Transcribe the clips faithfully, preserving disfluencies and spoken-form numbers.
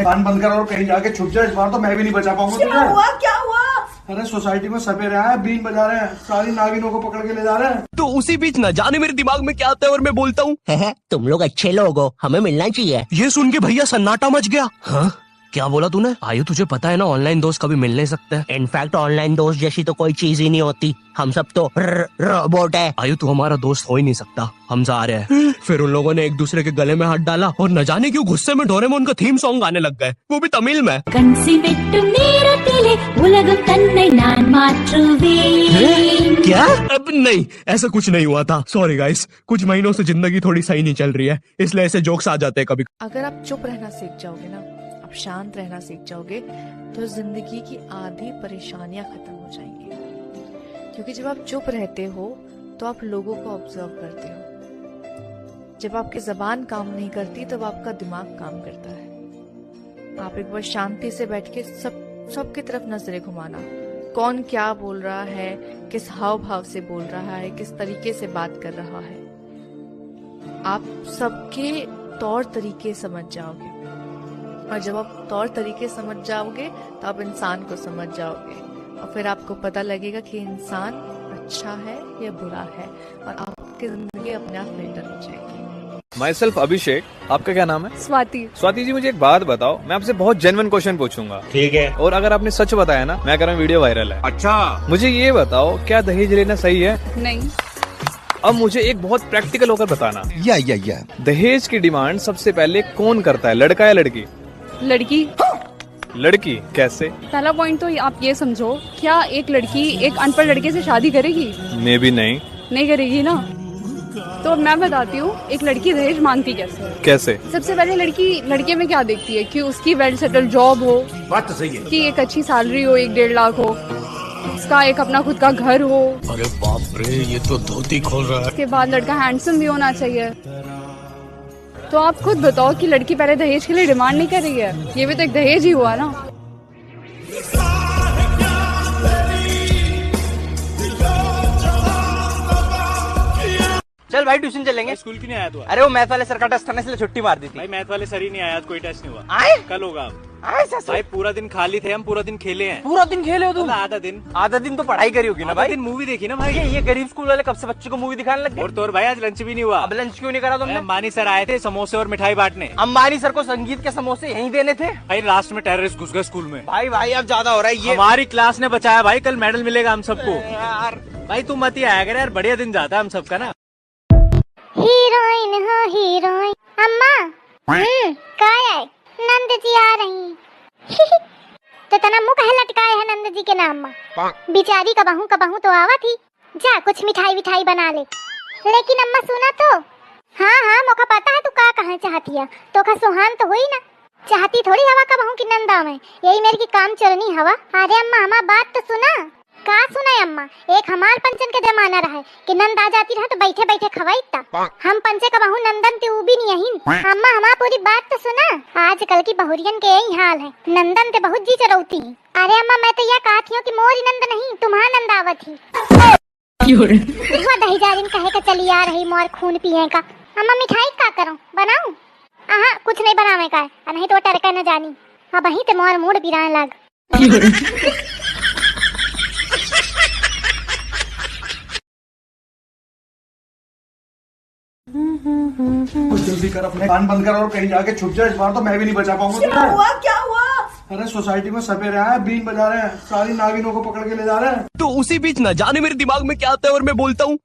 कान बंद कर और कहीं जाके छुप जा, इस बार तो मैं भी नहीं बचा पाऊंगा तुझे। क्या हुआ, क्या हुआ? अरे, सोसाइटी में सपेरे आए हैं, बीन बजा रहे हैं, सारी नागिनों को पकड़ के ले जा रहे हैं। तो उसी बीच ना जाने मेरे दिमाग में क्या आता है और मैं बोलता हूँ, "तुम लोग अच्छे लोग हो, हमें मिलना चाहिए।" ये सुन के भैया सन्नाटा मच गया। हाँ, क्या बोला तूने? आयु, तुझे पता है ना, ऑनलाइन दोस्त कभी मिल नहीं सकते। इनफैक्ट ऑनलाइन दोस्त जैसी तो कोई चीज ही नहीं होती, हम सब तो र-, रोबोट है। आयु, तू हमारा दोस्त हो ही नहीं सकता, हम जा रहे हैं। फिर उन लोगों ने एक दूसरे के गले में हाथ डाला और न जाने क्यों गुस्से में डोरेमोन का थीम सॉन्ग गाने लग गए, वो भी तमिल में। கன்சிவெட்டு நேரத்திலே உலகம் தன்னை நான் மாற்றுவேன். क्या? अब नहीं, ऐसा कुछ नहीं हुआ था। सॉरी गाइस, कुछ महीनों से जिंदगी थोड़ी सही नहीं चल रही है, इसलिए ऐसे जोक्स आ जाते हैं कभी। अगर आप चुप रहना सीख जाओगे ना, आप शांत रहना सीख जाओगे, तो जिंदगी की आधी परेशानियां खत्म हो जाएंगी। क्योंकि जब आप चुप रहते हो, तो आप लोगों को ऑब्जर्व करते हो। जब आपकी जबान काम नहीं करती, तब आपका दिमाग काम करता है। आप एक बार शांति से बैठ के सब, सबकी तरफ नजरें घुमाना, कौन क्या बोल रहा है, किस हाव भाव से बोल रहा है, किस तरीके से बात कर रहा है। आप सबके तौर तरीके समझ जाओगे, और जब आप तौर तरीके समझ जाओगे, तो आप इंसान को समझ जाओगे, और फिर आपको पता लगेगा कि इंसान अच्छा है या बुरा है, और आपकी जिंदगी अपने आप फिल्टर हो जाएगी। Myself अभिषेक, आपका क्या नाम है? स्वाति। स्वाति जी, मुझे एक बात बताओ, मैं आपसे बहुत जेन्युइन क्वेश्चन पूछूंगा। ठीक है। और अगर आपने सच बताया ना, मैं कह रहा हूँ वीडियो वायरल है। अच्छा। मुझे ये बताओ, क्या दहेज लेना सही है? नहीं। अब मुझे एक बहुत प्रैक्टिकल होकर बताना। या, या, या। दहेज की डिमांड सबसे पहले कौन करता है, लड़का या लड़की? लड़की। लड़की कैसे? पहला पॉइंट तो ये, आप ये समझो, क्या एक लड़की एक अनपढ़ लड़के से शादी करेगी? मे बी नहीं। नहीं करेगी ना। तो मैं बताती हूँ, एक लड़की दहेज मांगती कैसे है। कैसे? सबसे पहले लड़की लड़के में क्या देखती है कि उसकी वेल सेटल्ड जॉब हो, बात तो सही है। कि एक अच्छी सैलरी हो, एक डेढ़ लाख हो, उसका एक अपना खुद का घर हो। अरे बाप रे, ये तो धोती खोल रहा है। उसके बाद लड़का हैंडसम भी होना चाहिए। तो आप खुद बताओ कि लड़की पहले दहेज के लिए डिमांड नहीं कर रही है, ये भी तो एक दहेज ही हुआ ना। चल भाई, ट्यूशन चलेंगे। भाई, स्कूल क्यों नहीं आया तू आज? अरे, वो मैथ वाले सर का टेस्ट था ना, इसलिए छुट्टी मार दी थी। भाई, मैथ वाले सर ही नहीं आया आज, कोई टेस्ट नहीं हुआ। आए? कल होगा अब। आए सर? भाई, पूरा दिन खाली थे हम, पूरा दिन खेले हैं। पूरा दिन खेले हो तुम? मतलब, आधा दिन। आधा दिन तो पढ़ाई करी होगी ना आधा भाई? दिन मूवी देखी ना भाई। ये, ये गरीब स्कूल वाले कब से बच्चों को मूवी दिखाने लग गए? और तो और भाई, आज लंच भी नहीं हुआ। अब लंच क्यों नहीं करा तुमने? अरे, अंबानी सर आए थे समोसे और मिठाई बांटने। अंबानी सर को संगीत के समोसे यहीं देने थे। भाई, लास्ट में टेररिस्ट घुस गए स्कूल में। भाई, भाई, अब ज्यादा हो रहा है ये। हमारी क्लास ने बचाया भाई, कल मेडल मिलेगा हम सबको। अरे यार। भाई, तू मत ही आया कर यार, बढ़िया दिन जाता है हम सबका ना। हीरोइन हो हीरोइन। अम्मा। हम्म, काय है? नंद जी आ रही। तो तना मुंह काहे लटकाए है नंद जी के नाम मा? बिचारी कबहू कबहू तो आवा थी। जा, कुछ मिठाई विठाई बना ले। लेकिन अम्मा, सुना तो। हाँ, हाँ, मोका पता है तू का कहे चाहती है। तोका सुहान तो हुई ना। चाहती थोड़ी हवा कबहू की नंद आवे। यही मेरे की काम चोरनी हवा। अरे अम्मा, हमार बात तो सुना। का सुना अम्मा? एक हमार पंचन के जमाना रहे कि नंद आ जाती रहे तो बैठे बैठे खवाई ता। हम पंचे कबहू नंदन ते ऊ भी नहीं अहिन। अम्मा, हमार पूरी बात तो सुना। आजकल की बहुरियन के यही हाल है, नंदन ते बहुत जी चरौती। अरे अम्मा, मैं तो यह कहत हियो कि मोरी नंद नहीं, तुम्हार नंद आवत ही। क्यों रे? वह दही जारिन कहे के चली आ रही, मोर खून पिए का। अम्मा, मिठाई का करूं, बनाऊं? आहा, कुछ नहीं बनावे का है, आ नहीं तो टरका न जानी। अब वहीं ते मोर मूड बिरान लाग। क्यों रे? कुछ जल्दी कर, अपने कान बंद कर और कहीं जाके छुप जा। इस बार तो मैं भी नहीं बचा पाऊंगा क्या तुझे। हुआ? क्या हुआ? अरे, सोसाइटी में सपेरे आए हैं, बीन बजा रहे हैं, सारी नागिनों को पकड़ के ले जा रहे हैं। तो उसी बीच ना जाने मेरे दिमाग में क्या आता है और मैं बोलता हूँ,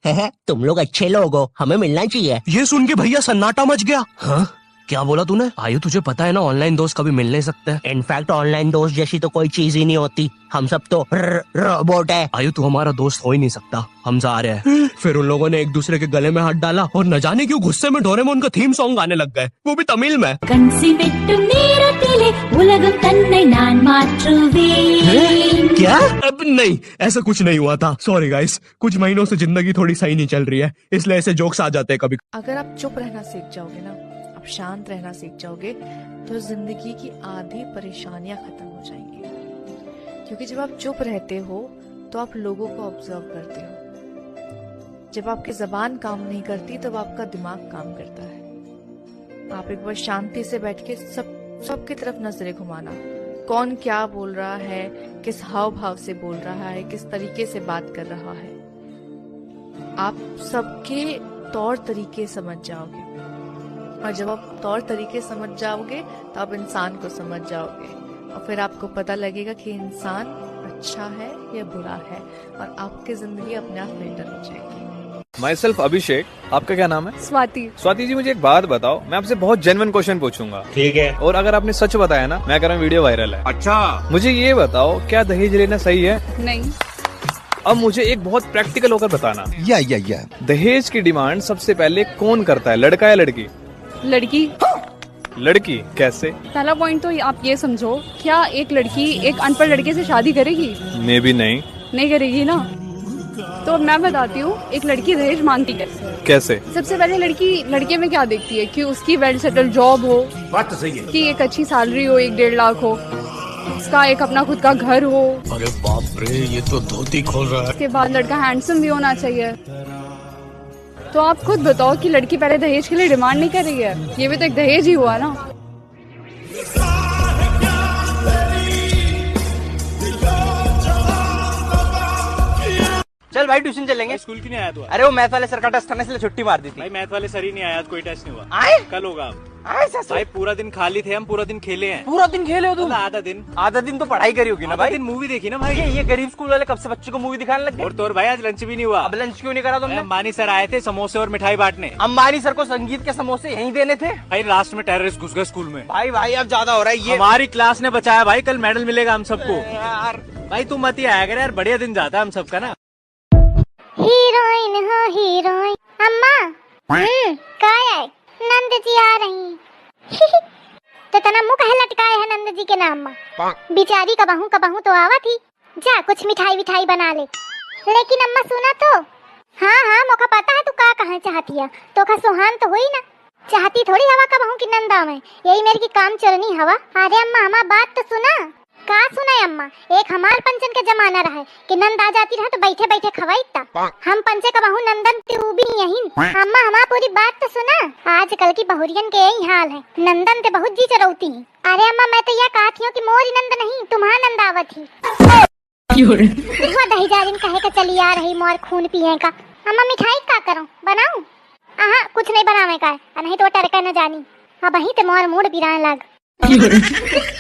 "तुम लोग अच्छे लोग हो, हमें मिलना चाहिए।" ये सुन के भैया सन्नाटा मच गया। हाँ, क्या बोला तूने? आयु, तुझे पता है ना, ऑनलाइन दोस्त कभी मिल नहीं सकते। इनफैक्ट ऑनलाइन दोस्त जैसी तो कोई चीज ही नहीं होती, हम सब तो र-, रोबोट है। आयु, तू हमारा दोस्त हो ही नहीं सकता, हम जा रहे हैं। फिर उन लोगों ने एक दूसरे के गले में हाथ डाला और न जाने क्यों गुस्से में डोरेमोन का थीम सॉन्ग गाने लग गए, वो भी तमिल में। கன்சிவெட்டு நேரத்திலே உலகம் தன்னை நான் மாற்றுவேன். क्या? अब नहीं, ऐसा कुछ नहीं हुआ था। सॉरी गाइस, कुछ महीनों से जिंदगी थोड़ी सही नहीं चल रही है, इसलिए ऐसे जोक्स आ जाते हैं कभी। अगर आप चुप रहना सीख जाओगे ना, आप शांत रहना सीख जाओगे, तो जिंदगी की आधी परेशानियां खत्म हो जाएंगी। क्योंकि जब आप चुप रहते हो, तो आप लोगों को ऑब्जर्व करते हो। जब आपकी जबान काम नहीं करती, तब आपका दिमाग काम करता है। आप एक बार शांति से बैठ के सब, सबकी तरफ नजरें घुमाना, कौन क्या बोल रहा है, किस हाव भाव से बोल रहा है, किस तरीके से बात कर रहा है। आप सबके तौर तरीके समझ जाओगे, और जब आप तौर तरीके समझ जाओगे, तो आप इंसान को समझ जाओगे, और फिर आपको पता लगेगा कि इंसान अच्छा है या बुरा है, और आपकी जिंदगी अपने आप बेहतर हो जाएगी। Myself अभिषेक। आपका क्या नाम है? स्वाति। स्वाति जी, मुझे एक बात बताओ, मैं आपसे बहुत जेन्युइन क्वेश्चन पूछूंगा। ठीक है। और अगर आपने सच बताया ना, मैं कह रहा हूँ वीडियो वायरल है। अच्छा। मुझे ये बताओ, क्या दहेज लेना सही है? नहीं। अब मुझे एक बहुत प्रैक्टिकल होकर बताना। या, या, या। दहेज की डिमांड सबसे पहले कौन करता है, लड़का या लड़की? लड़की। लड़की? कैसे? पहला पॉइंट तो आप ये समझो, क्या एक लड़की एक अनपढ़ लड़के से शादी करेगी? मे बी नहीं। नहीं करेगी ना। तो मैं बताती हूँ, एक लड़की दहेज मांगती कैसे। कैसे? सबसे पहले लड़की लड़के में क्या देखती है कि उसकी वेल सेटल्ड जॉब हो, बात तो सही है। कि एक अच्छी सैलरी हो, एक डेढ़ लाख हो, उसका एक अपना खुद का घर हो। अरे बाप रे, ये तो धोती खोल रहा है। उसके बाद लड़का हैंडसम भी होना चाहिए। तो आप खुद बताओ कि लड़की पहले दहेज के लिए डिमांड नहीं कर रही है, ये भी तो एक दहेज ही हुआ ना। चल भाई, ट्यूशन चलेंगे। भाई, स्कूल क्यों नहीं आया तू आज? अरे, वो मैथ वाले सर का टेस्ट था ना, इसलिए छुट्टी मार दी थी। भाई, मैथ वाले सर ही नहीं आया आज, कोई टेस्ट नहीं हुआ। आए? कल होगा अब। आए, सर, सर। भाई, पूरा दिन खाली थे हम, पूरा दिन खेले हैं। पूरा दिन खेले हो तुम? मतलब, आधा दिन। आधा दिन तो पढ़ाई करी होगी ना आधा भाई? दिन मूवी देखी ना भाई। ये, ये गरीब स्कूल वाले कब से बच्चों को मूवी दिखाने लग गए? और तो और भाई, आज लंच भी नहीं हुआ। अब लंच क्यों नहीं करा तुमने? अंबानी सर आए थे, समोसे और मिठाई बांटने। अंबानी सर को संगीत के समोसे यहीं देने थे। भाई, लास्ट में टेररिस्ट घुस गए स्कूल में। भाई, भाई, अब ज्यादा हो रहा है ये। हमारी क्लास ने बचाया भाई, कल मेडल मिलेगा हम सबको। अरे यार। भाई, तू मत ही आया कर यार, बढ़िया दिन जाता है हम सबका ना। हीरोइन हो हीरोइन। अम्मा। हम्म। का है? नंद जी आ रही। तो तना मुंह काहे लटकाए है नंद जी के नाम मा? बिचारी कबहू कबहू तो आवत ही। जा, कुछ मिठाई विठाई बना ले। लेकिन अम्मा, सुना तो। हाँ, हाँ, मोका पता है तू का कहे चाहती है। तोका सुहान तो हुई ना। चाहती थोड़ी हवा कबहू की नंद आवे। यही मेरी की काम चोरनी हवा। अरे अम्मा, हमार बात तो सुना। का सुना अम्मा? एक हमार पंचन के जमाना रहे कि नंद आ जाती रहे तो बैठे बैठे खवाई ता। हम पंचे कबहू नंदन ते ऊ भी यही। अम्मा, हमार पूरी बात तो सुना। आजकल की बहुरियन के यही हाल है। नंदन ते बहुत जी चरौती ही। अरे अम्मा, मैं तो यह कहत ही हूँ कि मोरी नंद नहीं, तुम्हार नंद आवत ही। क्यों रे? हुआ दही जारिन कहे के चली आ रही मोर खून पिए का। अम्मा, मिठाई का करूं, बनाऊं? आहा, कुछ नहीं बनावे का है, आ नहीं तो टरका न जानी। अब वहीं ते मोर मूड पिराए लाग। क्यों रे?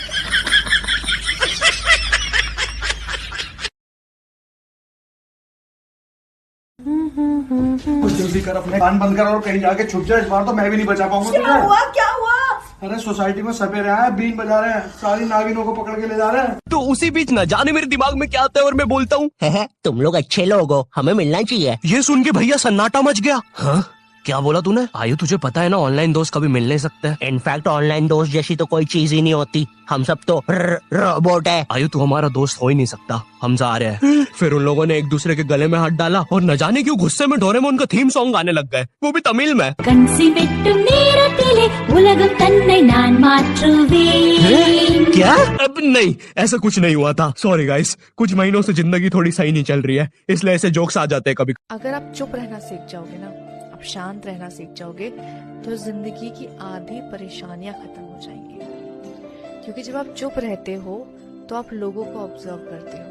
कुछ जल्दी कर, अपने कान बंद कर और कहीं जाके छुप जा। इस बार तो मैं भी नहीं बचा पाऊंगा क्या तुझे। हुआ? क्या हुआ? अरे, सोसाइटी में सपेरे आए हैं, बीन बजा रहे हैं, सारी नागिनों को पकड़ के ले जा रहे हैं। तो उसी बीच न जाने मेरे दिमाग में क्या आता है और मैं बोलता हूँ, "हैं, हैं, तुम लोग अच्छे लोग हो, हमें मिलना चाहिए।" ये सुन के भैया सन्नाटा मच गया। हाँ? क्या बोला तूने? आयु, तुझे पता है ना, ऑनलाइन दोस्त कभी मिल नहीं सकते। इनफैक्ट, ऑनलाइन दोस्त जैसी तो कोई चीज ही नहीं होती। हम सब तो र-, रोबोट है। आयु, तू हमारा दोस्त हो ही नहीं सकता। हम जा रहे हैं। फिर उन लोगों ने एक दूसरे के गले में हाथ डाला और न जाने क्यों गुस्से में डोरेमोन का थीम सॉन्ग गाने लग गए, वो भी तमिल में। கன்சிமெட்டும் நேரத்திலே உலகம் தன்னை நான் மாற்றுவேன்। क्या? अब नहीं, ऐसा कुछ नहीं हुआ था। सॉरी गाइस, कुछ महीनों से जिंदगी थोड़ी सही नहीं चल रही है, इसलिए ऐसे जोक्स आ जाते हैं कभी। अगर आप चुप रहना सीख जाओगे ना, आप शांत रहना सीख जाओगे, तो जिंदगी की आधी परेशानियां खत्म हो जाएंगी। क्योंकि जब आप चुप रहते हो, तो आप लोगों को ऑब्जर्व करते हो।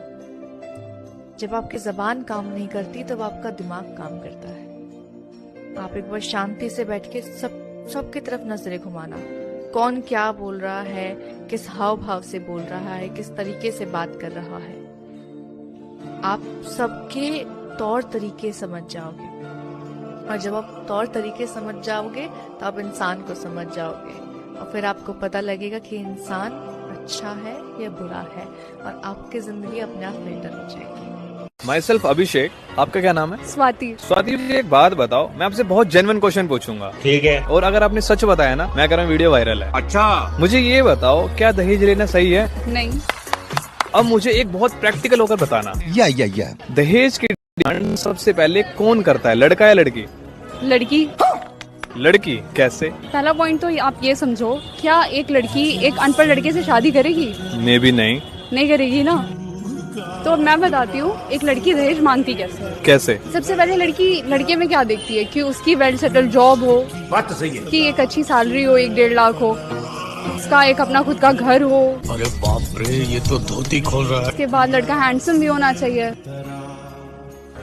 जब आपकी जबान काम नहीं करती, तब आपका दिमाग काम करता है। आप एक बार शांति से बैठ के सब, सबकी तरफ नजरें घुमाना, कौन क्या बोल रहा है, किस हाव भाव से बोल रहा है, किस तरीके से बात कर रहा है। आप सबके तौर तरीके समझ जाओगे, और जब आप तौर तरीके समझ जाओगे, तो आप इंसान को समझ जाओगे, और फिर आपको पता लगेगा कि इंसान अच्छा है या बुरा है, और आपकी जिंदगी अपने आप बेहतर हो जाएगी। Myself अभिषेक। आपका क्या नाम है? स्वाति। स्वाति जी, एक बात बताओ, मैं आपसे बहुत जेन्युइन क्वेश्चन पूछूंगा। ठीक है। और अगर आपने सच बताया ना, मैं कह रहा हूँ वीडियो वायरल है। अच्छा। मुझे ये बताओ, क्या दहेज लेना सही है? नहीं। अब मुझे एक बहुत प्रैक्टिकल होकर बताना। या, या, या। दहेज की डिमांड सबसे पहले कौन करता है, लड़का या लड़की? लड़की। लड़की? कैसे? पहला पॉइंट तो आप ये समझो, क्या एक लड़की एक अनपढ़ लड़के से शादी करेगी? मे बी नहीं। नहीं करेगी ना। तो मैं बताती हूँ, एक लड़की दहेज मांगती कैसे है। कैसे? सबसे पहले लड़की लड़के में क्या देखती है कि उसकी वेल सेटल्ड जॉब हो, बात तो सही है। कि एक अच्छी सैलरी हो, एक डेढ़ लाख हो, का एक अपना खुद का घर हो। अरे बाप रे, ये तो धोती खोल रहा है। उसके बाद लड़का handsome भी होना चाहिए।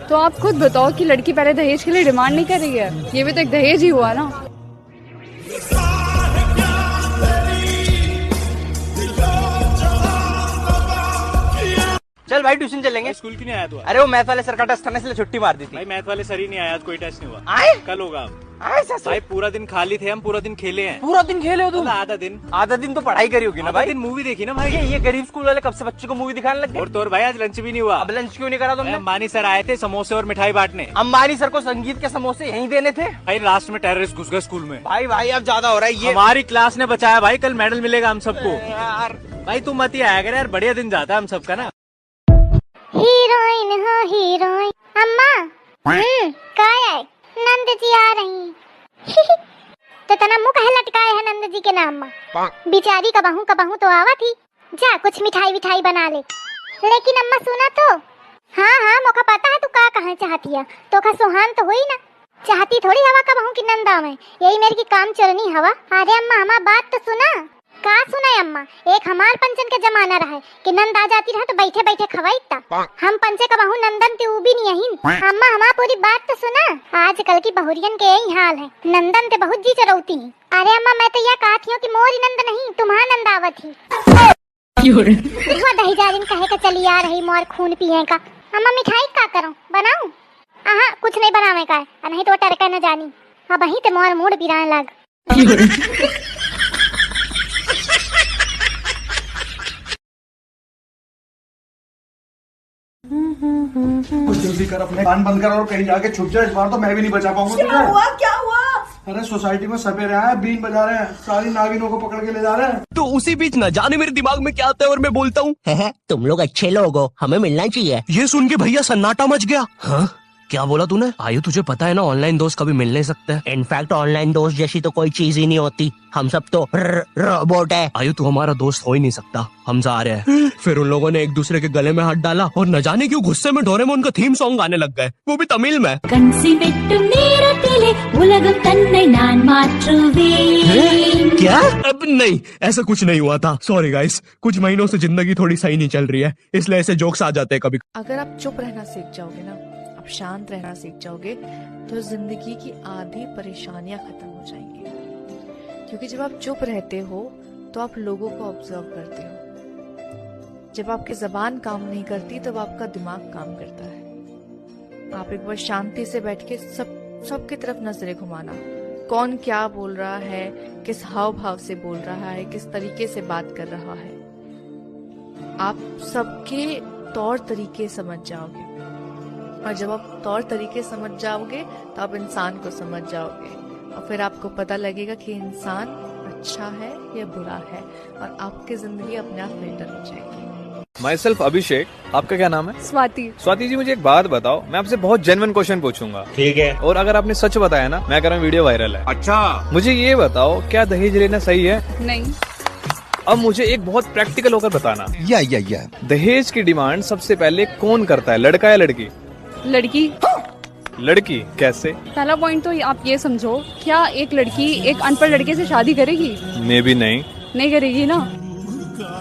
तो आप खुद बताओ कि लड़की पहले दहेज के लिए demand नहीं कर रही है, ये भी तो एक दहेज ही हुआ ना। चल भाई, tuition चलेंगे। भाई, स्कूल क्यों नहीं आया तू आज? अरे, वो math वाले सर का test था ना, इसलिए छुट्टी मार दी थी। भाई, math वाले सर ही नहीं आया आज, कोई test नहीं हुआ। आए? कल होगा। आए सर? भाई, पूरा दिन खाली थे हम, पूरा दिन खेले हैं। पूरा दिन खेले हो तुम? मतलब आधा दिन। आधा दिन तो पढ़ाई करी होगी ना आधा भाई। दिन movie देखी ना भाई। ये, ये गरीब स्कूल वाले कब से बच्चों को movie दिखाने लग गए? और तो और भाई, आज lunch भी नहीं हुआ। अब lunch क्यों नहीं करा तुमने? अंबानी सर आए थे समोसे और मिठाई बांटने। अंबानी सर को संगीत के समोसे यहीं देने थे। भाई, last में terrorist घुस गए स्कूल में। भाई, भाई, अब ज्यादा हो रहा है ये। हमारी class ने बचाया भाई, कल medal मिलेगा हम सबको। यार। भाई, तू मत ही आया कर यार, बढ़िया दिन जाता है हम सबका ना। Heroine हो heroine। अम्मा। हम्म, काय है? नंद जी आ रही। तो तना मुंह काहे लटकाए है नंद जी के नाम मा? बिचारी कबहू कबहू तो आवत ही। जा, कुछ मिठाई विठाई बना ले। लेकिन अम्मा, सुना तो। हाँ, हाँ, मोका पता है तू का कहना चाहती है। तोका सुहान तो हुई ना। चाहती थोड़ी हवा कबहू की नंद आवे, यही मेर की काम चोरनी हवा। अरे अम्मा, हमार बात तो सुना। का सुनाई अम्मा, एक हमार पंचन के जमाना रहे कि नंद आ जाती रहे तो बैठे बैठे खवाई ता। हम पंचे कबहू नंदन ते ऊ भी नहीं अहिन। अम्मा, हमार पूरी बात तो सुना। आजकल की बहुरियन के यही हाल है, नंदन ते बहुत जी चरौती हैं। अरे अम्मा, मैं तो यह कहती हूँ कि मोरी नंद नहीं, तुम्हार नंद आवत ही। क्यों रे? हुआ दही जारिन कहे के चली आ रही मोर खून पिए का। अम्मा, मिठाई का करूं, बनाऊं? आहा, कुछ नहीं बनावे का है, आ नहीं तो टरका न जानी। अब वहीं ते मोर मूड पिराए लाग। क्यों रे? कुछ जल्दी कर, अपने कान बंद कर और कहीं जाके छुप जा। इस बार तो मैं भी नहीं बचा पाऊंगा क्या तुझे। हुआ? क्या हुआ? अरे, सोसाइटी में सपेरे आए हैं, बीन बजा रहे हैं, सारी नागिनों को पकड़ के ले जा रहे हैं। तो उसी बीच ना जाने मेरे दिमाग में क्या आता है और मैं बोलता हूँ, "हैं, हैं, तुम लोग अच्छे लोग हो, हमें मिलना चाहिए।" ये सुन के भैया सन्नाटा मच गया। हाँ, क्या बोला तूने? आयु, तुझे पता है ना, online दोस्त कभी मिल नहीं सकते। In fact, online दोस्त जैसी तो कोई चीज ही नहीं होती। हम सब तो र-, robot है। आयु, तू हमारा दोस्त हो ही नहीं सकता। हम जा रहे हैं। फिर उन लोगों ने एक दूसरे के गले में हाथ डाला और न जाने क्यों गुस्से में डोरेमोन का theme song गाने लग गए, वो भी तमिल में। கன்சிமெட்டும் நேரத்திலே உலகம் தன்னை நான் மாற்றுவேன்। क्या? अब नहीं, ऐसा कुछ नहीं हुआ था। Sorry guys, कुछ महीनों से जिंदगी थोड़ी सही नहीं चल रही है, इसलिए ऐसे jokes आ जाते हैं कभी। अगर आप चुप रहना सीख जाओगे ना, आप शांत रहना सीख जाओगे, तो जिंदगी की आधी परेशानियां खत्म हो जाएंगी। क्योंकि जब आप चुप रहते हो, तो आप लोगों को observe करते हो। जब आपकी जबान काम नहीं करती, तब आपका दिमाग काम करता है। आप एक बार शांति से बैठ के सब, सबकी तरफ नजरें घुमाना, कौन क्या बोल रहा है, किस हाव भाव से बोल रहा है, किस तरीके से बात कर रहा है, आप सबके तौर तरीके समझ जाओगे। और जब आप तौर तरीके समझ जाओगे, तो आप इंसान को समझ जाओगे, और फिर आपको पता लगेगा कि इंसान अच्छा है या बुरा है, और आपकी जिंदगी अपने आप filter हो जाएगी। Myself अभिषेक, आपका क्या नाम है? स्वाति। स्वाति जी, मुझे एक बात बताओ, मैं आपसे बहुत genuine question पूछूंगा। ठीक है। और अगर आपने सच बताया ना, मैं कह रहा हूँ video viral है। अच्छा। मुझे ये बताओ, क्या दहेज लेना सही है? नहीं। अब मुझे एक बहुत practical होकर बताना। या, या, या। दहेज की demand सबसे पहले कौन करता है, लड़का या लड़की? लड़की। लड़की कैसे? पहला point तो आप ये समझो, क्या एक लड़की एक अनपढ़ लड़के से शादी करेगी? Maybe नहीं। नहीं करेगी ना।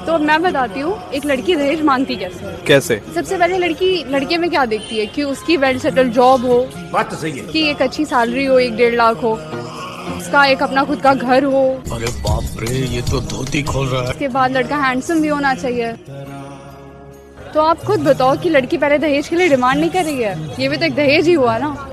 तो मैं बताती हूँ, एक लड़की दहेज मांगती कैसे है। कैसे? सबसे पहले लड़की लड़के में क्या देखती है कि उसकी well settled job हो, बात तो सही है। कि एक अच्छी salary हो, एक डेढ़ लाख हो, उसका एक अपना खुद का घर हो। अरे बाप रे, ये तो धोती खोल रहा है। उसके बाद लड़का handsome भी होना चाहिए। तो आप खुद बताओ कि लड़की पहले दहेज के लिए demand नहीं कर रही है, ये भी तो एक दहेज ही हुआ ना।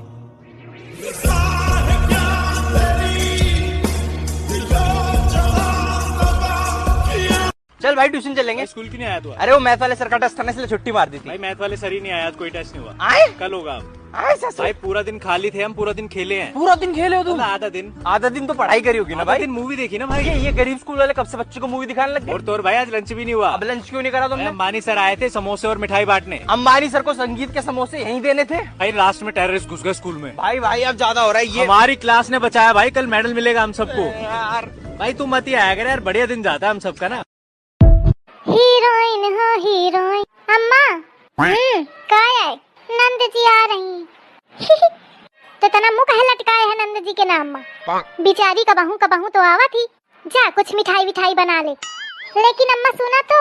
चल भाई, tuition चलेंगे। भाई, स्कूल क्यों नहीं आया तू आज? अरे, वो math वाले सर का test था ना, इसलिए छुट्टी मार दी थी। भाई, math वाले सर ही नहीं आया आज, कोई test नहीं हुआ। आए? कल होगा। आए सर, सर। भाई, पूरा दिन खाली थे हम, पूरा दिन खेले हैं। पूरा दिन खेले हो तुम? मतलब आधा दिन। आधा दिन तो पढ़ाई करी होगी ना आधा भाई। दिन movie देखी ना भाई। ये, ये गरीब स्कूल वाले कब से बच्चों को movie दिखाने लग गए? और तो और भाई, आज lunch भी नहीं हुआ। अब lunch क्यों नहीं करा तुमने? भाई, अंबानी सर आए थे समोसे और मिठाई बांटने। अंबानी सर को संगीत के समोसे यहीं देने थे। भाई, last में terrorist घुस गए स्कूल में। भाई, भाई, अब ज्यादा हो रहा है ये। हमारी class ने बचाया भाई, कल medal मिलेगा हम सबको। यार। भाई, तू मत ही आया कर यार, बढ़िया दिन जाता है हम सबका ना। Heroine हो heroine। अम्मा। हम्म, काय है? नंद जी आ रही। तो तना मुंह काहे लटकाए है नंद जी के नाम मा? बिचारी कबहू कबहू तो आवत ही। जा कुछ मिठाई विठाई बना ले। लेकिन अम्मा सुना तो।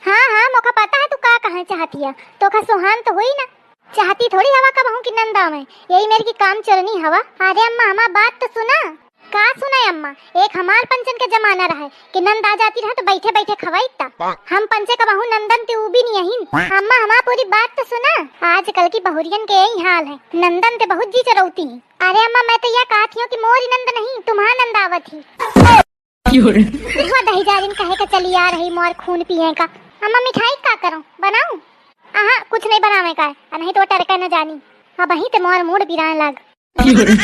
हाँ, हाँ, मोका पता है तू का कहे चाहती है। तोका सुहान तो हुई ना। चाहती थोड़ी हवा कबहूँ की नंद आवे। यही मेर की काम चोरनी हवा। अरे अम्मा, हमार बात तो सुना। का सुना अम्मा, एक हमार पंचन के जमाना रहे कि नंद आ जाती रहे तो बैठे बैठे खवाई ता। हम पंचे कबहूँ नंदन ते ऊ भी नहीं अहिन। अम्मा, हमार पूरी बात तो सुना। आजकल की बहुरियन के यही हाल है, नंदन ते बहुत जी चरौती हैं। अरे अम्मा, मैं तो यह कहत हियो कि मोरी नंद नहीं, तुम्हार नंद आवत ही। क्यों रे? हुआ दही जारिन कहे का चली आ रही मोर खून पिए का। अम्मा, मिठाई का करो, बनाऊं? आहा, कुछ नहीं बनावे का है, आ नहीं तो टरका न जानी। अब वहीं ते मोर मूड पिराए लाग। क्यों रे?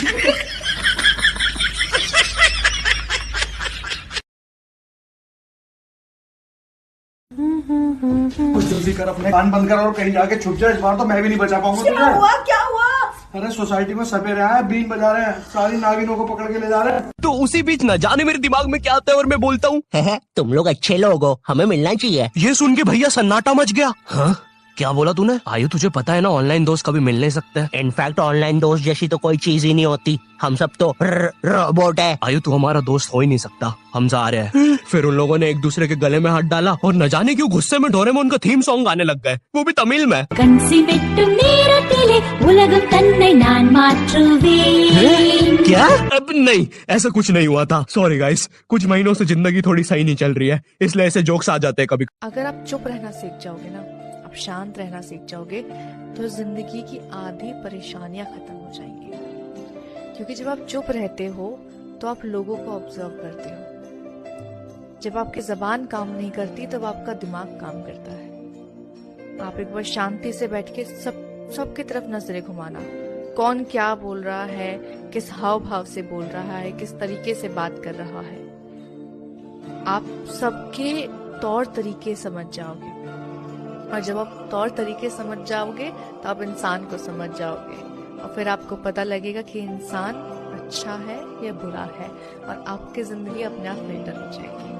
कुछ जल्दी कर, अपने कान बंद कर और कहीं जाके छुप जा। इस बार तो मैं भी नहीं बचा पाऊंगा तुझे। क्या हुआ? क्या हुआ? अरे, सोसाइटी में सपेरे आए हैं, बीन बजा रहे हैं, सारी नागिनों को पकड़ के ले जा रहे हैं। तो उसी बीच न जाने मेरे दिमाग में क्या आता है और मैं बोलता हूँ, "हैं, हैं, तुम लोग अच्छे लोग हो, हमें मिलना चाहिए।" ये सुन के भैया सन्नाटा मच गया। हाँ? क्या बोला तूने? आयु, तुझे पता है ना, ऑनलाइन दोस्त कभी मिल नहीं सकते। इनफैक्ट ऑनलाइन दोस्त जैसी तो कोई चीज ही नहीं होती, हम सब तो र-, रोबोट है। आयु, तू हमारा दोस्त हो ही नहीं सकता, हम जा रहे हैं। फिर उन लोगों ने एक दूसरे के गले में हाथ डाला और न जाने क्यों गुस्से में डोरेमोन का थीम सॉन्ग गाने लग गए, वो भी तमिल में। கன்சிமெட்டும் நேரத்திலே உலகம் தன்னை நான் மாற்றுவேன்। क्या? अब नहीं, ऐसा कुछ नहीं हुआ था। सॉरी गाइस, कुछ महीनों से जिंदगी थोड़ी सही नहीं चल रही है, इसलिए ऐसे जोक्स आ जाते हैं कभी। अगर आप चुप रहना सीख जाओगे ना, आप शांत रहना सीख जाओगे, तो जिंदगी की आधी परेशानियां खत्म हो जाएंगी। क्योंकि जब आप चुप रहते हो, तो आप लोगों को ऑब्जर्व करते हो। जब आपकी जबान काम नहीं करती, तब आपका दिमाग काम करता है। आप एक बार शांति से बैठ के सब, सबकी तरफ नजरें घुमाना, कौन क्या बोल रहा है, किस हाव भाव से बोल रहा है, किस तरीके से बात कर रहा है। आप सबके तौर तरीके समझ जाओगे, और जब आप तौर तरीके समझ जाओगे, तो आप इंसान को समझ जाओगे, और फिर आपको पता लगेगा कि इंसान अच्छा है या बुरा है, और आपकी जिंदगी अपने आप बेहतर हो जाएगी।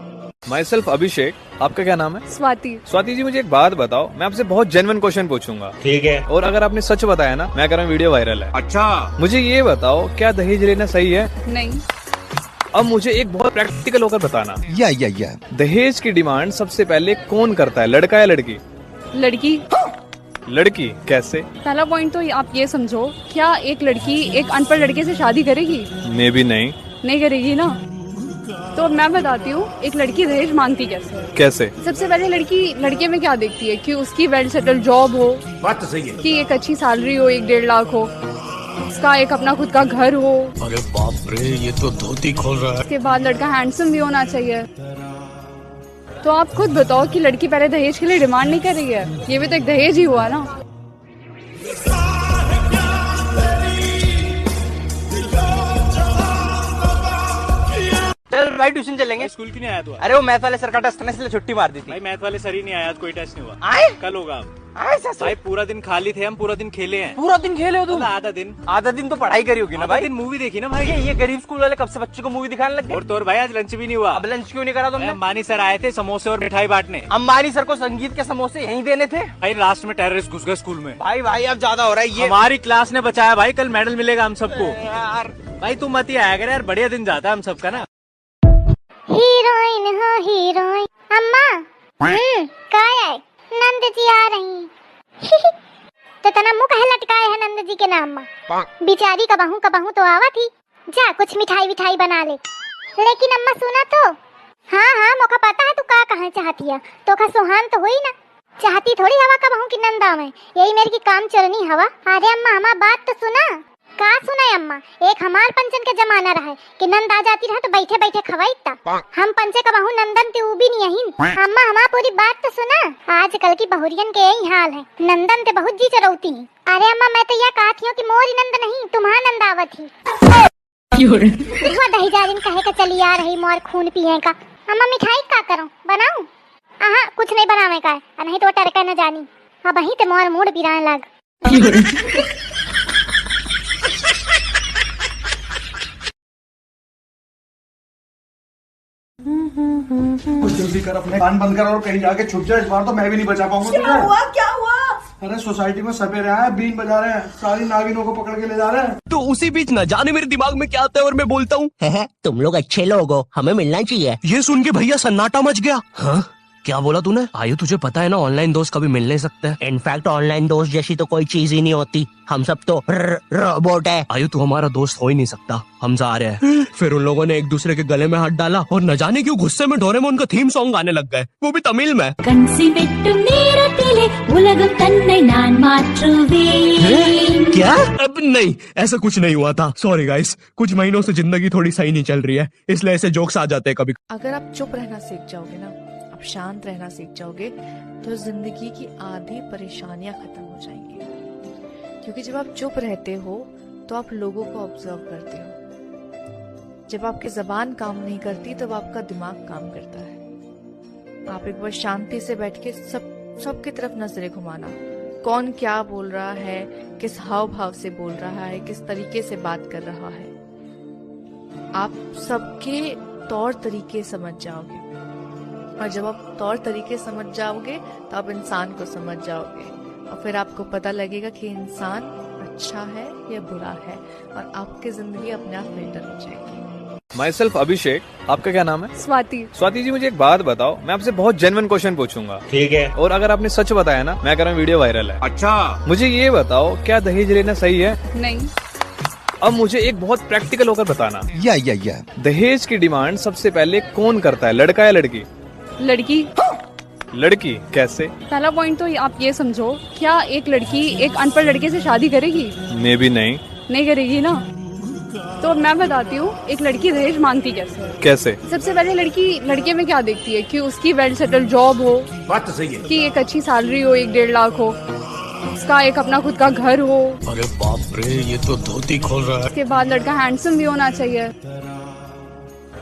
Myself अभिषेक, आपका क्या नाम है? स्वाति। स्वाति जी, मुझे एक बात बताओ, मैं आपसे बहुत जेन्युइन क्वेश्चन पूछूंगा। ठीक है। और अगर आपने सच बताया ना, मैं कह रहा हूँ वीडियो वायरल है। अच्छा। मुझे ये बताओ, क्या दहेज लेना सही है? नहीं। अब मुझे एक बहुत प्रैक्टिकल होकर बताना। या, या, या। दहेज की डिमांड सबसे पहले कौन करता है, लड़का या लड़की? लड़की। लड़की कैसे? पहला पॉइंट तो आप ये समझो, क्या एक लड़की एक अनपढ़ लड़के से शादी करेगी? मे बी नहीं। नहीं करेगी ना। तो मैं बताती हूँ, एक लड़की दहेज मांगती कैसे है। कैसे? सबसे पहले लड़की लड़के में क्या देखती है कि उसकी वेल सेटल्ड जॉब हो, बात तो सही है। कि एक अच्छी सैलरी हो, एक डेढ़ लाख हो, उसका एक अपना खुद का घर हो। अरे बाप रे, ये तो धोती खोल रहा है। उसके बाद लड़का हैंडसम भी होना चाहिए। तो आप खुद बताओ कि लड़की पहले दहेज के लिए डिमांड नहीं कर रही है, ये भी तो एक दहेज ही हुआ ना। चल भाई, ट्यूशन चलेंगे। भाई, स्कूल क्यों नहीं आया तू आज? अरे, वो मैथ वाले सर का टेस्ट था ना, इसलिए छुट्टी मार दी थी। भाई, मैथ वाले सर ही नहीं आया आज, कोई टेस्ट नहीं हुआ। आए? कल होगा। आए सर? भाई, पूरा दिन खाली थे हम, पूरा दिन खेले हैं। पूरा दिन खेले हो तुम? मतलब, आधा दिन। आधा दिन तो पढ़ाई करी होगी ना भाई? दिन मूवी देखी ना भाई। ये, ये गरीब स्कूल वाले कब से बच्चों को मूवी दिखाने लग गए? और तो और भाई, आज लंच भी नहीं हुआ। अब लंच क्यों नहीं करा तुमने? भाई, अंबानी सर आए थे समोसे और मिठाई बांटने। अंबानी सर को संगीत के समोसे यहीं देने थे। भाई, लास्ट में टेररिस्ट घुस गए स्कूल में। भाई, भाई, अब ज्यादा हो रहा है ये। हमारी क्लास ने बचाया भाई, कल मेडल मिलेगा हम सबको। अरे यार। भाई, तू मत ही आया कर यार, बढ़िया दिन जाता है हम सबका ना। हीरोइन हो हीरोइन। अम्मा। हम्म, काय है? नंद जी आ रही। तो तना मुंह काहे लटकाए है नंद जी के नाम में? बिचारी कबहू कबहू तो आवा थी। जा कुछ मिठाई विठाई बना ले। लेकिन अम्मा सुना तो। हाँ, हाँ, मोका पता है तू का कहे चाहती है। तोका सुहान तो हुई ना। चाहती थोड़ी हवा कबहू की नंद आवे। यही मेर की काम चोरनी हवा। अरे अम्मा, हमार बात तो सुना। का सुना अम्मा, एक हमार पंचन के जमाना रहे कि नंद आ जाती रहे तो बैठे बैठे खवाई ता। हम पंचे कबहू नंदन ते ऊ भी नहीं अहिन। अम्मा, हमार पूरी बात तो सुना। आजकल की बहुरियन के यही हाल है, नंदन ते बहुत जी चरौती हैं। अरे अम्मा, मैं तो यह कहत हियो कि मोरी नंद नहीं, तुम्हार नंद आवत ही। क्यों रे? हुआ दही जारिन कहे के चली आ रही मोर खून पिए का। अम्मा, मिठाई का करो, बनाऊं? आहा, कुछ नहीं बनावे का है, आ नहीं तो टरका न जानी। अब वहीं ते मोर मूड पिराए लाग। क्यों रे? कुछ जल्दी कर, अपने कान बंद कर और कहीं जाके छुप जा। इस बार तो मैं भी नहीं बचा पाऊंगा तुझे। क्या हुआ? क्या हुआ? अरे सोसाइटी में सपेरे आए, बीन बजा रहे हैं, सारी नागिनों को पकड़ के ले जा रहे हैं। तो उसी बीच ना जाने मेरे दिमाग में क्या आता है और मैं बोलता हूँ, "हैं, हैं, तुम लोग अच्छे लोग हो, हमें मिलना चाहिए।" ये सुन के भैया सन्नाटा मच गया। हाँ, क्या बोला तूने? आयु, तुझे पता है ना, ऑनलाइन दोस्त कभी मिल नहीं सकते। इनफैक्ट ऑनलाइन दोस्त जैसी तो कोई चीज ही नहीं होती, हम सब तो र-, रोबोट है। आयु, तू हमारा दोस्त हो ही नहीं सकता, हम जा रहे हैं। फिर उन लोगों ने एक दूसरे के गले में हाथ डाला और न जाने क्यों गुस्से में डोरेमोन का थीम सॉन्ग गाने लग गए, वो भी तमिल में। கன்சிமெட்டு நேரத்திலே உலகம் தன்னை நான் மாற்றுவேன்। क्या? अब नहीं, ऐसा कुछ नहीं हुआ था। सॉरी गाइस, कुछ महीनों से जिंदगी थोड़ी सही नहीं चल रही है, इसलिए ऐसे जोक्स आ जाते हैं कभी। अगर आप चुप रहना सीख जाओगे ना, आप शांत रहना सीख जाओगे, तो जिंदगी की आधी परेशानियां खत्म हो जाएंगी। क्योंकि जब आप चुप रहते हो, तो आप लोगों को ऑब्जर्व करते हो। जब आपकी जबान काम नहीं करती, तब आपका दिमाग काम करता है। आप एक बार शांति से बैठ के सब, सबकी तरफ नजरें घुमाना, कौन क्या बोल रहा है, किस हाव भाव से बोल रहा है, किस तरीके से बात कर रहा है, आप सबके तौर तरीके समझ जाओगे। और जब आप तौर तरीके समझ जाओगे, तो आप इंसान को समझ जाओगे, और फिर आपको पता लगेगा कि इंसान अच्छा है या बुरा है, और आपकी जिंदगी अपने आप फिल्टर हो जाएगी। माई सेल्फ अभिषेक। आपका क्या नाम है? स्वाति। स्वाति जी, मुझे एक बात बताओ, मैं आपसे बहुत जेन्युइन क्वेश्चन पूछूंगा। ठीक है। और अगर आपने सच बताया ना, मैं कह रहा हूँ वीडियो वायरल है। अच्छा। मुझे ये बताओ, क्या दहेज लेना सही है? नहीं। अब मुझे एक बहुत प्रैक्टिकल होकर बताना। या, या, या। दहेज की डिमांड सबसे पहले कौन करता है, लड़का या लड़की? लड़की। लड़की कैसे? पहला पॉइंट तो आप ये समझो, क्या एक लड़की एक अनपढ़ लड़के से शादी करेगी? मे बी नहीं। नहीं करेगी ना। तो मैं बताती हूँ, एक लड़की दहेज मांगती कैसे है। कैसे? सबसे पहले लड़की लड़के में क्या देखती है कि उसकी वेल सेटल्ड जॉब हो, बात तो सही है। कि एक अच्छी सैलरी हो, एक डेढ़ लाख हो, उसका एक अपना खुद का घर हो। अरे बाप रे, ये तो धोती खोल रहा है। उसके बाद लड़का हैंडसम भी होना चाहिए।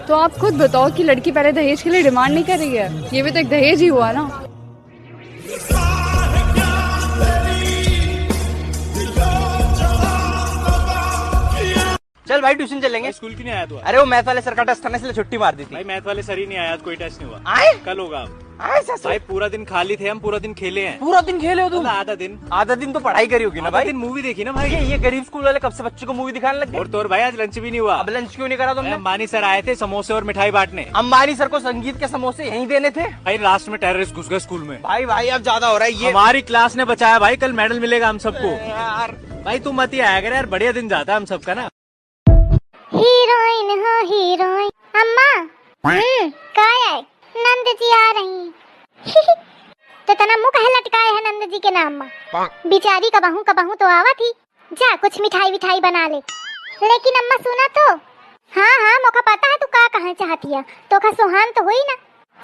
तो आप खुद बताओ कि लड़की पहले दहेज के लिए डिमांड नहीं कर रही है, ये भी तो एक दहेज ही हुआ ना। चल भाई, ट्यूशन चलेंगे। भाई, स्कूल क्यों नहीं आया तू आज? अरे, वो मैथ वाले सर का टेस्ट था ना, इसलिए छुट्टी मार दी थी। भाई, मैथ वाले सर ही नहीं आया आज, कोई टेस्ट नहीं हुआ। आए? कल होगा। आए, सर, सर। भाई, पूरा दिन खाली थे हम, पूरा दिन खेले हैं। पूरा दिन खेले हो तुम? मतलब आधा दिन। आधा दिन तो पढ़ाई करी होगी ना आधा भाई। दिन मूवी देखी ना भाई। ये, ये गरीब स्कूल वाले कब से बच्चों को मूवी दिखाने लग गए? और तो और भाई, आज लंच भी नहीं हुआ। अब लंच क्यों नहीं करा तुमने? अंबानी सर आए थे समोसे और मिठाई बांटने। अंबानी सर को संगीत के समोसे यहीं देने थे। भाई, लास्ट में टेररिस्ट घुस गए स्कूल में। भाई, भाई, अब ज्यादा हो रहा है ये। हमारी क्लास ने बचाया भाई, कल मेडल मिलेगा हम सबको। यार। भाई, तू मत ही आया कर यार, बढ़िया दिन जाता है हम सबका ना। हीरोइन हो हीरोइन। अम्मा। हम्म, का है? नंद जी आ रही। तो तना मुंह काहे लटकाए है नंद जी के नाम मा? बिचारी कबहू कबहू तो आवत ही। जा, कुछ मिठाई विठाई बना ले। लेकिन अम्मा, सुना तो। हाँ, हाँ, मोका पता है तू का कहे चाहती है। तोका सोहान तो हुई ना।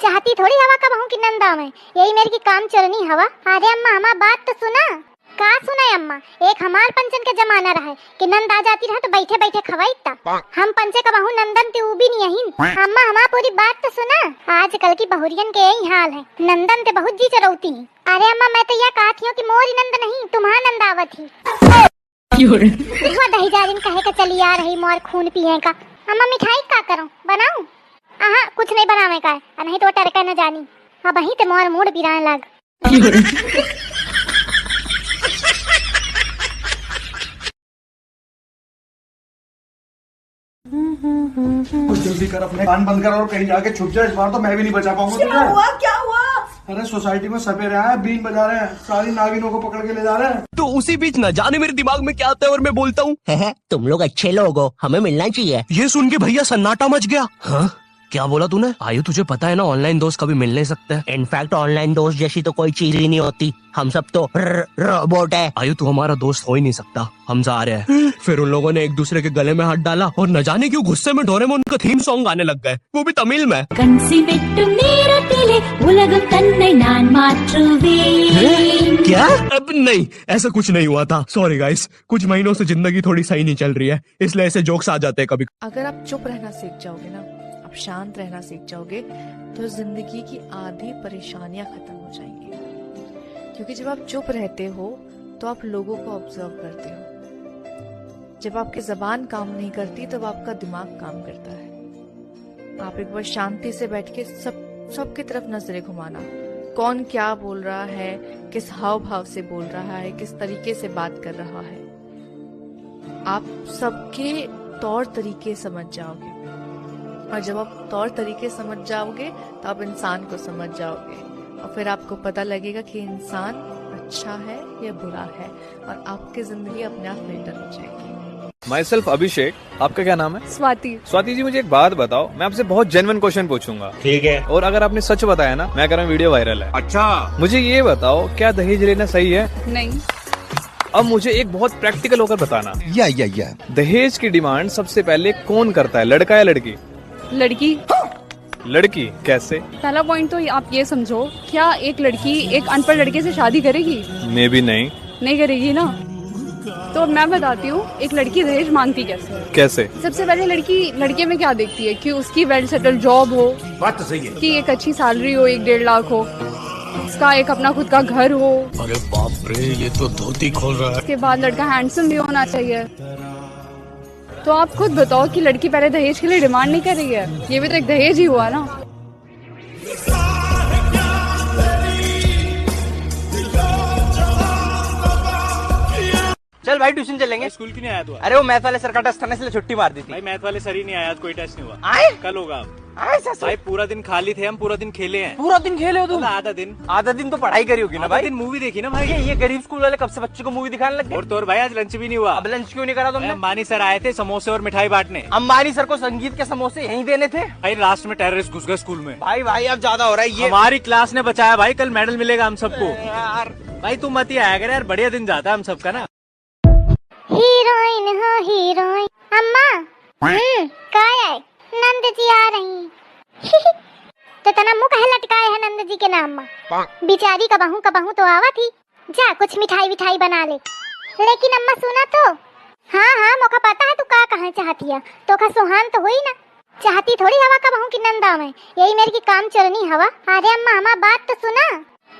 चाहती थोड़ी हवा कबहू की नंद आवे। यही मेरे की काम चोरनी हवा। अरे अम्मा, हमार बात तो सुना। का सुना अम्मा? एक हमार पंचन के जमाना रहे कि नंद आ जाती रहे तो बैठे बैठे खवाई ता। हम पंचे कबहू नंदन ते ऊ भी नहीं अहिन। अम्मा, हमार पूरी बात तो सुना। आजकल की बहुरियन के यही हाल है, नंदन ते बहुत जी चरौती हैं। अरे अम्मा, मैं तो यह कहत हियो कि मोरी नंद नहीं, तुम्हार नंद आवत ही। क्यों रे? हुआ दही जारिन कहे के चली आ रही मोर खून पिए का। अम्मा, मिठाई का करूं, बनाऊं? आहा, कुछ नहीं बनावे का है, आ नहीं तो टरका न जानी। अब वहीं ते मोर मूड बिरान लाग। क्यों रे? कुछ जल्दी कर, अपने कान बंद कर और कहीं जाके छुप जा। इस बार तो मैं भी नहीं बचा पाऊंगा तुझे। क्या हुआ? क्या हुआ? अरे सोसाइटी में सपेरे आए, बीन बजा रहे हैं, सारी नागिनों को पकड़ के ले जा रहे हैं। तो उसी बीच ना जाने मेरे दिमाग में क्या आता है और मैं बोलता हूँ, "हैं, हैं, तुम लोग अच्छे लोग हो, हमें मिलना चाहिए।" ये सुन के भैया सन्नाटा मच गया। हाँ, क्या बोला तूने? आयु, तुझे पता है ना, ऑनलाइन दोस्त कभी मिल नहीं सकते। इनफैक्ट ऑनलाइन दोस्त जैसी तो कोई चीज ही नहीं होती, हम सब तो र-, रोबोट है। आयु, तू हमारा दोस्त हो ही नहीं सकता, हम जा रहे हैं। फिर उन लोगों ने एक दूसरे के गले में हाथ डाला और न जाने क्यों गुस्से में डोरेमोन का थीम सॉन्ग गाने लग गए, वो भी तमिल में। கன்சிமெட்டு நேரத்திலே உலகம் தன்னை நான் மாற்றுவேன்। क्या? अब नहीं, ऐसा कुछ नहीं हुआ था। सॉरी गाइस, कुछ महीनों से जिंदगी थोड़ी सही नहीं चल रही है, इसलिए ऐसे जोक्स आ जाते हैं कभी। अगर आप चुप रहना सीख जाओगे ना, आप शांत रहना सीख जाओगे, तो जिंदगी की आधी परेशानियां खत्म हो जाएंगी। क्योंकि जब आप चुप रहते हो, तो आप लोगों को ऑब्जर्व करते हो। जब आपकी जबान काम नहीं करती, तब आपका दिमाग काम करता है। आप एक बार शांति से बैठ के सब, सबकी तरफ नजरें घुमाना, कौन क्या बोल रहा है, किस हाव भाव से बोल रहा है, किस तरीके से बात कर रहा है। आप सबके तौर तरीके समझ जाओगे, और जब आप तौर तरीके समझ जाओगे, तो आप इंसान को समझ जाओगे, और फिर आपको पता लगेगा कि इंसान अच्छा है या बुरा है, और आपकी जिंदगी अपने आप फिल्टर हो जाएगी। Myself अभिषेक। आपका क्या नाम है? स्वाति। स्वाति जी, मुझे एक बात बताओ, मैं आपसे बहुत जेन्युइन क्वेश्चन पूछूंगा। ठीक है। और अगर आपने सच बताया ना, मैं कह रहा हूँ वीडियो वायरल है। अच्छा। मुझे ये बताओ, क्या दहेज लेना सही है? नहीं। अब मुझे एक बहुत प्रैक्टिकल होकर बताना। या, या, या। दहेज की डिमांड सबसे पहले कौन करता है, लड़का या लड़की? लड़की। लड़की कैसे? पहला पॉइंट तो आप ये समझो, क्या एक लड़की एक अनपढ़ लड़के से शादी करेगी? मे बी नहीं। नहीं करेगी ना। तो अब मैं बताती हूँ, एक लड़की दहेज मांगती कैसे है। कैसे? सबसे पहले लड़की लड़के में क्या देखती है कि उसकी वेल सेटल्ड जॉब हो, बात तो सही है। कि एक अच्छी सैलरी हो, एक डेढ़ लाख हो, उसका एक अपना खुद का घर हो। अरे बाप रे, ये तो धोती खोल रहा है। उसके बाद लड़का हैंडसम भी होना चाहिए। तो आप खुद बताओ कि लड़की पहले दहेज के लिए डिमांड नहीं कर रही है, ये भी तो एक दहेज ही हुआ ना। चल भाई, ट्यूशन चलेंगे। स्कूल क्यों नहीं आया तू आज? अरे, वो मैथ वाले सर का टेस्ट था ना, इसलिए छुट्टी मार दी थी। भाई, मैथ वाले सर ही नहीं आया आज, कोई टेस्ट नहीं हुआ। आए? कल होगा अब। आए, सर, सर। भाई, पूरा दिन खाली थे हम, पूरा दिन खेले हैं। पूरा दिन खेले हो तुम? मतलब आधा दिन। आधा दिन तो पढ़ाई करी होगी ना आधा भाई। दिन मूवी देखी ना भाई। ये, ये गरीब स्कूल वाले कब से बच्चों को मूवी दिखाने लग गए? और तो और भाई, आज लंच भी नहीं हुआ। अब लंच क्यों नहीं करा भाई, तुमने? अंबानी सर आए थे, समोसे और मिठाई बांटने। अंबानी सर को संगीत के समोसे यहीं देने थे। भाई, लास्ट में टेररिस्ट घुस गए स्कूल में। भाई, भाई, अब ज्यादा हो रहा है ये। हमारी क्लास ने बचाया भाई, कल मेडल मिलेगा हम सबको। अरे यार। भाई, तू मत ही आया कर यार, बढ़िया दिन जाता है हम सबका ना। हीरोइन हो हीरोइन। अम्मा। हम्म, का है? नंद जी आ रही। तो तना मुंह काहे लटकाए है नंद जी के नाम मा? बिचारी कबहू कबहू तो आवा थी। जा, कुछ मिठाई विठाई बना ले। लेकिन अम्मा, सुना तो। हाँ, हाँ, मोका पता है तू का कहे चाहती है। तोका सोहान तो हुई ना। चाहती थोड़ी हवा कबहू की नंद आवे। यही मेरे की काम चोरनी हवा। अरे अम्मा, हमार बात तो सुना।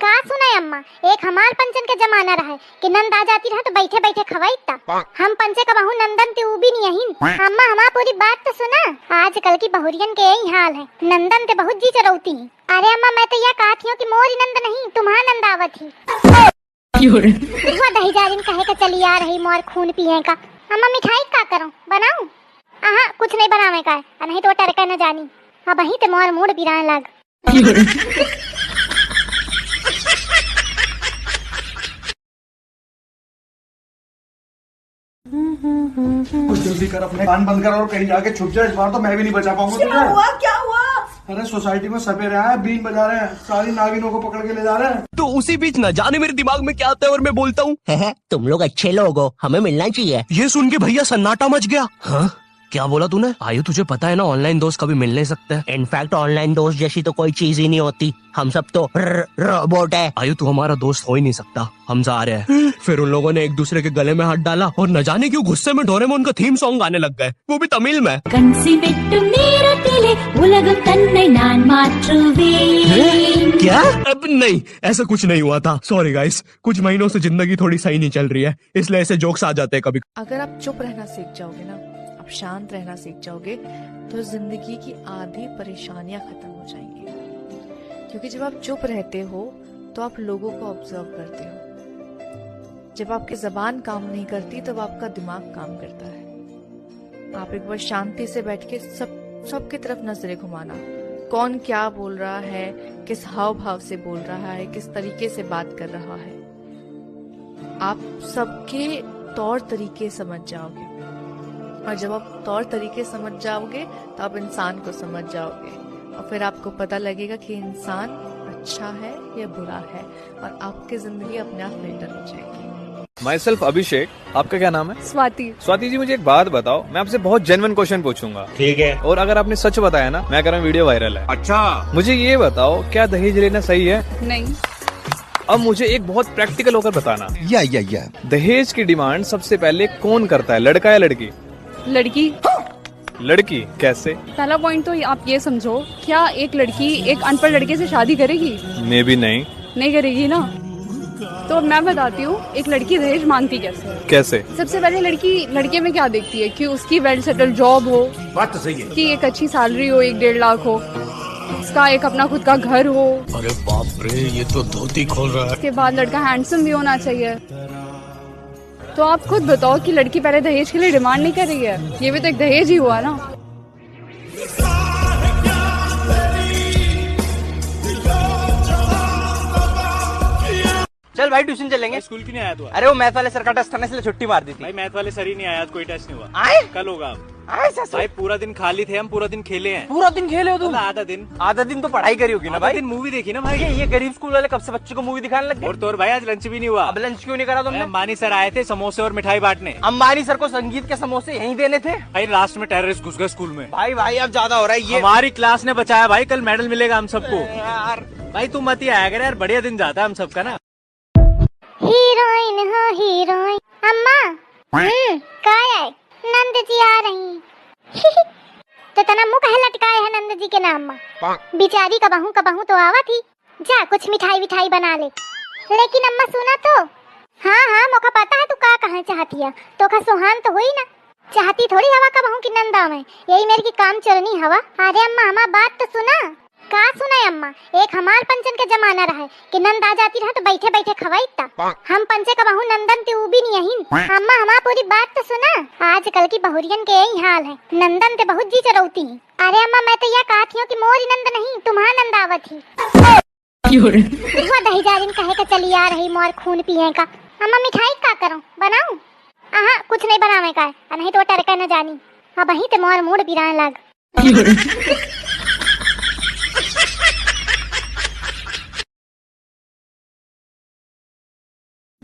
का सुना अम्मा? एक हमार पंचन के जमाना रहे कि नंद आ जाती रहे तो बैठे बैठे खवाई ता। हम पंचे कबहू नंदन ते ऊ भी नहीं अहिन। अम्मा, हमार पूरी बात तो सुना। आजकल की बहुरियन के यही हाल है, नंदन ते बहुत जी चरौती हैं। अरे अम्मा, मैं तो यह कहत हियो कि मोरी नंद नहीं, तुम्हार नंद आवत ही। क्यों रे? बुढ़वा दही जारिन कहे के चली आ रही, मोर खून पिए का। अम्मा, मिठाई का करूं, बनाऊं? आहा, कुछ नहीं बनावे का है, आ नहीं तो टरका न जानी। अब वहीं ते मोर मूड पिराए लाग। क्यों रे? कुछ जल्दी कर, अपने कान बंद कर और कहीं जाके छुप जा। इस बार तो मैं भी नहीं बचा पाऊंगा तुझे। क्या हुआ? क्या हुआ? अरे, सोसाइटी में सपेरे आए हैं, बीन बजा रहे हैं, सारी नागिनों को पकड़ के ले जा रहे हैं। तो उसी बीच न जाने मेरे दिमाग में क्या आता है और मैं बोलता हूँ, "हैं, हैं, तुम लोग अच्छे लोग हो, हमें मिलना चाहिए।" ये सुन के भैया सन्नाटा मच गया। हाँ? क्या बोला तूने? आयु, तुझे पता है ना, ऑनलाइन दोस्त कभी मिल नहीं सकते। इनफैक्ट, ऑनलाइन दोस्त जैसी तो कोई चीज ही नहीं होती। हम सब तो र-, रोबोट है। आयु, तू हमारा दोस्त हो ही नहीं सकता। हम जा रहे हैं। फिर उन लोगों ने एक दूसरे के गले में हाथ डाला और न जाने क्यों गुस्से में डोरेमोन का थीम सॉन्ग गाने लग गए, वो भी तमिल में। கன்சிவெட்டும் நேரத்திலே உலகம் தன்னை நான் மாற்றுவேன்। हैं? क्या? अब नहीं, ऐसा कुछ नहीं हुआ था। सॉरी गाइस, कुछ महीनों से जिंदगी थोड़ी सही नहीं चल रही है, इसलिए ऐसे जोक्स आ जाते हैं कभी। अगर आप चुप रहना सीख जाओगे ना, आप शांत रहना सीख जाओगे, तो जिंदगी की आधी परेशानियां खत्म हो जाएंगी। क्योंकि जब आप चुप रहते हो, तो आप लोगों को ऑब्जर्व करते हो। जब आपकी जबान काम नहीं करती, तब आपका दिमाग काम करता है। आप एक बार शांति से बैठ के सब, सबकी तरफ नजरें घुमाना, कौन क्या बोल रहा है, किस हाव भाव से बोल रहा है, किस तरीके से बात कर रहा है। आप सबके तौर तरीके समझ जाओगे, और जब आप तौर तरीके समझ जाओगे, तो आप इंसान को समझ जाओगे, और फिर आपको पता लगेगा कि इंसान अच्छा है या बुरा है, और आपकी जिंदगी अपने आप फिल्टर हो जाएगी। Myself अभिषेक। आपका क्या नाम है? स्वाति। स्वाति जी, मुझे एक बात बताओ, मैं आपसे बहुत जेन्युइन क्वेश्चन पूछूंगा। ठीक है। और अगर आपने सच बताया ना, मैं कह रहा हूँ वीडियो वायरल है। अच्छा। मुझे ये बताओ, क्या दहेज लेना सही है? नहीं। अब मुझे एक बहुत प्रैक्टिकल होकर बताना। या, या, या। दहेज की डिमांड सबसे पहले कौन करता है, लड़का या लड़की? लड़की। लड़की कैसे? पहला पॉइंट तो आप ये समझो, क्या एक लड़की एक अनपढ़ लड़के से शादी करेगी? मे बी नहीं। नहीं करेगी ना। तो मैं बताती हूँ, एक लड़की दहेज मांगती कैसे है। कैसे? सबसे पहले लड़की लड़के में क्या देखती है कि उसकी वेल सेटल्ड जॉब हो, बात तो सही है। कि एक अच्छी सैलरी हो, एक डेढ़ लाख हो, उसका एक अपना खुद का घर हो। अरे बाप रे, ये तो धोती खोल रहा है। उसके बाद लड़का handsome भी होना चाहिए। तो आप खुद बताओ कि लड़की पहले दहेज के लिए demand नहीं कर रही है, ये भी तो एक दहेज ही हुआ ना। चल भाई, tuition चलेंगे। स्कूल क्यों नहीं आया तू आज? अरे, वो math वाले sir का test था ना, इसलिए छुट्टी मार दी थी। भाई, math वाले sir ही नहीं आया आज, कोई test नहीं हुआ। आए? कल होगा। आए sir? भाई, पूरा दिन खाली थे हम, पूरा दिन खेले हैं। पूरा दिन खेले हो तुम? मतलब आधा दिन। आधा दिन तो पढ़ाई करी होगी ना आधा भाई। दिन movie देखी ना भाई। ये, ये गरीब स्कूल वाले कब से बच्चों को movie दिखाने लग गए? और तो और भाई, आज lunch भी नहीं हुआ। अब lunch क्यों नहीं करा तुमने? अंबानी sir आए थे समोसे और मिठाई बांटने। अंबानी sir को संगीत के समोसे यहीं देने थे। भाई, last में terrorist घुस गए स्कूल में। भाई, भाई, अब ज्यादा हो रहा है ये। हमारी class ने बचाया भाई, कल medal मिलेगा हम सबको। यार। भाई, तू मत ही आया कर यार, बढ़िया दिन जाता है हम सबका ना। Heroine हो heroine। अम्मा। हम्म, का है? नंद जी आ रही। तो तना मुंह काहे लटकाए है नंद जी के नाम मा? बिचारी कबहू कबहू तो आवा थी। जा, कुछ मिठाई विठाई बना ले। लेकिन अम्मा, सुना तो। हाँ, हाँ, मोका पता है तू का कहना चाहती है। तोका सोहान तो हुई ना। चाहती थोड़ी हवा कबहू की नंद आवे। यही मेरे की काम चोरनी हवा। अरे अम्मा, हमार बात तो सुना। का सुना अम्मा? एक हमार पंचन के जमाना रहे कि नंद आ जाती रहे तो बैठे बैठे खवाई ता। हम पंचे कबहू नंदन ते ऊ भी नहीं अहिन। अम्मा, हमार पूरी बात तो सुना। आजकल की बहुरियन के यही हाल है, नंदन ते बहुत जी चरौती हैं। अरे अम्मा, मैं तो यह कहती हूँ कि मोरी नंद नहीं, तुम्हार नंद आवत ही। क्यों रे? बुढ़वा दही जारिन कहे के चली आ रही, मोर खून पिए का। अम्मा, मिठाई का करूं, बनाऊं? आहा, कुछ नहीं बनावे का है, आ नहीं तो टरका न जानी। अब वहीं ते मोर मूड पिराए लाग। क्यों रे?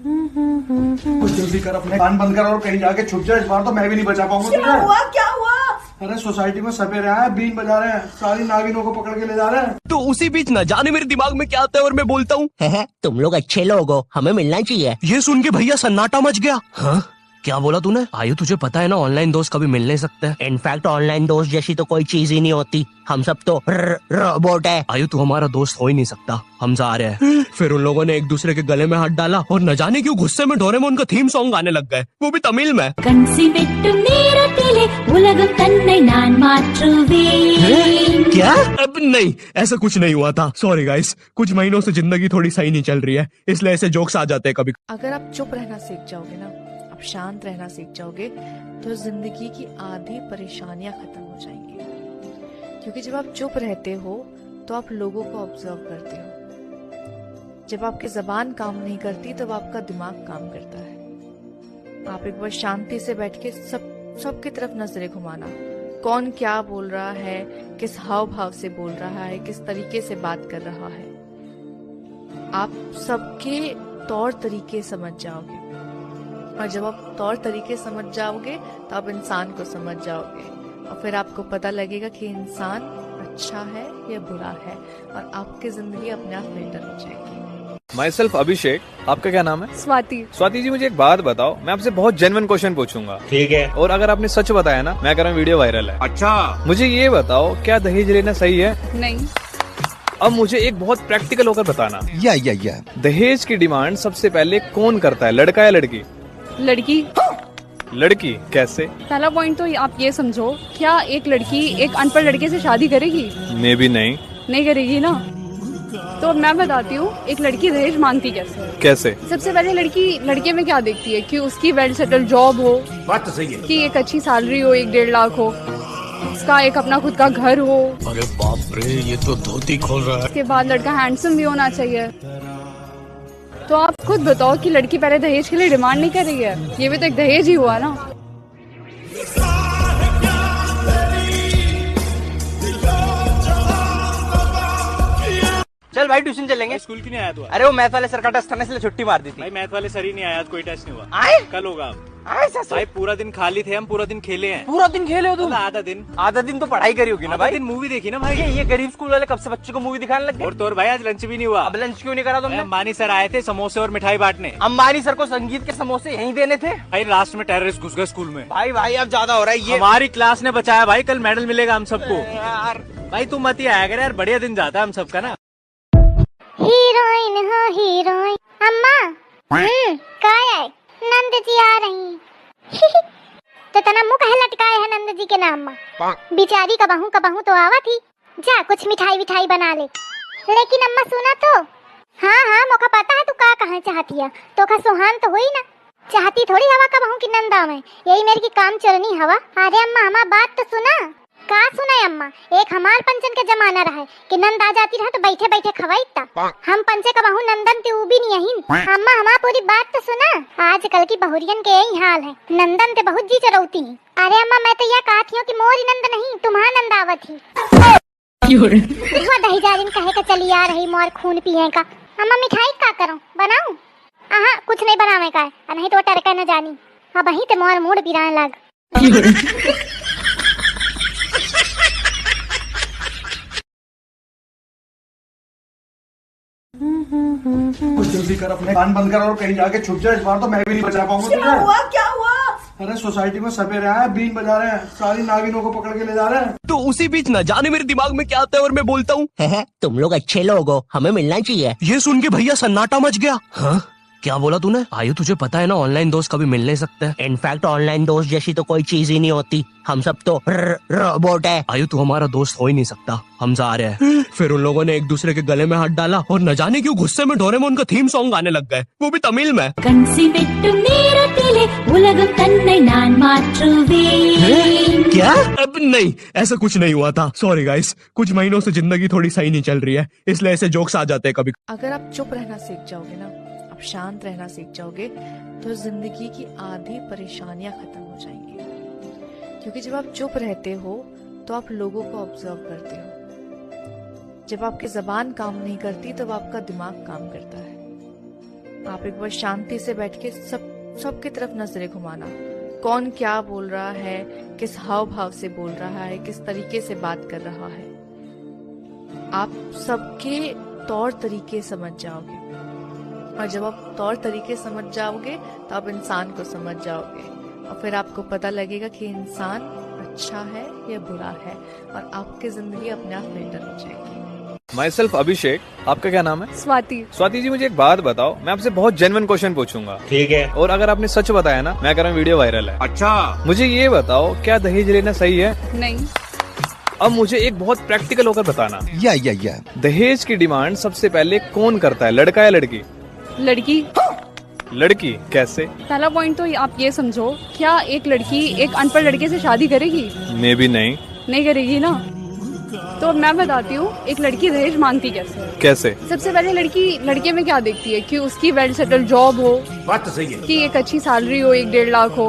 कुछ जल्दी कर, अपने कान बंद कर और कहीं जाके छुप जा। इस बार तो मैं भी नहीं बचा पाऊंगा क्या तुझे। हुआ? क्या हुआ? अरे, सोसाइटी में सपेरे आए हैं, बीन बजा रहे हैं, सारी नागिनों को पकड़ के ले जा रहे हैं। तो उसी बीच न जाने मेरे दिमाग में क्या आता है और मैं बोलता हूँ, "हैं, हैं, तुम लोग अच्छे लोग हो, हमें मिलना चाहिए।" ये सुन के भैया सन्नाटा मच गया। हाँ, क्या बोला तूने? आयु, तुझे पता है ना, online दोस्त कभी मिल नहीं सकते। In fact, online दोस्त जैसी तो कोई चीज ही नहीं होती। हम सब तो र-, robot है। आयु, तू हमारा दोस्त हो ही नहीं सकता। हम जा रहे हैं। फिर उन लोगों ने एक दूसरे के गले में हाथ डाला और न जाने क्यों गुस्से में डोरेमोन का theme song गाने लग गए, वो भी तमिल में। கன்சிவெட்டு நேரத்திலே உலகம் தன்னை நான் மாற்றுவேன்। हैं? क्या? अब नहीं, ऐसा कुछ नहीं हुआ था। Sorry guys, कुछ महीनों से जिंदगी थोड़ी सही नहीं चल रही है, इसलिए ऐसे jokes आ जाते हैं कभी। अगर आप चुप रहना सीख जाओगे ना, आप शांत रहना सीख जाओगे, तो जिंदगी की आधी परेशानियां खत्म हो जाएंगी। क्योंकि जब आप चुप रहते हो, तो आप लोगों को observe करते हो। जब आपकी जबान काम नहीं करती, तब आपका दिमाग काम करता है। आप एक बार शांति से बैठ के सब, सबकी तरफ नजरें घुमाना, कौन क्या बोल रहा है, किस हाव भाव से बोल रहा है, किस तरीके से बात कर रहा है, आप सबके तौर तरीके समझ जाओगे। और जब आप तौर तरीके समझ जाओगे, तो आप इंसान को समझ जाओगे, और फिर आपको पता लगेगा कि इंसान अच्छा है या बुरा है, और आपकी जिंदगी अपने आप filter हो जाएगी। Myself अभिषेक, आपका क्या नाम है? स्वाति। स्वाति जी, मुझे एक बात बताओ, मैं आपसे बहुत genuine question पूछूंगा। ठीक है। और अगर आपने सच बताया ना, मैं कह रहा हूँ video viral है। अच्छा। मुझे ये बताओ, क्या दहेज लेना सही है? नहीं। अब मुझे एक बहुत practical होकर बताना। या, या, या। दहेज की demand सबसे पहले कौन करता है, लड़का या लड़की? लड़की। लड़की कैसे? पहला point तो आप ये समझो, क्या एक लड़की एक अनपढ़ लड़के से शादी करेगी? Maybe नहीं। नहीं करेगी ना। तो मैं बताती हूँ, एक लड़की दहेज मांगती कैसे है। कैसे? सबसे पहले लड़की लड़के में क्या देखती है कि उसकी well settled job हो, बात तो सही है। कि एक अच्छी salary हो, एक डेढ़ लाख हो, उसका एक अपना खुद का घर हो। अरे बाप रे, ये तो धोती खोल रहा है। उसके बाद लड़का handsome भी होना चाहिए। तो आप खुद बताओ कि लड़की पहले दहेज के लिए demand नहीं कर रही है, ये भी तो एक दहेज ही हुआ ना। चल भाई, tuition चलेंगे। स्कूल क्यों नहीं आया तू आज? अरे, वो math वाले sir का test था ना, इसलिए छुट्टी मार दी थी। भाई, math वाले sir ही नहीं आया आज, कोई test नहीं हुआ। आए? कल होगा। आए sir? भाई, पूरा दिन खाली थे हम, पूरा दिन खेले हैं। पूरा दिन खेले हो तुम? मतलब आधा दिन। आधा दिन तो पढ़ाई करी होगी ना आधा भाई। दिन movie देखी ना भाई। ये, ये गरीब स्कूल वाले कब से बच्चों को movie दिखाने लग गए? और तो और भाई, आज lunch भी नहीं हुआ। अब lunch क्यों नहीं करा तुमने? भाई, अंबानी sir आए थे समोसे और मिठाई बांटने। अंबानी sir को संगीत के समोसे यहीं देने थे। भाई, last में terrorist घुस गए स्कूल में। भाई, भाई, अब ज्यादा हो रहा है ये। हमारी class ने बचाया भाई, कल medal मिलेगा हम सबको। यार। भाई, तू मत ही आया कर यार, बढ़िया दिन जाता है हम सबका ना। Heroine हो heroine। अम्मा। हम्म, का है? नंद जी आ रही। तो तना मुंह काहे लटकाए है नंद जी के नाम मा? बिचारी कबहू कबहू तो आवा थी। जा, कुछ मिठाई विठाई बना ले। लेकिन अम्मा, सुना तो। हाँ, हाँ, मोका पता है तू का कहै चाहत हिया। तोका सोहान तो होई ना। चाहती थोड़ी हवा कबहूँ कि नंद आवैं। यही मेर की काम चोरनी हवा। अरे अम्मा, हमार बात तो सुना। का सुनाई अम्मा, एक हमार पंचन के जमाना रहै कि नंद आ जाती रहै तो बैठे बैठे खवाइत। हम पंचे कबहूँ नंदन ते ऊबी नहीं अहिन। अम्मा, हमार पूरी बात तो सुना। आजकल की बहुरियन के यही हाल है, नंदन ते बहुत जी चरौती हैं। अरे अम्मा, मैं तो या कहत हियो कि मोरी नंद नहीं, तुम्हार नंद आवत ही। वो दही जारिन कहे के चली आ रही, मोर खून पिए का। अम्मा, मिठाई का करूँ, बनाऊँ? अहाँ, कुछ नहीं बनावे का है, आ नहीं तो टरका न जानी। अबहीं ते मोर मूड पिराए लाग। कुछ जल्दी कर, अपने कान बंद कर और कहीं जाके छुप जा। इस बार तो मैं भी नहीं बचा पाऊंगा तुझे। क्या हुआ? क्या हुआ? अरे, सोसाइटी में सपेरे आए हैं, बीन बजा रहे हैं, सारी नागिनों को पकड़ के ले जा रहे हैं। तो उसी बीच न जाने मेरे दिमाग में क्या आता है और मैं बोलता हूँ, "हैं, हैं, तुम लोग अच्छे लोग हो, हमें मिलना चाहिए।" ये सुन के भैया सन्नाटा मच गया। हाँ, क्या बोला तूने? आयु, तुझे पता है ना, ऑनलाइन दोस्त कभी मिल नहीं सकते। इनफैक्ट ऑनलाइन दोस्त जैसी तो कोई चीज ही नहीं होती, हम सब तो र-, रोबोट है। आयु, तू हमारा दोस्त हो ही नहीं सकता, हम जा रहे हैं। फिर उन लोगों ने एक दूसरे के गले में हाथ डाला और न जाने क्यों गुस्से में डोरेमोन का थीम सॉन्ग गाने लग गए, वो भी तमिल में। கன்சிவெட்டு நேரத்திலே உலகம் தன்னை நான் மாற்றுவேன்। क्या? अब नहीं, ऐसा कुछ नहीं हुआ था। सॉरी गाइस, कुछ महीनों से जिंदगी थोड़ी सही नहीं चल रही है, इसलिए ऐसे जोक्स आ जाते हैं कभी। अगर आप चुप रहना सीख जाओगे ना, आप शांत रहना सीख जाओगे, तो जिंदगी की आधी परेशानियां खत्म हो जाएंगी। क्योंकि जब आप चुप रहते हो, तो आप लोगों को ऑब्जर्व करते हो। जब आपकी जबान काम नहीं करती, तब आपका दिमाग काम करता है। आप एक बार शांति से बैठ के सब, सबकी तरफ नजरें घुमाना, कौन क्या बोल रहा है, किस हाव भाव से बोल रहा है, किस तरीके से बात कर रहा है। आप सबके तौर तरीके समझ जाओगे, और जब आप तौर तरीके समझ जाओगे, तो आप इंसान को समझ जाओगे, और फिर आपको पता लगेगा कि इंसान अच्छा है या बुरा है, और आपकी जिंदगी अपने आप बेहतर हो जाएगी। Myself अभिषेक, आपका क्या नाम है? स्वाति। स्वाति जी, मुझे एक बात बताओ, मैं आपसे बहुत जेन्युइन क्वेश्चन पूछूंगा। ठीक है। और अगर आपने सच बताया ना, मैं कह रहा हूँ वीडियो वायरल है। अच्छा। मुझे ये बताओ, क्या दहेज लेना सही है? नहीं। अब मुझे एक बहुत प्रैक्टिकल होकर बताना। या, या, या। दहेज की डिमांड सबसे पहले कौन करता है, लड़का या लड़की? लड़की। लड़की कैसे? पहला पॉइंट तो आप ये समझो, क्या एक लड़की एक अनपढ़ लड़के से शादी करेगी? मे बी नहीं। नहीं करेगी ना। तो मैं बताती हूँ, एक लड़की दहेज मांगती कैसे है। कैसे? सबसे पहले लड़की लड़के में क्या देखती है कि उसकी वेल सेटल्ड जॉब हो, बात तो सही है। कि एक अच्छी सैलरी हो, एक डेढ़ लाख हो,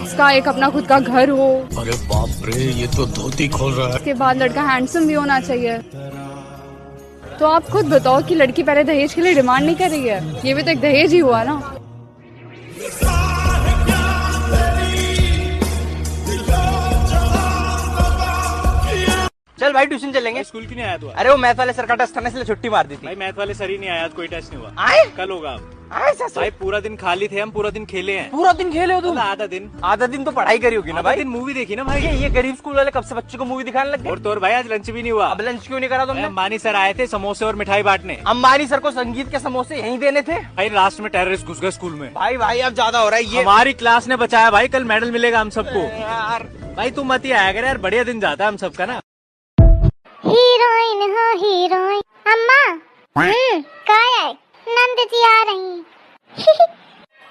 उसका एक अपना खुद का घर हो। अरे बाप रे, ये तो धोती खोल रहा है। उसके बाद लड़का हैंडसम भी होना चाहिए। तो आप खुद बताओ कि लड़की पहले दहेज के लिए डिमांड नहीं कर रही है, ये भी तो एक दहेज ही हुआ ना। चल भाई, ट्यूशन चलेंगे। भाई, स्कूल क्यों नहीं आया तू आज? अरे, वो मैथ वाले सर का टेस्ट था ना, इसलिए छुट्टी मार दी थी। भाई, मैथ वाले सर ही नहीं आया आज, कोई टेस्ट नहीं हुआ। आए? कल होगा अब। आए, सर, सर। भाई, पूरा दिन खाली थे हम, पूरा दिन खेले हैं। पूरा दिन खेले हो तुम? मतलब, आधा दिन। आधा दिन तो पढ़ाई करी होगी ना आधा भाई? दिन मूवी देखी ना भाई। ये, ये गरीब स्कूल वाले कब से बच्चों को मूवी दिखाने लग गए? और तो और भाई, आज लंच भी नहीं हुआ। अब लंच क्यों नहीं करा तुमने? अरे, अंबानी सर आए थे समोसे और मिठाई बांटने। अंबानी सर को संगीत के समोसे यहीं देने थे। भाई, लास्ट में टेररिस्ट घुस गए स्कूल में। भाई, भाई, अब ज्यादा हो रहा है ये। हमारी क्लास ने बचाया भाई, कल मेडल मिलेगा हम सबको। अरे यार। भाई, तू मत ही आया कर यार, बढ़िया दिन जाता है हम सबका ना। हीरोइन हो हीरोइन। अम्मा। हम्म, काय है? नंद जी आ रही।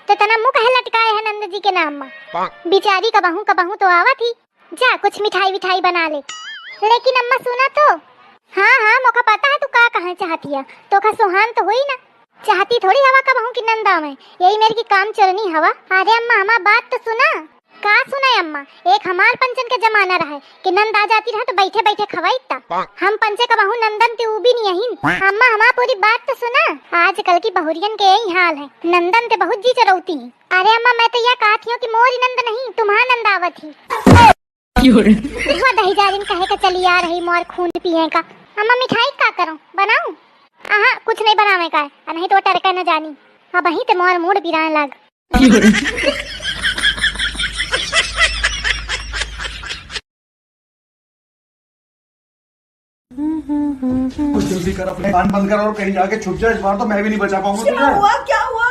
तो तना मुंह काहे लटकाए है नंद जी के नाम मा? बिचारी कबहू कबहू तो आवत ही। जा, कुछ मिठाई विठाई बना ले। लेकिन अम्मा, सुना तो। हाँ, हाँ, मोका पता है तू का कहै चाहत हिया। तोका सोहान तो होई ना। चाहती थोड़ी हवा कबहू कि नंद आवैं। यही मेर की काम चोरनी हवा। अरे अम्मा, हमार बात तो सुना। का सुनाई अम्मा, एक हमार पंचन के जमाना रहै कि नंद आ जाती रहै तो बैठे बैठे खवाइत। हम पंचे कबहू नंदन ते ऊबी नहीं अहिन। अम्मा, हमार पूरी बात तो सुना। आजकल की बहुरियन के यही हाल है, नंदन ते बहुत जी चरौती हैं। अरे अम्मा, मैं तो या कहत हियो कि मोरी नंद नहीं, तुम्हार नंद आवत ही। वो दही जारिन कहे के चली आ रही, मोर खून पिए का। अम्मा, मिठाई का करूं, बनाऊं? अहाँ, कुछ नहीं बनावे का है, आ नहीं तो टरका न जानी। अबहीं ते मोर मूड पिराए लाग। कुछ जल्दी कर, अपने कान बंद कर और कहीं जाके छुप जा। इस बार तो मैं भी नहीं बचा पाऊंगा तुझे। क्या हुआ? क्या हुआ?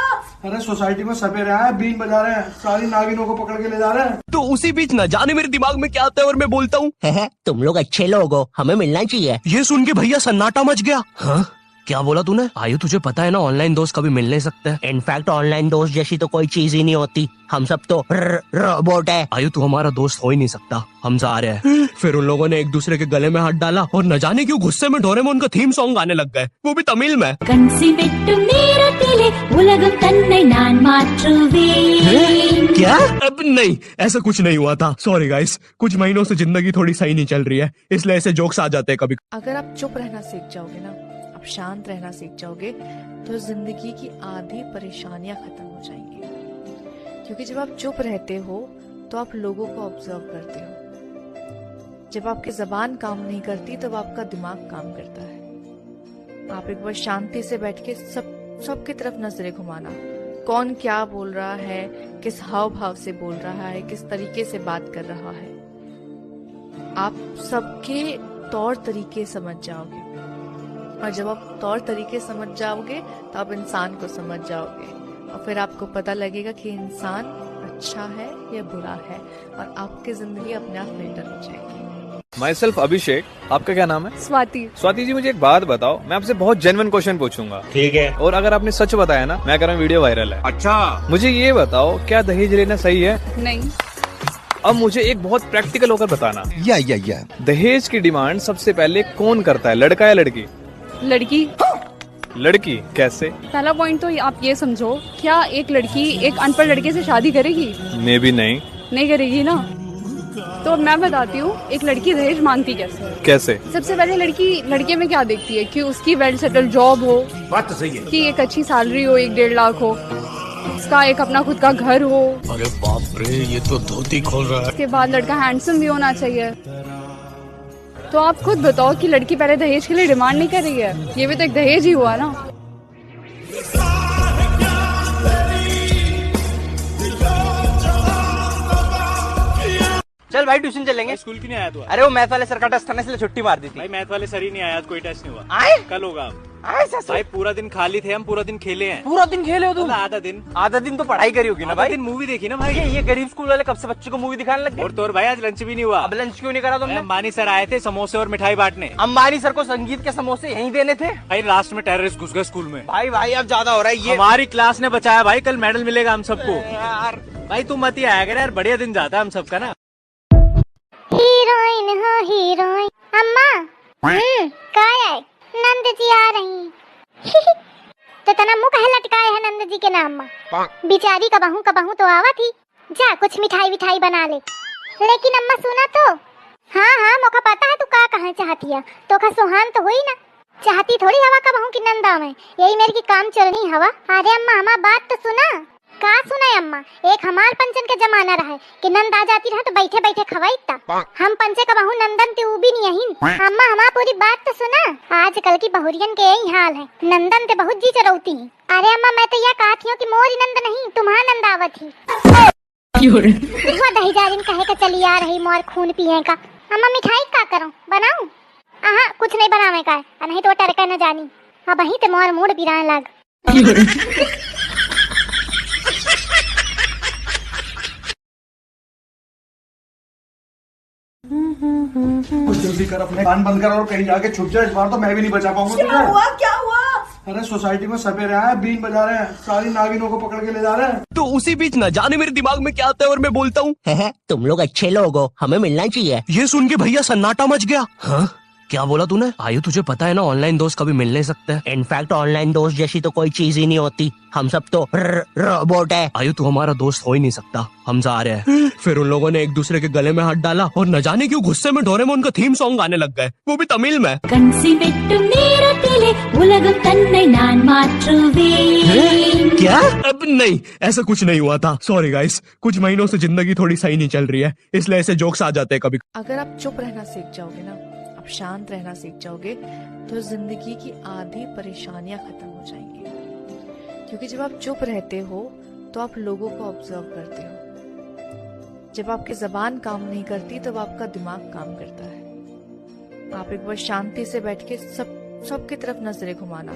अरे, सोसाइटी में सपेरे आए, बीन बजा रहे हैं, सारी नागिनों को पकड़ के ले जा रहे हैं। तो उसी बीच न जाने मेरे दिमाग में क्या आता है और मैं बोलता हूँ, "हैं, हैं, तुम लोग अच्छे लोग हो, हमें मिलना चाहिए।" ये सुन के भैया सन्नाटा मच गया। हाँ, क्या बोला तूने? आयु, तुझे पता है ना, ऑनलाइन दोस्त कभी मिल नहीं सकते। इनफैक्ट ऑनलाइन दोस्त जैसी तो कोई चीज ही नहीं होती, हम सब तो र-, रोबोट है। आयु, तू हमारा दोस्त हो ही नहीं सकता, हम जा रहे हैं। फिर उन लोगों ने एक दूसरे के गले में हाथ डाला और न जाने क्यों गुस्से में डोरेमोन का थीम सॉन्ग गाने लग गए, वो भी तमिल में। கன்சிமெட்டும் நேரத்திலே உலகம் தன்னை நான் மாற்றுவேன்। क्या? अब नहीं, ऐसा कुछ नहीं हुआ था। सॉरी गाइस, कुछ महीनों से जिंदगी थोड़ी सही नहीं चल रही है, इसलिए ऐसे जोक्स आ जाते हैं कभी। अगर आप चुप रहना सीख जाओगे ना, आप शांत रहना सीख जाओगे, तो जिंदगी की आधी परेशानियां खत्म हो जाएंगी। क्योंकि जब आप चुप रहते हो, तो आप लोगों को ऑब्जर्व करते हो। जब आपकी जबान काम नहीं करती, तब आपका दिमाग काम करता है। आप एक बार शांति से बैठ के सब, सबकी तरफ नजरें घुमाना। कौन क्या बोल रहा है, किस हाव भाव से बोल रहा है, किस तरीके से बात कर रहा है, आप सबके तौर तरीके समझ जाओगे। और जब आप तौर तरीके समझ जाओगे, तो आप इंसान को समझ जाओगे, और फिर आपको पता लगेगा कि इंसान अच्छा है या बुरा है, और आपकी जिंदगी अपने आप बेहतर हो जाएगी। Myself अभिषेक, आपका क्या नाम है? स्वाति। स्वाति जी, मुझे एक बात बताओ, मैं आपसे बहुत जेन्युइन क्वेश्चन पूछूंगा। ठीक है। और अगर आपने सच बताया ना, मैं कह रहा हूँ वीडियो वायरल है। अच्छा। मुझे ये बताओ, क्या दहेज लेना सही है? नहीं। अब मुझे एक बहुत प्रैक्टिकल होकर बताना। या, या, या। दहेज की डिमांड सबसे पहले कौन करता है, लड़का या लड़की? लड़की। लड़की कैसे? पहला पॉइंट तो ये, आप ये समझो, क्या एक लड़की एक अनपढ़ लड़के से शादी करेगी? मे बी नहीं। नहीं करेगी ना। तो मैं बताती हूँ, एक लड़की दहेज मांगती कैसे है। कैसे? सबसे पहले लड़की लड़के में क्या देखती है, कि उसकी वेल सेटल्ड जॉब हो, बात तो सही है। कि एक अच्छी सैलरी हो, एक डेढ़ लाख हो, उसका एक अपना खुद का घर हो। अरे बाप रे, ये तो धोती खोल रहा है। उसके बाद लड़का हैंडसम भी होना चाहिए। तो आप खुद बताओ कि लड़की पहले दहेज के लिए डिमांड नहीं कर रही है, ये भी तो एक दहेज ही हुआ ना। चल भाई, ट्यूशन चलेंगे। स्कूल क्यों नहीं आया तू आज? अरे, वो मैथ वाले सर का टेस्ट था ना, इसलिए छुट्टी मार दी थी। भाई, मैथ वाले सर ही नहीं आया आज, कोई टेस्ट नहीं हुआ। आए? कल होगा। आए ससुर। भाई, पूरा दिन खाली थे हम, पूरा दिन खेले हैं। पूरा दिन खेले हो तुम? मतलब आधा दिन। आधा दिन तो पढ़ाई करी होगी ना आधा भाई। दिन मूवी देखी ना भाई। ये, ये गरीब स्कूल वाले कब से बच्चों को मूवी दिखाने लग गए? और तो और भाई, आज लंच भी नहीं हुआ। अब लंच क्यों नहीं करा तुमने? अरे, अंबानी सर आए थे समोसे और मिठाई बांटने। अंबानी सर को संगीत के समोसे यहीं देने थे। भाई, लास्ट में टेररिस्ट घुस गए स्कूल में। भाई, भाई, अब ज्यादा हो रहा है ये। हमारी क्लास ने बचाया भाई, कल मेडल मिलेगा हम सबको। अरे यार। भाई, तू मत ही आया कर यार, बढ़िया दिन जाता है हम सबका ना। हीरोइन हो हीरोइन। अम्मा। हम्म, का है? नंद जी आ रही। तो तना मुंह काहे लटकाए है नंद जी के नाम मा? बिचारी कबहू कबहू तो आवत ही। जा, कुछ मिठाई विठाई बना ले। लेकिन अम्मा, सुना तो। हाँ, हाँ, मोका पता है तू का कहना चाहती है। तोका सुहान तो हुई ना। चाहती थोड़ी हवा कबहू की नंद आवे। यही मेरे की काम चलनी हवा। अरे अम्मा, हमार बात तो सुना। का सुना अम्मा? एक हमार पंचन के जमाना रहे कि नंद आ जाती रहे तो बैठे बैठे खवाई ता। हम पंचे कबहू नंदन ते ऊ भी नहीं अहिन। अम्मा, हमार पूरी बात तो सुना। आजकल की बहुरियन के यही हाल है, नंदन ते बहुत जी चरौती हैं। अरे अम्मा, मैं तो यह कहत हियो कि मोरी नंद नहीं, तुम्हार नंद आवत ही। क्यों रे? वह दही जारिन कहे का चली आ रही मोर खून पिए का। अम्मा, मिठाई का करूं, बनाऊं? अहा, कुछ नहीं बनावे का है, आ नहीं तो टरका न जानी। अब वहीं ते मोर मूड पिराए लाग। क्यों रे? कुछ जल्दी कर, अपने कान बंद कर और कहीं जाके छुप जा। इस बार तो मैं भी नहीं बचा पाऊंगा क्या तुझे। हुआ? क्या हुआ? अरे, सोसाइटी में सपेरे आए, बीन बजा रहे हैं, सारी नागिनों को पकड़ के ले जा रहे हैं। तो उसी बीच न जाने मेरे दिमाग में क्या आता है और मैं बोलता हूँ, "हैं, हैं, तुम लोग अच्छे लोग हो, हमें मिलना चाहिए।" ये सुन के भैया सन्नाटा मच गया। हाँ? क्या बोला तूने? आयु, तुझे पता है ना, ऑनलाइन दोस्त कभी मिल नहीं सकते। इनफैक्ट ऑनलाइन दोस्त जैसी तो कोई चीज ही नहीं होती, हम सब तो र-, रोबोट है। आयु, तू हमारा दोस्त हो ही नहीं सकता, हम जा रहे हैं। फिर उन लोगों ने एक दूसरे के गले में हाथ डाला और न जाने क्यों गुस्से में डोरेमोन का थीम सॉन्ग गाने लग गए, वो भी तमिल में। கன்சிமெட்டும் நேரத்திலே உலகம் தன்னை நான் மாற்றுவேன்। क्या? अब नहीं, ऐसा कुछ नहीं हुआ था। सॉरी गाइस, कुछ महीनों से जिंदगी थोड़ी सही नहीं चल रही है, इसलिए ऐसे जोक्स आ जाते हैं कभी। अगर आप चुप रहना सीख जाओगे ना, आप शांत रहना सीख जाओगे, तो जिंदगी की आधी परेशानियां खत्म हो जाएंगी। क्योंकि जब आप चुप रहते हो, तो आप लोगों को ऑब्जर्व करते हो। जब आपकी जबान काम नहीं करती, तब आपका दिमाग काम करता है। आप एक बार शांति से बैठ के सब, सबकी तरफ नजरें घुमाना।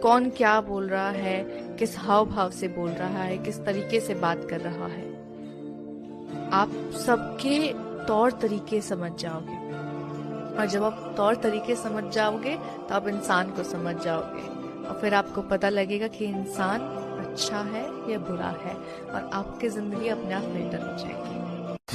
कौन क्या बोल रहा है, किस हाव भाव से बोल रहा है, किस तरीके से बात कर रहा है, आप सबके तौर तरीके समझ जाओगे। और जब आप तौर तरीके समझ जाओगे, तो आप इंसान को समझ जाओगे, और फिर आपको पता लगेगा कि इंसान अच्छा है या बुरा है, और आपकी जिंदगी अपने आप फिल्टर हो जाएगी।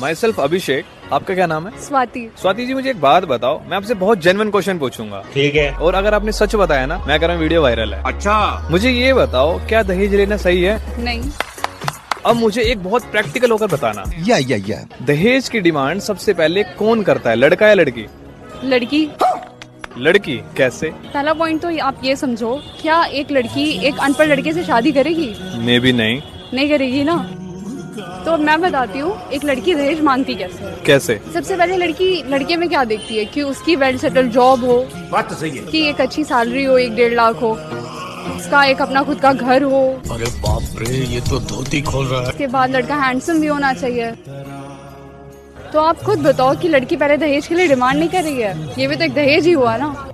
Myself अभिषेक। आपका क्या नाम है? स्वाति। स्वाति जी, मुझे एक बात बताओ, मैं आपसे बहुत जेन्युइन क्वेश्चन पूछूंगा। ठीक है। और अगर आपने सच बताया ना, मैं कह रहा हूँ वीडियो वायरल है। अच्छा। मुझे ये बताओ, क्या दहेज लेना सही है? नहीं। अब मुझे एक बहुत प्रैक्टिकल होकर बताना। या, या, या। दहेज की डिमांड सबसे पहले कौन करता है, लड़का या लड़की? लड़की। लड़की कैसे? पहला पॉइंट तो आप ये समझो, क्या एक लड़की एक अनपढ़ लड़के से शादी करेगी? Maybe नहीं। नहीं करेगी ना। तो मैं बताती हूँ, एक लड़की दहेज मांगती कैसे है। कैसे? सबसे पहले लड़की लड़के में क्या देखती है कि उसकी वेल सेटल्ड जॉब हो, बात तो सही है। कि एक अच्छी सैलरी हो, एक डेढ़ लाख हो, उसका एक अपना खुद का घर हो। अरे बाप रे, ये तो धोती खोल रहा है। उसके बाद लड़का हैंडसम भी होना चाहिए। तो आप खुद बताओ कि लड़की पहले दहेज के लिए डिमांड नहीं कर रही है, ये भी तो एक दहेज ही हुआ ना।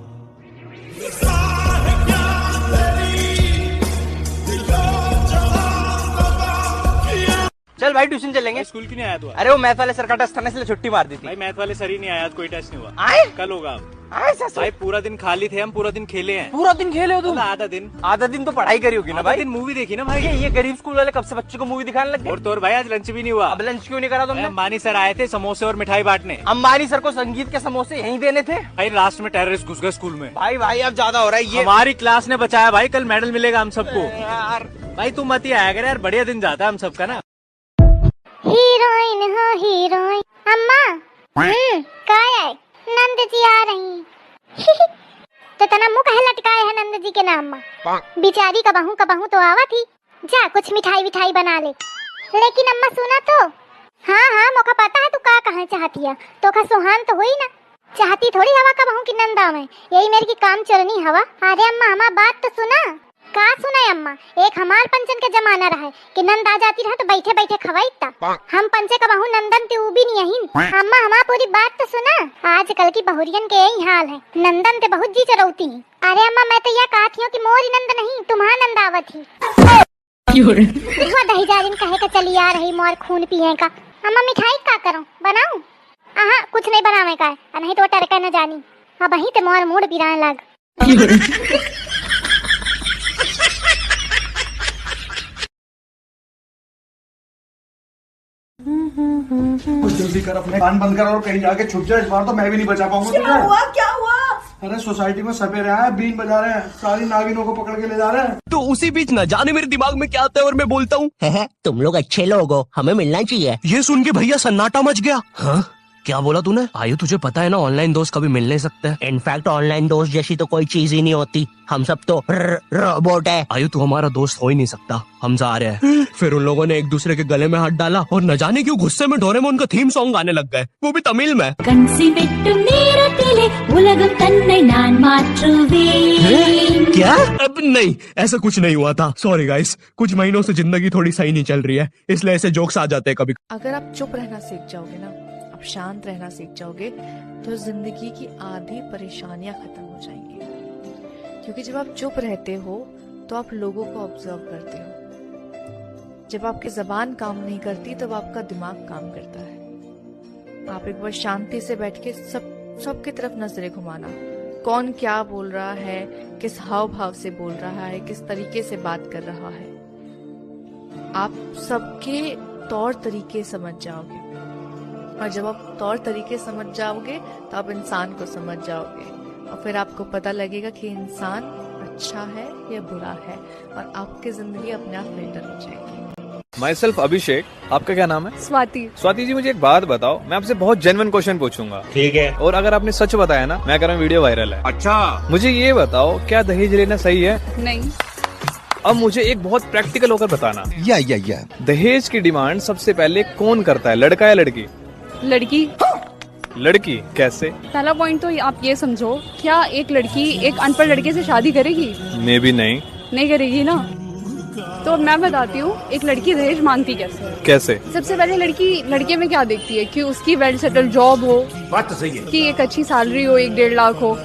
चल भाई, ट्यूशन चलेंगे। भाई, स्कूल क्यों नहीं आया तू आज? अरे, वो मैथ वाले सर का टेस्ट था ना, इसलिए छुट्टी मार दी थी। भाई, मैथ वाले सर ही नहीं आया आज, कोई टेस्ट नहीं हुआ। आए? कल होगा। आए, ससुर। भाई, पूरा दिन खाली थे हम, पूरा दिन खेले हैं। पूरा दिन खेले हो तुम? मतलब आधा दिन। आधा दिन तो पढ़ाई करी होगी ना आधा भाई? दिन मूवी देखी ना भाई। ये, ये गरीब स्कूल वाले कब से बच्चों को मूवी दिखाने लग गए? और तो और भाई, आज लंच भी नहीं हुआ। अब लंच क्यों नहीं करा तुमने? भाई, अंबानी सर आए थे समोसे और मिठाई बांटने। अंबानी सर को संगीत के समोसे यहीं देने थे। भाई, लास्ट में टेररिस्ट घुस गए स्कूल में। भाई, भाई, अब ज्यादा हो रहा है ये। हमारी क्लास ने बचाया भाई, कल मेडल मिलेगा हम सबको। अरे यार। भाई, तू मत ही आया कर यार, बढ़िया दिन जाता है हम सबका ना। हीरोइन हो हीरोइन। अम्मा। हम्म। का है? नंद जी आ रही। तो तना मुंह काहे लटकाए है नंद जी के नाम मा? बिचारी कबहू कबहू तो आवत ही। जा, कुछ मिठाई विठाई बना ले। लेकिन अम्मा, सुना तो। हाँ, हाँ, मोका पता है तू का कहना चाहती है। तोका सुहान तो हुई ना। चाहती थोड़ी हवा कबहू कि नंद आवे। यही मेरे की काम चलनी हवा। अरे अम्मा, हमार बात तो सुना। का सुना अम्मा? एक हमार पंचन के जमाना रहे कि नंद आ जाती रहे तो बैठे बैठे खवाई ता। हम पंचे कबहू नंदन ते ऊ भी नहीं अहिन। अम्मा, हमार पूरी बात तो सुना। आजकल की बहुरियन के यही हाल है, नंदन ते बहुत जी चरौती हैं। अरे अम्मा, मैं तो यह कहत हियो कि मोरी नंद नहीं, तुम्हार नंद आवत ही। क्यों रे? हुआ दही जालिन कहे का चली आ रही मोर खून पिए का। अम्मा, मिठाई का करो, बनाऊं? आहा, कुछ नहीं बनावे का है, आ नहीं तो टरका न जानी। अब वहीं ते मोर मूड बिरान लाग। क्यों रे? कुछ जल्दी कर, अपने कान बंद कर और कहीं जाके छुप जा। इस बार तो मैं भी नहीं बचा पाऊंगा तुझे। क्या हुआ? क्या हुआ? अरे, सोसाइटी में सपेरे आए हैं, बीन बजा रहे हैं, सारी नागिनों को पकड़ के ले जा रहे हैं। तो उसी बीच न जाने मेरे दिमाग में क्या आता है और मैं बोलता हूँ, "हैं, हैं, तुम लोग अच्छे लोग हो, हमें मिलना चाहिए।" ये सुन के भैया सन्नाटा मच गया। हाँ? क्या बोला तूने? आयु, तुझे पता है ना, ऑनलाइन दोस्त कभी मिल नहीं सकते। इनफैक्ट, ऑनलाइन दोस्त जैसी तो कोई चीज ही नहीं होती। हम सब तो र-, रोबोट है। आयु, तू हमारा दोस्त हो ही नहीं सकता। हम जा रहे हैं। फिर उन लोगों ने एक दूसरे के गले में हाथ डाला और न जाने क्यों गुस्से में डोरेमोन का थीम सॉन्ग गाने लग गए, वो भी तमिल में। கன்சிவெட்டும் நேரத்திலே உலகம் தன்னை நான் மாற்றுவேன்। क्या? अब नहीं, ऐसा कुछ नहीं हुआ था। सॉरी गाइस, कुछ महीनों से जिंदगी थोड़ी सही नहीं चल रही है, इसलिए ऐसे जोक्स आ जाते हैं कभी। अगर आप चुप रहना सीख जाओगे ना, आप शांत रहना सीख जाओगे, तो जिंदगी की आधी परेशानियां खत्म हो जाएंगी। क्योंकि जब आप चुप रहते हो, तो आप लोगों को ऑब्जर्व करते हो। जब आपकी जबान काम नहीं करती, तब आपका दिमाग काम करता है। आप एक बार शांति से बैठ के सब, सबकी तरफ नजरें घुमाना, कौन क्या बोल रहा है, किस हाव भाव से बोल रहा है, किस तरीके से बात कर रहा है, आप सबके तौर तरीके समझ जाओगे। और जब आप तौर तरीके समझ जाओगे, तो आप इंसान को समझ जाओगे, और फिर आपको पता लगेगा कि इंसान अच्छा है या बुरा है, और आपकी जिंदगी अपने आप फिल्टर हो जाएगी। Myself अभिषेक। आपका क्या नाम है? स्वाति। स्वाति जी, मुझे एक बात बताओ, मैं आपसे बहुत जेन्युइन क्वेश्चन पूछूंगा। ठीक है। और अगर आपने सच बताया ना, मैं कह रहा हूँ वीडियो वायरल है। अच्छा। मुझे ये बताओ, क्या दहेज लेना सही है? नहीं। अब मुझे एक बहुत प्रैक्टिकल होकर बताना। या, या, या। दहेज की डिमांड सबसे पहले कौन करता है, लड़का या लड़की? लड़की। लड़की कैसे? पहला पॉइंट तो आप ये समझो, क्या एक लड़की एक अनपढ़ लड़के से शादी करेगी? Maybe नहीं। नहीं करेगी ना। तो मैं बताती हूँ, एक लड़की दहेज मांगती कैसे है। कैसे? सबसे पहले लड़की लड़के में क्या देखती है कि उसकी वेल सेटल्ड जॉब हो, बात तो सही है। कि एक अच्छी सैलरी हो, एक डेढ़ लाख हो,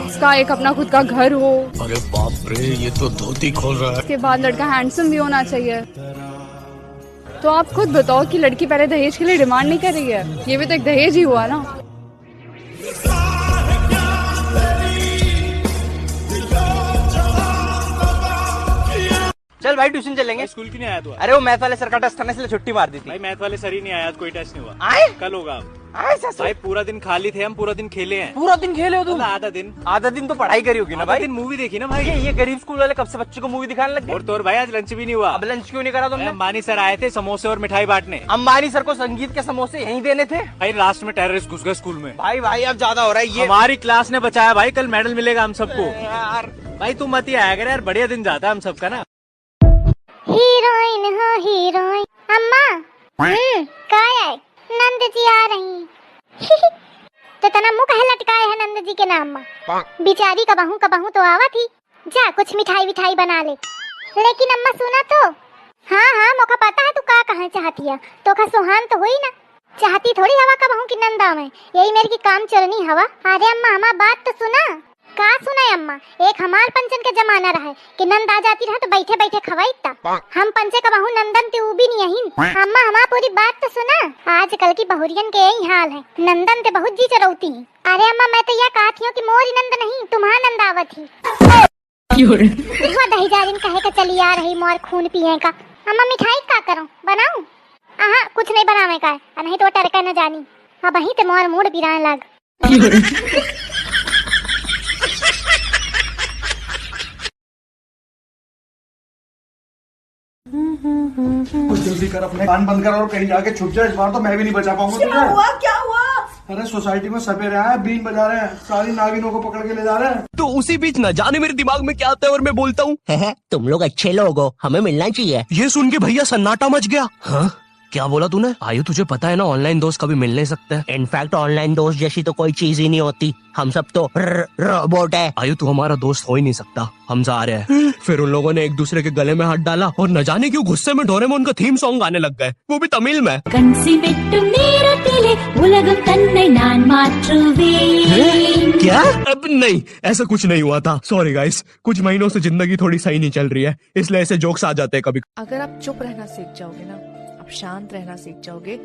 उसका एक अपना खुद का घर हो। अरे बाप रे, ये तो धोती खोल रहा है। उसके बाद लड़का handsome भी होना चाहिए। तो आप खुद बताओ कि लड़की पहले दहेज के लिए demand नहीं कर रही है, ये भी तो एक दहेज ही हुआ ना। चल भाई, tuition चलेंगे। भाई, स्कूल क्यों नहीं आया तू आज? अरे, वो math वाले sir का test था ना, इसलिए छुट्टी मार दी थी। भाई, math वाले sir ही नहीं आया आज, कोई test नहीं हुआ। आए? कल होगा। आए sir? भाई, पूरा दिन खाली थे हम, पूरा दिन खेले हैं। पूरा दिन खेले हो तुम? मतलब, आधा दिन। आधा दिन तो पढ़ाई करी होगी ना आधा भाई? दिन movie देखी ना भाई। ये, ये गरीब स्कूल वाले कब से बच्चों को movie दिखाने लग गए? और तो और भाई, आज lunch भी नहीं हुआ। अब lunch क्यों नहीं करा तुमने? अरे, अंबानी sir आए थे, समोसे और मिठाई बांटने। अंबानी sir को संगीत के समोसे यहीं देने थे। भाई, last में terrorist घुस गए स्कूल में। भाई, भाई, अब ज्यादा हो रहा है ये। हमारी class ने बचाया भाई, कल medal मिलेगा हम सबको। यार। भाई, तू मत ही आया कर यार, बढ़िया दिन जाता है हम सबका ना। Heroine हो heroine। अम्मा। हम्म, काय है? नंद जी आ रही। तो तना मुंह काहे लटकाए है नंद जी के नाम मा? बिचारी कबहू कबहू तो आवत ही। जा, कुछ मिठाई विठाई बना ले। लेकिन अम्मा, सुना तो। हाँ, हाँ, मोका पता है तू का कहे चाहती है। तोका सुहान तो हुई ना। चाहती थोड़ी हवा कबहू की नंद आवे, यही मेर की काम चोरनी हवा। अरे अम्मा, हमार बात तो सुना। का सुनाई अम्मा, एक हमार पंचन के जमाना रहे कि नंद आ जाती रहे तो बैठे बैठे खवाई ता। हम पंचे कबहू नंदन ते ऊ भी नहीं अहिन। अम्मा, हमार पूरी बात तो सुना। आजकल की बहुरियन के यही हाल है, नंदन ते बहुत जी चरौती हैं। अरे अम्मा, मैं तो यह कहती हूँ कि मोरी नंद नहीं, तुम्हार नंद आवत ही। क्यों रे? हुआ दही जारिन कहे के चली आ रही मोर खून पिए का। अम्मा, मिठाई का करूं, बनाऊं? आहा, कुछ नहीं बनावे का है, आ नहीं तो टरका न जानी। अब वहीं ते मोर मूड पिराए लाग। क्यों रे? कुछ जल्दी कर, अपने कान बंद कर और कहीं जाके छुप जा। इस बार तो मैं भी नहीं बचा पाऊंगा तुझे। क्या हुआ? क्या हुआ? अरे, सोसाइटी में सपेरे आए हैं, बीन बजा रहे हैं, सारी नागिनों को पकड़ के ले जा रहे हैं। तो उसी बीच न जाने मेरे दिमाग में क्या आता है और मैं बोलता हूँ, "हैं, हैं, तुम लोग अच्छे लोग हो, हमें मिलना चाहिए।" ये सुन के भैया सन्नाटा मच गया। हाँ, क्या बोला तूने? आयु, तुझे पता है ना, online दोस्त कभी मिल नहीं सकते। In fact, online दोस्त जैसी तो कोई चीज ही नहीं होती, हम सब तो र-, robot है। आयु, तू हमारा दोस्त हो ही नहीं सकता। हम जा रहे हैं। फिर उन लोगों ने एक दूसरे के गले में हाथ डाला और न जाने क्यों गुस्से में डोरेमोन का theme song गाने लग गए, वो भी तमिल में। கன்சிமெட்டும் நேரத்திலே உலகம் தன்னை நான் மாற்றுவேன்। क्या? अब नहीं, ऐसा कुछ नहीं हुआ था। Sorry guys, कुछ महीनों से जिंदगी थोड़ी सही नहीं चल रही है, इसलिए ऐसे jokes आ जाते हैं कभी। अगर आप चुप रहना सीख जाओगे ना, आप शांत रहना सीख जाओगे,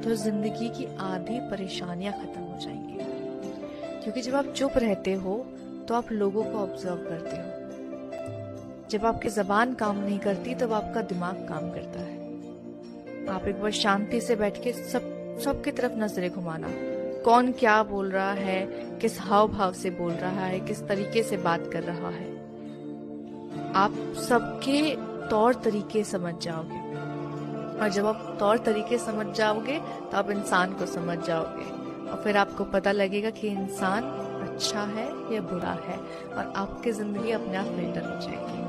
तो जिंदगी की आधी परेशानियां खत्म हो जाएंगी। क्योंकि जब आप चुप रहते हो, तो आप लोगों को observe करते हो। जब आपकी जबान काम नहीं करती, तब आपका दिमाग काम करता है। आप एक बार शांति से बैठ के सब, सबकी तरफ नजरें घुमाना, कौन क्या बोल रहा है, किस हाव भाव से बोल रहा है, किस तरीके से बात कर रहा है, आप सबके तौर तरीके समझ जाओगे। और जब आप तौर तरीके समझ जाओगे, तो आप इंसान को समझ जाओगे, और फिर आपको पता लगेगा कि इंसान अच्छा है या बुरा है, और आपकी जिंदगी अपने आप बेहतर हो जाएगी।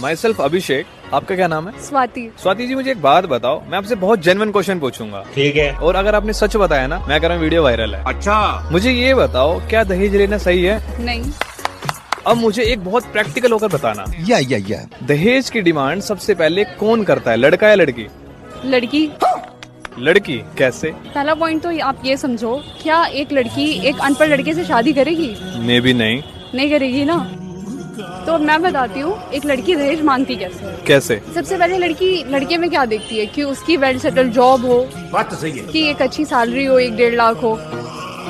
Myself अभिषेक, आपका क्या नाम है? स्वाति। स्वाति जी, मुझे एक बात बताओ, मैं आपसे बहुत genuine question पूछूंगा। ठीक है। और अगर आपने सच बताया ना, मैं कह रहा हूँ video viral है। अच्छा। मुझे ये बताओ, क्या दहेज लेना सही है? नहीं। अब मुझे एक बहुत practical होकर बताना। या, या, या। दहेज की demand सबसे पहले कौन करता है, लड़का या लड़की? लड़की। लड़की कैसे? पहला point तो आप ये समझो, क्या एक लड़की एक अनपढ़ लड़के से शादी करेगी? Maybe नहीं। नहीं करेगी ना। तो मैं बताती हूँ, एक लड़की दहेज मांगती कैसे है। कैसे? सबसे पहले लड़की लड़के में क्या देखती है कि उसकी well settled job हो, बात तो सही है। कि एक अच्छी salary हो, एक डेढ़ लाख हो,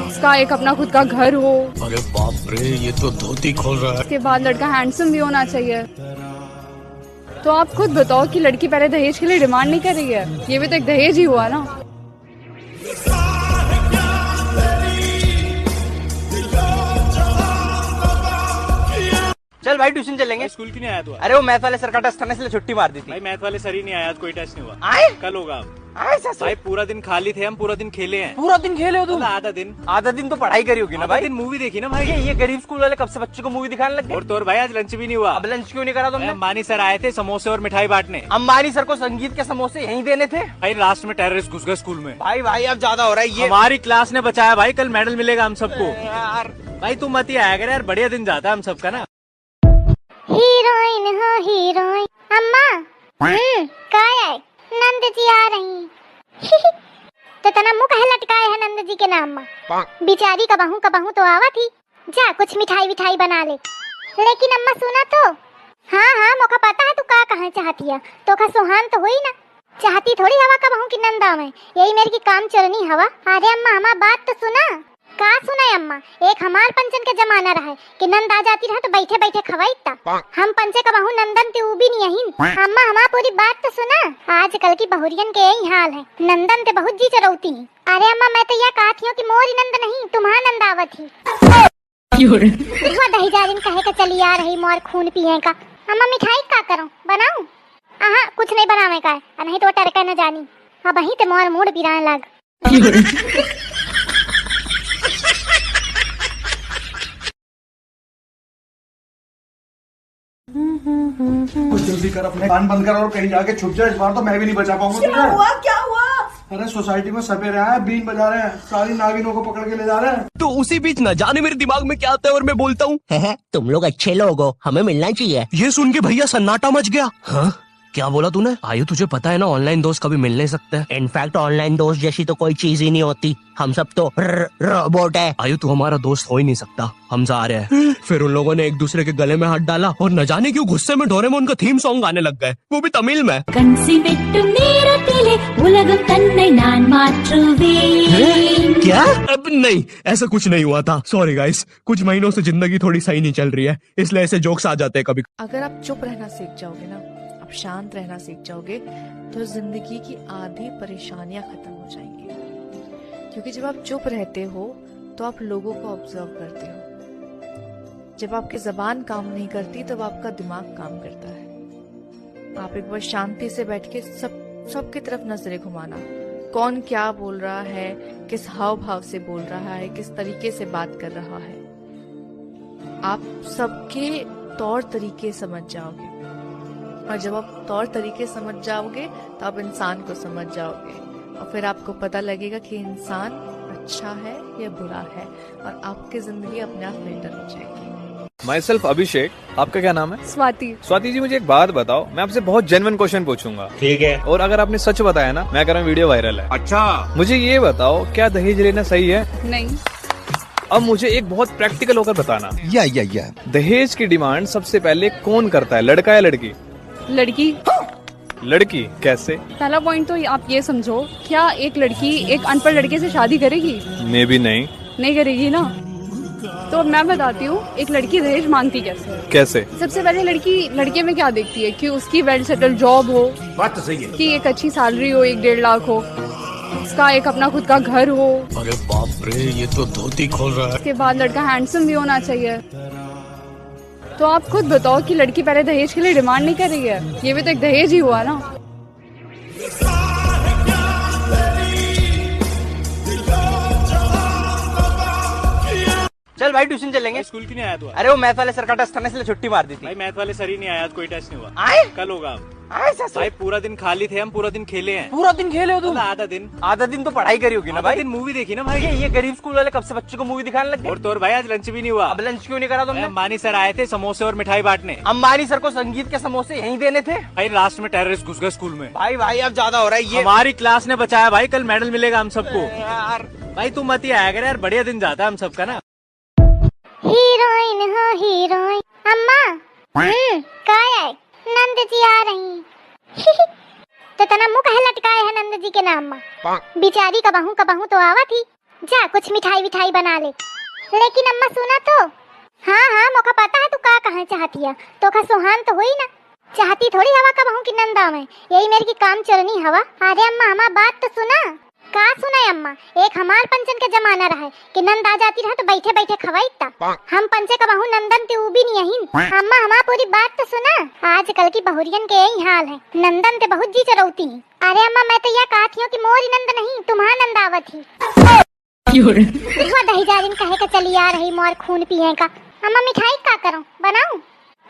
उसका एक अपना खुद का घर हो। अरे बाप रे, ये तो धोती खोल रहा है। उसके बाद लड़का handsome भी होना चाहिए। तो आप खुद बताओ कि लड़की पहले दहेज के लिए demand नहीं कर रही है, ये भी तो एक दहेज ही हुआ ना। चल भाई, tuition चलेंगे। भाई, स्कूल क्यों नहीं आया तू आज? अरे, वो math वाले sir का test था ना, इसलिए छुट्टी मार दी थी। भाई, math वाले sir ही नहीं आया आज, कोई test नहीं हुआ। आए? कल होगा। आए sir? भाई, पूरा दिन खाली थे हम, पूरा दिन खेले हैं। पूरा दिन खेले हो तुम? मतलब, आधा दिन। आधा दिन तो पढ़ाई करी होगी ना आधा भाई? दिन movie देखी ना भाई। ये, ये गरीब स्कूल वाले कब से बच्चों को movie दिखाने लग गए? और तो और भाई, आज lunch भी नहीं हुआ। अब lunch क्यों नहीं करा तुमने? भाई, अंबानी sir आए थे समोसे और मिठाई बांटने। अंबानी sir को संगीत के समोसे यहीं देने थे। भाई, last में terrorist घुस गए स्कूल में। भाई, भाई, अब ज्यादा हो रहा है ये। हमारी class ने बचाया भाई, कल medal मिलेगा हम सबको। यार। भाई, तू मत ही आया कर यार, बढ़िया दिन जाता है हम सबका ना। Heroine हो heroine। अम्मा। हम्म, काय है? नंद जी आ रही। तो तना मुंह काहे लटकाए है नंद जी के नाम मा? बिचारी कबहू कबहू तो आवत ही। जा, कुछ मिठाई विठाई बना ले। लेकिन अम्मा, सुना तो। हाँ, हाँ, मोका पता है तू का कहै चाहत हिया। तोका सोहान तो होई ना। चाहती थोड़ी हवा कबहूँ कि नंद आवै। यही मेर की काम चोरनी हवा। अरे अम्मा, हमार बात तो सुना। का सुनाई अम्मा, एक हमार पंचन के जमाना रहै कि नंद आ जाती रहै तो बैठे बैठे खवाइत। हम पंचे कबहूँ नंदन ते ऊबी नहीं अहिन। अम्मा, हमार पूरी बात तो सुना। आजकल की बहुरियन के यही हाल है, नंदन ते बहुत जी चरौती हैं। अरे अम्मा, मैं तो या कहत हियो कि मोरी नंद नहीं, तुम्हार नंद आवत ही। क्यों रे? हुआ दही जारिन कहे के चली आ रही, मोर खून पिए का। अम्मा, मिठाई का करो, बनाऊं? अहाँ, कुछ नहीं बनावे का है, आ नहीं तो टरका न जानी। अबहीं ते मोर मूड पिराए लाग। कुछ जल्दी कर, अपने कान बंद कर और कहीं जाके छुप जा। इस बार तो मैं भी नहीं बचा पाऊंगा तुझे। क्या हुआ? क्या हुआ? अरे, सोसाइटी में सपेरे आए हैं, बीन बजा रहे हैं, सारी नागिनों को पकड़ के ले जा रहे हैं। तो उसी बीच न जाने मेरे दिमाग में क्या आता है और मैं बोलता हूँ, "है, है, तुम लोग अच्छे लोग हो, हमें मिलना चाहिए।" ये सुन के भैया सन्नाटा मच गया। हाँ? क्या बोला तूने? आयु, तुझे पता है ना, ऑनलाइन दोस्त कभी मिल नहीं सकते। इनफैक्ट ऑनलाइन दोस्त जैसी तो कोई चीज ही नहीं होती, हम सब तो र-, रोबोट है। आयु, तू हमारा दोस्त हो ही नहीं सकता, हम जा रहे हैं। फिर उन लोगों ने एक दूसरे के गले में हाथ डाला और न जाने क्यों गुस्से में डोरेमोन का थीम सॉन्ग गाने लग गए, वो भी तमिल में। கன்சிமெட்டு நேரத்திலே உலகம் தன்னை நான் மாற்றுவேன்। हैं? क्या? अब नहीं, ऐसा कुछ नहीं हुआ था। सॉरी गाइस, कुछ महीनों से जिंदगी थोड़ी सही नहीं चल रही है, इसलिए ऐसे जोक्स आ जाते हैं कभी। अगर आप चुप रहना सीख जाओगे ना, आप शांत रहना सीख जाओगे, तो जिंदगी की आधी परेशानियां खत्म हो जाएंगी। क्योंकि जब आप चुप रहते हो, तो आप लोगों को ऑब्जर्व करते हो। जब आपकी जबान काम नहीं करती, तब आपका दिमाग काम करता है। आप एक बार शांति से बैठ के सब, सबकी तरफ नजरें घुमाना, कौन क्या बोल रहा है, किस हाव भाव से बोल रहा है, किस तरीके से बात कर रहा है। आप सबके तौर तरीके समझ जाओगे, और जब आप तौर तरीके समझ जाओगे, तो आप इंसान को समझ जाओगे, और फिर आपको पता लगेगा कि इंसान अच्छा है या बुरा है, और आपकी जिंदगी अपने आप फिल्टर हो जाएगी। Myself अभिषेक, आपका क्या नाम है? स्वाति। स्वाति जी, मुझे एक बात बताओ, मैं आपसे बहुत जेन्युइन क्वेश्चन पूछूंगा। ठीक है। और अगर आपने सच बताया ना, मैं कह रहा हूँ वीडियो वायरल है। अच्छा। मुझे ये बताओ, क्या दहेज लेना सही है? नहीं। अब मुझे एक बहुत प्रैक्टिकल होकर बताना। या, या, या। दहेज की डिमांड सबसे पहले कौन करता है, लड़का या लड़की? लड़की। लड़की कैसे? पहला पॉइंट तो आप ये समझो, क्या एक लड़की एक अनपढ़ लड़के से शादी करेगी? मे बी नहीं। नहीं करेगी ना। तो मैं बताती हूँ, एक लड़की दहेज मांगती कैसे है। कैसे? सबसे पहले लड़की लड़के में क्या देखती है कि उसकी वेल सेटल्ड जॉब हो, बात तो सही है। कि एक अच्छी सैलरी हो, एक डेढ़ लाख हो, उसका एक अपना खुद का घर हो। अरे बाप रे, ये तो धोती खोल रहा है। उसके बाद लड़का हैंडसम भी होना चाहिए। तो आप खुद बताओ कि लड़की पहले दहेज के लिए डिमांड नहीं कर रही है, ये भी तो एक दहेज ही हुआ ना। चल भाई, ट्यूशन चलेंगे। भाई, स्कूल क्यों नहीं आया तू आज? अरे, वो मैथ वाले सर का टेस्ट था ना, इसलिए छुट्टी मार दी थी। भाई, मैथ वाले सर ही नहीं आया आज, कोई टेस्ट नहीं हुआ। आए? कल होगा। आए, सर, सर। भाई, पूरा दिन खाली थे हम, पूरा दिन खेले हैं। पूरा दिन खेले हो तुम? मतलब, आधा दिन। आधा दिन तो पढ़ाई करी होगी ना आधा भाई? दिन मूवी देखी ना भाई। ये, ये गरीब स्कूल वाले कब से बच्चों को मूवी दिखाने लग गए? और तो और भाई, आज लंच भी नहीं हुआ। अब लंच क्यों नहीं करा तुमने? अंबानी सर आए थे समोसे और मिठाई बांटने। अंबानी सर को संगीत के समोसे यहीं देने थे। भाई, लास्ट में टेररिस्ट घुस गए स्कूल में। भाई, भाई, अब ज्यादा हो रहा है ये। हमारी क्लास ने बचाया भाई, कल मेडल मिलेगा हम सबको। अरे यार। भाई, तू मत ही आया कर यार, बढ़िया दिन जाता है हम सबका ना। हीरोइन हो हीरोइन। अम्मा। हम्म, काय है? नंद जी आ रही। तो तना मुंह काहे लटकाए है नंद जी के नाम मा? बिचारी कबहू कबहू तो आवत ही। जा, कुछ मिठाई विठाई बना ले। लेकिन अम्मा, सुना तो। हाँ, हाँ, मोका पता है तू का कहै चाहत हिया। तोका सोहान तो होई ना। चाहती थोड़ी हवा कबहू कि नंद आवै। यही मेर की काम चोरनी हवा। अरे अम्मा, हमार बात तो सुना। का सुनाई अम्मा, एक हमार पंचन के जमाना रहै कि नंद आ जाती रहै तो बैठे बैठे खवाइत। हम पंचे कबहू नंदन ते ऊबी नहीं अहिन। अम्मा, हमार पूरी बात तो सुना। आजकल की बहुरियन के यही हाल है, नंदन ते बहुत जी चरौती हैं। अरे अम्मा, मैं तो या कहत हियो कि मोरी नंद नहीं, तुम्हार नंद आवत ही। क्यों रे? हुआ दही जारिन कहे के चली आ रही, मोर खून पिए का। अम्मा, मिठाई का करो, बनाऊं?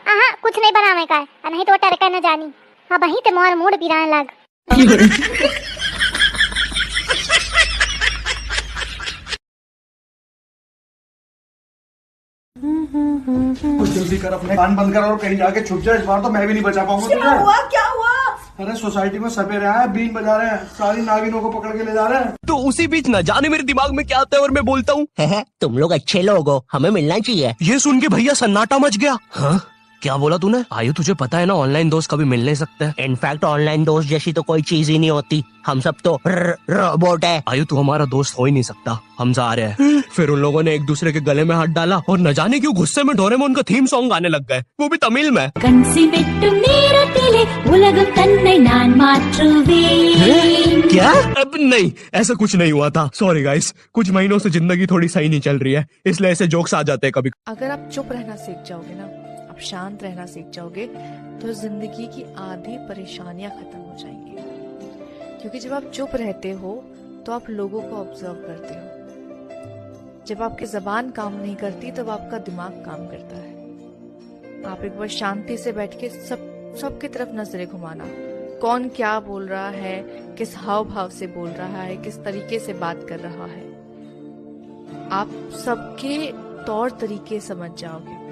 अहाँ, कुछ नहीं बनावे का है, आ नहीं तो टरका न जानी। अबहीं ते मोर मूड पिराए लाग। क्यों रे? कुछ जल्दी कर, अपने कान बंद कर और कहीं जाके छुप जा। इस बार तो मैं भी नहीं बचा पाऊंगा तुझे। क्या हुआ? क्या हुआ? अरे, सोसाइटी में सपेरे आए, बीन बजा रहे हैं, सारी नागिनों को पकड़ के ले जा रहे हैं। तो उसी बीच ना जाने मेरे दिमाग में क्या आता है और मैं बोलता हूँ, "हैं, हैं, तुम लोग अच्छे लोग हो, हमें मिलना चाहिए।" ये सुन के भैया सन्नाटा मच गया। हाँ, क्या बोला तूने? आयु, तुझे पता है ना, ऑनलाइन दोस्त कभी मिल नहीं सकते। इनफैक्ट ऑनलाइन दोस्त जैसी तो कोई चीज ही नहीं होती, हम सब तो र-, रोबोट है। आयु, तू हमारा दोस्त हो ही नहीं सकता, हम जा रहे हैं। फिर उन लोगों ने एक दूसरे के गले में हाथ डाला और न जाने क्यों गुस्से में डोरेमोन का थीम सॉन्ग गाने लग गए, वो भी तमिल में। கன்சிமெட்டும் நேரத்திலே உலகம் தன்னை நான் மாற்றுவேன்। क्या? अब नहीं, ऐसा कुछ नहीं हुआ था। सॉरी गाइस, कुछ महीनों से जिंदगी थोड़ी सही नहीं चल रही है, इसलिए ऐसे जोक्स आ जाते हैं कभी। अगर आप चुप रहना सीख जाओगे ना, आप शांत रहना सीख जाओगे, तो जिंदगी की आधी परेशानियां खत्म हो जाएंगी। क्योंकि जब आप चुप रहते हो, तो आप लोगों को ऑब्जर्व करते हो। जब आपकी जबान काम नहीं करती, तब आपका दिमाग काम करता है। आप एक बार शांति से बैठ के सब, सबकी तरफ नजरें घुमाना, कौन क्या बोल रहा है, किस हाव भाव से बोल रहा है, किस तरीके से बात कर रहा है, आप सबके तौर तरीके समझ जाओगे।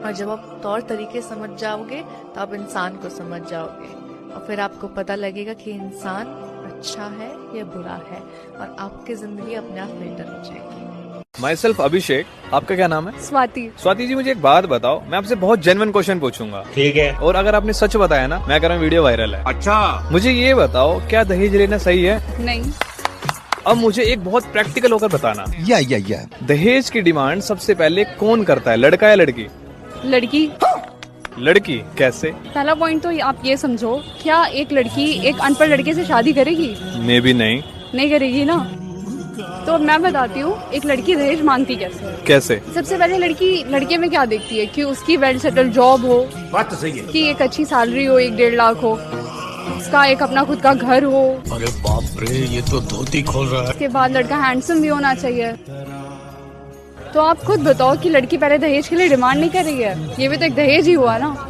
और जब आप तौर तरीके समझ जाओगे, तो आप इंसान को समझ जाओगे, और फिर आपको पता लगेगा कि इंसान अच्छा है या बुरा है, और आपकी जिंदगी अपने आप फिल्टर हो जाएगी। Myself अभिषेक, आपका क्या नाम है? स्वाति। स्वाति जी, मुझे एक बात बताओ, मैं आपसे बहुत जेन्युइन क्वेश्चन पूछूंगा। ठीक है। और अगर आपने सच बताया ना, मैं कह रहा हूँ वीडियो वायरल है। अच्छा। मुझे ये बताओ, क्या दहेज लेना सही है? नहीं। अब मुझे एक बहुत प्रैक्टिकल होकर बताना। या, या, या। दहेज की डिमांड सबसे पहले कौन करता है, लड़का या लड़की? लड़की। लड़की कैसे? पहला पॉइंट तो आप ये समझो, क्या एक लड़की एक अनपढ़ लड़के से शादी करेगी? मे बी नहीं। नहीं करेगी ना। तो मैं बताती हूँ, एक लड़की दहेज मांगती कैसे है। कैसे? सबसे पहले लड़की लड़के में क्या देखती है कि उसकी वेल सेटल्ड जॉब हो, बात तो सही है। कि एक अच्छी सैलरी हो, एक डेढ़ लाख हो, उसका एक अपना खुद का घर हो। अरे बाप रे, ये तो धोती खोल रहा है। उसके बाद लड़का हैंडसम भी होना चाहिए। तो आप खुद बताओ कि लड़की पहले दहेज के लिए डिमांड नहीं कर रही है, ये भी तो एक दहेज ही हुआ ना।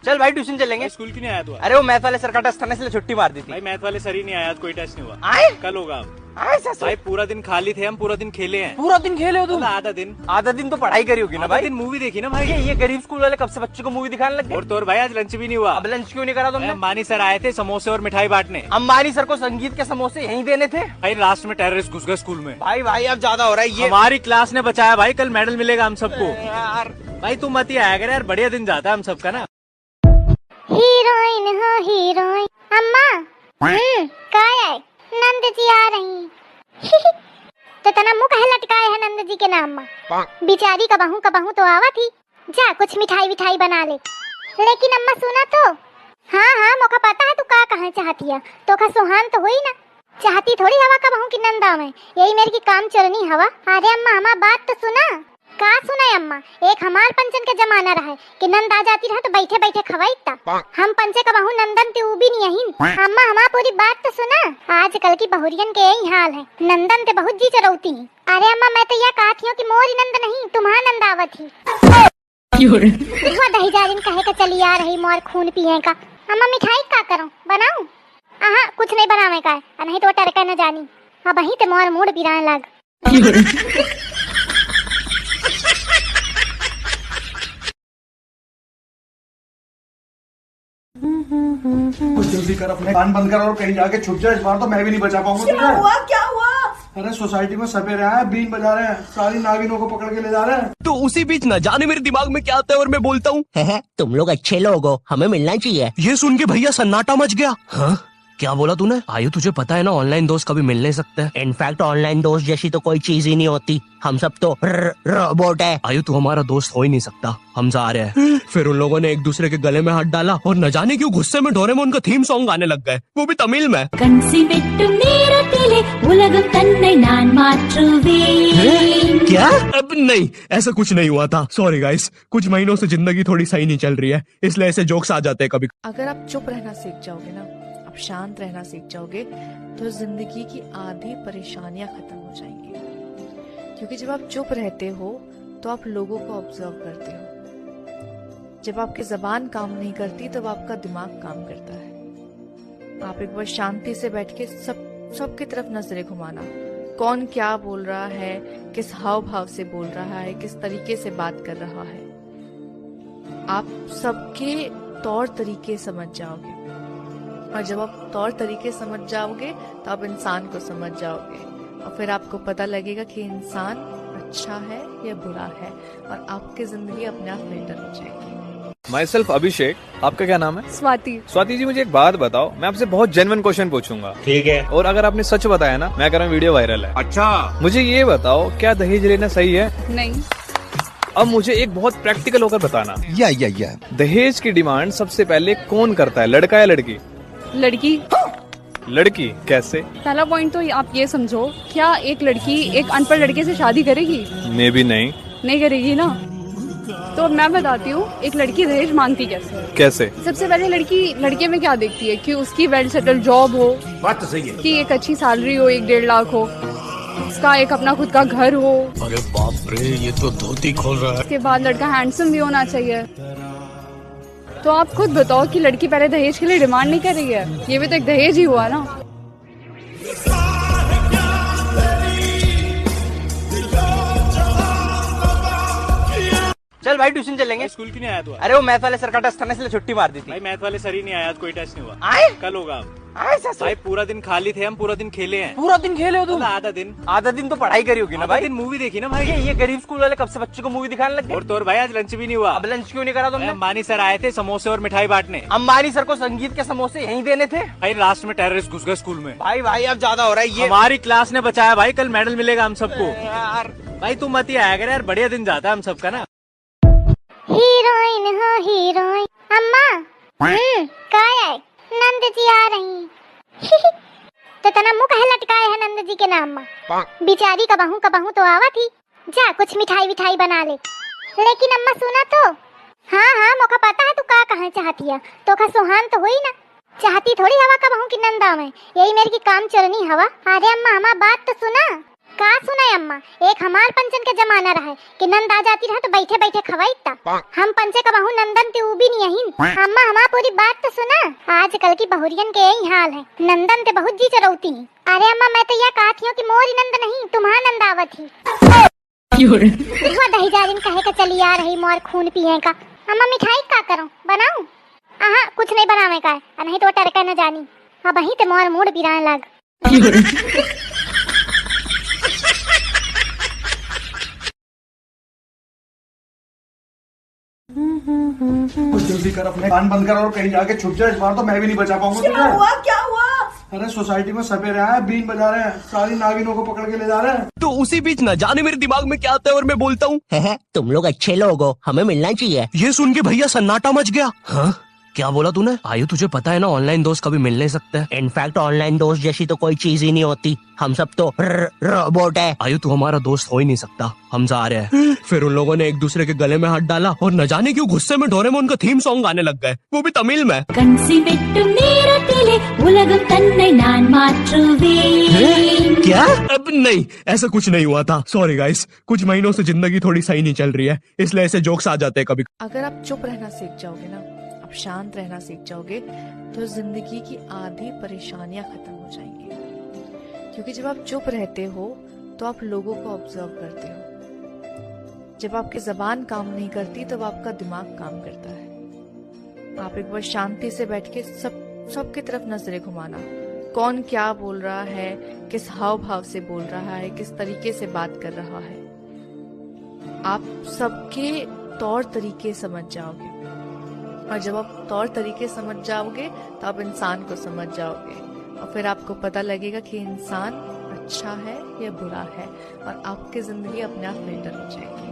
चल भाई, ट्यूशन चलेंगे। भाई, स्कूल क्यों नहीं आया तू आज? अरे, वो मैथ वाले सर का टेस्ट था ना, इसलिए छुट्टी मार दी थी। भाई, मैथ वाले सर ही नहीं आया आज, कोई टेस्ट नहीं हुआ। आए? कल होगा। आए, ससुर। भाई, पूरा दिन खाली थे हम, पूरा दिन खेले हैं। पूरा दिन खेले हो तुम? मतलब आधा दिन। आधा दिन तो पढ़ाई करी होगी ना आधा भाई? दिन मूवी देखी ना भाई। ये, ये गरीब स्कूल वाले कब से बच्चों को मूवी दिखाने लग गए? और तो और भाई, आज लंच भी नहीं हुआ। अब लंच क्यों नहीं करा तुमने? अरे, अंबानी सर आए थे समोसे और मिठाई बांटने। अंबानी सर को संगीत के समोसे यहीं देने थे। भाई, लास्ट में टेररिस्ट घुस गए स्कूल में। भाई, भाई, अब ज्यादा हो रहा है ये। हमारी क्लास ने बचाया भाई, कल मेडल मिलेगा हम सबको। अरे यार। भाई, तू मत ही आया कर यार, बढ़िया दिन जाता है हम सबका ना। हीरोइन हो हीरोइन। अम्मा। हम्म, काय है? नंद जी आ रही। तो तना मुंह काहे लटकाए है नंद जी के नाम मा? बिचारी कबहू कबहू तो आवत ही। जा, कुछ मिठाई विठाई बना ले। लेकिन अम्मा सुना तो। हाँ, हाँ, मोका पता है तू का कहे चाहती है। तोका सुहान तो हुई ना। चाहती थोड़ी हवा कबहू की नंद आवे। यही मेरी की काम चोरनी हवा। अरे अम्मा, हमार बात तो सुना। का सुनाई अम्मा, एक हमार पंचन के जमाना रहे कि नंद आ जाती रहे तो बैठे बैठे खवाई ता। हम पंचे कबहू नंदन ते ऊ भी नहीं अहिन। अम्मा, हमार पूरी बात तो सुना। आजकल की बहुरियन के यही हाल है, नंदन ते बहुत जी चरौती हैं। अरे अम्मा, मैं तो यह कहत हियो कि मोरी नंद नहीं, तुम्हार नंद आवत ही। क्यों रे? हुआ दही जालिन कहे के चली आ रही मोर खून पिए का। अम्मा, मिठाई का करो, बनाऊं? आहा, कुछ नहीं बनावे का है, आ नहीं तो टरका न जानी। अब वहीं ते मोर मूड पिराए लाग। कुछ जल्दी कर, अपने कान बंद कर और कहीं जाके छुप जा। इस बार तो मैं भी नहीं बचा पाऊंगा तुझे। क्या हुआ? क्या हुआ? अरे, सोसाइटी में सपेरे आए, बीन बजा रहे हैं, सारी नागिनों को पकड़ के ले जा रहे हैं। तो उसी बीच ना जाने मेरे दिमाग में क्या आता है और मैं बोलता हूँ, "हैं, हैं, तुम लोग अच्छे लोग हो, हमें मिलना चाहिए।" ये सुन के भैया सन्नाटा मच गया। हाँ? क्या बोला तूने? आयु, तुझे पता है ना, ऑनलाइन दोस्त कभी मिल नहीं सकते। इनफैक्ट ऑनलाइन दोस्त जैसी तो कोई चीज ही नहीं होती, हम सब तो र-, रोबोट है। आयु, तू हमारा दोस्त हो ही नहीं सकता, हम जा रहे हैं। फिर उन लोगों ने एक दूसरे के गले में हाथ डाला और न जाने क्यों गुस्से में डोरेमोन का थीम सॉन्ग गाने लग गए, वो भी तमिल में। கன்சிமெட்டும் நேரத்திலே உலகம் தன்னை நான் மாற்றுவேன்। क्या? अब नहीं, ऐसा कुछ नहीं हुआ था। सॉरी गाइस, कुछ महीनों से जिंदगी थोड़ी सही नहीं चल रही है, इसलिए ऐसे जोक्स आ जाते हैं कभी। अगर आप चुप रहना सीख जाओगे ना, आप शांत रहना सीख जाओगे, तो जिंदगी की आधी परेशानियां खत्म हो जाएंगी। क्योंकि जब आप चुप रहते हो, तो आप लोगों को ऑब्जर्व करते हो। जब आपकी जबान काम नहीं करती, तब आपका दिमाग काम करता है। आप एक बार शांति से बैठ के सब, सबकी तरफ नजरें घुमाना, कौन क्या बोल रहा है, किस हाव भाव से बोल रहा है, किस तरीके से बात कर रहा है, आप सबके तौर तरीके समझ जाओगे। और जब आप तौर तरीके समझ जाओगे, तो आप इंसान को समझ जाओगे, और फिर आपको पता लगेगा कि इंसान अच्छा है या बुरा है, और आपकी जिंदगी अपने आप बेहतर हो जाएगी। Myself अभिषेक। आपका क्या नाम है? स्वाति। स्वाति जी, मुझे एक बात बताओ, मैं आपसे बहुत जेन्युइन क्वेश्चन पूछूंगा। ठीक है। और अगर आपने सच बताया ना, मैं कह रहा हूँ वीडियो वायरल है। अच्छा। मुझे ये बताओ, क्या दहेज लेना सही है? नहीं। अब मुझे एक बहुत प्रैक्टिकल होकर बताना। या, या, या। दहेज की डिमांड सबसे पहले कौन करता है, लड़का या लड़की? लड़की। लड़की कैसे? पहला पॉइंट तो आप ये समझो, क्या एक लड़की एक अनपढ़ लड़के से शादी करेगी? मे बी नहीं। नहीं करेगी ना। तो मैं बताती हूँ, एक लड़की दहेज मांगती कैसे है। कैसे? सबसे पहले लड़की लड़के में क्या देखती है कि उसकी वेल सेटल्ड जॉब हो, बात तो सही है। कि एक अच्छी सैलरी हो, एक डेढ़ लाख हो, उसका एक अपना खुद का घर हो। अरे बाप रे, ये तो धोती खोल रहा है। उसके बाद लड़का हैंडसम भी होना चाहिए। तो आप खुद बताओ कि लड़की पहले दहेज के लिए डिमांड नहीं कर रही है, ये भी तो एक दहेज ही हुआ ना। चल भाई, ट्यूशन चलेंगे। भाई, स्कूल क्यों नहीं आया तू आज? अरे, वो मैथ वाले सर का टेस्ट था ना, इसलिए छुट्टी मार दी थी। भाई, मैथ वाले सर ही नहीं आया आज, कोई टेस्ट नहीं हुआ। आए? कल होगा। आए, ससुर। भाई, पूरा दिन खाली थे हम, पूरा दिन खेले हैं। पूरा दिन खेले हो तुम? मतलब आधा दिन। आधा दिन तो पढ़ाई करी होगी ना आधा भाई? दिन मूवी देखी ना भाई। ये, ये गरीब स्कूल वाले कब से बच्चों को मूवी दिखाने लग गए? और तो और भाई, आज लंच भी नहीं हुआ। अब लंच क्यों नहीं करा भाई, तुमने? अंबानी सर आए थे, समोसे और मिठाई बांटने। अंबानी सर को संगीत के समोसे यहीं देने थे। भाई, लास्ट में टेररिस्ट घुस गए स्कूल में। भाई, भाई, अब ज्यादा हो रहा है ये। हमारी क्लास ने बचाया भाई, कल मेडल मिलेगा हम सबको। अरे यार। भाई, तू मत ही आया कर यार, बढ़िया दिन जाता है हम सबका ना। हीरोइन हो हीरोइन। अम्मा। हम्म, काय है? नंद जी आ रही। तो तना मुंह काहे लटकाए है नंद जी के नाम मा? बिचारी कबहू कबहू तो आवत ही। जा, कुछ मिठाई विठाई बना ले। लेकिन अम्मा, सुना तो। हाँ, हाँ, मोका पता है तू का कहे चाहती है। तोका सुहान तो हुई ना। चाहती थोड़ी हवा कबहू की नंद आवे। यही मेरे की काम चलनी हवा। अरे अम्मा, हमार बात तो सुना। का सुना अम्मा? एक हमार पंचन के जमाना रहे कि नंद आ जाती रहे तो बैठे बैठे खवाई ता। हम पंचे कबहू नंदन ते ऊ भी नहीं अहिन। अम्मा, हमार पूरी बात तो सुना। आजकल की बहुरियन के यही हाल है, नंदन ते बहुत जी चरौती हैं। अरे अम्मा, मैं तो यह कहत हियो कि मोरी नंद नहीं, तुम्हार नंद आवत ही। क्यों रे? हुआ दही जालिम कहे का चली आ रही मोर खून पिए का। अम्मा, मिठाई का करो, बनाऊं? आहा, कुछ नहीं बनावे का है, आ नहीं तो टरका न जानी। अब वहीं ते मोर मूड बिरान लाग। क्यों रे? कुछ जल्दी कर, अपने कान बंद कर और कहीं जाके छुप जा। इस बार तो मैं भी नहीं बचा पाऊंगा क्या तुझे। हुआ? क्या हुआ? अरे, सोसाइटी में सपेरे आए हैं, बीन बजा रहे हैं, सारी नागिनों को पकड़ के ले जा रहे हैं। तो उसी बीच ना जाने मेरे दिमाग में क्या आता है और मैं बोलता हूँ, "हैं, हैं, तुम लोग अच्छे लोग हो, हमें मिलना चाहिए।" ये सुन के भैया सन्नाटा मच गया। हाँ, क्या बोला तूने? आयु, तुझे पता है ना, ऑनलाइन दोस्त कभी मिल नहीं सकते। इनफैक्ट, ऑनलाइन दोस्त जैसी तो कोई चीज ही नहीं होती। हम सब तो र-, रोबोट है। आयु, तू हमारा दोस्त हो ही नहीं सकता। हम जा रहे हैं। फिर उन लोगों ने एक दूसरे के गले में हाथ डाला और न जाने क्यों गुस्से में डोरेमोन का थीम सॉन्ग गाने लग गए, वो भी तमिल में। கன்சிமெட்டு நேரத்திலே உலகம் தன்னை நான் மாற்றுவேன்। क्या? अब नहीं, ऐसा कुछ नहीं हुआ था। सॉरी गाइस, कुछ महीनों से जिंदगी थोड़ी सही नहीं चल रही है, इसलिए ऐसे जोक्स आ जाते हैं कभी। अगर आप चुप रहना सीख जाओगे ना, आप शांत रहना सीख जाओगे, तो जिंदगी की आधी परेशानियां खत्म हो जाएंगी। क्योंकि जब आप चुप रहते हो, तो आप लोगों को ऑब्जर्व करते हो। जब आपकी जबान काम नहीं करती, तब आपका दिमाग काम करता है। आप एक बार शांति से बैठ के सब, सबकी तरफ नजरें घुमाना, कौन क्या बोल रहा है, किस हाव भाव से बोल रहा है, किस तरीके से बात कर रहा है, आप सबके तौर तरीके समझ जाओगे। और जब आप तौर तरीके समझ जाओगे, तो आप इंसान को समझ जाओगे, और फिर आपको पता लगेगा कि इंसान अच्छा है या बुरा है, और आपकी जिंदगी अपने आप बेहतर हो जाएगी।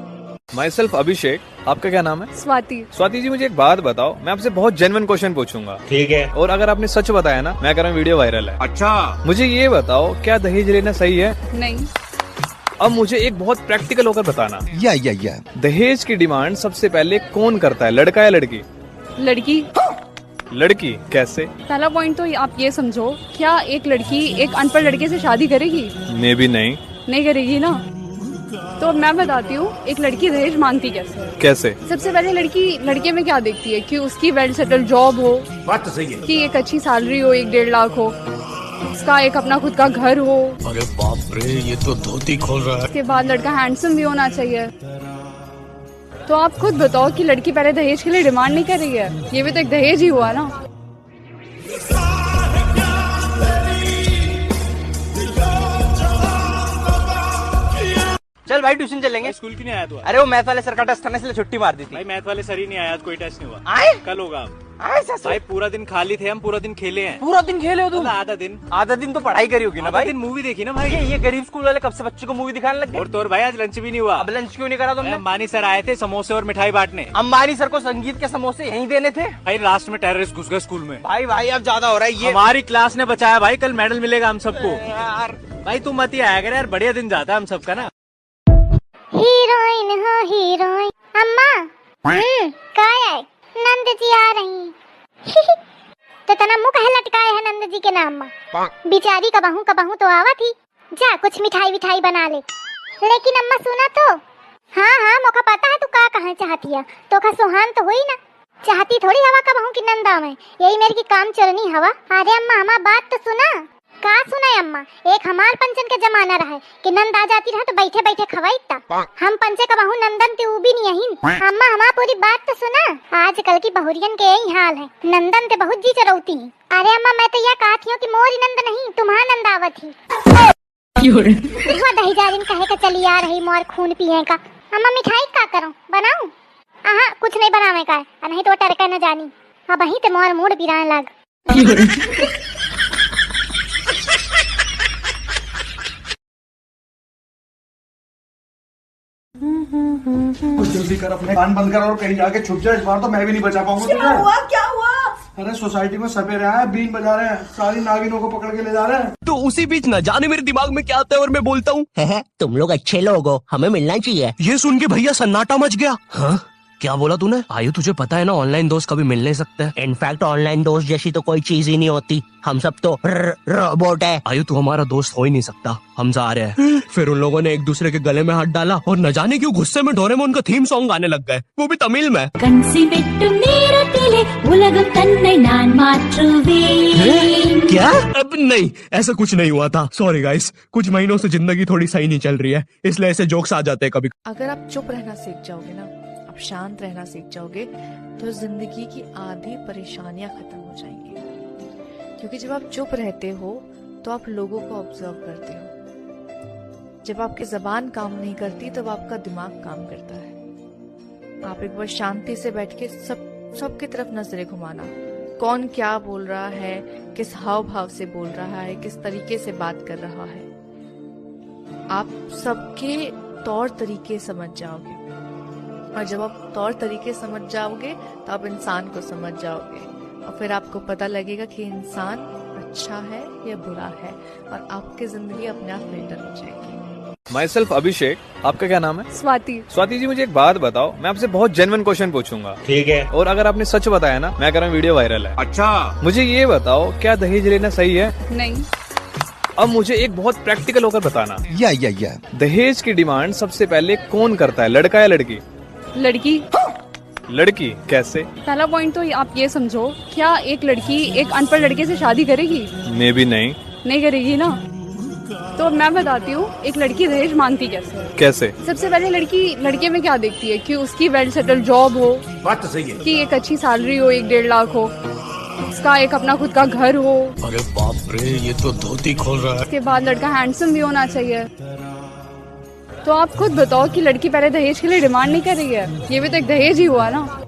Myself अभिषेक। आपका क्या नाम है? स्वाति। स्वाति जी, मुझे एक बात बताओ, मैं आपसे बहुत जेन्युइन क्वेश्चन पूछूंगा। ठीक है। और अगर आपने सच बताया ना, मैं कह रहा हूँ वीडियो वायरल है। अच्छा। मुझे ये बताओ, क्या दहेज लेना सही है? नहीं। अब मुझे एक बहुत प्रैक्टिकल होकर बताना। या, या, या। दहेज की डिमांड सबसे पहले कौन करता है, लड़का या लड़की? लड़की। लड़की कैसे? पहला पॉइंट तो आप ये समझो, क्या एक लड़की एक अनपढ़ लड़के से शादी करेगी? मे बी नहीं। नहीं करेगी ना। तो मैं बताती हूँ, एक लड़की दहेज मांगती कैसे है। कैसे? सबसे पहले लड़की लड़के में क्या देखती है कि उसकी वेल सेटल्ड जॉब हो, बात तो सही है। कि एक अच्छी सैलरी हो, एक डेढ़ लाख हो, उसका एक अपना खुद का घर हो। अरे बाप रे, ये तो धोती खोल रहा है। उसके बाद लड़का handsome भी होना चाहिए। तो आप खुद बताओ कि लड़की पहले दहेज के लिए demand नहीं कर रही है, ये भी तो एक दहेज ही हुआ ना। चल भाई, tuition चलेंगे। स्कूल क्यों नहीं आया तू आज? अरे, वो math वाले sir का test था ना, इसलिए छुट्टी मार दी थी। भाई, math वाले sir ही नहीं आया आज, कोई test नहीं हुआ। आए? कल होगा। आए sir? भाई, पूरा दिन खाली थे हम, पूरा दिन खेले हैं। पूरा दिन खेले हो तुम? मतलब आधा दिन। आधा दिन तो पढ़ाई करी होगी ना आधा भाई। दिन movie देखी ना भाई। ये, ये गरीब स्कूल वाले कब से बच्चों को movie दिखाने लग गए? और तो और भाई, आज lunch भी नहीं हुआ। अब lunch क्यों नहीं करा तुमने? अंबानी sir आए थे समोसे और मिठाई बांटने। अंबानी sir को संगीत के समोसे यहीं देने थे। भाई, last में terrorist घुस गए स्कूल में। भाई, भाई, अब ज्यादा हो रहा है ये। हमारी class ने बचाया भाई, कल medal मिलेगा हम सबको। यार। भाई, तू मत ही आया कर यार, बढ़िया दिन जाता है हम सबका ना। Heroine हो heroine। अम्मा। हम्म, का है? नंद जी आ रही। तो तना मुंह काहे लटकाए है नंद जी के नाम मा? बिचारी कबहू कबहू तो आवत ही। जा, कुछ मिठाई विठाई बना ले। लेकिन अम्मा, सुना तो। हाँ, हाँ, मोका पता है तू का कहना चाहती है। तोका सोहान तो हुई ना। चाहती थोड़ी हवा कबहू की नंद आवे। यही मेरे की काम चोरनी हवा। अरे अम्मा, हमार बात तो सुना। का सुना अम्मा? एक हमार पंचन के जमाना रहे कि नंद आ जाती रहे तो बैठे बैठे खवाई ता। हम पंचे कबहू नंदन ते ऊ भी नहीं अहिन। अम्मा, हमार पूरी बात तो सुना। आजकल की बहुरियन के यही हाल है, नंदन ते बहुत जी चरौती हैं। अरे अम्मा, मैं तो यह कहती हूँ कि मोरी नंद नहीं, तुम्हार नंद आवत ही। क्यों रे? बुढ़वा दही जारिन कहे का चली आ रही मोर खून पिए का। अम्मा, मिठाई का करूँ, बनाऊँ? आहा, कुछ नहीं बनावे का है, आ नहीं तो टरका न जानी। अब वहीं ते मोर मूड पिराए लाग। क्यों रे? कुछ जल्दी कर, अपने कान बंद कर और कहीं जाके छुप जा। इस बार तो मैं भी नहीं बचा पाऊंगा क्या तुझे। हुआ? क्या हुआ? अरे, सोसाइटी में सपेरे आए हैं, बीन बजा रहे हैं, सारी नागिनों को पकड़ के ले जा रहे हैं। तो उसी बीच न जाने मेरे दिमाग में क्या आता है और मैं बोलता हूँ, "हैं, हैं, तुम लोग अच्छे लोग हो, हमें मिलना चाहिए।" ये सुन के भैया सन्नाटा मच गया। हाँ, क्या बोला तूने? आयु, तुझे पता है ना, online दोस्त कभी मिल नहीं सकते। In fact, online दोस्त जैसी तो कोई चीज ही नहीं होती। हम सब तो र-, robot है। आयु, तू हमारा दोस्त हो ही नहीं सकता। हम जा रहे हैं। फिर उन लोगों ने एक दूसरे के गले में हाथ डाला और न जाने क्यों गुस्से में डोरेमोन का theme song गाने लग गए, वो भी तमिल में। கன்சிவெட்டு நேரத்திலே உலகம் தன்னை நான் மாற்றுவேன்। हैं? क्या? अब नहीं, ऐसा कुछ नहीं हुआ था। Sorry guys, कुछ महीनों से जिंदगी थोड़ी सही नहीं चल रही है, इसलिए ऐसे jokes आ जाते हैं कभी। अगर आप चुप रहना सीख जाओगे ना, आप शांत रहना सीख जाओगे, तो जिंदगी की आधी परेशानियां खत्म हो जाएंगी। क्योंकि जब आप चुप रहते हो, तो आप लोगों को observe करते हो। जब आपकी जबान काम नहीं करती, तब आपका दिमाग काम करता है। आप एक बार शांति से बैठ के सब, सबकी तरफ नजरें घुमाना, कौन क्या बोल रहा है, किस हाव भाव से बोल रहा है, किस तरीके से बात कर रहा है, आप सबके तौर तरीके समझ जाओगे। और जब आप तौर तरीके समझ जाओगे, तो आप इंसान को समझ जाओगे, और फिर आपको पता लगेगा कि इंसान अच्छा है या बुरा है, और आपकी जिंदगी अपने आप filter हो जाएगी। Myself अभिषेक, आपका क्या नाम है? स्वाति। स्वाति जी, मुझे एक बात बताओ, मैं आपसे बहुत genuine question पूछूंगा। ठीक है। और अगर आपने सच बताया ना, मैं कह रहा हूँ video viral है। अच्छा। मुझे ये बताओ, क्या दहेज लेना सही है? नहीं। अब मुझे एक बहुत practical होकर बताना। या, या, या। दहेज की demand सबसे पहले कौन करता है, लड़का या लड़की? लड़की। लड़की कैसे? पहला point तो आप ये समझो, क्या एक लड़की एक अनपढ़ लड़के से शादी करेगी? Maybe नहीं। नहीं करेगी ना। तो मैं बताती हूँ, एक लड़की दहेज मांगती कैसे है। कैसे? सबसे पहले लड़की लड़के में क्या देखती है कि उसकी well settled job हो, बात तो सही है। कि एक अच्छी salary हो, एक डेढ़ लाख हो, उसका एक अपना खुद का घर हो। अरे बाप रे, ये तो धोती खोल रहा है। उसके बाद लड़का handsome भी होना चाहिए। तो आप खुद बताओ कि लड़की पहले दहेज के लिए demand नहीं कर रही है, ये भी तो एक दहेज ही हुआ ना।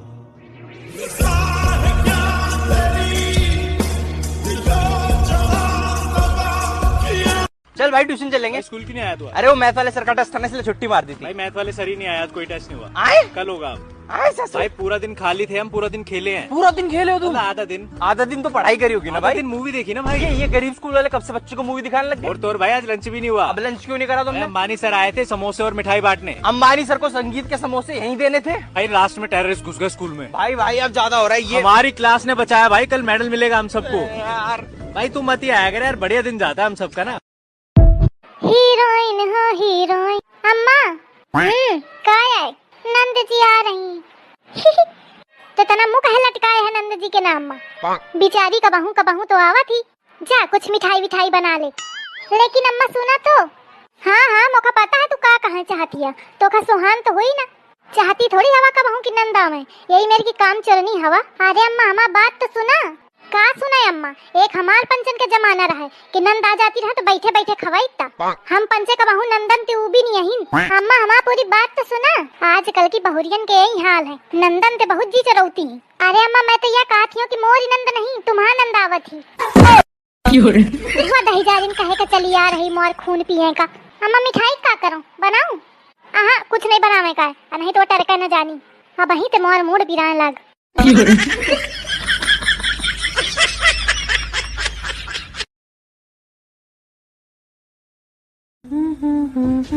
चल भाई, tuition चलेंगे। भाई, स्कूल क्यों नहीं आया तू आज? अरे, वो math वाले sir का test था ना, इसलिए छुट्टी मार दी थी। भाई, math वाले sir ही नहीं आया आज, कोई test नहीं हुआ। आए? कल होगा। आए sir? भाई, पूरा दिन खाली थे हम, पूरा दिन खेले हैं। पूरा दिन खेले हो तुम? मतलब आधा दिन। आधा दिन तो पढ़ाई करी होगी ना आधा भाई। दिन movie देखी ना भाई। ये, ये गरीब स्कूल वाले कब से बच्चों को movie दिखाने लग गए? और तो और भाई, आज lunch भी नहीं हुआ। अब lunch क्यों नहीं करा तुमने? अंबानी sir आए थे समोसे और मिठाई बांटने। अंबानी sir को संगीत के समोसे यहीं देने थे। भाई, last में terrorist घुस गए स्कूल में। भाई, भाई, अब ज्यादा हो रहा है ये। हमारी class ने बचाया भाई, कल medal मिलेगा हम सबको। यार। भाई, तू मत ही आया कर यार, बढ़िया दिन जाता है हम सबका ना। Heroine हो heroine। अम्मा। हम्म, का है? नंद जी आ रही। तो तना मुंह काहे लटकाए है नंद जी के नाम मा? बिचारी कबहू कबहू तो आवत ही। जा कुछ मिठाई विठाई बना ले। लेकिन अम्मा सुना तो। हाँ, हाँ, मोका पता है तू का कहे चाहती है। तोका सोहान तो हुई ना। चाहती थोड़ी हवा कबहूँ की नंद आवे। यही मेर की काम चोरनी हवा। अरे अम्मा, हमार बात तो सुना। का सुना अम्मा, एक हमार पंचन के जमाना रहे कि नंद आ जाती रहे तो बैठे बैठे खवाई ता। हम पंचे कबहूँ नंदन ते ऊ भी नहीं अहिन। अम्मा, हमार पूरी बात तो सुना। आजकल की बहुरियन के यही हाल है, नंदन ते बहुत जी चरौती हैं। अरे अम्मा, मैं तो यह कहती हूँ कि मोरी नंद नहीं, तुम्हार नंद आवत ही। क्यों रे? हुआ दही जारिन कहे के चली आ रही मोर खून पिए का। अम्मा, मिठाई का करूं, बनाऊं? आहा, कुछ नहीं बनावे का है, आ नहीं तो टरका न जानी। अब वहीं ते मोर मूड बिराए लाग। क्यों रे?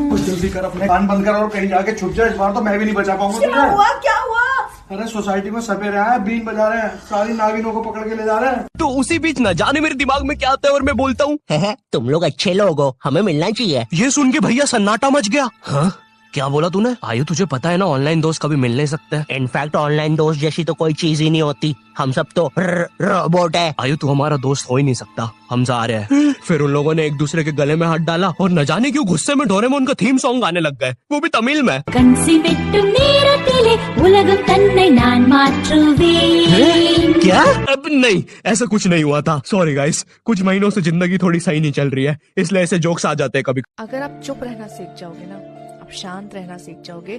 कुछ जल्दी कर, अपने कान बंद कर और कहीं जाके छुप जा। इस बार तो मैं भी नहीं बचा पाऊंगा तुझे। क्या हुआ? क्या हुआ? अरे, सोसाइटी में सपेरे आए हैं, बीन बजा रहे हैं, सारी नागिनों को पकड़ के ले जा रहे हैं। तो उसी बीच न जाने मेरे दिमाग में क्या आता है और मैं बोलता हूँ, "हैं, हैं, तुम लोग अच्छे लोग हो, हमें मिलना चाहिए।" ये सुन के भैया सन्नाटा मच गया। हाँ? क्या बोला तूने? आयु, तुझे पता है ना, ऑनलाइन दोस्त कभी मिल नहीं सकते। इनफैक्ट ऑनलाइन दोस्त जैसी तो कोई चीज ही नहीं होती, हम सब तो र-, रोबोट है। आयु, तू हमारा दोस्त हो ही नहीं सकता, हम जा रहे हैं। फिर उन लोगों ने एक दूसरे के गले में हाथ डाला और न जाने क्यों गुस्से में डोरेमोन का थीम सॉन्ग गाने लग गए, वो भी तमिल में। கன்சிவெட்டும் நேரத்திலே உலகம் தன்னை நான் மாற்றுவேன்। क्या? अब नहीं, ऐसा कुछ नहीं हुआ था। सॉरी गाइस, कुछ महीनों से जिंदगी थोड़ी सही नहीं चल रही है, इसलिए ऐसे जोक्स आ जाते हैं कभी। अगर आप चुप रहना सीख जाओगे ना, आप शांत रहना सीख जाओगे,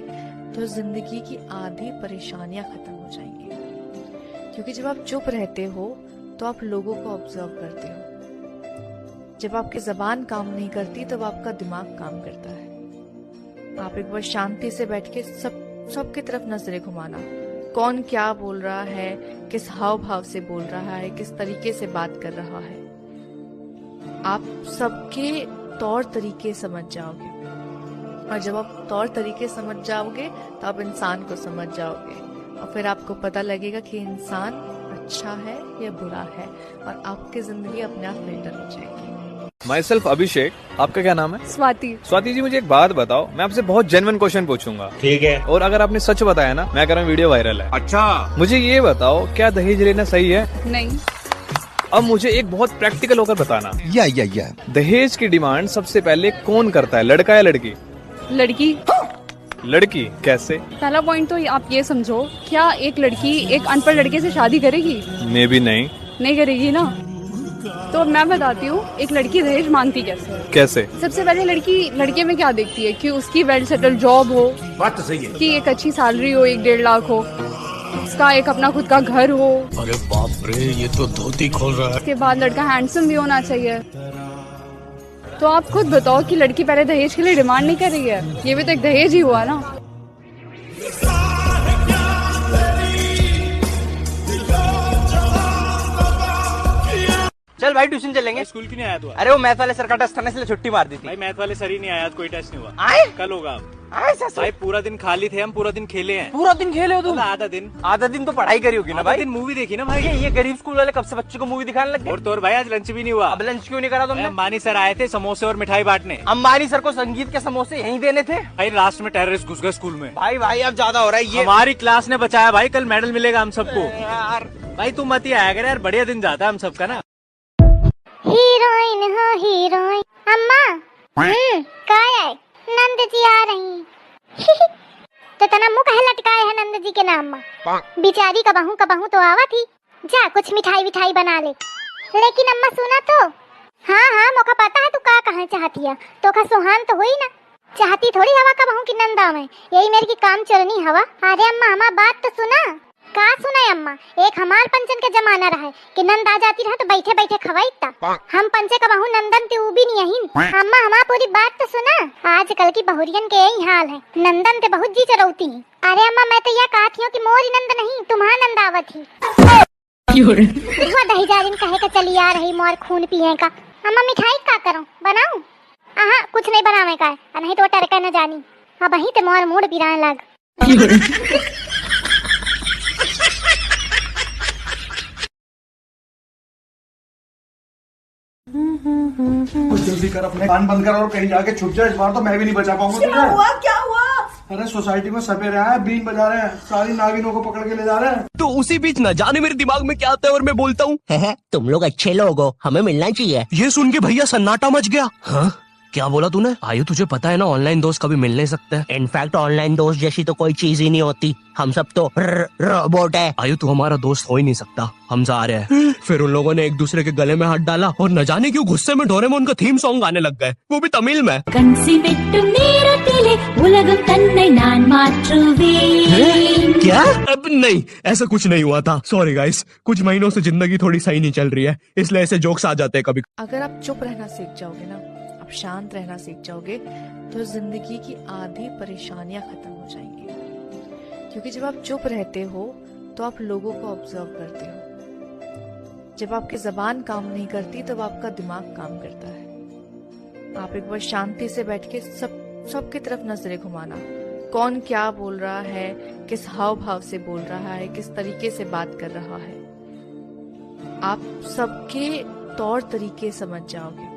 तो जिंदगी की आधी परेशानियां खत्म हो जाएंगी। क्योंकि जब आप चुप रहते हो, तो आप लोगों को ऑब्जर्व करते हो। जब आपकी जबान काम नहीं करती, तब आपका दिमाग काम करता है। आप एक बार शांति से बैठ के सब, सबकी तरफ नजरें घुमाना, कौन क्या बोल रहा है, किस हाव भाव से बोल रहा है, किस तरीके से बात कर रहा है। आप सबके तौर तरीके समझ जाओगे, और जब आप तौर तरीके समझ जाओगे, तो आप इंसान को समझ जाओगे, और फिर आपको पता लगेगा कि इंसान अच्छा है या बुरा है, और आपकी जिंदगी अपने आप बेहतर हो जाएगी। Myself अभिषेक, आपका क्या नाम है? स्वाति। स्वाति जी, मुझे एक बात बताओ, मैं आपसे बहुत जेन्युइन क्वेश्चन पूछूंगा। ठीक है। और अगर आपने सच बताया ना, मैं कह रहा हूँ वीडियो वायरल है। अच्छा। मुझे ये बताओ, क्या दहेज लेना सही है? नहीं। अब मुझे एक बहुत प्रैक्टिकल होकर बताना। या, या, या। दहेज की डिमांड सबसे पहले कौन करता है, लड़का या लड़की? लड़की। लड़की कैसे? पहला पॉइंट तो आप ये समझो, क्या एक लड़की एक अनपढ़ लड़के से शादी करेगी? मे बी नहीं। नहीं करेगी ना। तो मैं बताती हूँ, एक लड़की दहेज मांगती कैसे है। कैसे? सबसे पहले लड़की लड़के में क्या देखती है कि उसकी वेल सेटल्ड जॉब हो, बात तो सही है। कि एक अच्छी सैलरी हो, एक डेढ़ लाख हो, उसका एक अपना खुद का घर हो। अरे बाप रे, ये तो धोती खोल रहा है। उसके बाद लड़का हैंडसम भी होना चाहिए। तो आप खुद बताओ कि लड़की पहले दहेज के लिए डिमांड नहीं कर रही है, ये भी तो एक दहेज ही हुआ ना। चल भाई, ट्यूशन चलेंगे। भाई, स्कूल क्यों नहीं आया तू आज? अरे, वो मैथ वाले सर का टेस्ट था ना, इसलिए छुट्टी मार दी थी। भाई, मैथ वाले सर ही नहीं आया आज, कोई टेस्ट नहीं हुआ। आए? कल होगा। आए, सर, सर। भाई, पूरा दिन खाली थे हम, पूरा दिन खेले हैं। पूरा दिन खेले हो तुम? मतलब, आधा दिन। आधा दिन तो पढ़ाई करी होगी ना आधा भाई? दिन मूवी देखी ना भाई। ये, ये गरीब स्कूल वाले कब से बच्चों को मूवी दिखाने लग गए? और तो और भाई, आज लंच भी नहीं हुआ। अब लंच क्यों नहीं करा तुमने? अरे, अंबानी सर आए थे समोसे और मिठाई बांटने। अंबानी सर को संगीत के समोसे यहीं देने थे। भाई, लास्ट में टेररिस्ट घुस गए स्कूल में। भाई, भाई, अब ज्यादा हो रहा है ये। हमारी क्लास ने बचाया भाई, कल मेडल मिलेगा हम सबको। अरे यार। भाई, तू मत ही आया कर यार, बढ़िया दिन जाता है हम सबका ना। हीरोइन हो हीरोइन। अम्मा। हम्म। का है? नंद जी आ रही। तो तना मुंह काहे लटकाए है नंद जी के नाम मा? बिचारी कबहू कबहू तो आवत ही। जा कुछ मिठाई विठाई बना ले। लेकिन अम्मा सुना तो। हाँ, हाँ, मोका पता है तू का कहे चाहती है। तोका सोहान तो हुई ना। चाहती थोड़ी हवा कबहू की नंद आवे। यही मेर की काम चोरनी हवा। अरे अम्मा, हमार बात तो सुना। का सुना अम्मा, एक हमार पंचन के जमाना रहे कि नंद आ जाती रहे तो बैठे बैठे खवाई ता। हम पंचे कबहू नंदन ते ऊ भी नहीं अहिन। अम्मा, हमार पूरी बात तो सुना। आजकल की बहुरियन के यही हाल है, नंदन ते बहुत जी चरौती हैं। अरे अम्मा, मैं तो यह कहती हूँ कि मोरी नंद नहीं, तुम्हार नंद आवत ही। क्यों रे? हुआ दही जारिन कहे के चली आ रही मोर खून पिए का। अम्मा, मिठाई का करूं, बनाऊं? आहा, कुछ नहीं बनावे का है, आ नहीं तो टरका न जानी। अब वहीं ते मोर मूड बिराए लाग। क्यों रे? कुछ जल्दी कर, अपने कान बंद कर और कहीं जाके छुप जा। इस बार तो मैं भी नहीं बचा पाऊंगा क्या तुझे। हुआ? क्या हुआ? अरे सोसाइटी में सपेरे आए, बीन बजा रहे हैं, सारी नागिनों को पकड़ के ले जा रहे हैं। तो उसी बीच ना जाने मेरे दिमाग में क्या आता है और मैं बोलता हूँ, "हैं, हैं, तुम लोग अच्छे लोग हो, हमें मिलना चाहिए।" ये सुन के भैया सन्नाटा मच गया। हाँ, क्या बोला तूने? आयु, तुझे पता है ना, ऑनलाइन दोस्त कभी मिल नहीं सकते। इनफैक्ट ऑनलाइन दोस्त जैसी तो कोई चीज ही नहीं होती, हम सब तो र-, रोबोट है। आयु, तू हमारा दोस्त हो ही नहीं सकता, हम जा रहे हैं। फिर उन लोगों ने एक दूसरे के गले में हाथ डाला और न जाने क्यों गुस्से में डोरेमोन का थीम सॉन्ग गाने लग गए, वो भी तमिल में। கன்சிமெட்டும் நேரத்திலே உலகம் தன்னை நான் மாற்றுவேன்। क्या? अब नहीं, ऐसा कुछ नहीं हुआ था। सॉरी गाइस, कुछ महीनों से जिंदगी थोड़ी सही नहीं चल रही है, इसलिए ऐसे जोक्स आ जाते हैं कभी। अगर आप चुप रहना सीख जाओगे ना, आप शांत रहना सीख जाओगे, तो जिंदगी की आधी परेशानियां खत्म हो जाएंगी। क्योंकि जब आप चुप रहते हो, तो आप लोगों को ऑब्जर्व करते हो। जब आपकी जबान काम नहीं करती, तब आपका दिमाग काम करता है। आप एक बार शांति से बैठ के सब, सबकी तरफ नजरें घुमाना, कौन क्या बोल रहा है, किस हाव भाव से बोल रहा है, किस तरीके से बात कर रहा है। आप सबके तौर तरीके समझ जाओगे,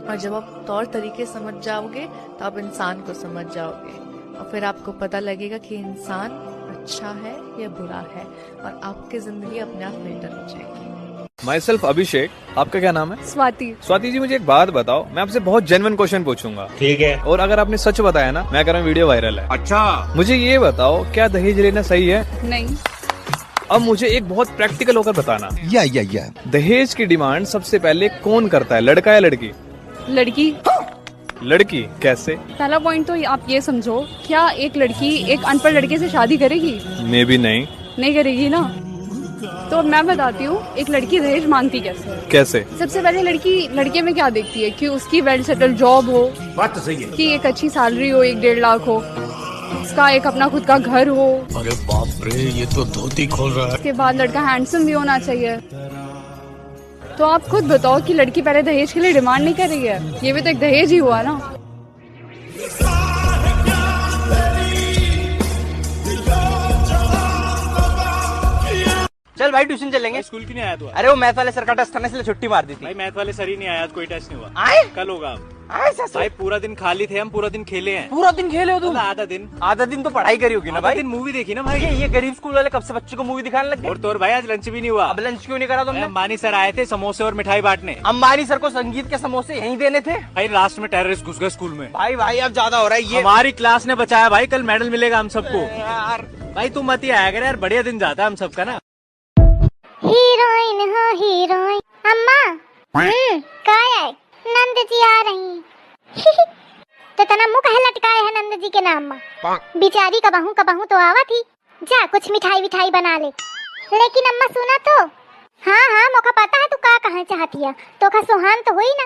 और जब आप तौर तरीके समझ जाओगे, तो आप इंसान को समझ जाओगे, और फिर आपको पता लगेगा कि इंसान अच्छा है या बुरा है, और आपकी जिंदगी अपने आप फिल्टर हो जाएगी। माई सेल्फ अभिषेक, आपका क्या नाम है? स्वाति। स्वाति जी, मुझे एक बात बताओ, मैं आपसे बहुत जेन्युइन क्वेश्चन पूछूंगा। ठीक है। और अगर आपने सच बताया ना, मैं कह रहा हूँ वीडियो वायरल है। अच्छा। मुझे ये बताओ, क्या दहेज लेना सही है? नहीं। अब मुझे एक बहुत प्रैक्टिकल होकर बताना। या, या, या। दहेज की डिमांड सबसे पहले कौन करता है, लड़का या लड़की? लड़की। लड़की कैसे? पहला पॉइंट तो आप ये समझो, क्या एक लड़की एक अनपढ़ लड़के से शादी करेगी? मे बी नहीं। नहीं करेगी ना। तो मैं बताती हूँ, एक लड़की दहेज मांगती कैसे है। कैसे? सबसे पहले लड़की लड़के में क्या देखती है कि उसकी वेल सेटल्ड जॉब हो, बात तो सही है। कि एक अच्छी सैलरी हो, एक डेढ़ लाख हो, उसका एक अपना खुद का घर हो। अरे बाप रे, ये तो धोती खोल रहा है। उसके बाद लड़का हैंडसम भी होना चाहिए। तो आप खुद बताओ कि लड़की पहले दहेज के लिए डिमांड नहीं कर रही है, ये भी तो एक दहेज ही हुआ ना। चल भाई, ट्यूशन चलेंगे। भाई, स्कूल क्यों नहीं आया तू आज? अरे, वो मैथ वाले सर का टेस्ट था ना, इसलिए छुट्टी मार दी थी। भाई, मैथ वाले सर ही नहीं आया आज, कोई टेस्ट नहीं हुआ। आए? कल होगा। आए ससुर। भाई, पूरा दिन खाली थे हम, पूरा दिन खेले हैं। पूरा दिन खेले हो तुम? मतलब आधा दिन। आधा दिन तो पढ़ाई करी होगी ना आधा भाई? दिन मूवी देखी ना भाई। ये, ये गरीब स्कूल वाले कब से बच्चों को मूवी दिखाने लग गए? और तो और भाई, आज लंच भी नहीं हुआ। अब लंच क्यों नहीं करा तुमने? अंबानी सर आए थे समोसे और मिठाई बांटने। अंबानी सर को संगीत के समोसे यहीं देने थे। भाई, लास्ट में टेररिस्ट घुस गए स्कूल में। भाई, भाई, अब ज्यादा हो रहा है ये। हमारी क्लास ने बचाया भाई, कल मेडल मिलेगा हम सबको। अरे यार। भाई, तू मत ही आया कर यार, बढ़िया दिन जाता है हम सबका ना। हीरोइन हो हीरोइन। अम्मा। हम्म, काय है? नंद जी आ रही। तो तना मुंह काहे लटकाए है नंद जी के नाम मा? बिचारी कबहू कबहू तो आवा थी। जा, कुछ मिठाई विठाई बना ले। लेकिन अम्मा, सुना तो। हाँ, हाँ, मोका पता है तू का कहना चाहती है। तोका सुहान तो हुई ना।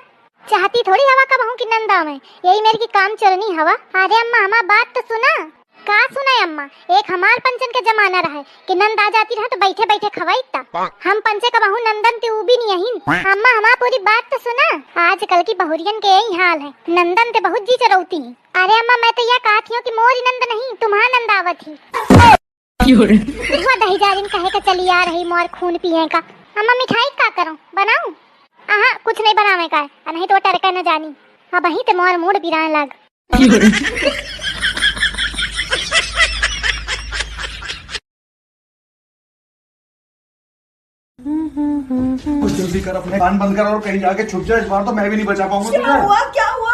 चाहती थोड़ी हवा कबहू की नंद आवे। यही मेरे की काम चोरनी हवा। अरे अम्मा, हमार बात तो सुना। का सुना अम्मा? एक हमार पंचन के जमाना रहे कि नंद आ जाती रहे तो बैठे बैठे खवाई ता। हम पंचे कबहू नंदन ते ऊ भी नहीं अहिन। अम्मा, हमार पूरी बात तो सुना। आजकल की बहुरियन के यही हाल है, नंदन ते बहुत जी चरौती हैं। अरे अम्मा, मैं तो यह कहत हियो कि मोरी नंद नहीं, तुम्हार नंद आवत ही। क्यों रे? हुआ दही जारिन कहे का चली आ रही मोर खून पिए का। अम्मा, मिठाई का करो, बनाऊं? आहा, कुछ नहीं बनावे का है, आ नहीं तो टरका न जानी। अब वहीं ते मोर मूड पिराए लाग। क्यों रे? कुछ जल्दी कर, अपने कान बंद कर और कहीं जाके छुप जा। इस बार तो मैं भी नहीं बचा पाऊंगा तुझे। क्या हुआ? क्या हुआ?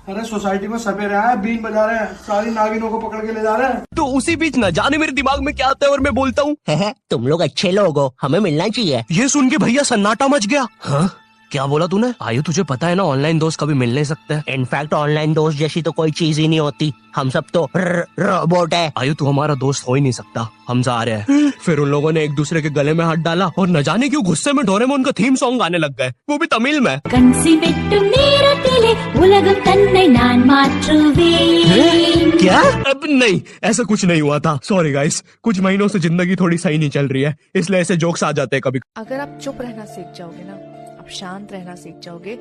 अरे, सोसाइटी में सपेरे आए, बीन बजा रहे हैं, सारी नागिनों को पकड़ के ले जा रहे हैं। तो उसी बीच ना जाने मेरे दिमाग में क्या आता है और मैं बोलता हूँ, "हैं, हैं, तुम लोग अच्छे लोग हो, हमें मिलना चाहिए।" ये सुन के भैया सन्नाटा मच गया। हाँ? क्या बोला तूने? आयु, तुझे पता है ना, ऑनलाइन दोस्त कभी मिल नहीं सकते। इनफैक्ट ऑनलाइन दोस्त जैसी तो कोई चीज ही नहीं होती, हम सब तो र-, रोबोट है। आयु, तू हमारा दोस्त हो ही नहीं सकता, हम जा रहे हैं। फिर उन लोगों ने एक दूसरे के गले में हाथ डाला और न जाने क्यों गुस्से में डोरेमोन का थीम सॉन्ग गाने लग गए, वो भी तमिल में। கன்சிமெட்டும் நேரத்திலே உலகம் தன்னை நான் மாற்றுவேன்। क्या? अब नहीं, ऐसा कुछ नहीं हुआ था। सॉरी गाइस, कुछ महीनों से जिंदगी थोड़ी सही नहीं चल रही है, इसलिए ऐसे जोक्स आ जाते हैं कभी। अगर आप चुप रहना सीख जाओगे ना, आप शांत रहना सीख जाओगे,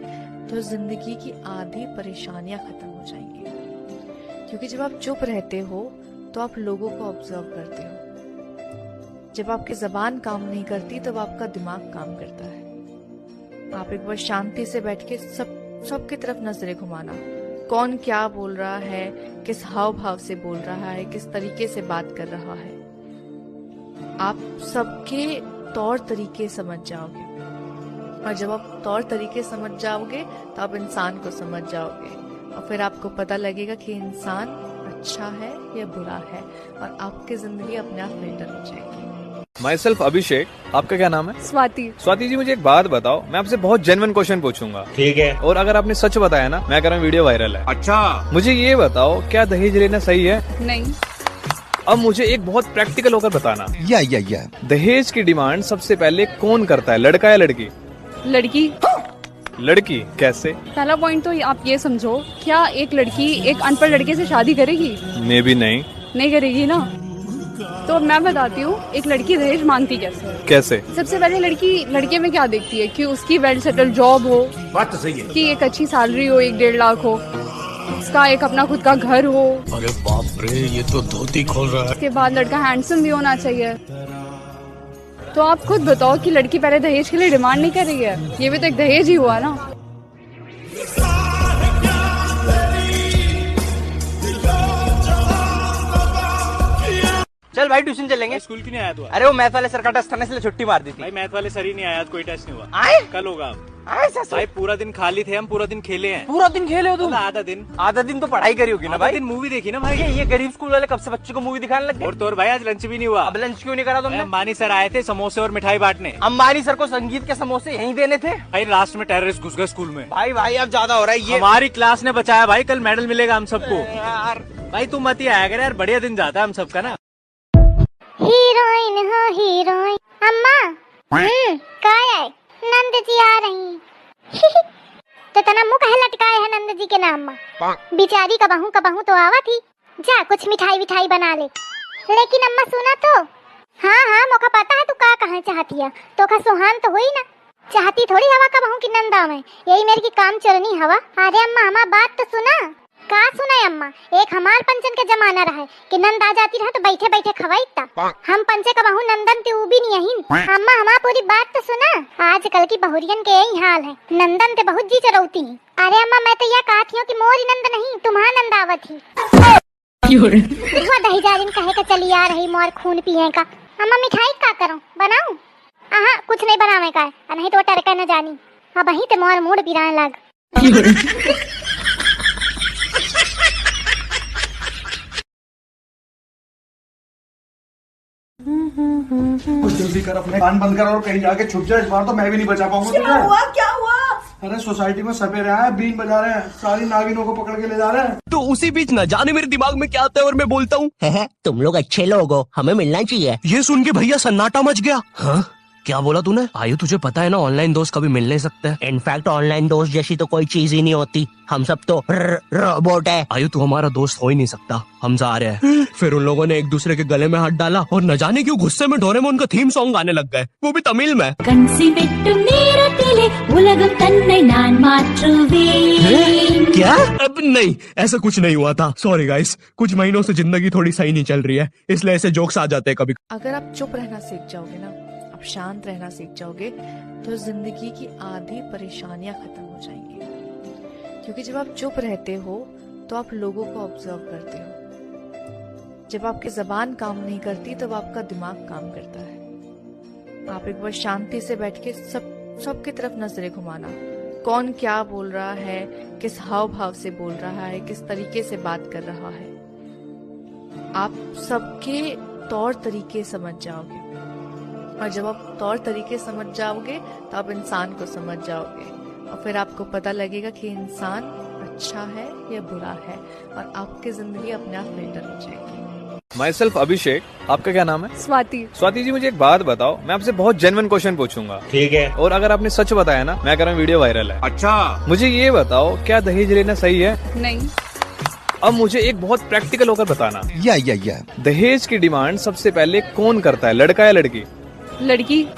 तो जिंदगी की आधी परेशानियां खत्म हो जाएंगी। क्योंकि जब आप चुप रहते हो, तो आप लोगों को ऑब्जर्व करते हो। जब आपकी जबान काम नहीं करती, तब आपका दिमाग काम करता है। आप एक बार शांति से बैठ के सब, सबकी तरफ नजरें घुमाना, कौन क्या बोल रहा है, किस हाव भाव से बोल रहा है, किस तरीके से बात कर रहा है, आप सबके तौर तरीके समझ जाओगे। और जब आप तौर तरीके समझ जाओगे, तो आप इंसान को समझ जाओगे, और फिर आपको पता लगेगा कि इंसान अच्छा है या बुरा है, और आपकी जिंदगी अपने आप बेहतर हो जाएगी। Myself अभिषेक। आपका क्या नाम है? स्वाति। स्वाति जी, मुझे एक बात बताओ, मैं आपसे बहुत जेन्युइन क्वेश्चन पूछूंगा। ठीक है। और अगर आपने सच बताया ना, मैं कह रहा हूँ वीडियो वायरल है। अच्छा। मुझे ये बताओ, क्या दहेज लेना सही है? नहीं। अब मुझे एक बहुत प्रैक्टिकल होकर बताना। या, या, या। दहेज की डिमांड सबसे पहले कौन करता है, लड़का या लड़की? लड़की। लड़की कैसे? पहला पॉइंट तो आप ये समझो, क्या एक लड़की एक अनपढ़ लड़के से शादी करेगी? मे बी नहीं। नहीं करेगी ना। तो मैं बताती हूँ, एक लड़की दहेज मांगती कैसे है। कैसे? सबसे पहले लड़की लड़के में क्या देखती है कि उसकी वेल सेटल्ड जॉब हो, बात तो सही है। कि एक अच्छी सैलरी हो, एक डेढ़ लाख हो, उसका एक अपना खुद का घर हो। अरे बाप रे, ये तो धोती खोल रहा है। उसके बाद लड़का हैंडसम भी होना चाहिए। तो आप खुद बताओ कि लड़की पहले दहेज के लिए डिमांड नहीं कर रही है, ये भी तो एक दहेज ही हुआ ना। चल भाई, ट्यूशन चलेंगे। स्कूल क्यों नहीं आया तू आज? अरे, वो मैथ वाले सर का टेस्ट था ना, इसलिए छुट्टी मार दी थी। भाई, मैथ वाले सर ही नहीं आया आज, कोई टेस्ट नहीं हुआ। आए? कल होगा। आए सर, सर। भाई, पूरा दिन खाली थे हम, पूरा दिन खेले हैं। पूरा दिन खेले हो तुम? मतलब आधा दिन। आधा दिन तो पढ़ाई करी होगी ना आधा भाई। दिन मूवी देखी ना भाई। ये, ये गरीब स्कूल वाले कब से बच्चों को मूवी दिखाने लग गए? और तो और भाई, आज लंच भी नहीं हुआ। अब लंच क्यों नहीं करा भाई, तुमने? अंबानी सर आए थे, समोसे और मिठाई बांटने। अंबानी सर को संगीत के समोसे यहीं देने थे। भाई, लास्ट में टेररिस्ट घुस गए स्कूल में। भाई, भाई, अब ज्यादा हो रहा है ये। हमारी क्लास ने बचाया भाई, कल मेडल मिलेगा हम सबको। अरे यार। भाई, तू मत ही आया कर यार, बढ़िया दिन जाता है हम सबका ना। हीरोइन हो हीरोइन। अम्मा। हम्म, का है? नंद जी आ रही। तो तना मुंह काहे लटकाए है नंद जी के नाम मा? बिचारी कबहू कबहू तो आवा थी। जा, कुछ मिठाई विठाई बना ले। लेकिन अम्मा, सुना तो। हाँ, हाँ, मोका पता है तू का कहे चाहती है। तोका सुहान तो हुई ना। चाहती थोड़ी हवा कबहू की नंद आवे। यही मेरे की काम चोरनी हवा। अरे अम्मा, हमार बात तो सुना। का सुना अम्मा? एक हमार पंचन के जमाना रहे कि नंद आ जाती रहे तो बैठे बैठे खवाई ता। हम पंचे कबहू नंदन ते ऊ भी नहीं अहिन। अम्मा, हमार पूरी बात तो सुना। आजकल की बहुरियन के यही हाल है, नंदन ते बहुत जी चरौती हैं। अरे अम्मा, मैं तो यह कहत हियो कि मोरी नंद नहीं, तुम्हार नंद आवत ही। क्यों रे? हुआ दही जालिन कहे के चली आ रही, मोर खून पिए का। अम्मा, मिठाई का करूं, बनाऊं? आहा, कुछ नहीं बनावे का है, आ नहीं तो टरका न जानी। अब वहीं ते मोर मूड बिरान लाग। क्यों रे? कुछ जल्दी कर, अपने कान बंद कर और कहीं जाके छुप जा। इस बार तो मैं भी नहीं बचा पाऊंगा क्या तुझे। हुआ? क्या हुआ? अरे, सोसाइटी में सपेरे आए हैं, बीन बजा रहे हैं, सारी नागिनों को पकड़ के ले जा रहे हैं। तो उसी बीच न जाने मेरे दिमाग में क्या आता है और मैं बोलता हूँ, "हैं, हैं, तुम लोग अच्छे लोग हो, हमें मिलना चाहिए।" ये सुन के भैया सन्नाटा मच गया। हाँ? क्या बोला तूने? आयु, तुझे पता है ना, ऑनलाइन दोस्त कभी मिल नहीं सकते। इनफैक्ट, ऑनलाइन दोस्त जैसी तो कोई चीज ही नहीं होती। हम सब तो र-, रोबोट है। आयु, तू हमारा दोस्त हो ही नहीं सकता। हम जा रहे हैं। फिर उन लोगों ने एक दूसरे के गले में हाथ डाला और न जाने क्यों गुस्से में डोरेमोन का थीम सॉन्ग गाने लग गए, वो भी तमिल में। கன்சிவெட்டு நேரத்திலே உலகம் தன்னை நான் மாற்றுவேன்। हैं? क्या? अब नहीं, ऐसा कुछ नहीं हुआ था। सॉरी गाइस, कुछ महीनों से जिंदगी थोड़ी सही नहीं चल रही है, इसलिए ऐसे जोक्स आ जाते हैं कभी। अगर आप चुप रहना सीख जाओगे ना, आप शांत रहना सीख जाओगे, तो जिंदगी की आधी परेशानियां खत्म हो जाएंगी। क्योंकि जब आप चुप रहते हो, तो आप लोगों को ऑब्जर्व करते हो। जब आपकी जबान काम नहीं करती, तब आपका दिमाग काम करता है। आप एक बार शांति से बैठ के सब, सबकी तरफ नजरें घुमाना, कौन क्या बोल रहा है, किस हाव भाव से बोल रहा है, किस तरीके से बात कर रहा है, आप सबके तौर तरीके समझ जाओगे। और जब आप तौर तरीके समझ जाओगे, तो आप इंसान को समझ जाओगे, और फिर आपको पता लगेगा कि इंसान अच्छा है या बुरा है, और आपकी जिंदगी अपने आप बेहतर हो जाएगी। Myself अभिषेक। आपका क्या नाम है? स्वाति। स्वाति जी, मुझे एक बात बताओ, मैं आपसे बहुत जेन्युइन क्वेश्चन पूछूंगा। ठीक है। और अगर आपने सच बताया ना, मैं कह रहा हूँ वीडियो वायरल है। अच्छा। मुझे ये बताओ, क्या दहेज लेना सही है? नहीं। अब मुझे एक बहुत प्रैक्टिकल होकर बताना। या, या, या। दहेज की डिमांड सबसे पहले कौन करता है, लड़का या लड़की? लड़की।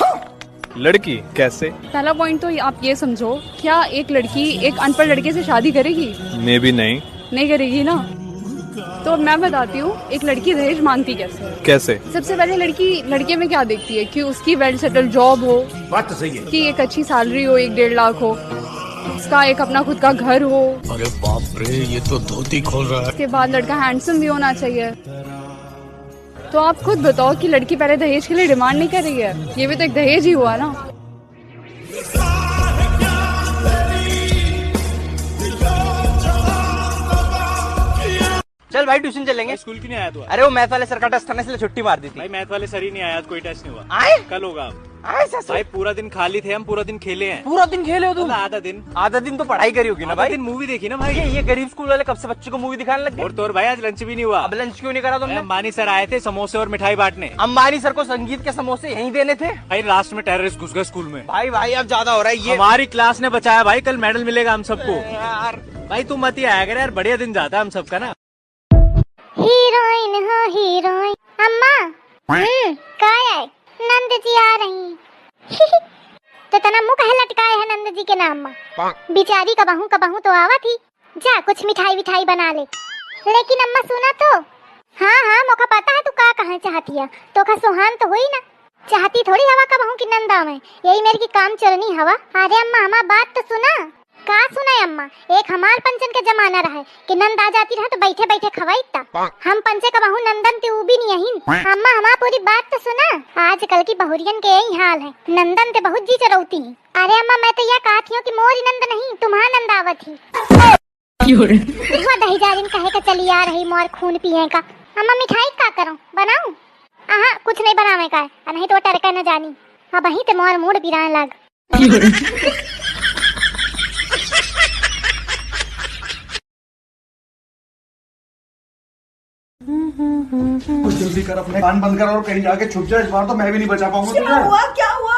लड़की कैसे? पहला पॉइंट तो आप ये समझो, क्या एक लड़की एक अनपढ़ लड़के से शादी करेगी? मे बी नहीं। नहीं करेगी ना। तो मैं बताती हूँ, एक लड़की दहेज मांगती कैसे है। कैसे? सबसे पहले लड़की लड़के में क्या देखती है कि उसकी वेल सेटल्ड जॉब हो, बात तो सही है। कि एक अच्छी सैलरी हो, एक डेढ़ लाख हो, उसका एक अपना खुद का घर हो। अरे बाप रे, ये तो धोती खोल रहा है। उसके बाद लड़का handsome भी होना चाहिए। तो आप खुद बताओ कि लड़की पहले दहेज के लिए demand नहीं कर रही है, ये भी तो एक दहेज ही हुआ ना। चल भाई, tuition चलेंगे। भाई, स्कूल क्यों नहीं आया तू आज? अरे, वो math वाले सर का test था ना, इसलिए छुट्टी मार दी थी। भाई, math वाले सर ही नहीं आया आज, कोई test नहीं हुआ। आए? कल होगा अब। आए सर? भाई, पूरा दिन खाली थे हम, पूरा दिन खेले हैं। पूरा दिन खेले हो तुम? मतलब आधा दिन। आधा दिन तो पढ़ाई करी होगी ना आधा भाई। दिन movie देखी ना भाई। ये, ये गरीब स्कूल वाले कब से बच्चों को movie दिखाने लग गए? और तो और भाई, आज lunch भी नहीं हुआ। अब lunch क्यों नहीं करा तुमने? अरे, अंबानी सर आए थे, समोसे और मिठाई बांटने। अंबानी सर को संगीत के समोसे यहीं देने थे। भाई, last में terrorist घुस गए स्कूल में। भाई, भाई, अब ज्यादा हो रहा है ये। हमारी class ने बचाया भाई, कल medal मिलेगा हम सबको। यार। भाई, तू मत ही आया कर यार, बढ़िया दिन जाता है हम सबका ना। Heroine हो heroine। अम्मा। हम्म, काय है? नंद जी आ रही। तो तना मुंह काहे लटकाए है नंद जी के नाम मा? बिचारी कबहू कबहू तो आवत ही। जा, कुछ मिठाई विठाई बना ले। लेकिन अम्मा, सुना तो। हाँ, हाँ, मोका पता है तू का कहे चाहती है। तोका सुहान तो हुई ना। चाहती थोड़ी हवा कबहू कि नंद आवे, यही मेर की काम चोरनी हवा। अरे अम्मा, हमार बात तो सुना। का सुनाई अम्मा, एक हमार पंचन के जमाना रहे कि नंद आ जाती रहे तो बैठे बैठे खवाई ता। हम पंचे कबहू नंदन ते ऊ भी नहीं अहिन। अम्मा, हमार पूरी बात तो सुना। आजकल की बहुरियन के यही हाल है, नंदन ते बहुत जी चरौती हैं। अरे अम्मा, मैं तो यह कहती हूँ कि मोरी नंद नहीं, तुम्हार नंद आवत ही। क्यों रे? हुआ दही जारिन कहे का चली आ रही मोर खून पिए का। अम्मा, मिठाई का करूं, बनाऊं? आहा, कुछ नहीं बनावे का है, आ नहीं तो टरका न जानी। अब वहीं ते मोर मूड पिराए लाग। क्यों रे? कुछ जल्दी कर, अपने कान बंद कर और कहीं जाके छुप जा। इस बार तो मैं भी नहीं बचा पाऊंगा तुझे। क्या हुआ? क्या हुआ?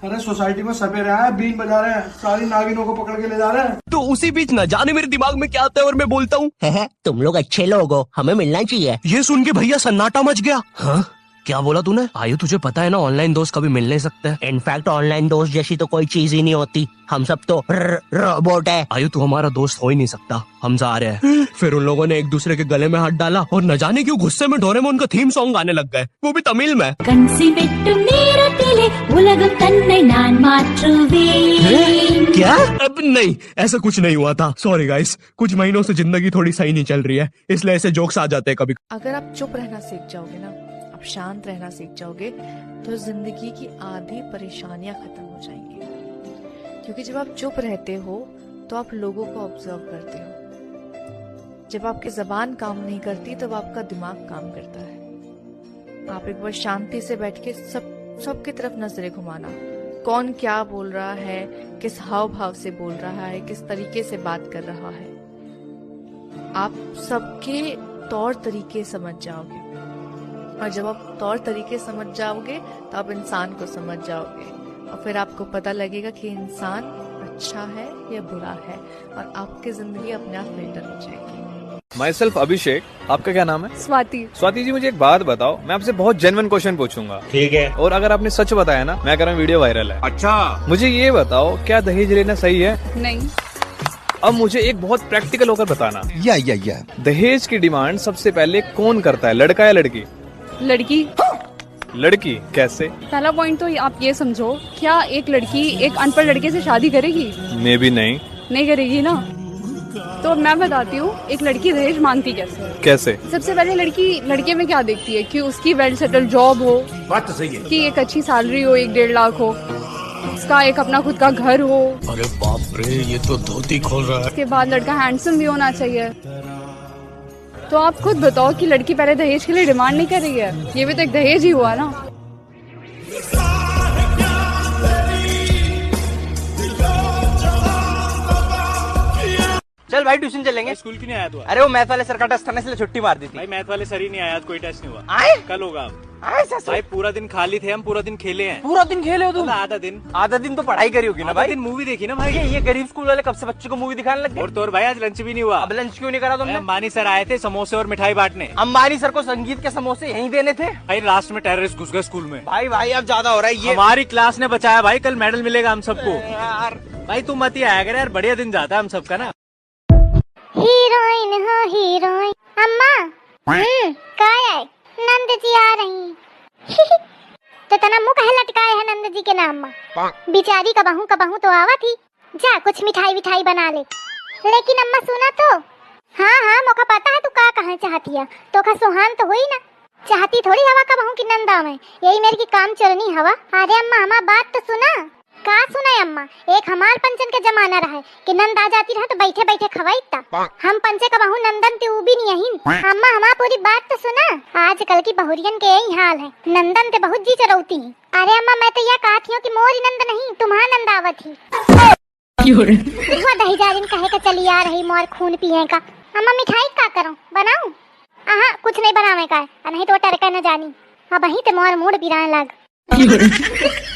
अरे, सोसाइटी में सपेरे आए हैं, बीन बजा रहे हैं, सारी नागिनों को पकड़ के ले जा रहे हैं। तो उसी बीच न जाने मेरे दिमाग में क्या आता है और मैं बोलता हूँ, "हैं, हैं, तुम लोग अच्छे लोग हो, हमें मिलना चाहिए।" ये सुन के भैया सन्नाटा मच गया। हाँ, क्या बोला तूने? आयु, तुझे पता है ना, online दोस्त कभी मिल नहीं सकते। In fact, online दोस्त जैसी तो कोई चीज ही नहीं होती। हम सब तो र-, robot है। आयु, तू हमारा दोस्त हो ही नहीं सकता। हम जा रहे हैं। फिर उन लोगों ने एक दूसरे के गले में हाथ डाला और न जाने क्यों गुस्से में डोरेमोन का theme song गाने लग गए, वो भी तमिल में। கன்சிவெட்டும் நேரத்திலே உலகம் தன்னை நான் மாற்றுவேன்। हैं? क्या? अब नहीं, ऐसा कुछ नहीं हुआ था। Sorry guys, कुछ महीनों से जिंदगी थोड़ी सही नहीं चल रही है, इसलिए ऐसे jokes आ जाते हैं कभी। अगर आप चुप रहना सीख जाओगे ना, आप शांत रहना सीख जाओगे, तो जिंदगी की आधी परेशानियां खत्म हो जाएंगी। क्योंकि जब आप चुप रहते हो, तो आप लोगों को observe करते हो। जब आपकी जबान काम नहीं करती, तब आपका दिमाग काम करता है। आप एक बार शांति से बैठ के सब, सबकी तरफ नजरें घुमाना, कौन क्या बोल रहा है, किस हाव भाव से बोल रहा है, किस तरीके से बात कर रहा है, आप सबके तौर तरीके समझ जाओगे। और जब आप तौर तरीके समझ जाओगे, तो आप इंसान को समझ जाओगे, और फिर आपको पता लगेगा कि इंसान अच्छा है या बुरा है, और आपकी जिंदगी अपने आप बेहतर हो जाएगी। Myself अभिषेक, आपका क्या नाम है? स्वाति। स्वाति जी, मुझे एक बात बताओ, मैं आपसे बहुत genuine question पूछूंगा। ठीक है। और अगर आपने सच बताया ना, मैं कह रहा हूँ video viral है। अच्छा। मुझे ये बताओ, क्या दहेज लेना सही है? नहीं। अब मुझे एक बहुत practical होकर बताना। या, या, या। दहेज की demand सबसे पहले कौन करता है, लड़का या लड़की? लड़की। लड़की कैसे? पहला point तो आप ये समझो, क्या एक लड़की एक अनपढ़ लड़के से शादी करेगी? Maybe नहीं। नहीं करेगी ना। तो मैं बताती हूँ, एक लड़की दहेज मांगती कैसे है। कैसे? सबसे पहले लड़की लड़के में क्या देखती है कि उसकी well settled job हो, बात तो सही है। कि एक अच्छी salary हो, एक डेढ़ लाख हो, उसका एक अपना खुद का घर हो। अरे बाप रे, ये तो धोती खोल रहा है। उसके बाद लड़का handsome भी होना चाहिए। तो आप खुद बताओ कि लड़की पहले दहेज के लिए demand नहीं कर रही है, ये भी तो एक दहेज ही हुआ ना। चल भाई, tuition चलेंगे। भाई, स्कूल क्यों नहीं आया तू आज? अरे, वो math वाले सर का test था ना, इसलिए छुट्टी मार दी थी। भाई, math वाले सर ही नहीं आया आज, कोई test नहीं हुआ। आए? कल होगा अब। आए सर? भाई, पूरा दिन खाली थे हम, पूरा दिन खेले हैं। पूरा दिन खेले हो तुम? मतलब आधा दिन। आधा दिन तो पढ़ाई करी होगी ना आधा भाई? दिन movie देखी ना भाई। ये, ये गरीब स्कूल वाले कब से बच्चों को movie दिखाने लग गए? और तो और भाई, आज lunch भी नहीं हुआ। अब lunch क्यों नहीं करा तुमने? भाई, अंबानी सर आए थे समोसे और मिठाई बांटने। अंबानी सर को संगीत के समोसे यहीं देने थे। भाई, last में terrorist घुस गए स्कूल में। भाई, भाई, अब ज्यादा हो रहा है ये। हमारी class ने बचाया भाई, कल medal मिलेगा हम सबको। यार। भाई, तू मत ही आया कर यार, बढ़िया दिन जाता है हम सबका ना। Heroine हो heroine। अम्मा। हम्म, काय है? नंद जी आ रही। तो तना मुंह काहे लटकाए है नंद जी के नाम मा? बिचारी कबहू कबहू तो आवत ही। जा, कुछ मिठाई विठाई बना ले। लेकिन अम्मा, सुना तो। हाँ, हाँ, मोका पता है तू का कहे चाहती है। तोका सुहान तो हुई ना। चाहती थोड़ी हवा कबहूँ की नंद आवै। यही मेर की काम चोरनी हवा। अरे अम्मा, हमार बात तो सुना। का सुनाई अम्मा, एक हमार पंचन के जमाना रहे कि नंद आ जाती रहे तो बैठे बैठे खवाई ता। हम पंचे कबहूँ नंदन ते ऊ भी नहीं अहिन। अम्मा, हमार पूरी बात तो सुना। आजकल की बहुरियन के यही हाल है, नंदन ते बहुत जी चरौती हैं। अरे अम्मा, मैं तो यह कहत हियो कि मोरी नंद नहीं, तुम्हार नंद आवत ही। क्यों रे? वह दही जारिन कहे के चली आ रही मोर खून पिए का। अम्मा, मिठाई का करो, बनाऊं? अहाँ, कुछ नहीं बनावे का है, आ नहीं तो टरका न जानी। अबहीं ते मोर मूड पिराए लाग। क्यों रे?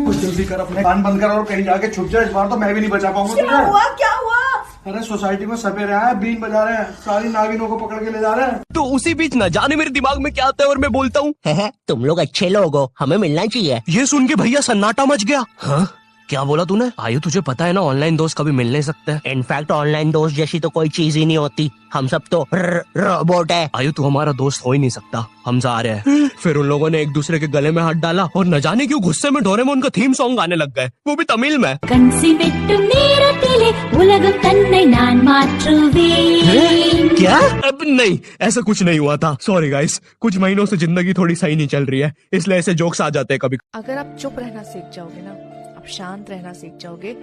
कुछ जल्दी कर, अपने कान बंद कर और कहीं जाके छुप जा। इस बार तो मैं भी नहीं बचा पाऊंगा तुझे। क्या हुआ? क्या हुआ? अरे, सोसाइटी में सपेरे आए हैं, बीन बजा रहे हैं, सारी नागिनों को पकड़ के ले जा रहे हैं। तो उसी बीच न जाने मेरे दिमाग में क्या आता है और मैं बोलता हूँ, "हैं, हैं, तुम लोग अच्छे लोग हो, हमें मिलना चाहिए।" ये सुन के भैया सन्नाटा मच गया। हाँ? क्या बोला तूने? आयु, तुझे पता है ना, online दोस्त कभी मिल नहीं सकते। In fact, online दोस्त जैसी तो कोई चीज ही नहीं होती। हम सब तो र-, robot है। आयु, तू हमारा दोस्त हो ही नहीं सकता। हम जा रहे हैं। फिर उन लोगों ने एक दूसरे के गले में हाथ डाला और न जाने क्यों गुस्से में डोरेमोन का theme song गाने लग गए, वो भी तमिल में। கன்சிமெட்டும் நேரத்திலே உலகம் தன்னை நான் மாற்றுவேன்। क्या? अब नहीं, ऐसा कुछ नहीं हुआ था। Sorry guys, कुछ महीनों से जिंदगी थोड़ी सही नहीं चल रही है, इसलिए ऐसे jokes आ जाते हैं कभी। अगर आप चुप रहना सीख जाओगे ना, आप शांत रहना सीख जाओगे,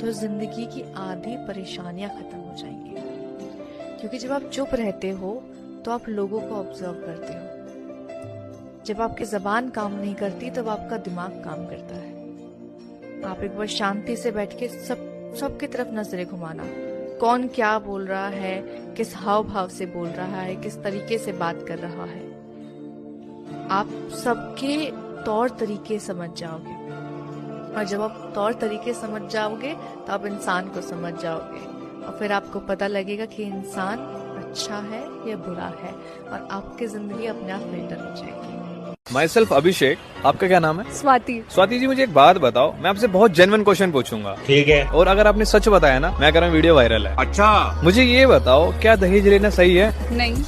तो जिंदगी की आधी परेशानियां खत्म हो जाएंगी। क्योंकि जब आप चुप रहते हो, तो आप लोगों को observe करते हो। जब आपकी जबान काम नहीं करती, तब आपका दिमाग काम करता है। आप एक बार शांति से बैठ के सब, सबकी तरफ नजरें घुमाना, कौन क्या बोल रहा है, किस हाव भाव से बोल रहा है, किस तरीके से बात कर रहा है। आप सबके तौर तरीके समझ जाओगे, और जब आप तौर तरीके समझ जाओगे, तो आप इंसान को समझ जाओगे, और फिर आपको पता लगेगा कि इंसान अच्छा है या बुरा है, और आपकी जिंदगी अपने आप बेहतर हो जाएगी। Myself अभिषेक, आपका क्या नाम है? स्वाति। स्वाति जी, मुझे एक बात बताओ, मैं आपसे बहुत genuine question पूछूंगा। ठीक है। और अगर आपने सच बताया ना, मैं कह रहा हूँ video viral है। अच्छा। मुझे ये बताओ, क्या दहेज लेना सही है? नहीं।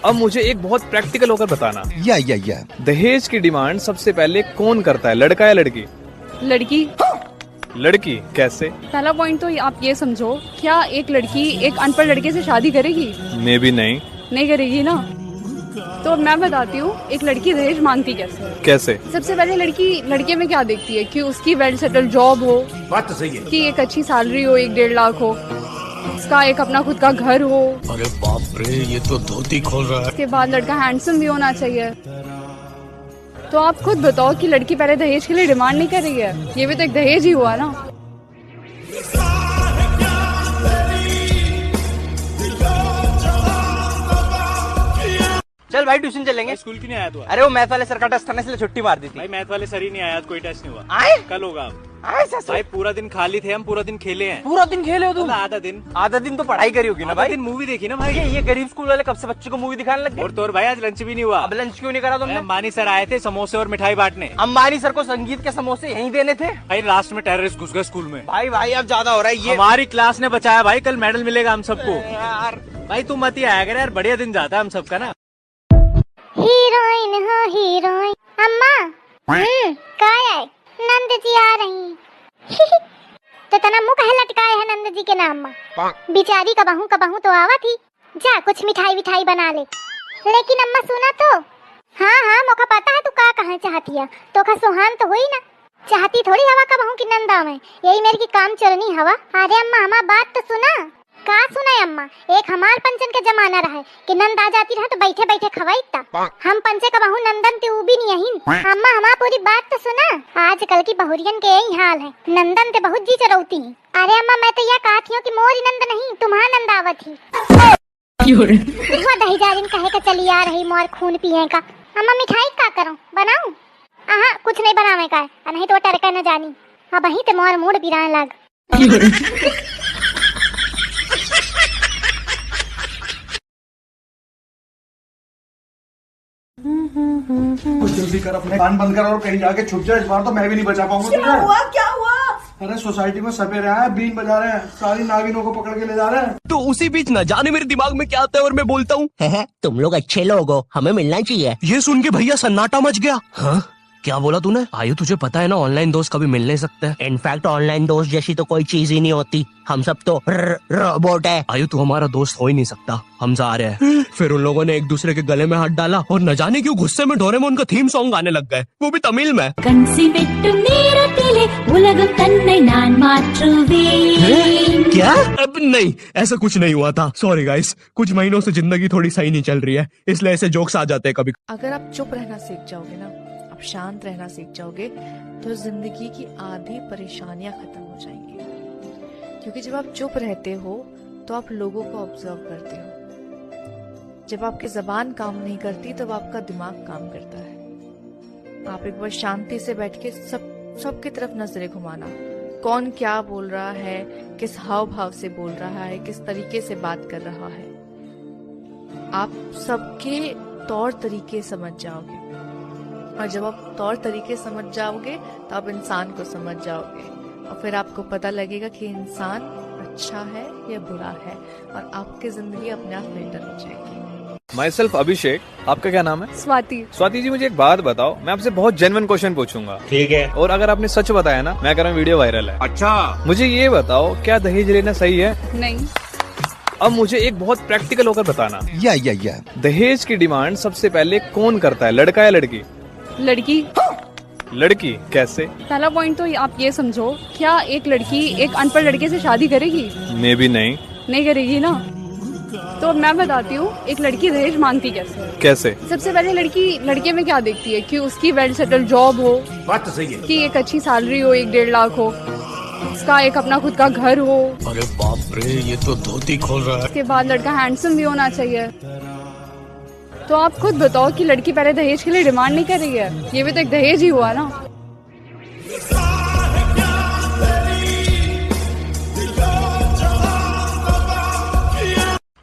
अब मुझे एक बहुत practical होकर बताना। या, या, या। दहेज की demand सबसे पहले कौन करता है, लड़का या लड़की? लड़की। लड़की कैसे? पहला point तो ये, आप ये समझो, क्या एक लड़की एक अनपढ़ लड़के से शादी करेगी? Maybe नहीं। नहीं करेगी ना। तो मैं बताती हूँ, एक लड़की दहेज मांगती कैसे है। कैसे? सबसे पहले लड़की लड़के में क्या देखती है कि उसकी well settled job हो, बात तो सही है। कि एक अच्छी salary हो, एक डेढ़ लाख हो, उसका एक अपना खुद का घर हो। अरे बाप रे, ये तो धोती खोल रहा है। उसके बाद लड़का handsome भी होना चाहिए। तो आप खुद बताओ कि लड़की पहले दहेज के लिए demand नहीं कर रही है, ये भी तो एक दहेज ही हुआ ना। चल भाई, tuition चलेंगे। भाई, स्कूल क्यों नहीं आया तू आज? अरे, वो math वाले sir का test था ना, इसलिए छुट्टी मार दी थी। भाई, math वाले sir ही नहीं आया आज, कोई test नहीं हुआ। आए? कल होगा। आए ससुर। भाई, पूरा दिन खाली थे हम, पूरा दिन खेले हैं। पूरा दिन खेले हो तुम? मतलब, आधा दिन। आधा दिन तो पढ़ाई करी होगी ना आधा भाई? दिन movie देखी ना भाई। ये, ये गरीब स्कूल वाले कब से बच्चों को movie दिखाने लग गए? और तो और भाई, आज lunch भी नहीं हुआ। अब lunch क्यों नहीं करा तुमने? भाई, अंबानी sir आए थे समोसे और मिठाई बांटने। अंबानी sir को संगीत के समोसे यहीं देने थे। भाई, last में terrorist घुस गए स्कूल में। भाई, भाई, अब ज्यादा हो रहा है ये। हमारी class ने बचाया भाई, कल medal मिलेगा हम सबको। अरे यार। भाई, तू मत ही आया कर यार, बढ़िया दिन जाता है हम सबका ना। Heroine हो heroine। अम्मा। हम्म, काय है? नंद जी आ रही। तो तना मुंह काहे लटकाए है नंद जी के नाम मा? बिचारी कबहू कबहू तो आवत ही। जा, कुछ मिठाई विठाई बना ले। लेकिन अम्मा, सुना तो। हाँ, हाँ, मोका पता है तू का कहे चाहती है। तोका सुहान तो हुई ना। चाहती थोड़ी हवा कबहू की नंद आवै। यही मेर की काम चोरनी हवा। अरे अम्मा, हमार बात तो सुना। का सुनाई अम्मा, एक हमार पंचन के जमाना रहे कि नंद आ जाती रहे तो बैठे बैठे खवाई ता। हम पंचे कबहू नंदन ते ऊ भी नहीं अहिन। अम्मा, हमार पूरी बात तो सुना। आजकल की बहुरियन के यही हाल है, नंदन ते बहुत जी चरौती हैं। अरे अम्मा, मैं तो यह कहत हियो कि मोरी नंद नहीं, तुम्हार नंद आवत ही। क्यों रे? वह दही जारिन कहे के चली आ रही मोर खून पिए का। अम्मा, मिठाई का करो, बनाऊं? अहाँ, कुछ नहीं बनावे का है, आ नहीं तो टरका न जानी। अबहीं ते मोर मूड पिराए लाग। क्यों रे? कुछ जल्दी कर, अपने कान बंद कर और कहीं जाके छुप जा। इस बार तो मैं भी नहीं बचा पाऊंगा तुझे। क्या हुआ? क्या हुआ? अरे, सोसाइटी में सपेरे आए, बीन बजा रहे हैं, सारी नागिनों को पकड़ के ले जा रहे हैं। तो उसी बीच ना जाने मेरे दिमाग में क्या आता है और मैं बोलता हूँ, "हैं, हैं, तुम लोग अच्छे लोग हो, हमें मिलना चाहिए।" ये सुन के भैया सन्नाटा मच गया। हाँ, क्या बोला तूने? आयु, तुझे पता है ना, ऑनलाइन दोस्त कभी मिल नहीं सकते। इनफैक्ट ऑनलाइन दोस्त जैसी तो कोई चीज ही नहीं होती, हम सब तो र-, रोबोट है। आयु, तू हमारा दोस्त हो ही नहीं सकता, हम जा रहे हैं। फिर उन लोगों ने एक दूसरे के गले में हाथ डाला और न जाने क्यों गुस्से में डोरेमोन का थीम सॉन्ग गाने लग गए, वो भी तमिल में। கன்சிமெட்டு நேரத்திலே உலகம் தன்னை நான் மாற்றுவேன்। क्या? अब नहीं, ऐसा कुछ नहीं हुआ था। सॉरी गाइस, कुछ महीनों से जिंदगी थोड़ी सही नहीं चल रही है, इसलिए ऐसे जोक्स आ जाते हैं कभी। अगर आप चुप रहना सीख जाओगे ना, आप शांत रहना सीख जाओगे, तो जिंदगी की आधी परेशानियां खत्म हो जाएंगी। क्योंकि जब आप चुप रहते हो, तो आप लोगों को ऑब्जर्व करते हो। जब आपकी जबान काम नहीं करती, तब आपका दिमाग काम करता है। आप एक बार शांति से बैठ के सब, सबकी तरफ नजरें घुमाना। कौन क्या बोल रहा है, किस हाव भाव से बोल रहा है, किस तरीके से बात कर रहा है, आप सबके तौर तरीके समझ जाओगे। और जब आप तौर तरीके समझ जाओगे, तो आप इंसान को समझ जाओगे। और फिर आपको पता लगेगा कि इंसान अच्छा है या बुरा है, और आपकी जिंदगी अपने आप फिल्टर हो जाएगी। माई सेल्फ अभिषेक, आपका क्या नाम है? स्वाति। स्वाति जी, मुझे एक बात बताओ, मैं आपसे बहुत जेन्युइन क्वेश्चन पूछूंगा। ठीक है। और अगर आपने सच बताया ना, मैं कह रहा हूँ वीडियो वायरल है। अच्छा। मुझे ये बताओ, क्या दहेज लेना सही है? नहीं। अब मुझे एक बहुत प्रैक्टिकल होकर बताना। या, या, या। दहेज की डिमांड सबसे पहले कौन करता है, लड़का या लड़की? लड़की। लड़की कैसे? पहला पॉइंट तो आप ये समझो, क्या एक लड़की एक अनपढ़ लड़के से शादी करेगी? मे बी नहीं। नहीं करेगी ना। तो मैं बताती हूँ, एक लड़की दहेज मांगती कैसे है। कैसे? सबसे पहले लड़की लड़के में क्या देखती है कि उसकी वेल सेटल्ड जॉब हो, बात तो सही है। कि एक अच्छी सैलरी हो, एक डेढ़ लाख हो, उसका एक अपना खुद का घर हो। अरे बाप रे, ये तो धोती खोल रहा है। उसके बाद लड़का हैंडसम भी होना चाहिए। तो आप खुद बताओ कि लड़की पहले दहेज के लिए डिमांड नहीं कर रही है, ये भी तो एक दहेज ही हुआ ना।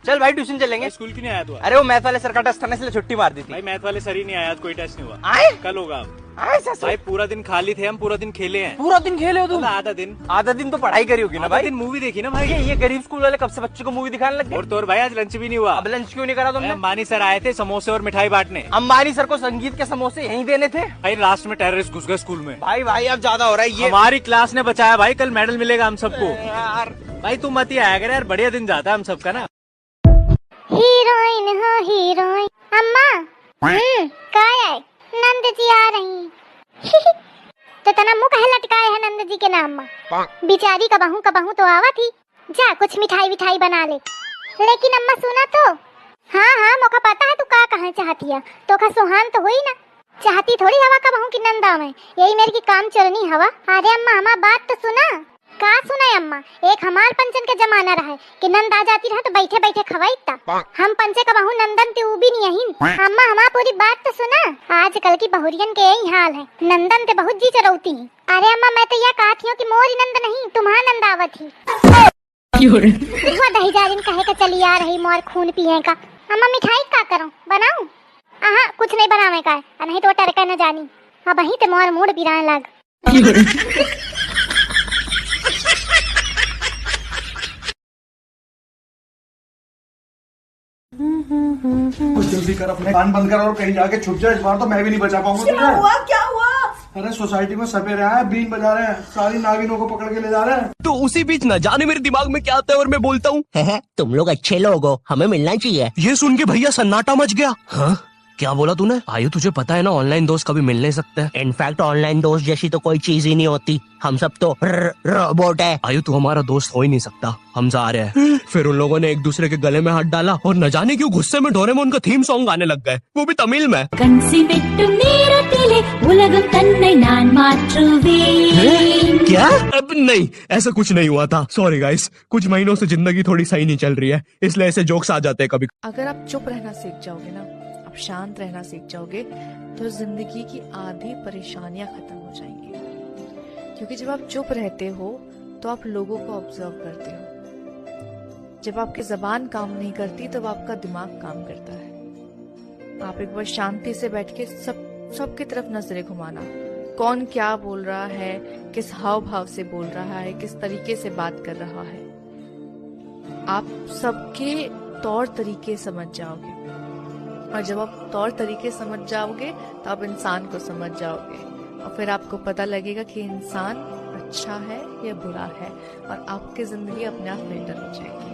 चल भाई, ट्यूशन चलेंगे। भाई, स्कूल क्यों नहीं आया तू आज? अरे, वो मैथ वाले सर का टेस्ट था ना, इसलिए छुट्टी मार दी थी। भाई, मैथ वाले सर ही नहीं आया आज, कोई टेस्ट नहीं हुआ। आए? कल होगा। आए सर? भाई, पूरा दिन खाली थे हम, पूरा दिन खेले हैं। पूरा दिन खेले हो तुम? मतलब आधा दिन। आधा दिन तो पढ़ाई करी होगी ना आधा भाई। दिन मूवी देखी ना भाई। ये, ये गरीब स्कूल वाले कब से बच्चों को मूवी दिखाने लग गए? और तो और भाई, आज लंच भी नहीं हुआ। अब लंच क्यों नहीं करा तुमने? अंबानी सर आए थे समोसे और मिठाई बांटने। अंबानी सर को संगीत के समोसे यहीं देने थे। भाई, लास्ट में टेररिस्ट घुस गए स्कूल में। भाई, भाई, अब ज्यादा हो रहा है ये। हमारी क्लास ने बचाया भाई, कल मेडल मिलेगा हम सबको। यार। भाई, तू मत ही आया कर यार, बढ़िया दिन जाता है हम सबका ना। हीरोइन हो हीरोइन। अम्मा। हम्म, का है? नंद जी आ रही। तो तना मुंह काहे लटकाए है नंद जी के नाम मा? बिचारी कबहू कबहू तो आवा थी। जा, कुछ मिठाई विठाई बना ले। लेकिन अम्मा, सुना तो। हाँ, हाँ, मोका पता है तू का कहे चाहती है। तोका सोहान तो हुई ना। चाहती थोड़ी हवा कबहू की नंद आवे। यही मेरे की काम चोरनी हवा। अरे अम्मा, हमार बात तो सुना। का सुना अम्मा? एक हमार पंचन के जमाना रहे कि नंद आ जाती रहे तो बैठे बैठे खवाई ता। हम पंचे कबहू नंदन ते ऊ भी नहीं अहिन। अम्मा, हमार पूरी बात तो सुना। आजकल की बहुरियन के यही हाल है, नंदन ते बहुत जी चरौती हैं। अरे अम्मा, मैं तो यह कहत हियो कि मोरी नंद नहीं, तुम्हार नंद आवत ही। क्यों रे? वो दही जारिन कहे के चली आ रही, मोर खून पिए का। अम्मा, मिठाई का करूं, बनाऊं? आहा, कुछ नहीं बनावे का है, आ नहीं तो टरका न जानी। अब वहीं ते मोर मूड बिरान लाग। क्यों रे? कुछ जल्दी कर, अपने कान बंद कर और कहीं जाके छुप जा। इस बार तो मैं भी नहीं बचा पाऊंगा क्या तुझे। हुआ? क्या हुआ? अरे, सोसाइटी में सपेरे आए, बीन बजा रहे हैं, सारी नागिनों को पकड़ के ले जा रहे हैं। तो उसी बीच ना जाने मेरे दिमाग में क्या आता है और मैं बोलता हूँ, "हैं, हैं, तुम लोग अच्छे लोग हो, हमें मिलना चाहिए।" ये सुन के भैया सन्नाटा मच गया। हाँ, क्या बोला तूने? आयु, तुझे पता है ना, ऑनलाइन दोस्त कभी मिल नहीं सकते। इनफैक्ट ऑनलाइन दोस्त जैसी तो कोई चीज ही नहीं होती, हम सब तो र-, रोबोट है। आयु, तू हमारा दोस्त हो ही नहीं सकता, हम जा रहे हैं। फिर उन लोगों ने एक दूसरे के गले में हाथ डाला और न जाने क्यों गुस्से में डोरेमोन का थीम सॉन्ग गाने लग गए, वो भी तमिल में। கன்சிமெட்டு நேரத்திலே உலகம் தன்னை நான் மாற்றுவேன்। क्या? अब नहीं, ऐसा कुछ नहीं हुआ था। सॉरी गाइस, कुछ महीनों से जिंदगी थोड़ी सही नहीं चल रही है, इसलिए ऐसे जोक्स आ जाते हैं कभी। अगर आप चुप रहना सीख जाओगे ना, आप शांत रहना सीख जाओगे, तो जिंदगी की आधी परेशानियां खत्म हो जाएंगी। क्योंकि जब आप चुप रहते हो, तो आप लोगों को ऑब्जर्व करते हो। जब आपकी जबान काम नहीं करती, तब आपका दिमाग काम करता है। आप एक बार शांति से बैठ के सब, सबकी तरफ नजरें घुमाना। कौन क्या बोल रहा है, किस हाव भाव से बोल रहा है, किस तरीके से बात कर रहा है, आप सबके तौर तरीके समझ जाओगे। और जब आप तौर तरीके समझ जाओगे, तो आप इंसान को समझ जाओगे, और फिर आपको पता लगेगा कि इंसान अच्छा है या बुरा है, और आपकी जिंदगी अपने आप फिल्टर हो जाएगी।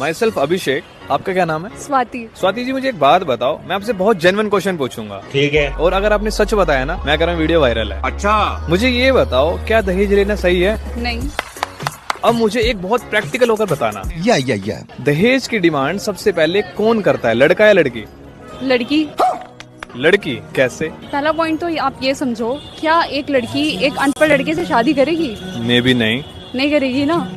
Myself अभिषेक। आपका क्या नाम है? स्वाति। स्वाति जी, मुझे एक बात बताओ, मैं आपसे बहुत जेन्युइन क्वेश्चन पूछूंगा। ठीक है। और अगर आपने सच बताया ना, मैं कह रहा हूँ वीडियो वायरल है। अच्छा। मुझे ये बताओ, क्या दहेज लेना सही है? नहीं। अब मुझे एक बहुत प्रैक्टिकल होकर बताना। या, या, या। दहेज की डिमांड सबसे पहले कौन करता है, लड़का या लड़की? लड़की। लड़की कैसे? पहला पॉइंट तो आप ये समझो, क्या एक लड़की एक अनपढ़ लड़के से शादी करेगी? मे बी नहीं। नहीं करेगी ना।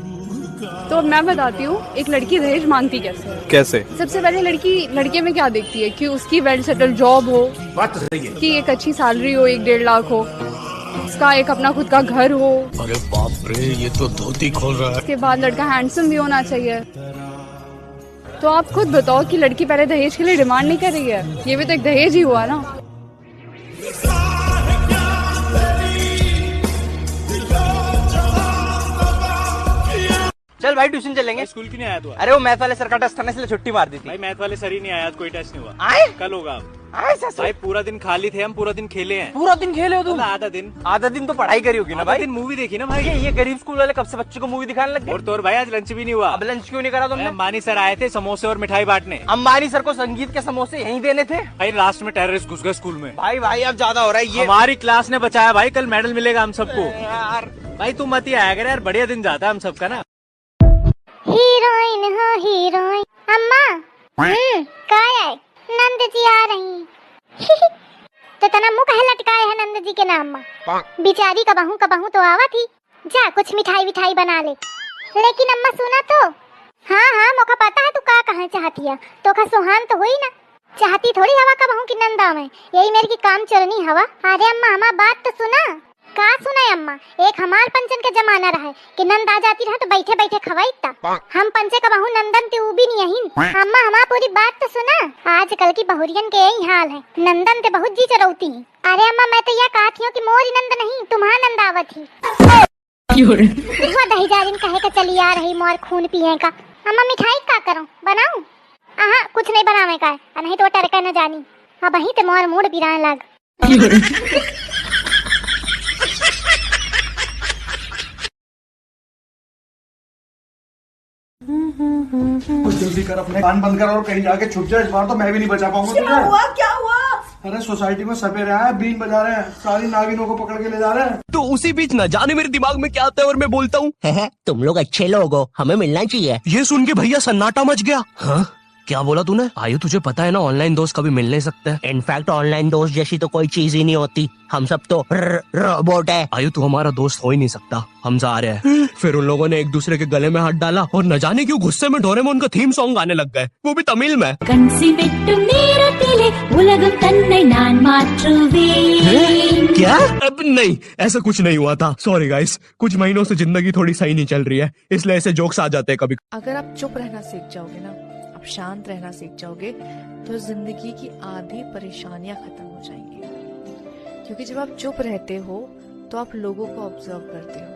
तो मैं बताती हूँ, एक लड़की दहेज मांगती कैसे है। कैसे? सबसे पहले लड़की लड़के में क्या देखती है कि उसकी वेल सेटल जॉब हो, बात तो सही है। कि एक अच्छी सैलरी हो, एक डेढ़ लाख हो, उसका एक अपना खुद का घर हो। अरे बाप रे, ये तो धोती खोल रहा है। उसके बाद लड़का हैंडसम भी होना चाहिए। तो आप खुद बताओ कि लड़की पहले दहेज के लिए डिमांड नहीं कर रही है, ये भी तो एक दहेज ही हुआ ना। चल भाई, ट्यूशन चलेंगे। भाई, स्कूल क्यों नहीं आया तू आज? अरे, वो मैथ वाले सर का टेस्ट था ना, इसलिए छुट्टी मार दी थी। भाई, मैथ वाले सर ही नहीं आया आज, कोई टेस्ट नहीं हुआ। आए? कल होगा। आए, ससुर। भाई, पूरा दिन खाली थे हम, पूरा दिन खेले हैं। पूरा दिन खेले हो तुम? मतलब आधा दिन। आधा दिन तो पढ़ाई करी होगी ना आधा भाई? दिन मूवी देखी ना भाई। ये, ये गरीब स्कूल वाले कब से बच्चों को मूवी दिखाने लग गए? और तो और भाई, आज लंच भी नहीं हुआ। अब लंच क्यों नहीं करा तुमने? अरे, अंबानी सर आए थे समोसे और मिठाई बांटने। अंबानी सर को संगीत के समोसे यहीं देने थे। भाई, लास्ट में टेररिस्ट घुस गए स्कूल में। भाई, भाई, अब ज्यादा हो रहा है ये। हमारी क्लास ने बचाया भाई, कल मेडल मिलेगा हम सबको। अरे यार। भाई, तू मत ही आया कर यार, बढ़िया दिन जाता है हम सबका ना। हीरोइन हो हीरोइन। अम्मा। हम्म। का है? नंद जी आ रही। तो तना मुंह काहे लटकाए है नंद जी के नाम मा? बिचारी कबहू कबहू तो आवत ही। जा, कुछ मिठाई विठाई बना ले। लेकिन अम्मा, सुना तो। हाँ, हाँ, मोका पता है तू का कहे चाहती है। तोका सुहान तो हुई ना। चाहती थोड़ी हवा कबहू कि नंद आवे। यही मेरी की काम चोरनी हवा। अरे अम्मा, हमार बात तो सुना। का सुना अम्मा? एक हमार पंचन के जमाना रहे कि नंद आ जाती रहे तो बैठे बैठे खवाई ता। हम पंचे कबहू नंदन ते ऊ भी नहीं अहिन। अम्मा, हमार पूरी बात तो सुना। आजकल की बहुरियन के यही हाल है, नंदन ते बहुत जी चरौती हैं। अरे अम्मा, मैं तो यह कहत हियो कि मोरी नंद नहीं, तुम्हार नंद आवत ही। क्यों रे? देखो दही जाजिन कहे के चली आ रही मोर खून पिए का। अम्मा, मिठाई का करो, बनाऊं? आहा, कुछ नहीं बनावे का है, आ नहीं तो टरका न जानी। अब वहीं ते मोर मूड पिराए लाग। क्यों रे? कुछ जल्दी कर, अपने कान बंद कर और कहीं जाके छुप जा। इस बार तो मैं भी नहीं बचा पाऊंगा क्या तुझे। हुआ? क्या हुआ? अरे, सोसाइटी में सपेरे आए हैं, बीन बजा रहे हैं, सारी नागिनों को पकड़ के ले जा रहे हैं। तो उसी बीच न जाने मेरे दिमाग में क्या आता है और मैं बोलता हूँ, "हैं, हैं, तुम लोग अच्छे लोग हो, हमें मिलना चाहिए।" ये सुन के भैया सन्नाटा मच गया। हाँ? क्या बोला तूने? आयु, तुझे पता है ना, ऑनलाइन दोस्त कभी मिल नहीं सकते। इनफैक्ट, ऑनलाइन दोस्त जैसी तो कोई चीज ही नहीं होती। हम सब तो र-, रोबोट है। आयु, तू हमारा दोस्त हो ही नहीं सकता। हम जा रहे हैं। फिर उन लोगों ने एक दूसरे के गले में हाथ डाला और न जाने क्यों गुस्से में डोरेमोन का थीम सॉन्ग गाने लग गए, वो भी तमिल में। கன்சிமெட்டு நேரத்திலே உலகம் தன்னை நான் மாற்றுவேன்। क्या? अब नहीं, ऐसा कुछ नहीं हुआ था। सॉरी गाइस, कुछ महीनों से जिंदगी थोड़ी सही नहीं चल रही है, इसलिए ऐसे जोक्स आ जाते हैं कभी। अगर आप चुप रहना सीख जाओगे ना, आप शांत रहना सीख जाओगे, तो जिंदगी की आधी परेशानियां खत्म हो जाएंगी। क्योंकि जब आप चुप रहते हो, तो आप लोगों को ऑब्जर्व करते हो।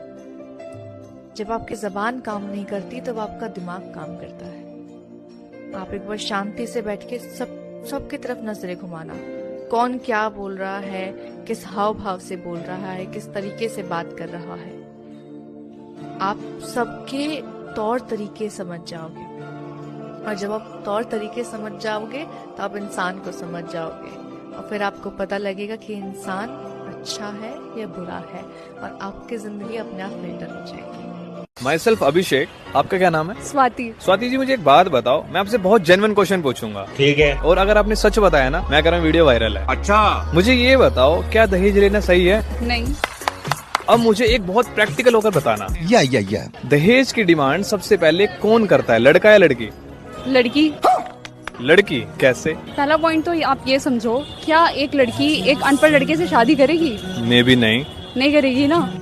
जब आपकी जबान काम नहीं करती, तब आपका दिमाग काम करता है। आप एक बार शांति से बैठ के सब, सबकी तरफ नजरें घुमाना, कौन क्या बोल रहा है, किस हाव भाव से बोल रहा है, किस तरीके से बात कर रहा है, आप सबके तौर तरीके समझ जाओगे। और जब आप तौर तरीके समझ जाओगे, तो आप इंसान को समझ जाओगे, और फिर आपको पता लगेगा कि इंसान अच्छा है या बुरा है, और आपकी जिंदगी अपने आप फिल्टर हो जाएगी। Myself अभिषेक। आपका क्या नाम है? स्वाति। स्वाति जी, मुझे एक बात बताओ, मैं आपसे बहुत जेन्युइन क्वेश्चन पूछूंगा। ठीक है। और अगर आपने सच बताया ना, मैं कह रहा हूँ वीडियो वायरल है। अच्छा। मुझे ये बताओ, क्या दहेज लेना सही है? नहीं। अब मुझे एक बहुत प्रैक्टिकल होकर बताना। या, या, या। दहेज की डिमांड सबसे पहले कौन करता है, लड़का या लड़की? लड़की। लड़की कैसे? पहला पॉइंट तो आप ये समझो, क्या एक लड़की एक अनपढ़ लड़के से शादी करेगी? मे बी नहीं। नहीं करेगी ना।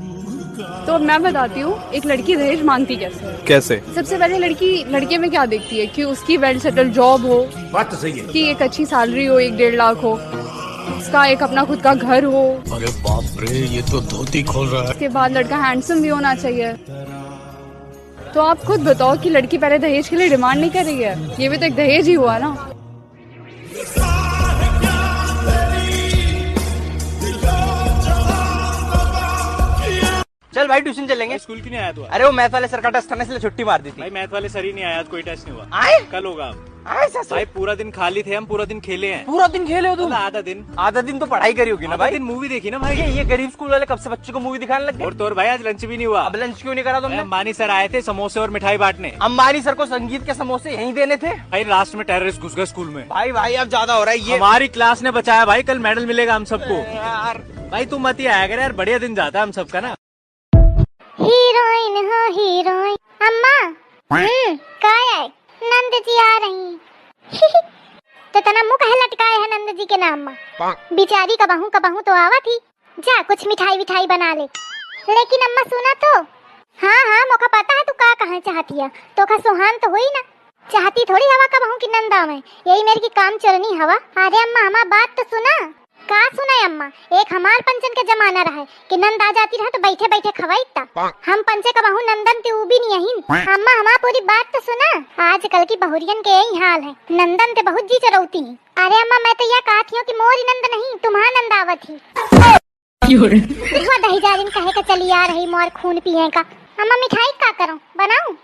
तो मैं बताती हूँ, एक लड़की दहेज मांगती कैसे है। कैसे? सबसे पहले लड़की लड़के में क्या देखती है कि उसकी वेल सेटल जॉब हो, बात तो सही है। कि एक अच्छी सैलरी हो, एक डेढ़ लाख हो, उसका एक अपना खुद का घर हो। अरे बाप रे, ये तो धोती खोल रहा है। उसके बाद लड़का handsome भी होना चाहिए। तो आप खुद बताओ कि लड़की पहले दहेज के लिए demand नहीं कर रही है, ये भी तो एक दहेज ही हुआ ना। चल भाई, tuition चलेंगे। भाई, स्कूल क्यों नहीं आया तू आज? अरे, वो math वाले sir का test था ना, इसलिए छुट्टी मार दी थी। भाई, math वाले sir ही नहीं आया आज, कोई test नहीं हुआ। आए? कल होगा। आए, ससुर। भाई, पूरा दिन खाली थे हम, पूरा दिन खेले हैं। पूरा दिन खेले हो तुम? मतलब, आधा दिन। आधा दिन तो पढ़ाई करी होगी ना आधा भाई? दिन movie देखी ना भाई। ये, ये गरीब स्कूल वाले कब से बच्चों को movie दिखाने लग गए? और तो और भाई, आज lunch भी नहीं हुआ। अब lunch क्यों नहीं करा तुमने? अरे, अंबानी sir आए थे, समोसे और मिठाई बांटने। अंबानी sir को संगीत के समोसे यहीं देने थे। भाई, last में terrorist घुस गए स्कूल में। भाई, भाई, अब ज्यादा हो रहा है ये। हमारी class ने बचाया भाई, कल medal मिलेगा हम सबको। अरे यार। भाई, तू मत ही आया कर यार, बढ़िया दिन जाता है हम सबका ना। Heroine हो heroine। अम्मा। हम्म, काय है? नंद जी आ रही। तो तना मुंह काहे लटकाए है नंद जी के नाम में? बिचारी कबहू कबहू तो आवत ही। जा, कुछ मिठाई विठाई बना ले। लेकिन अम्मा, सुना तो। हाँ, हाँ, मोका पता है तू का कहे चाहती है। तोका सुहान तो होई ना। चाहती थोड़ी हवा कबहू कि नंद आवे। यही मेरी की काम चोरनी हवा। अरे अम्मा, हमार बात तो सुना। का सुनाई अम्मा, एक हमार पंचन के जमाना रहे कि नंद आ जाती रहे तो बैठे बैठे खवाई ता। हम पंचे कबहू नंदन ते ऊ भी नहीं अहिन। अम्मा, हमार पूरी बात तो सुना। आजकल की बहुरियन के यही हाल है, नंदन ते बहुत जी चरौती हैं। अरे अम्मा, मैं तो यह कहती हूँ कि मोरी नंद नहीं, तुम्हार नंद आवत ही। क्यों रे? हुआ दही जालिन कहे का चली आ रही मोर खून पिए का। अम्मा, मिठाई का करूँ, बनाऊँ?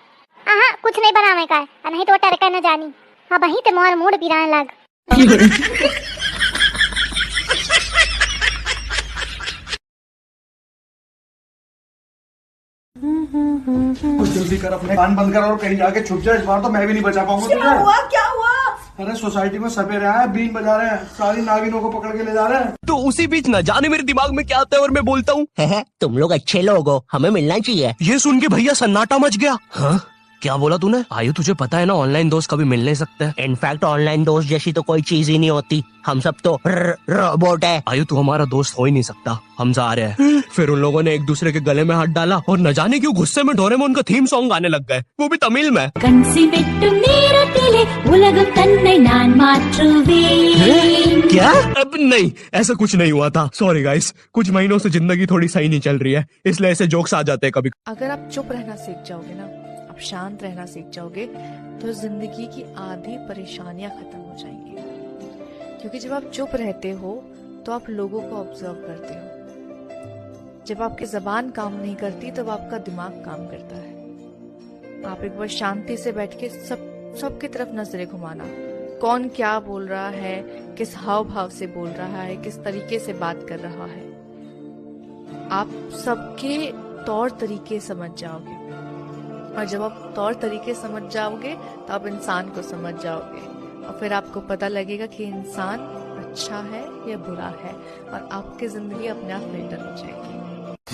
अहाँ, कुछ नहीं बनावे का है, आ नहीं तो टरका न जानी। अब वहीं ते मोर मूड पिराए लाग। कुछ जल्दी कर, अपने कान बंद कर और कहीं जाके छुप जा। इस बार तो मैं भी नहीं बचा पाऊंगा तुझे। क्या हुआ? क्या हुआ? अरे, सोसाइटी में सपेरे आए हैं, बीन बजा रहे हैं, सारी नागिनों को पकड़ के ले जा रहे हैं। तो उसी बीच न जाने मेरे दिमाग में क्या आता है और मैं बोलता हूँ, "हैं, हैं, तुम लोग अच्छे लोग हो, हमें मिलना चाहिए।" ये सुन के भैया सन्नाटा मच गया। हाँ? क्या बोला तूने? आयु, तुझे पता है ना, online दोस्त कभी मिल नहीं सकते। In fact, online दोस्त जैसी तो कोई चीज ही नहीं होती। हम सब तो र-, robot है। आयु, तू हमारा दोस्त हो ही नहीं सकता। हम जा रहे हैं। फिर उन लोगों ने एक दूसरे के गले में हाथ डाला और न जाने क्यों गुस्से में डोरेमोन का theme song गाने लग गए, वो भी तमिल में। கன்சிவெட்டும் நேரத்திலே உலகம் தன்னை நான் மாற்றுவேன்। क्या? अब नहीं, ऐसा कुछ नहीं हुआ था। Sorry guys, कुछ महीनों से जिंदगी थोड़ी सही नहीं चल रही है, इसलिए ऐसे jokes आ जाते हैं कभी। अगर आप चुप रहना सीख जाओगे ना, आप शांत रहना सीख जाओगे, तो जिंदगी की आधी परेशानियां खत्म हो जाएंगी। क्योंकि जब आप चुप रहते हो, तो आप लोगों को observe करते हो। जब आपकी जबान काम नहीं करती, तब आपका दिमाग काम करता है। आप एक बार शांति से बैठ के सब, सबकी तरफ नजरें घुमाना, कौन क्या बोल रहा है, किस हाव भाव से बोल रहा है, किस तरीके से बात कर रहा है, आप सबके तौर तरीके समझ जाओगे। और जब आप तौर तरीके समझ जाओगे, तो आप इंसान को समझ जाओगे, और फिर आपको पता लगेगा कि इंसान अच्छा है या बुरा है, और आपकी जिंदगी अपने आप बेहतर हो जाएगी।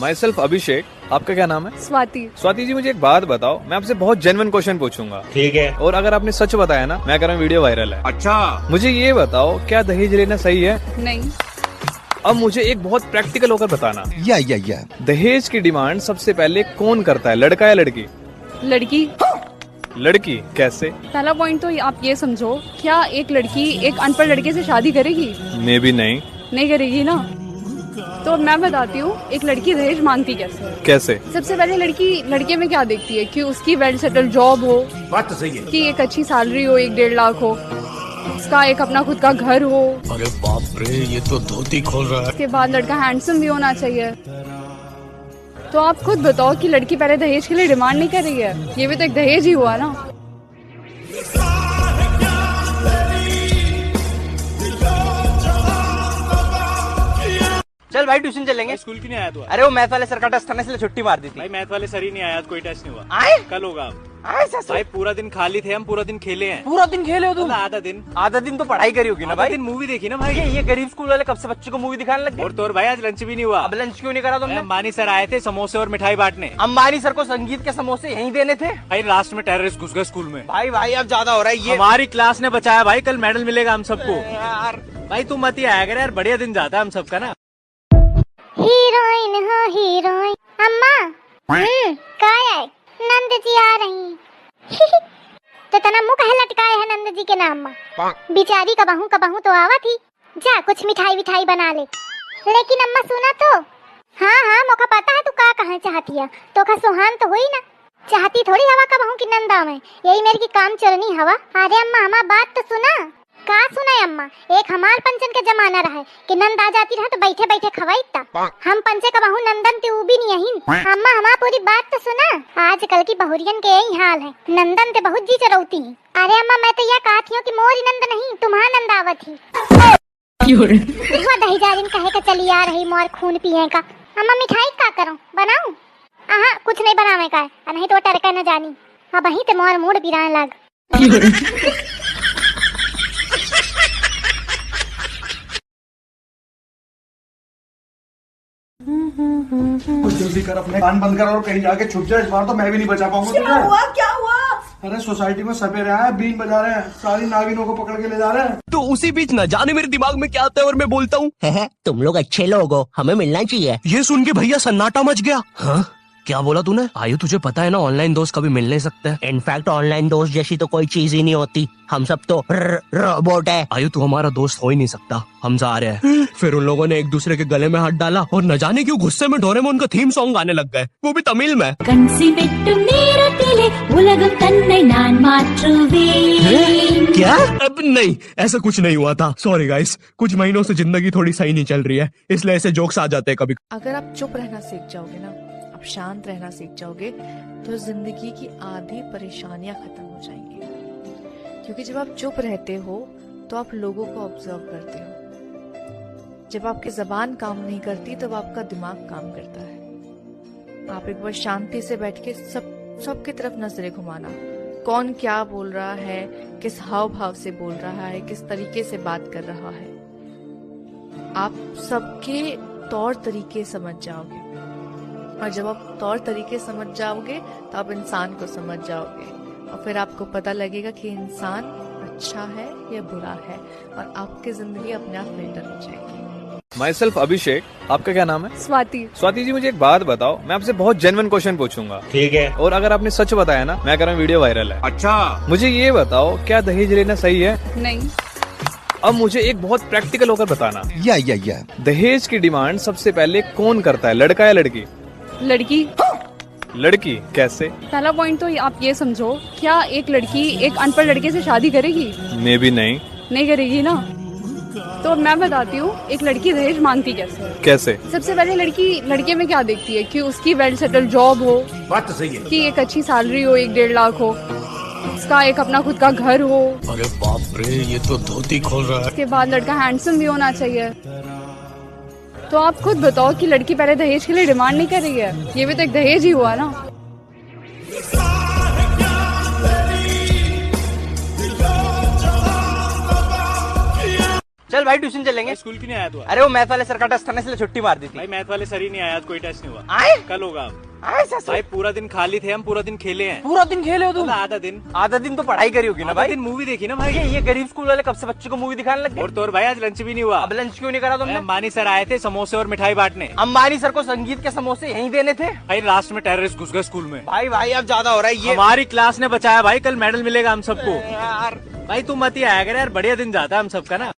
Myself अभिषेक, आपका क्या नाम है? स्वाति। स्वाति जी, मुझे एक बात बताओ, मैं आपसे बहुत genuine question पूछूंगा। ठीक है। और अगर आपने सच बताया ना, मैं कह रहा हूँ video viral है। अच्छा। मुझे ये बताओ, क्या दहेज लेना सही है? नहीं। अब मुझे एक बहुत practical होकर बताना। या, या, या। दहेज की demand सबसे पहले कौन करता है, लड़का या लड़की? लड़की। लड़की कैसे? पहला point तो ये, आप ये समझो, क्या एक लड़की एक अनपढ़ लड़के से शादी करेगी? Maybe नहीं। नहीं करेगी ना। तो मैं बताती हूँ, एक लड़की दहेज मांगती कैसे है। कैसे? सबसे पहले लड़की लड़के में क्या देखती है कि उसकी well settled job हो, बात तो सही है। कि एक अच्छी salary हो, एक डेढ़ लाख हो, उसका एक अपना खुद का घर हो। अरे बाप रे, ये तो धोती खोल रहा है। उसके बाद लड़का handsome भी होना चाहिए। तो आप खुद बताओ कि लड़की पहले दहेज के लिए demand नहीं कर रही है, ये भी तो एक दहेज ही हुआ ना। चल भाई, tuition चलेंगे। स्कूल क्यों नहीं आया तू आज? अरे, वो math वाले sir का test था ना, इसलिए छुट्टी मार दी थी। भाई, math वाले sir ही नहीं आया आज, कोई test नहीं हुआ। आए? कल होगा। आए ससुर। भाई, पूरा दिन खाली थे हम, पूरा दिन खेले हैं। पूरा दिन खेले हो तुम? मतलब, आधा दिन। आधा दिन तो पढ़ाई करी होगी ना आधा भाई? दिन movie देखी ना भाई। ये, ये गरीब स्कूल वाले कब से बच्चों को movie दिखाने लग गए? और तो और भाई, आज lunch भी नहीं हुआ। अब lunch क्यों नहीं करा तुमने? अरे, अंबानी sir आए थे, समोसे और मिठाई बांटने। अंबानी sir को संगीत के समोसे यहीं देने थे। भाई, last में terrorist घुस गए स्कूल में। भाई, भाई, अब ज्यादा हो रहा है ये। हमारी class ने बचाया भाई, कल medal मिलेगा हम सबको। अरे यार। भाई, तू मत ही आया कर यार, बढ़िया दिन जाता है हम सबका ना। Heroine हो heroine। अम्मा। हम्म, काय है? नंद जी आ रही। तो तना मुंह काहे लटकाए है नंद जी के नाम में? बिचारी कबहू कबहू तो आवत ही। जा कुछ मिठाई विठाई बना ले। लेकिन अम्मा सुना तो। हाँ हाँ, मोका पता है तू का कहे चाहती है। तोका सोहान तो हुई ना, चाहती थोड़ी हवा कबहूँ की नंद आवे। यही मेर की काम चोरनी हवा। अरे अम्मा, हमार बात तो सुना। का सुना अम्मा, एक हमार पंचन के जमाना रहे कि नंद आ जाती रहे तो बैठे बैठे खवाई ता। हम पंचे कबहूँ नंदन ते ऊ भी नहीं अहिन। अम्मा, हमार पूरी बात तो सुना। आजकल की बहुरियन के यही हाल है, नंदन ते बहुत जी चरौती ही। अरे अम्मा, मैं तो यह कहत हियो कि मोरी नंद नहीं, तुम्हार नंद आवत ही। क्यों रे? हुआ दही जारिन कहे के चली आ रही, मोर खून पिए का। अम्मा, मिठाई का करूं, बनाऊं? आहा, कुछ नहीं बनावे का है, आ नहीं तो टरका न जानी। अब वहीं ते मोर मूड बिरान लाग। क्यों रे? कुछ जल्दी कर, अपने कान बंद कर और कहीं जाके छुप जा। इस बार तो मैं भी नहीं बचा पाऊंगा क्या तुझे। हुआ? क्या हुआ? अरे, सोसाइटी में सपेरे आए, बीन बजा रहे हैं, सारी नागिनों को पकड़ के ले जा रहे हैं। तो उसी बीच न जाने मेरे दिमाग में क्या आता है और मैं बोलता हूँ, "हैं, हैं, तुम लोग अच्छे लोग हो, हमें मिलना चाहिए।" ये सुन के भैया सन्नाटा मच गया। हाँ, क्या बोला तूने? आयु, तुझे पता है ना, ऑनलाइन दोस्त कभी मिल नहीं सकते। इनफैक्ट ऑनलाइन दोस्त जैसी तो कोई चीज ही नहीं होती, हम सब तो र-, रोबोट है। आयु, तू हमारा दोस्त हो ही नहीं सकता। हम जा रहे हैं। फिर उन लोगों ने एक दूसरे के गले में हाथ डाला और न जाने क्यों गुस्से में डोरेमोन का थीम सॉन्ग गाने लग गए, वो भी तमिल में। கன்சிமெட்டு நேரத்திலே உலகம் தன்னை நான் மாற்றுவேன்। क्या? अब नहीं, ऐसा कुछ नहीं हुआ था। सॉरी गाइस, कुछ महीनों से जिंदगी थोड़ी सही नहीं चल रही है, इसलिए ऐसे जोक्स आ जाते हैं कभी। अगर आप चुप रहना सीख जाओगे ना, आप शांत रहना सीख जाओगे, तो जिंदगी की आधी परेशानियां खत्म हो जाएंगी। क्योंकि जब आप चुप रहते हो, तो आप लोगों को ऑब्जर्व करते हो। जब आपकी जबान काम नहीं करती, तब आपका दिमाग काम करता है। आप एक बार शांति से बैठ के सब, सबकी तरफ नजरें घुमाना, कौन क्या बोल रहा है, किस हाव भाव से बोल रहा है, किस तरीके से बात कर रहा है। आप सबके तौर तरीके समझ जाओगे, और जब आप तौर तरीके समझ जाओगे, तो आप इंसान को समझ जाओगे, और फिर आपको पता लगेगा कि इंसान अच्छा है या बुरा है, और आपकी जिंदगी अपने आप बेहतर हो जाएगी। Myself अभिषेक, आपका क्या नाम है? स्वाति। स्वाति जी, मुझे एक बात बताओ, मैं आपसे बहुत जेन्युइन क्वेश्चन पूछूंगा। ठीक है। और अगर आपने सच बताया ना, मैं कह रहा हूँ वीडियो वायरल है। अच्छा। मुझे ये बताओ, क्या दहेज लेना सही है? नहीं। अब मुझे एक बहुत प्रैक्टिकल होकर बताना। या, या, या। दहेज की डिमांड सबसे पहले कौन करता है, लड़का या लड़की? लड़की। लड़की कैसे? पहला पॉइंट तो ये, आप ये समझो, क्या एक लड़की एक अनपढ़ लड़के से शादी करेगी? मे बी नहीं। नहीं करेगी ना। तो मैं बताती हूँ, एक लड़की दहेज मांगती कैसे है। कैसे? सबसे पहले लड़की लड़के में क्या देखती है कि उसकी वेल सेटल्ड जॉब हो, बात तो सही है। कि एक अच्छी सैलरी हो, एक डेढ़ लाख हो, उसका एक अपना खुद का घर हो। अरे बाप रे, ये तो धोती खोल रहा है। उसके बाद लड़का हैंडसम भी होना चाहिए। तो आप खुद बताओ कि लड़की पहले दहेज के लिए डिमांड नहीं कर रही है, ये भी तो एक दहेज ही हुआ ना। चल भाई, ट्यूशन चलेंगे। भाई, स्कूल क्यों नहीं आया तू आज? अरे, वो मैथ वाले सर का टेस्ट था ना, इसलिए छुट्टी मार दी थी। भाई, मैथ वाले सर ही नहीं आया आज, कोई टेस्ट नहीं हुआ। आए? कल होगा। आए सर? भाई, पूरा दिन खाली थे हम, पूरा दिन खेले हैं। पूरा दिन खेले हो तुम? मतलब, आधा दिन। आधा दिन तो पढ़ाई करी होगी ना आधा भाई? दिन मूवी देखी ना भाई। ये, ये गरीब स्कूल वाले कब से बच्चों को मूवी दिखाने लग गए? और तो और भाई, आज लंच भी नहीं हुआ। अब लंच क्यों नहीं करा तुमने? भाई, अंबानी सर आए थे समोसे और मिठाई बांटने। अंबानी सर को संगीत के समोसे यहीं देने थे। भाई, लास्ट में टेररिस्ट घुस गए स्कूल में। भाई, भाई, अब ज्यादा हो रहा है ये। हमारी क्लास ने बचाया भाई, कल मेडल मिलेगा हम सबको। अरे यार। भाई, तू मत ही आया कर यार, बढ़िया दिन जाता है हम सबका ना।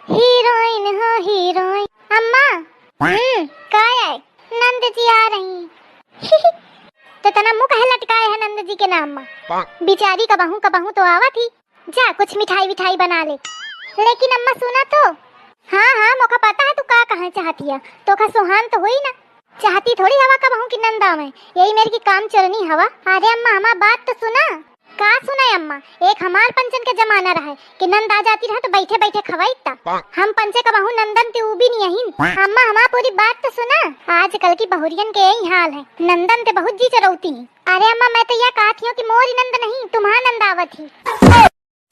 हीरोइन हो हीरोइन। अम्मा। हम्म, काय है? नंद जी आ रही। तो तना मुंह काहे लटकाए है नंद जी के नाम मा? बिचारी कबहू कबहू तो आवत ही। जा कुछ मिठाई विठाई बना ले। लेकिन अम्मा सुना तो। हाँ हाँ, मोका पता है तू का कहे चाहती है। तोका सोहान तो हुई ना। चाहती थोड़ी हवा कबहू की नंद आवे। यही मेर की काम चोरनी हवा। अरे अम्मा, हमार बात तो सुना। का सुना अम्मा, एक हमार पंचन के जमाना रहे कि नंद आ जाती रहे तो बैठे बैठे खवाई ता। हम पंचे कबहू नंदन ते ऊ भी नहीं अहिन। अम्मा, हमार पूरी बात तो सुना। आजकल की बहुरियन के यही हाल है, नंदन ते बहुत जी चरौती ही। अरे अम्मा, मैं तो यह कहत हियो कि मोरी नंद नहीं, तुम्हार नंद आवत ही।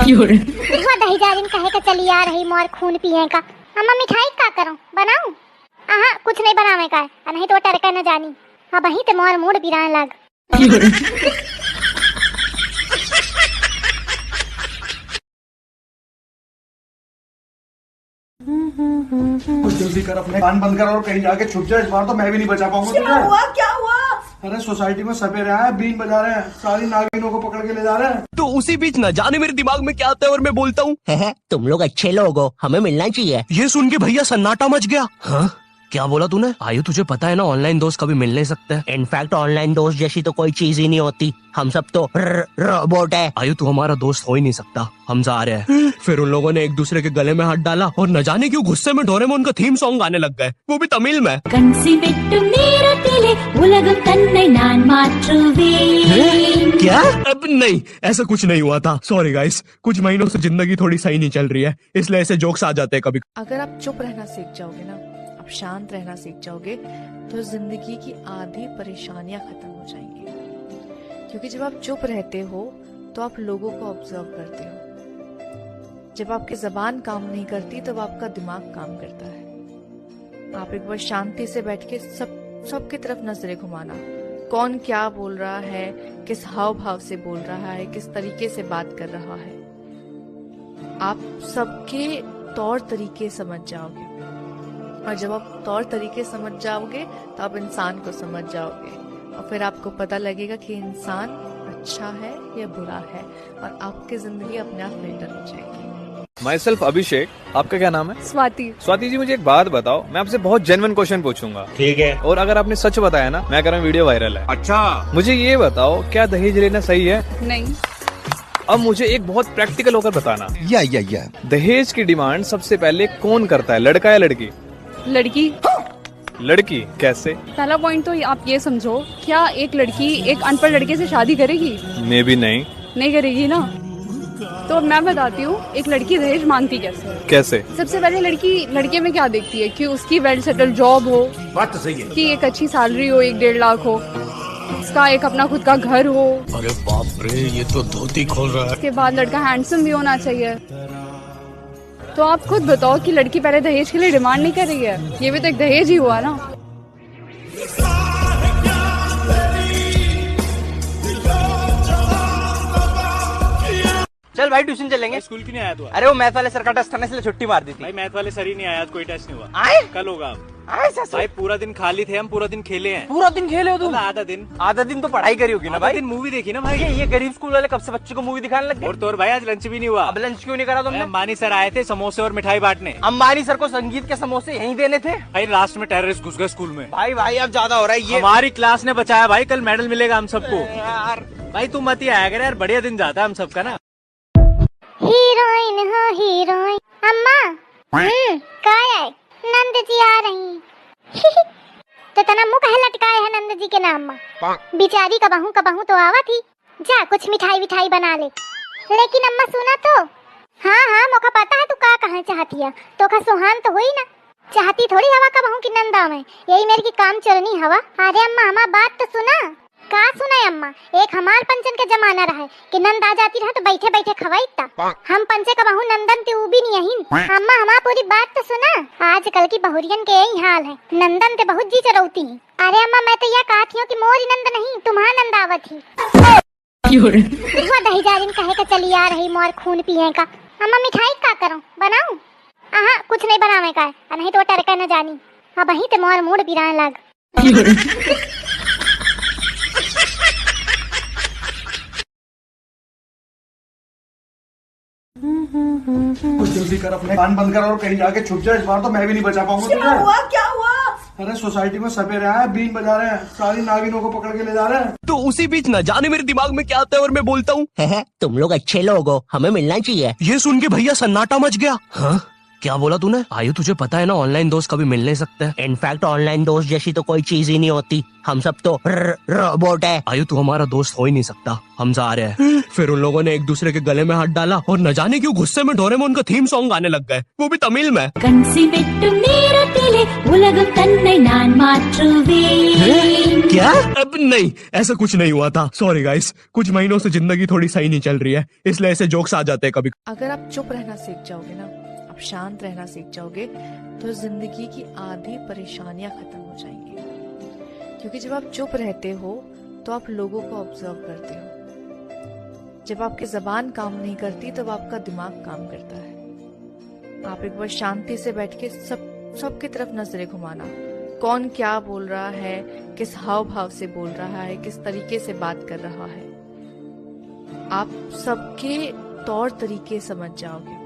क्यों रे? हुआ दही जारिन कहे के चली आ रही, मोर खून पिए का। अम्मा, मिठाई का करूं, बनाऊं? आहा, कुछ नहीं बनावे का है, आ नहीं तो टरका न जानी। अब वहीं ते मोर मूड बिरान लाग। क्यों रे? कुछ जल्दी कर, अपने कान बंद कर और कहीं जाके छुप जा। इस बार तो मैं भी नहीं बचा पाऊंगा क्या तुझे। हुआ? क्या हुआ? अरे सोसाइटी में सपेरे आए, बीन बजा रहे हैं, सारी नागिनों को पकड़ के ले जा रहे हैं। तो उसी बीच ना जाने मेरे दिमाग में क्या आता है और मैं बोलता हूँ, "हैं, हैं, तुम लोग अच्छे लोग हो, हमें मिलना चाहिए।" ये सुन के भैया सन्नाटा मच गया। हाँ, क्या बोला तूने? आयु, तुझे पता है ना, ऑनलाइन दोस्त कभी मिल नहीं सकते। इनफैक्ट ऑनलाइन दोस्त जैसी तो कोई चीज ही नहीं होती, हम सब तो र-, रोबोट है। आयु, तू हमारा दोस्त हो ही नहीं सकता, हम जा रहे हैं। फिर उन लोगों ने एक दूसरे के गले में हाथ डाला और न जाने क्यों गुस्से में डोरेमोन का थीम सॉन्ग गाने लग गए, वो भी तमिल में। கன்சிமெட்டும் நேரத்திலே உலகம் தன்னை நான் மாற்றுவேன்। क्या? अब नहीं, ऐसा कुछ नहीं हुआ था। सॉरी गाइस, कुछ महीनों से जिंदगी थोड़ी सही नहीं चल रही है, इसलिए ऐसे जोक्स आ जाते हैं कभी। अगर आप चुप रहना सीख जाओगे ना, आप शांत रहना सीख जाओगे, तो जिंदगी की आधी परेशानियां खत्म हो जाएंगी। क्योंकि जब आप चुप रहते हो, तो आप लोगों को ऑब्जर्व करते हो। जब आपकी जबान काम नहीं करती, तब आपका दिमाग काम करता है। आप एक बार शांति से बैठ के सब, सबकी तरफ नजरें घुमाना, कौन क्या बोल रहा है, किस हाव भाव से बोल रहा है, किस तरीके से बात कर रहा है, आप सबके तौर तरीके समझ जाओगे। और जब आप तौर तरीके समझ जाओगे, तो आप इंसान को समझ जाओगे, और फिर आपको पता लगेगा कि इंसान अच्छा है या बुरा है, और आपकी जिंदगी अपने आप फिल्टर हो जाएगी। माई सेल्फ अभिषेक, आपका क्या नाम है? स्वाति। स्वाति जी, मुझे एक बात बताओ, मैं आपसे बहुत जेन्युइन क्वेश्चन पूछूंगा। ठीक है। और अगर आपने सच बताया ना, मैं कह रहा हूँ वीडियो वायरल है। अच्छा। मुझे ये बताओ, क्या दहेज लेना सही है? नहीं। अब मुझे एक बहुत प्रैक्टिकल होकर बताना। या, या, या। दहेज की डिमांड सबसे पहले कौन करता है, लड़का या लड़की? लड़की। लड़की कैसे? पहला पॉइंट तो आप ये समझो, क्या एक लड़की एक अनपढ़ लड़के से शादी करेगी? मे बी नहीं। नहीं करेगी ना। तो मैं बताती हूँ, एक लड़की दहेज मांगती कैसे है। कैसे? सबसे पहले लड़की लड़के में क्या देखती है कि उसकी वेल सेटल्ड जॉब हो, बात तो सही है। कि एक अच्छी सैलरी हो, एक डेढ़ लाख हो, उसका एक अपना खुद का घर हो। अरे बाप रे, ये तो धोती खोल रहा है। उसके बाद लड़का हैंडसम भी होना चाहिए। तो आप खुद बताओ कि लड़की पहले दहेज के लिए डिमांड नहीं कर रही है, ये भी तो एक दहेज ही हुआ ना। चल भाई, ट्यूशन चलेंगे। भाई, स्कूल क्यों नहीं आया तू आज? अरे, वो मैथ वाले सर का टेस्ट था ना, इसलिए छुट्टी मार दी थी। भाई, मैथ वाले सर ही नहीं आया आज, कोई टेस्ट नहीं हुआ। आए? कल होगा। आए ससुर। भाई, पूरा दिन खाली थे हम, पूरा दिन खेले हैं। पूरा दिन खेले हो तुम? मतलब आधा दिन। आधा दिन तो पढ़ाई करी होगी ना आधा भाई? दिन मूवी देखी ना भाई। ये, ये गरीब स्कूल वाले कब से बच्चों को मूवी दिखाने लग गए? और तो और भाई, आज लंच भी नहीं हुआ। अब लंच क्यों नहीं करा तुमने? अरे, अंबानी सर आए थे समोसे और मिठाई बांटने। अंबानी सर को संगीत के समोसे यहीं देने थे। भाई, लास्ट में टेररिस्ट घुस गए स्कूल में। भाई, भाई, अब ज्यादा हो रहा है ये। हमारी क्लास ने बचाया भाई, कल मेडल मिलेगा हम सबको। अरे यार। भाई, तू मत ही आया कर यार, बढ़िया दिन जाता है हम सबका ना। हीरोइन हो हीरोइन। अम्मा। हम्म, काय है? नंद जी आ रही। तो तना मुंह काहे लटकाए है नंद जी के नाम मा? बिचारी कबहू कबहू तो आवत ही। जा, कुछ मिठाई विठाई बना ले। लेकिन अम्मा सुना तो। हाँ, हाँ, मोका पता है तू का कहना चाहती है। तोका सुहान तो हुई ना। चाहती थोड़ी हवा कबहू कि नंद आवे। यही मेरी की काम चोरनी हवा। अरे अम्मा, हमार बात तो सुना। का सुनाई अम्मा, एक हमार पंचन के जमाना रहे कि नंद आ जाती रहे तो बैठे बैठे खवाई ता। हम पंचे कबहू नंदन ते ऊ भी नहीं अहिन। अम्मा, हमार पूरी बात तो सुना। आजकल की बहुरियन के यही हाल है, नंदन ते बहुत जी चरौती हैं। अरे अम्मा, मैं तो यह कहती हूँ कि मोरी नंद नहीं, तुम्हार नंद आवत ही। क्यों रे? देखो दही जारिन कहे का चली आ रही मोर खून पिए का। अम्मा, मिठाई का करूँ, बनाऊँ? अहाँ, कुछ नहीं बनावे का है, आ नहीं तो टरका न जानी। अब वहीं ते मोर मूड पिराए लाग। कुछ जल्दी कर, अपने कान बंद कर और कहीं जाके छुप जा। इस बार तो मैं भी नहीं बचा पाऊंगा तुझे। क्या हुआ? क्या हुआ? अरे सोसाइटी में सपेरे आए, बीन बजा रहे हैं, सारी नागिनों को पकड़ के ले जा रहे हैं। तो उसी बीच ना जाने मेरे दिमाग में क्या आता है और मैं बोलता हूँ, "हैं, हैं, तुम लोग अच्छे लोग हो, हमें मिलना चाहिए।" ये सुन के भैया सन्नाटा मच गया। हाँ? क्या बोला तूने? आयु, तुझे पता है ना, ऑनलाइन दोस्त कभी मिल नहीं सकते। इनफैक्ट ऑनलाइन दोस्त जैसी तो कोई चीज ही नहीं होती, हम सब तो र-, रोबोट है। आयु, तू हमारा दोस्त हो ही नहीं सकता, हम जा रहे हैं। फिर उन लोगों ने एक दूसरे के गले में हाथ डाला और न जाने क्यों गुस्से में डोरेमोन का थीम सॉन्ग गाने लग गए, वो भी तमिल में। கன்சிமெட்டும் நேரத்திலே உலகம் தன்னை நான் மாற்றுவேன்। क्या? अब नहीं, ऐसा कुछ नहीं हुआ था। सॉरी गाइस, कुछ महीनों से जिंदगी थोड़ी सही नहीं चल रही है, इसलिए ऐसे जोक्स आ जाते हैं कभी। अगर आप चुप रहना सीख जाओगे ना, आप शांत रहना सीख जाओगे, तो जिंदगी की आधी परेशानियां खत्म हो जाएंगी। क्योंकि जब आप चुप रहते हो, तो आप लोगों को ऑब्जर्व करते हो। जब आपकी जबान काम नहीं करती, तब आपका दिमाग काम करता है। आप एक बार शांति से बैठ के सब, सबकी तरफ नजरें घुमाना, कौन क्या बोल रहा है, किस हाव भाव से बोल रहा है, किस तरीके से बात कर रहा है, आप सबके तौर तरीके समझ जाओगे।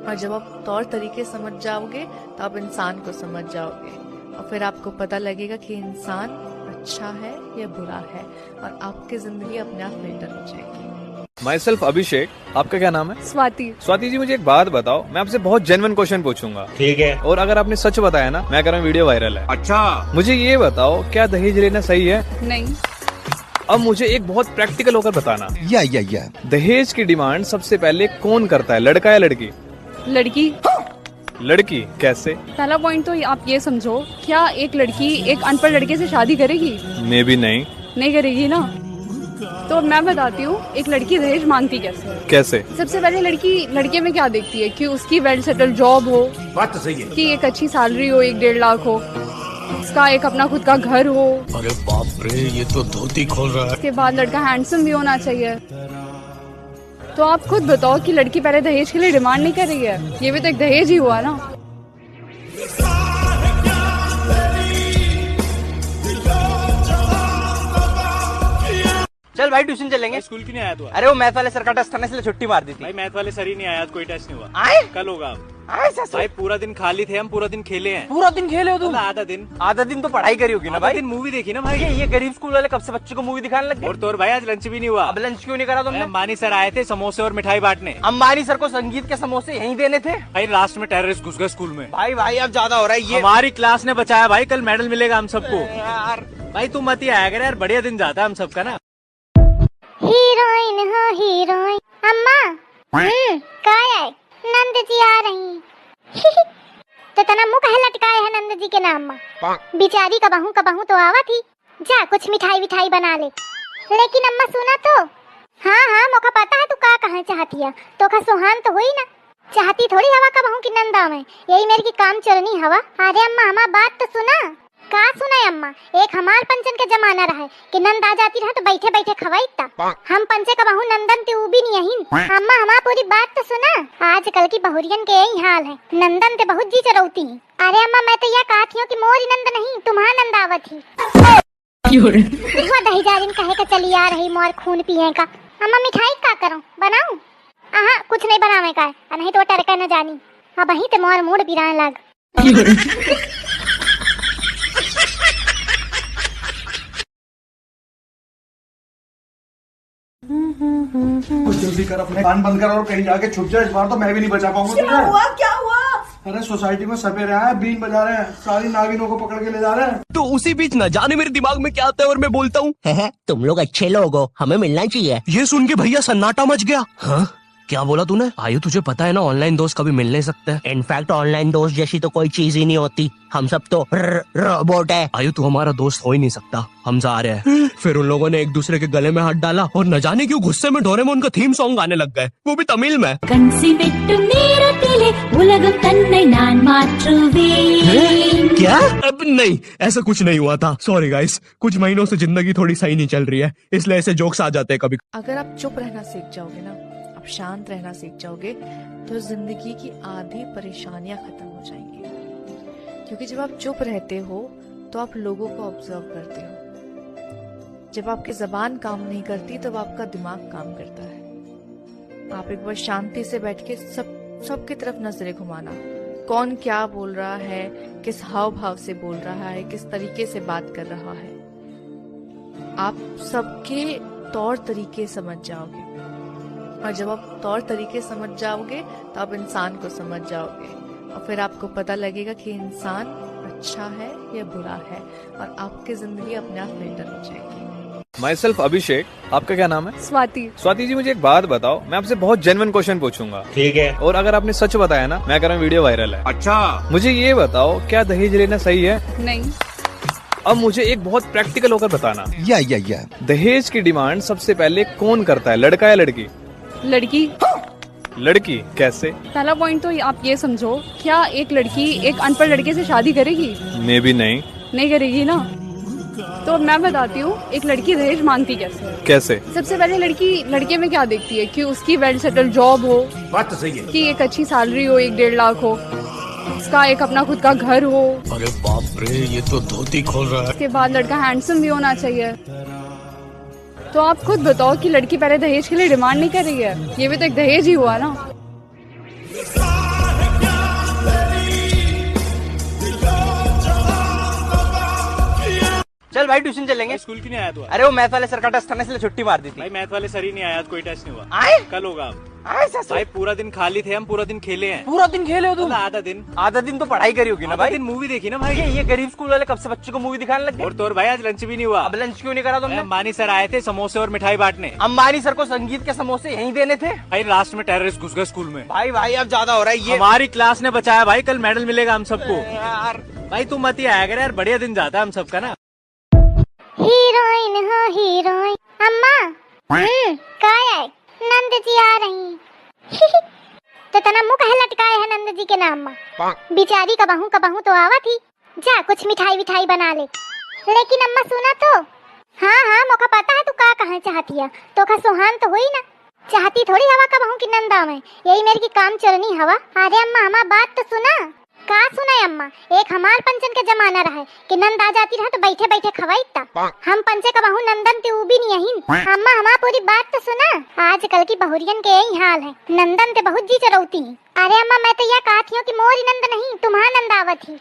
और जब आप तौर तरीके समझ जाओगे, तो आप इंसान को समझ जाओगे, और फिर आपको पता लगेगा कि इंसान अच्छा है या बुरा है, और आपकी जिंदगी अपने आप बेहतर हो जाएगी। Myself अभिषेक। आपका क्या नाम है? स्वाति। स्वाति जी, मुझे एक बात बताओ, मैं आपसे बहुत जेन्युइन क्वेश्चन पूछूंगा। ठीक है। और अगर आपने सच बताया ना, मैं कह रहा हूँ वीडियो वायरल है। अच्छा। मुझे ये बताओ, क्या दहेज लेना सही है? नहीं। अब मुझे एक बहुत प्रैक्टिकल होकर बताना। या, या, या। दहेज की डिमांड सबसे पहले कौन करता है, लड़का या लड़की? लड़की। लड़की कैसे? पहला पॉइंट तो आप ये समझो, क्या एक लड़की एक अनपढ़ लड़के से शादी करेगी? मे बी नहीं। नहीं करेगी ना। तो मैं बताती हूँ, एक लड़की दहेज मांगती कैसे है। कैसे? सबसे पहले लड़की लड़के में क्या देखती है कि उसकी वेल सेटल्ड जॉब हो, बात तो सही है। कि एक अच्छी सैलरी हो, एक डेढ़ लाख हो, उसका एक अपना खुद का घर हो। अरे बाप रे, ये तो धोती खोल रहा है। उसके बाद लड़का हैंडसम भी होना चाहिए। तो आप खुद बताओ कि लड़की पहले दहेज के लिए डिमांड नहीं कर रही है, ये भी तो एक दहेज ही हुआ ना। चल भाई, ट्यूशन चलेंगे। भाई, स्कूल क्यों नहीं आया तू आज? अरे, वो मैथ वाले सर का टेस्ट था ना, इसलिए छुट्टी मार दी थी। भाई, मैथ वाले सर ही नहीं आया आज, कोई टेस्ट नहीं हुआ। आए? कल होगा। आए, सर, सर। भाई, पूरा दिन खाली थे हम, पूरा दिन खेले हैं। पूरा दिन खेले हो तुम? मतलब, आधा दिन। आधा दिन तो पढ़ाई करी होगी ना आधा भाई? दिन मूवी देखी ना भाई। ये, ये गरीब स्कूल वाले कब से बच्चों को मूवी दिखाने लग गए? और तो और भाई, आज लंच भी नहीं हुआ। अब लंच क्यों नहीं करा तुमने? भाई, अंबानी सर आए थे समोसे और मिठाई बांटने। अंबानी सर को संगीत के समोसे यहीं देने थे। भाई, लास्ट में टेररिस्ट घुस गए स्कूल में। भाई, भाई, अब ज्यादा हो रहा है ये। हमारी क्लास ने बचाया भाई, कल मेडल मिलेगा हम सबको। अरे यार। भाई, तू मत ही आया कर यार, बढ़िया दिन जाता है हम सबका ना। हीरोइन हो हीरोइन। अम्मा। हम्म, काय है? नंद जी आ रही। तो तना मुंह काहे लटकाए है नंद जी के नाम मा? बिचारी कबहू कबहू तो आवत ही। जा, कुछ मिठाई विठाई बना ले। लेकिन अम्मा, सुना तो। हाँ, हाँ, मोका पता है तू का कहे चाहती है। तोका सोहान तो होई ना। चाहती थोड़ी हवा कबहू कि नंद आवे। यही मेरी की काम चोरनी हवा। अरे अम्मा, हमार बात तो सुना। का सुना अम्मा? एक हमार पंचन के जमाना रहे कि नंद आ जाती रहे तो बैठे बैठे खवाई ता। हम पंचे कबहू नंदन ते ऊ भी नहीं अहिन। अम्मा, हमार पूरी बात तो सुना। आजकल की बहुरियन के यही हाल है, नंदन ते बहुत जी चरौती हैं। अरे अम्मा, मैं तो यह कहत हियो कि मोरी नंद नहीं, तुम्हार नंद आवत ही। क्यों रे? हुआ दही जाजिन कहे का चली आ रही मोर खून पिए का। अम्मा, मिठाई का करो, बनाऊं? आहा, कुछ नहीं बनावे का है, आ नहीं तो टरका न जानी। अब वहीं ते मोर मूड पिराए लाग। क्यों रे? कुछ जल्दी कर, अपने कान बंद कर और कहीं जाके छुप जा। इस बार तो मैं भी नहीं बचा पाऊंगा तुझे। क्या हुआ? क्या हुआ? अरे, सोसाइटी में सपेरे आए हैं, बीन बजा रहे हैं, सारी नागिनों को पकड़ के ले जा रहे हैं। तो उसी बीच न जाने मेरे दिमाग में क्या आता है और मैं बोलता हूँ, "हैं, हैं, तुम लोग अच्छे लोग हो, हमें मिलना चाहिए।" ये सुन के भैया सन्नाटा मच गया। हाँ? क्या बोला तूने? आयु, तुझे पता है ना, ऑनलाइन दोस्त कभी मिल नहीं सकते। इनफैक्ट, ऑनलाइन दोस्त जैसी तो कोई चीज ही नहीं होती। हम सब तो र-, रोबोट है। आयु, तू हमारा दोस्त हो ही नहीं सकता। हम जा रहे हैं। फिर उन लोगों ने एक दूसरे के गले में हाथ डाला और न जाने क्यों गुस्से में डोरेमोन का थीम सॉन्ग गाने लग गए, वो भी तमिल में। கன்சிவெட்டும் நேரத்திலே உலகம் தன்னை நான் மாற்றுவேன்। क्या? अब नहीं, ऐसा कुछ नहीं हुआ था। सॉरी गाइस, कुछ महीनों से जिंदगी थोड़ी सही नहीं चल रही है, इसलिए ऐसे जोक्स आ जाते हैं कभी। अगर आप चुप रहना सीख जाओगे ना, आप शांत रहना सीख जाओगे, तो जिंदगी की आधी परेशानियां खत्म हो जाएंगी। क्योंकि जब आप चुप रहते हो, तो आप लोगों को ऑब्जर्व करते हो। जब आपकी जबान काम नहीं करती, तब आपका दिमाग काम करता है। आप एक बार शांति से बैठ के सब, सबकी तरफ नजरें घुमाना, कौन क्या बोल रहा है, किस हाव भाव से बोल रहा है, किस तरीके से बात कर रहा है, आप सबके तौर तरीके समझ जाओगे। और जब आप तौर तरीके समझ जाओगे, तो आप इंसान को समझ जाओगे, और फिर आपको पता लगेगा कि इंसान अच्छा है या बुरा है, और आपकी जिंदगी अपने आप बेहतर हो जाएगी। Myself अभिषेक। आपका क्या नाम है? स्वाति। स्वाति जी, मुझे एक बात बताओ, मैं आपसे बहुत जेन्युइन क्वेश्चन पूछूंगा। ठीक है। और अगर आपने सच बताया ना, मैं कह रहा हूँ वीडियो वायरल है। अच्छा। मुझे ये बताओ, क्या दहेज लेना सही है? नहीं। अब मुझे एक बहुत प्रैक्टिकल होकर बताना। या, या, या। दहेज की डिमांड सबसे पहले कौन करता है, लड़का या लड़की? लड़की। लड़की कैसे? पहला पॉइंट तो आप ये समझो, क्या एक लड़की एक अनपढ़ लड़के से शादी करेगी? मे बी नहीं। नहीं करेगी ना। तो मैं बताती हूँ, एक लड़की दहेज मांगती कैसे है। कैसे? सबसे पहले लड़की लड़के में क्या देखती है कि उसकी वेल सेटल्ड जॉब हो, बात तो सही है। कि एक अच्छी सैलरी हो, एक डेढ़ लाख हो, उसका एक अपना खुद का घर हो। अरे बाप रे, ये तो धोती खोल रहा है। उसके बाद लड़का handsome भी होना चाहिए। तो आप खुद बताओ कि लड़की पहले दहेज के लिए demand नहीं कर रही है, ये भी तो एक दहेज ही हुआ ना। चल भाई, tuition चलेंगे। स्कूल क्यों नहीं आया तू आज? अरे, वो math वाले sir का test था ना, इसलिए छुट्टी मार दी थी। भाई, math वाले sir ही नहीं आया आज, कोई test नहीं हुआ। आए? कल होगा अब। आए sir? भाई, पूरा दिन खाली थे हम, पूरा दिन खेले हैं। पूरा दिन खेले हो तुम? मतलब आधा दिन। आधा दिन तो पढ़ाई करी होगी ना आधा भाई। दिन movie देखी ना भाई। ये, ये गरीब स्कूल वाले कब से बच्चों को movie दिखाने लग गए? और तो और भाई, आज lunch भी नहीं हुआ। अब lunch क्यों नहीं करा तुमने? अंबानी sir आए थे समोसे और मिठाई बांटने। अंबानी sir को संगीत के समोसे यहीं देने थे। भाई, last में terrorist घुस गए स्कूल में। भाई, भाई, अब ज्यादा हो रहा है ये। हमारी class ने बचाया भाई, कल medal मिलेगा हम सबको। यार। भाई, तू मत ही आया कर यार, बढ़िया दिन जाता है हम सबका ना। Heroine हो heroine। अम्मा। हम्म, काय है? नंद जी आ रही। तो तना मुंह काहे लटकाए है नंद जी के नाम मा? बिचारी कबहू कबहू तो आवत ही। जा, कुछ मिठाई विठाई बना ले। लेकिन अम्मा, सुना तो। हाँ, हाँ, मोका पता है तू का कहना चाहती है। तोका सोहान तो हुई ना। चाहती थोड़ी हवा कबहू कि नंद आवे। यही मेरे की काम चलनी हवा। अरे अम्मा, हमार बात तो सुना। का सुना अम्मा? एक हमार पंचन के जमाना रहे कि नंद आ जाती रहे तो बैठे बैठे खवाई ता। हम पंचे कबहू नंदन ते ऊ भी नहीं अहिन। अम्मा, हमार पूरी बात तो सुना। आजकल की बहुरियन के यही हाल है, नंदन ते बहुत जी चरौती हैं। अरे अम्मा, मैं तो यह कहती हूँ कि मोरी नंद नहीं, तुम्हार नंद आवत ही।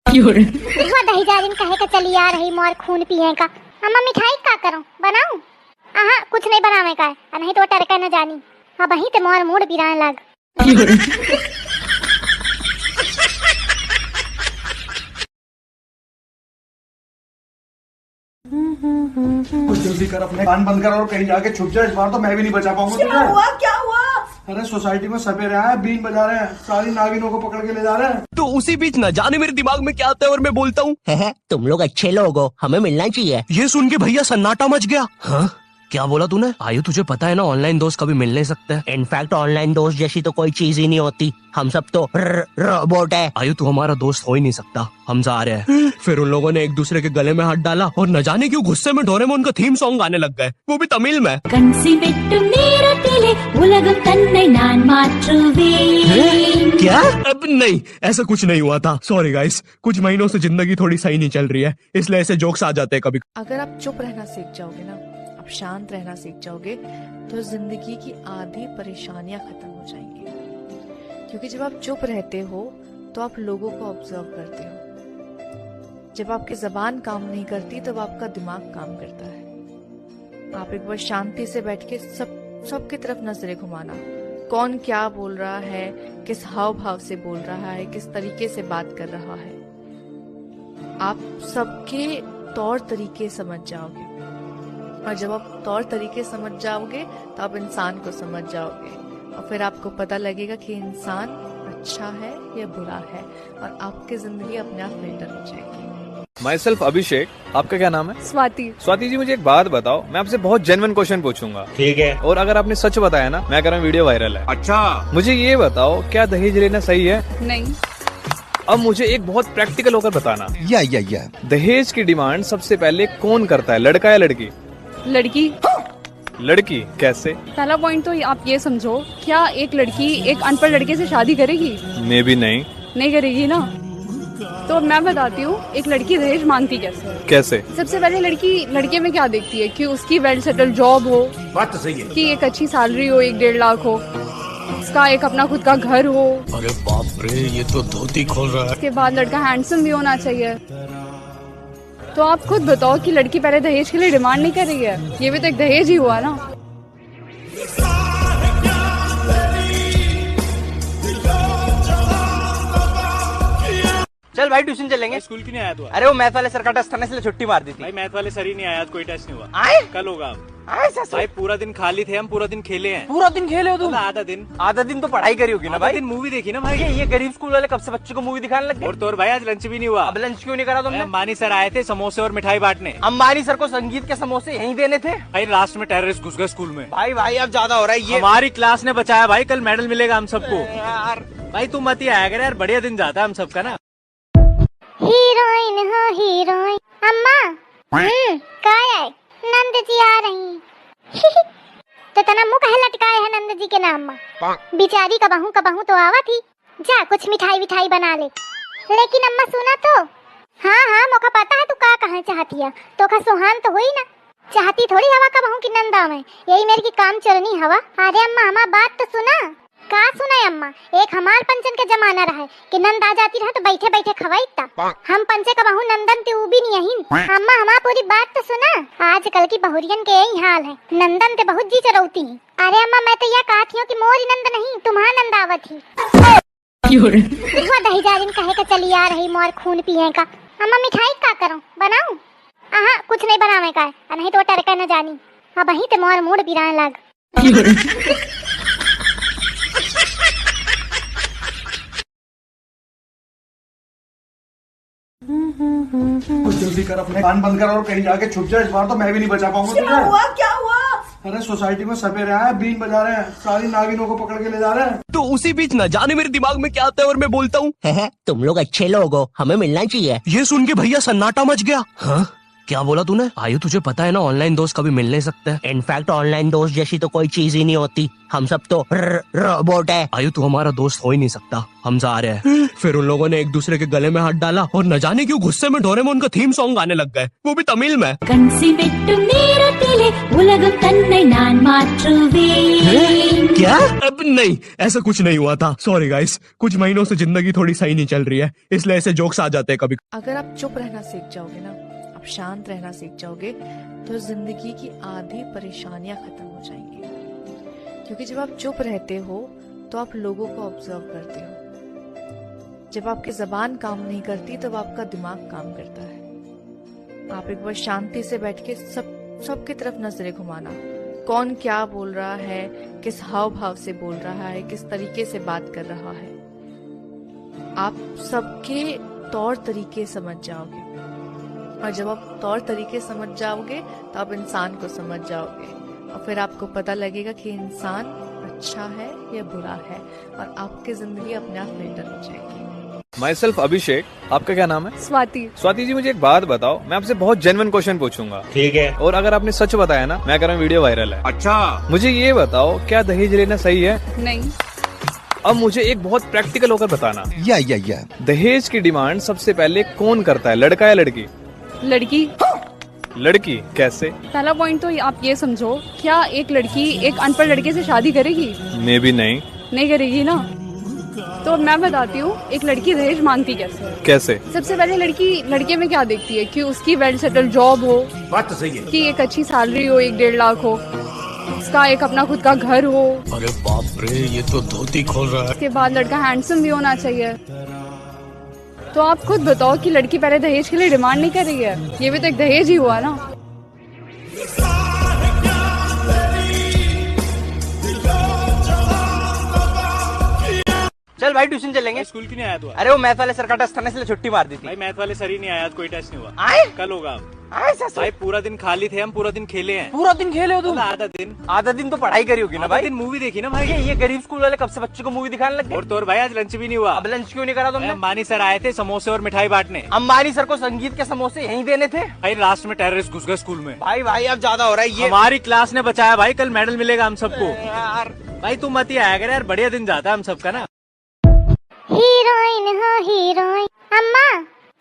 क्यों रे? हुआ दही जारिन कहे के चली आ रही, मोर खून पिए का। अम्मा, मिठाई का करूँ, बनाऊँ? आहा, कुछ नहीं बनावे का है, आ नहीं तो टरका न जानी। अब वहीं ते मोर मूड बिरान लाग। क्यों रे? कुछ जल्दी कर, अपने कान बंद कर और कहीं जाके छुप जा। इस बार तो मैं भी नहीं बचा पाऊंगा तुझे। क्या हुआ? क्या हुआ? अरे, सोसाइटी में सपेरे आए हैं, बीन बजा रहे हैं, सारी नागिनों को पकड़ के ले जा रहे हैं। तो उसी बीच ना जाने मेरे दिमाग में क्या आता है और मैं बोलता हूँ, "है, है, तुम लोग अच्छे लोग हो, हमें मिलना चाहिए।" ये सुन के भैया सन्नाटा मच गया। हाँ, क्या बोला तूने? आयु, तुझे पता है ना, ऑनलाइन दोस्त कभी मिल नहीं सकते। इनफैक्ट ऑनलाइन दोस्त जैसी तो कोई चीज ही नहीं होती, हम सब तो र-, रोबोट है। आयु, तू हमारा दोस्त हो ही नहीं सकता। हम जा रहे हैं। फिर उन लोगों ने एक दूसरे के गले में हाथ डाला और न जाने क्यों गुस्से में डोरेमोन का थीम सॉन्ग गाने लग गए, वो भी तमिल में। கன்சிமெட்டு நேரத்திலே உலகம் தன்னை நான் மாற்றுவேன்। हैं? क्या? अब नहीं, ऐसा कुछ नहीं हुआ था। सॉरी गाइस, कुछ महीनों से जिंदगी थोड़ी सही नहीं चल रही है, इसलिए ऐसे जोक्स आ जाते हैं कभी। अगर आप चुप रहना सीख जाओगे ना, आप शांत रहना सीख जाओगे, तो जिंदगी की आधी परेशानियां खत्म हो जाएंगी। क्योंकि जब आप चुप रहते हो, तो आप लोगों को ऑब्जर्व करते हो। जब आपकी जबान काम नहीं करती, तब आपका दिमाग काम करता है। आप एक बार शांति से बैठ के सब, सबकी तरफ नजरें घुमाना, कौन क्या बोल रहा है, किस हाव भाव से बोल रहा है, किस तरीके से बात कर रहा है, आप सबके तौर तरीके समझ जाओगे। और जब आप तौर तरीके समझ जाओगे, तो आप इंसान को समझ जाओगे, और फिर आपको पता लगेगा कि इंसान अच्छा है या बुरा है, और आपकी जिंदगी अपने आप फिल्टर हो जाएगी। Myself अभिषेक। आपका क्या नाम है? स्वाति। स्वाति जी, मुझे एक बात बताओ, मैं आपसे बहुत जेन्युइन क्वेश्चन पूछूंगा। ठीक है। और अगर आपने सच बताया ना, मैं कह रहा हूँ वीडियो वायरल है। अच्छा। मुझे ये बताओ, क्या दहेज लेना सही है? नहीं। अब मुझे एक बहुत प्रैक्टिकल होकर बताना। या, या, या। दहेज की डिमांड सबसे पहले कौन करता है, लड़का या लड़की? लड़की। लड़की कैसे? पहला पॉइंट तो आप ये समझो, क्या एक लड़की एक अनपढ़ लड़के से शादी करेगी? मे बी नहीं। नहीं करेगी ना। तो मैं बताती हूँ, एक लड़की दहेज मांगती कैसे है। कैसे? सबसे पहले लड़की लड़के में क्या देखती है कि उसकी वेल सेटल्ड जॉब हो, बात तो सही है। कि एक अच्छी सैलरी हो, एक डेढ़ लाख हो, उसका एक अपना खुद का घर हो। अरे बाप रे, ये तो धोती खोल रहा है। उसके बाद लड़का हैंडसम भी होना चाहिए। तो आप खुद बताओ कि लड़की पहले दहेज के लिए डिमांड नहीं कर रही है, ये भी तो एक दहेज ही हुआ ना। चल भाई, ट्यूशन चलेंगे। भाई, स्कूल क्यों नहीं आया तू आज? अरे, वो मैथ वाले सर का टेस्ट था ना, इसलिए छुट्टी मार दी थी। भाई, मैथ वाले सर ही नहीं आया आज, कोई टेस्ट नहीं हुआ। आए? कल होगा। आए सर? भाई, पूरा दिन खाली थे हम, पूरा दिन खेले हैं। पूरा दिन खेले हो तुम? मतलब आधा दिन। आधा दिन तो पढ़ाई करी होगी ना आधा भाई? दिन मूवी देखी ना भाई। ये, ये गरीब स्कूल वाले कब से बच्चों को मूवी दिखाने लग गए? और तो और भाई, आज लंच भी नहीं हुआ। अब लंच क्यों नहीं करा तुमने? अंबानी सर आए थे समोसे और मिठाई बांटने। अंबानी सर को संगीत के समोसे यहीं देने थे। भाई, लास्ट में टेररिस्ट घुस गए स्कूल में। भाई, भाई, अब ज्यादा हो रहा है ये। हमारी क्लास ने बचाया भाई, कल मेडल मिलेगा हम सबको। यार। भाई, तू मत ही आया कर यार, बढ़िया दिन जाता है हम सबका ना। हीरोइन हो हीरोइन। अम्मा। हम्म, काय है? नंद जी आ रही। तो तना मुंह काहे लटकाए है नंद जी के नाम मा? बिचारी कबहू कबहू तो आवत ही। जा कुछ मिठाई विठाई बना ले। लेकिन अम्मा सुना तो। हाँ हाँ, मोका पता है तू का कहे चाहती है, तोका सोहान तो हुई ना। चाहती थोड़ी हवा कबहूँ की नंद आवे, यही मेर की काम चोरनी हवा। अरे अम्मा, हमार बात तो सुना। का सुना अम्मा, एक हमार पंचन के जमाना रहे कि नंद आ जाती रहे तो बैठे बैठे खवाई ता। हम पंचे कबहूँ नंदन ते ऊ भी नहीं अहिन। अम्मा, हमार पूरी बात तो सुना। आजकल की बहुरियन के यही हाल है, नंदन ते बहुत जी चरौती हैं। अरे अम्मा, मैं तो यह कहत हियो कि मोरी नंद नहीं, तुम्हार नंद आवत ही। क्यों रे? हुआ दही जारिन कहे के चली आ रही मोर खून पिए का। अम्मा, मिठाई का करो, बनाऊं? आहा, कुछ नहीं बनावे का है, आ नहीं तो टरका न जानी। अब वहीं ते मोर मूड बिराए लाग। क्यों रे? कुछ जल्दी कर, अपने कान बंद कर और कहीं जाके छुप जा। इस बार तो मैं भी नहीं बचा पाऊंगा तुझे। क्या हुआ? क्या हुआ? अरे, सोसाइटी में सपेरे आए हैं, बीन बजा रहे हैं, सारी नागिनों को पकड़ के ले जा रहे हैं। तो उसी बीच न जाने मेरे दिमाग में क्या आता है और मैं बोलता हूँ, "हैं, हैं, तुम लोग अच्छे लोग हो, हमें मिलना चाहिए।" ये सुन के भैया सन्नाटा मच गया। हाँ? क्या बोला तूने? आयु, तुझे पता है ना, ऑनलाइन दोस्त कभी मिल नहीं सकते। इनफैक्ट ऑनलाइन दोस्त जैसी तो कोई चीज ही नहीं होती, हम सब तो र-, रोबोट है। आयु, तू हमारा दोस्त हो ही नहीं सकता, हम जा रहे हैं। फिर उन लोगों ने एक दूसरे के गले में हाथ डाला और न जाने क्यों गुस्से में डोरेमोन का थीम सॉन्ग गाने लग गए, वो भी तमिल में। கன்சிவெட்டும் நேரத்திலே உலகம் தன்னை நான் மாற்றுவேன்। क्या? अब नहीं, ऐसा कुछ नहीं हुआ था। सॉरी गाइस, कुछ महीनों से जिंदगी थोड़ी सही नहीं चल रही है, इसलिए ऐसे जोक्स आ जाते हैं कभी। अगर आप चुप रहना सीख जाओगे ना, आप शांत रहना सीख जाओगे, तो जिंदगी की आधी परेशानियां खत्म हो जाएंगी। क्योंकि जब आप चुप रहते हो, तो आप लोगों को ऑब्जर्व करते हो। जब आपकी जबान काम नहीं करती, तब आपका दिमाग काम करता है। आप एक बार शांति से बैठ के सब, सबकी तरफ नजरें घुमाना, कौन क्या बोल रहा है, किस हाव भाव से बोल रहा है, किस तरीके से बात कर रहा है। आप सबके तौर तरीके समझ जाओगे, और जब आप तौर तरीके समझ जाओगे, तो आप इंसान को समझ जाओगे, और फिर आपको पता लगेगा कि इंसान अच्छा है या बुरा है, और आपकी जिंदगी अपने आप बेहतर हो जाएगी। Myself अभिषेक, आपका क्या नाम है? स्वाति। स्वाति जी, मुझे एक बात बताओ, मैं आपसे बहुत जेन्युइन क्वेश्चन पूछूंगा। ठीक है। और अगर आपने सच बताया ना, मैं कह रहा हूँ वीडियो वायरल है। अच्छा। मुझे ये बताओ, क्या दहेज लेना सही है? नहीं। अब मुझे एक बहुत प्रैक्टिकल होकर बताना। या, या, या। दहेज की डिमांड सबसे पहले कौन करता है, लड़का या लड़की? लड़की। लड़की कैसे? पहला पॉइंट तो आप ये समझो, क्या एक लड़की एक अनपढ़ लड़के से शादी करेगी? मे बी नहीं। नहीं करेगी ना। तो मैं बताती हूँ, एक लड़की दहेज मांगती कैसे है। कैसे? सबसे पहले लड़की लड़के में क्या देखती है कि उसकी वेल सेटल्ड जॉब हो, बात तो सही है। कि एक अच्छी सैलरी हो, एक डेढ़ लाख हो, उसका एक अपना खुद का घर हो। अरे बाप रे, ये तो धोती खोल रहा है। उसके बाद लड़का हैंडसम भी होना चाहिए। तो आप खुद बताओ कि लड़की पहले दहेज के लिए डिमांड नहीं कर रही है, ये भी तो एक दहेज ही हुआ ना। चल भाई, ट्यूशन चलेंगे। भाई, स्कूल क्यों नहीं आया तू आज? अरे, वो मैथ वाले सर का टेस्ट था ना, इसलिए छुट्टी मार दी थी। भाई, मैथ वाले सर ही नहीं आया आज, कोई टेस्ट नहीं हुआ। आए? कल होगा। आए सर? भाई, पूरा दिन खाली थे हम, पूरा दिन खेले हैं। पूरा दिन खेले हो तुम? मतलब, आधा दिन। आधा दिन तो पढ़ाई करी होगी ना आधा भाई? दिन मूवी देखी ना भाई। ये, ये गरीब स्कूल वाले कब से बच्चों को मूवी दिखाने लग गए? और तो और भाई, आज लंच भी नहीं हुआ। अब लंच क्यों नहीं करा तुमने? अरे, अंबानी सर आए थे समोसे और मिठाई बांटने। अंबानी सर को संगीत के समोसे यहीं देने थे। भाई, लास्ट में टेररिस्ट घुस गए स्कूल में। भाई, भाई, अब ज्यादा हो रहा है ये। हमारी क्लास ने बचाया भाई, कल मेडल मिलेगा हम सबको। अरे यार। भाई, तू मत ही आया कर यार, बढ़िया दिन जाता है हम सबका ना। हीरोइन हो हीरोइन। अम्मा।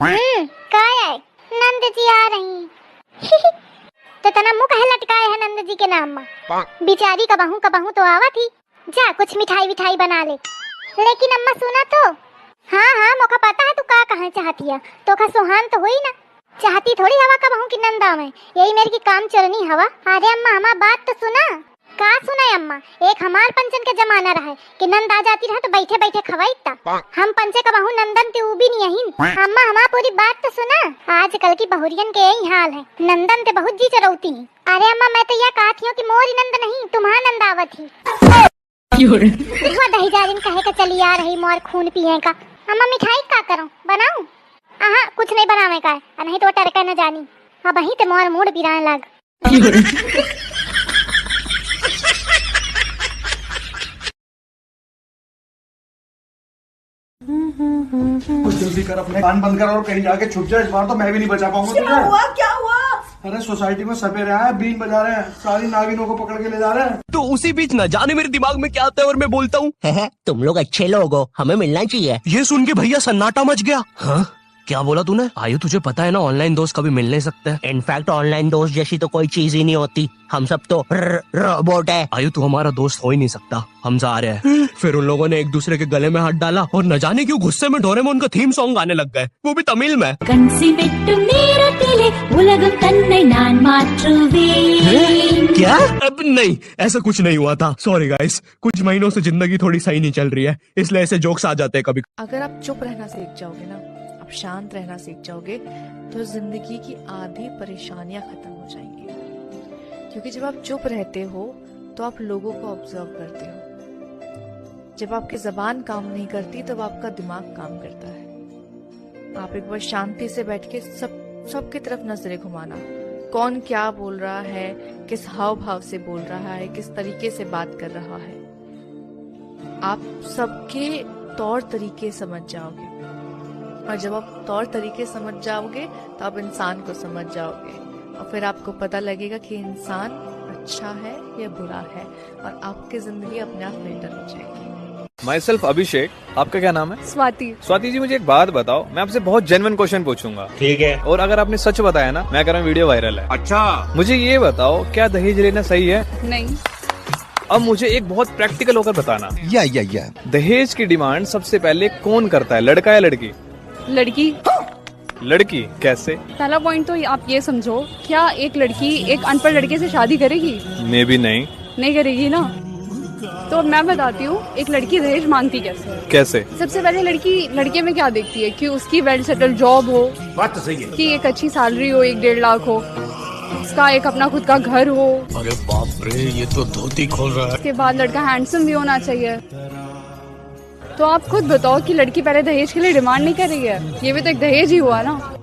हम्म, काय है? नंद जी आ रही। तो तना मुंह काहे लटकाए है नंद जी के नाम मा? बिचारी कबहू कबहू तो आवत ही। जा कुछ मिठाई विठाई बना ले। लेकिन अम्मा सुना तो। हाँ हाँ, मोका पता है तू का कहे चाहती है, तोका सोहान तो हुई ना। चाहती थोड़ी हवा कबहू की नंद आवे, यही मेर की काम चोरनी हवा। अरे अम्मा, हमार बात तो सुना। का सुना अम्मा, एक हमार पंचन के जमाना रहे कि नंद आ जाती रहे तो बैठे बैठे खवाई ता। हम पंचे कबहू नंदन ते ऊ भी नहीं अहिन। अम्मा, हमार पूरी बात तो सुना। आजकल की बहुरियन के यही हाल है, नंदन ते बहुत जी चरौती हैं। अरे अम्मा, मैं तो यह कहत हियो कि मोरी नंद नहीं, तुम्हार नंद आवत ही। क्यों रे? हुआ दही जारिन कहे के चली आ रही मोर खून पिए का। अम्मा, मिठाई का करो, बनाऊं? आहा, कुछ नहीं बनावे का है, आ नहीं तो टरका न जानी। अब वहीं ते मोर मूड बिराए लाग। क्यों रे? कुछ जल्दी कर, अपने कान बंद कर और कहीं जाके छुप जा। इस बार तो मैं भी नहीं बचा पाऊंगा तुझे। क्या हुआ? क्या हुआ? अरे, सोसाइटी में सपेरे आए, बीन बजा रहे हैं, सारी नागिनों को पकड़ के ले जा रहे हैं। तो उसी बीच न जाने मेरे दिमाग में क्या आता है और मैं बोलता हूँ, "हैं, हैं, तुम लोग अच्छे लोग हो, हमें मिलना चाहिए।" ये सुन के भैया सन्नाटा मच गया। हाँ, क्या बोला तूने? आयु, तुझे पता है ना, ऑनलाइन दोस्त कभी मिल नहीं सकते। इनफैक्ट ऑनलाइन दोस्त जैसी तो कोई चीज ही नहीं होती, हम सब तो र-, रोबोट है। आयु, तू हमारा दोस्त हो ही नहीं सकता, हम जा रहे हैं। फिर उन लोगों ने एक दूसरे के गले में हाथ डाला और न जाने क्यों गुस्से में डोरेमोन का थीम सॉन्ग गाने लग गए, वो भी तमिल में। கன்சிமெட்டு நேரத்திலே உலகம் தன்னை நான் மாற்றுவேன்। क्या? अब नहीं, ऐसा कुछ नहीं हुआ था। सॉरी गाइस, कुछ महीनों से जिंदगी थोड़ी सही नहीं चल रही है, इसलिए ऐसे जोक्स आ जाते हैं कभी। अगर आप चुप रहना सीख जाओगे ना, आप शांत रहना सीख जाओगे, तो जिंदगी की आधी परेशानियां खत्म हो जाएंगी। क्योंकि जब आप चुप रहते हो, तो आप लोगों को ऑब्जर्व करते हो। जब आपकी जबान काम नहीं करती, तब आपका दिमाग काम करता है। आप एक बार शांति से बैठ के सब, सबकी तरफ नजरें घुमाना, कौन क्या बोल रहा है, किस हाव भाव से बोल रहा है, किस तरीके से बात कर रहा है, आप सबके तौर तरीके समझ जाओगे। और जब आप तौर तरीके समझ जाओगे, तो आप इंसान को समझ जाओगे, और फिर आपको पता लगेगा कि इंसान अच्छा है या बुरा है, और आपकी जिंदगी अपने आप फिल्टर हो जाएगी। माई सेल्फ अभिषेक, आपका क्या नाम है? स्वाति। स्वाति जी, मुझे एक बात बताओ, मैं आपसे बहुत जेन्युइन क्वेश्चन पूछूंगा। ठीक है। और अगर आपने सच बताया ना, मैं कह रहा हूँ वीडियो वायरल है। अच्छा। मुझे ये बताओ, क्या दहेज लेना सही है? नहीं। अब मुझे एक बहुत प्रैक्टिकल होकर बताना। या, या, या। दहेज की डिमांड सबसे पहले कौन करता है, लड़का या लड़की? लड़की। लड़की कैसे? पहला पॉइंट तो आप ये समझो, क्या एक लड़की एक अनपढ़ लड़के से शादी करेगी? मे बी नहीं। नहीं करेगी ना। तो मैं बताती हूँ, एक लड़की दहेज मांगती कैसे है। कैसे? सबसे पहले लड़की लड़के में क्या देखती है कि उसकी वेल सेटल्ड जॉब हो, बात तो सही है। कि एक अच्छी सैलरी हो, एक डेढ़ लाख हो, उसका एक अपना खुद का घर हो। अरे बाप रे, ये तो धोती खोल रहा है। उसके बाद लड़का हैंडसम भी होना चाहिए। तो आप खुद बताओ कि लड़की पहले दहेज के लिए डिमांड नहीं कर रही है, ये भी तो एक दहेज ही हुआ ना।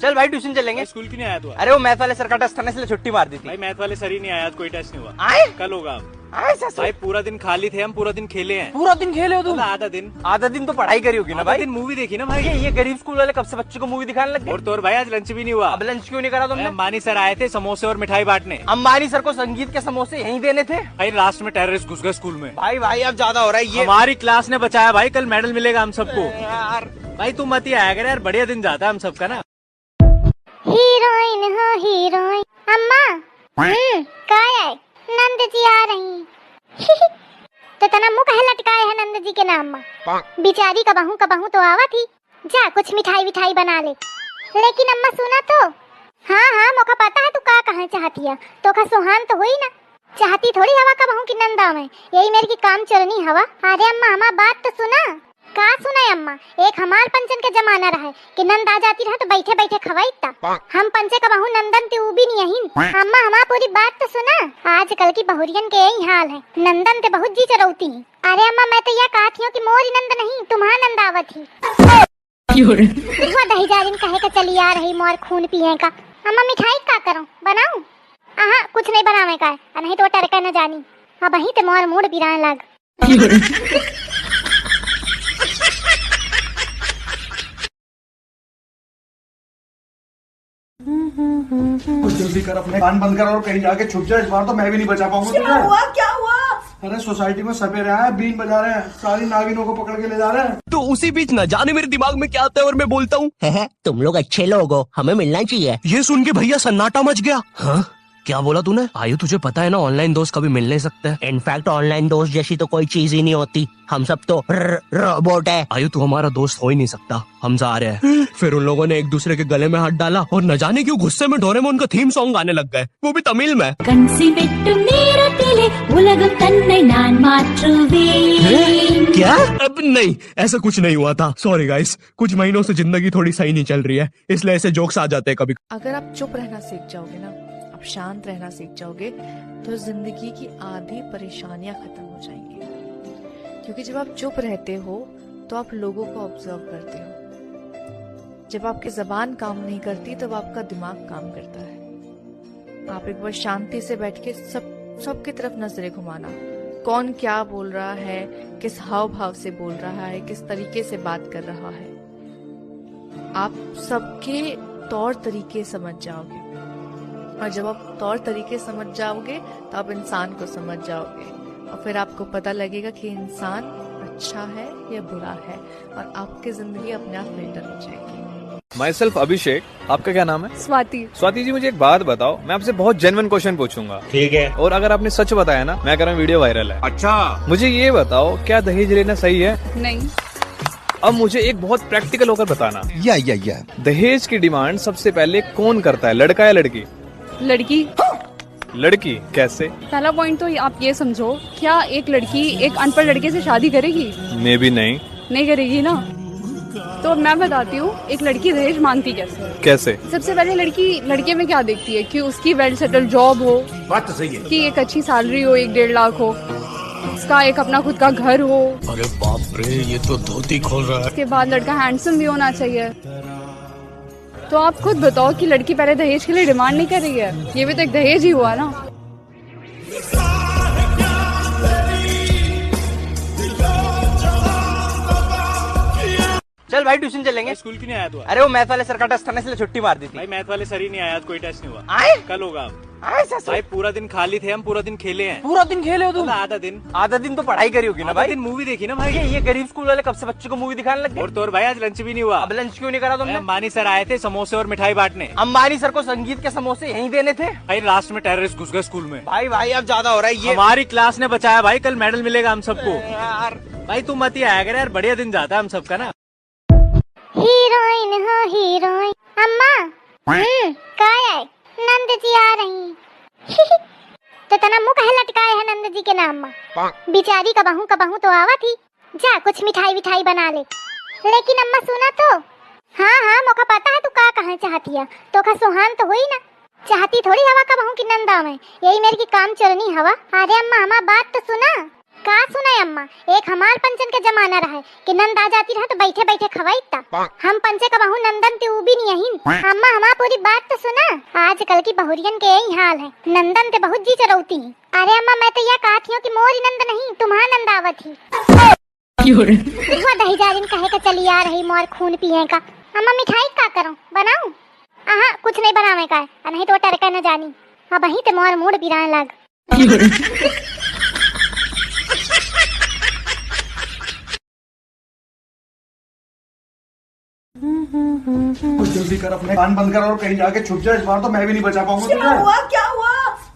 चल भाई, ट्यूशन चलेंगे। भाई, स्कूल क्यों नहीं आया तू आज? अरे, वो मैथ वाले सर का टेस्ट था ना, इसलिए छुट्टी मार दी थी। भाई, मैथ वाले सर ही नहीं आया आज, कोई टेस्ट नहीं हुआ। आए? कल होगा। आए सर, सर। भाई, पूरा दिन खाली थे हम, पूरा दिन खेले हैं। पूरा दिन खेले हो तुम? मतलब आधा दिन। आधा दिन तो पढ़ाई करी होगी ना आधा भाई। दिन मूवी देखी ना भाई। ये, ये गरीब स्कूल वाले कब से बच्चों को मूवी दिखाने लग गए? और तो और भाई, आज लंच भी नहीं हुआ। अब लंच क्यों नहीं करा तुमने? अरे, अंबानी सर आए थे, समोसे और मिठाई बांटने। अंबानी सर को संगीत के समोसे यहीं देने थे। भाई, लास्ट में टेररिस्ट घुस गए स्कूल में। भाई, भाई, अब ज्यादा हो रहा है ये। हमारी क्लास ने बचाया भाई, कल मेडल मिलेगा हम सबको। अरे यार। भाई, तू मत ही आया कर यार, बढ़िया दिन जाता है हम सबका ना। हीरोइन हो हीरोइन। अम्मा। हम्म, काय है? नंद जी आ रही। तो तना मुंह काहे लटकाए है नंद जी के नाम मा? बिचारी कबहू कबहू तो आवा थी। जा, कुछ मिठाई विठाई बना ले। लेकिन अम्मा, सुना तो। हाँ, हाँ, मोका पता है तू का कहना चाहती है। तोका सोहान तो हुई ना। चाहती थोड़ी हवा कबहू की नंद आवे। यही मेरे की काम चलनी हवा। अरे अम्मा, हमार बात तो सुना। का सुना अम्मा? एक हमार पंचन के जमाना रहे कि नंद आ जाती रहे तो बैठे बैठे खवाई ता। हम पंचे कबहू नंदन ते ऊ भी नहीं अहिन। अम्मा, हमार पूरी बात तो सुना। आजकल की बहुरियन के यही हाल है, नंदन ते बहुत जी चरौती हैं। अरे अम्मा, मैं तो यह कहत हियो कि मोरी नंद नहीं, तुम्हार नंद आवत ही। क्यों रे? वो दही जारिन कहे के चली आ रही, मोर खून पिए का। अम्मा, मिठाई का करूं, बनाऊं? आहा, कुछ नहीं बनावे का है, आ नहीं तो टरका न जानी। अब वहीं ते मोर मूड पिराए लाग। क्यों रे? कुछ जल्दी कर, अपने कान बंद कर और कहीं जाके छुप जा। इस बार तो मैं भी नहीं बचा पाऊंगा तुझे। क्या हुआ? क्या हुआ? अरे, सोसाइटी में सपेरे आए, बीन बजा रहे हैं, सारी नागिनों को पकड़ के ले जा रहे हैं। तो उसी बीच न जाने मेरे दिमाग में क्या आता है और मैं बोलता हूँ, "हैं, हैं, तुम लोग अच्छे लोग हो, हमें मिलना चाहिए।" ये सुन के भैया सन्नाटा मच गया। हाँ? क्या बोला तूने? आयु, तुझे पता है ना, ऑनलाइन दोस्त कभी मिल नहीं सकते। इनफैक्ट ऑनलाइन दोस्त जैसी तो कोई चीज ही नहीं होती, हम सब तो र-, रोबोट है। आयु, तू हमारा दोस्त हो ही नहीं सकता, हम जा रहे हैं। फिर उन लोगों ने एक दूसरे के गले में हाथ डाला और न जाने क्यों गुस्से में डोरेमोन का थीम सॉन्ग गाने लग गए, वो भी तमिल में। கன்சிமெட்டு நேரத்திலே உலகம் தன்னை நான் மாற்றுவேன்। क्या? अब नहीं, ऐसा कुछ नहीं हुआ था। सॉरी गाइस, कुछ महीनों से जिंदगी थोड़ी सही नहीं चल रही है, इसलिए ऐसे जोक्स आ जाते हैं कभी। अगर आप चुप रहना सीख जाओगे ना, आप शांत रहना सीख जाओगे, तो जिंदगी की आधी परेशानियां खत्म हो जाएंगी। क्योंकि जब आप चुप रहते हो, तो आप लोगों को ऑब्जर्व करते हो। जब आपकी जबान काम नहीं करती, तब आपका दिमाग काम करता है। आप एक बार शांति से बैठ के सब, सबकी तरफ नजरें घुमाना, कौन क्या बोल रहा है, किस हाव भाव से बोल रहा है, किस तरीके से बात कर रहा है, आप सबके तौर तरीके समझ जाओगे। और जब आप तौर तरीके समझ जाओगे, तो आप इंसान को समझ जाओगे, और फिर आपको पता लगेगा कि इंसान अच्छा है या बुरा है, और आपकी जिंदगी अपने आप फिल्टर हो जाएगी। Myself अभिषेक। आपका क्या नाम है? स्वाति। स्वाति जी, मुझे एक बात बताओ, मैं आपसे बहुत जेन्युइन क्वेश्चन पूछूंगा। ठीक है। और अगर आपने सच बताया ना, मैं कह रहा हूँ वीडियो वायरल है। अच्छा। मुझे ये बताओ, क्या दहेज लेना सही है? नहीं। अब मुझे एक बहुत प्रैक्टिकल होकर बताना। या, या, या। दहेज की डिमांड सबसे पहले कौन करता है, लड़का या लड़की? लड़की। लड़की कैसे? पहला पॉइंट तो ये, आप ये समझो, क्या एक लड़की एक अनपढ़ लड़के से शादी करेगी? मे बी नहीं। नहीं करेगी ना। तो मैं बताती हूँ, एक लड़की दहेज मांगती कैसे है। कैसे? सबसे पहले लड़की लड़के में क्या देखती है, कि उसकी वेल सेटल्ड जॉब हो, बात तो सही है। कि एक अच्छी सैलरी हो, एक डेढ़ लाख हो, उसका एक अपना खुद का घर हो। अरे बाप रे, ये तो धोती खोल रहा है। उसके बाद लड़का हैंडसम भी होना चाहिए। तो आप खुद बताओ कि लड़की पहले दहेज के लिए डिमांड नहीं कर रही है, ये भी तो एक दहेज ही हुआ ना। चल भाई, ट्यूशन चलेंगे। भाई, स्कूल क्यों नहीं आया तू आज? अरे, वो मैथ वाले सर का टेस्ट था ना, इसलिए छुट्टी मार दी थी। भाई, मैथ वाले सर ही नहीं आया आज, कोई टेस्ट नहीं हुआ। आए? कल होगा अब। आए ससुर। भाई, पूरा दिन खाली थे हम, पूरा दिन खेले हैं। पूरा दिन खेले हो तुम? मतलब आधा दिन। आधा दिन तो पढ़ाई करी होगी ना आधा भाई। दिन मूवी देखी ना भाई। ये, ये गरीब स्कूल वाले कब से बच्चों को मूवी दिखाने लग गए? और तो और भाई, आज लंच भी नहीं हुआ। अब लंच क्यों नहीं करा तुमने? अरे, अंबानी सर आए थे समोसे और मिठाई बांटने। अंबानी सर को संगीत के समोसे यहीं देने थे। भाई, लास्ट में टेररिस्ट घुस गए स्कूल में। भाई, भाई, अब ज्यादा हो रहा है ये। हमारी क्लास ने बचाया भाई, कल मेडल मिलेगा हम सबको। अरे यार। भाई, तू मत ही आया कर यार, बढ़िया दिन जाता है हम सबका ना। हीरोइन हो हीरोइन। अम्मा। हम्म, का है? नंद जी आ रही। तो तना मुंह काहे लटकाए है नंद जी के नाम मा? बिचारी कबहू कबहू तो आवा थी। जा, कुछ मिठाई विठाई बना ले। लेकिन अम्मा, सुना तो। हाँ, हाँ, मोका पता है तू का कहना चाहती है। तोका सोहान तो हुई ना। चाहती थोड़ी हवा कबहू की नंद आवे। यही मेरे की काम चलनी हवा। अरे अम्मा, हमार बात तो सुना। का सुना अम्मा? एक हमार पंचन के जमाना रहे कि नंद आ जाती रहे तो बैठे बैठे खवाई ता। हम पंचे कबहू नंदन ते ऊ भी नहीं अहिन। अम्मा, हमार पूरी बात तो सुना। आजकल की बहुरियन के यही हाल है, नंदन ते बहुत जी चरौती हैं। अरे अम्मा, मैं तो यह कहत हियो कि मोरी नंद नहीं, तुम्हार नंद आवत ही। क्यों रे? हुआ दही जारिन कहे का चली आ रही, मोर खून पिए का। अम्मा, मिठाई का करूं, बनाऊं? आहा, कुछ नहीं बनावे का है, आ नहीं तो टरका न जानी। अब वहीं ते मोर मूड बिरान लाग। क्यों रे? कुछ जल्दी कर, अपने कान बंद कर और कहीं जाके छुप जा। इस बार तो मैं भी नहीं बचा पाऊंगा तुझे। क्या हुआ? क्या हुआ?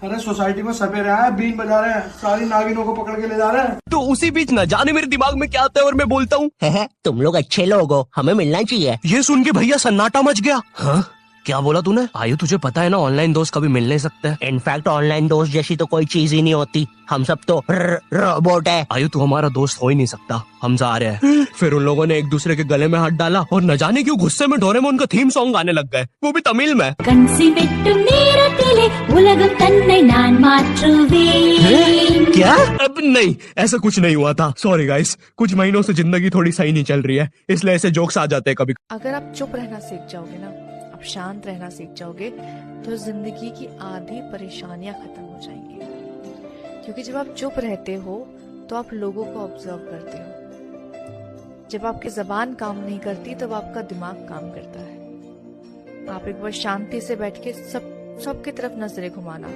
अरे, सोसाइटी में सपेरे आए हैं, बीन बजा रहे हैं, सारी नागिनों को पकड़ के ले जा रहे हैं। तो उसी बीच न जाने मेरे दिमाग में क्या आता है और मैं बोलता हूँ, "हैं, हैं, तुम लोग अच्छे लोग हो, हमें मिलना चाहिए।" ये सुन के भैया सन्नाटा मच गया। हाँ, क्या बोला तूने? आयु, तुझे पता है ना, ऑनलाइन दोस्त कभी मिल नहीं सकते। इनफैक्ट, ऑनलाइन दोस्त जैसी तो कोई चीज ही नहीं होती। हम सब तो र-, रोबोट है। आयु, तू हमारा दोस्त हो ही नहीं सकता। हम जा रहे हैं। फिर उन लोगों ने एक दूसरे के गले में हाथ डाला और न जाने क्यों गुस्से में डोरेमोन का थीम सॉन्ग गाने लग गए, वो भी तमिल में। கன்சிவெட்டு நேரத்திலே உலகம் தன்னை நான் மாற்றுவேன்। क्या? अब नहीं, ऐसा कुछ नहीं हुआ था। सॉरी गाइस, कुछ महीनों से जिंदगी थोड़ी सही नहीं चल रही है, इसलिए ऐसे जोक्स आ जाते हैं कभी। अगर आप चुप रहना सीख जाओगे ना, आप शांत रहना सीख जाओगे, तो जिंदगी की आधी परेशानियां खत्म हो जाएंगी। क्योंकि जब आप चुप रहते हो, तो आप लोगों को ऑब्जर्व करते हो। जब आपकी जबान काम नहीं करती, तब आपका दिमाग काम करता है। आप एक बार शांति से बैठ के सब, सबकी तरफ नजरें घुमाना,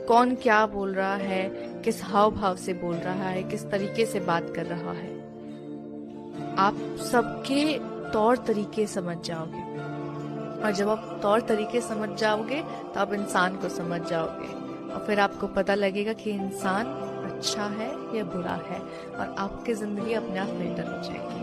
कौन क्या बोल रहा है, किस हाव भाव से बोल रहा है, किस तरीके से बात कर रहा है, आप सबके तौर तरीके समझ जाओगे। और जब आप तौर तरीके समझ जाओगे, तो आप इंसान को समझ जाओगे, और फिर आपको पता लगेगा कि इंसान अच्छा है या बुरा है, और आपकी जिंदगी अपने आप फिल्टर हो जाएगी।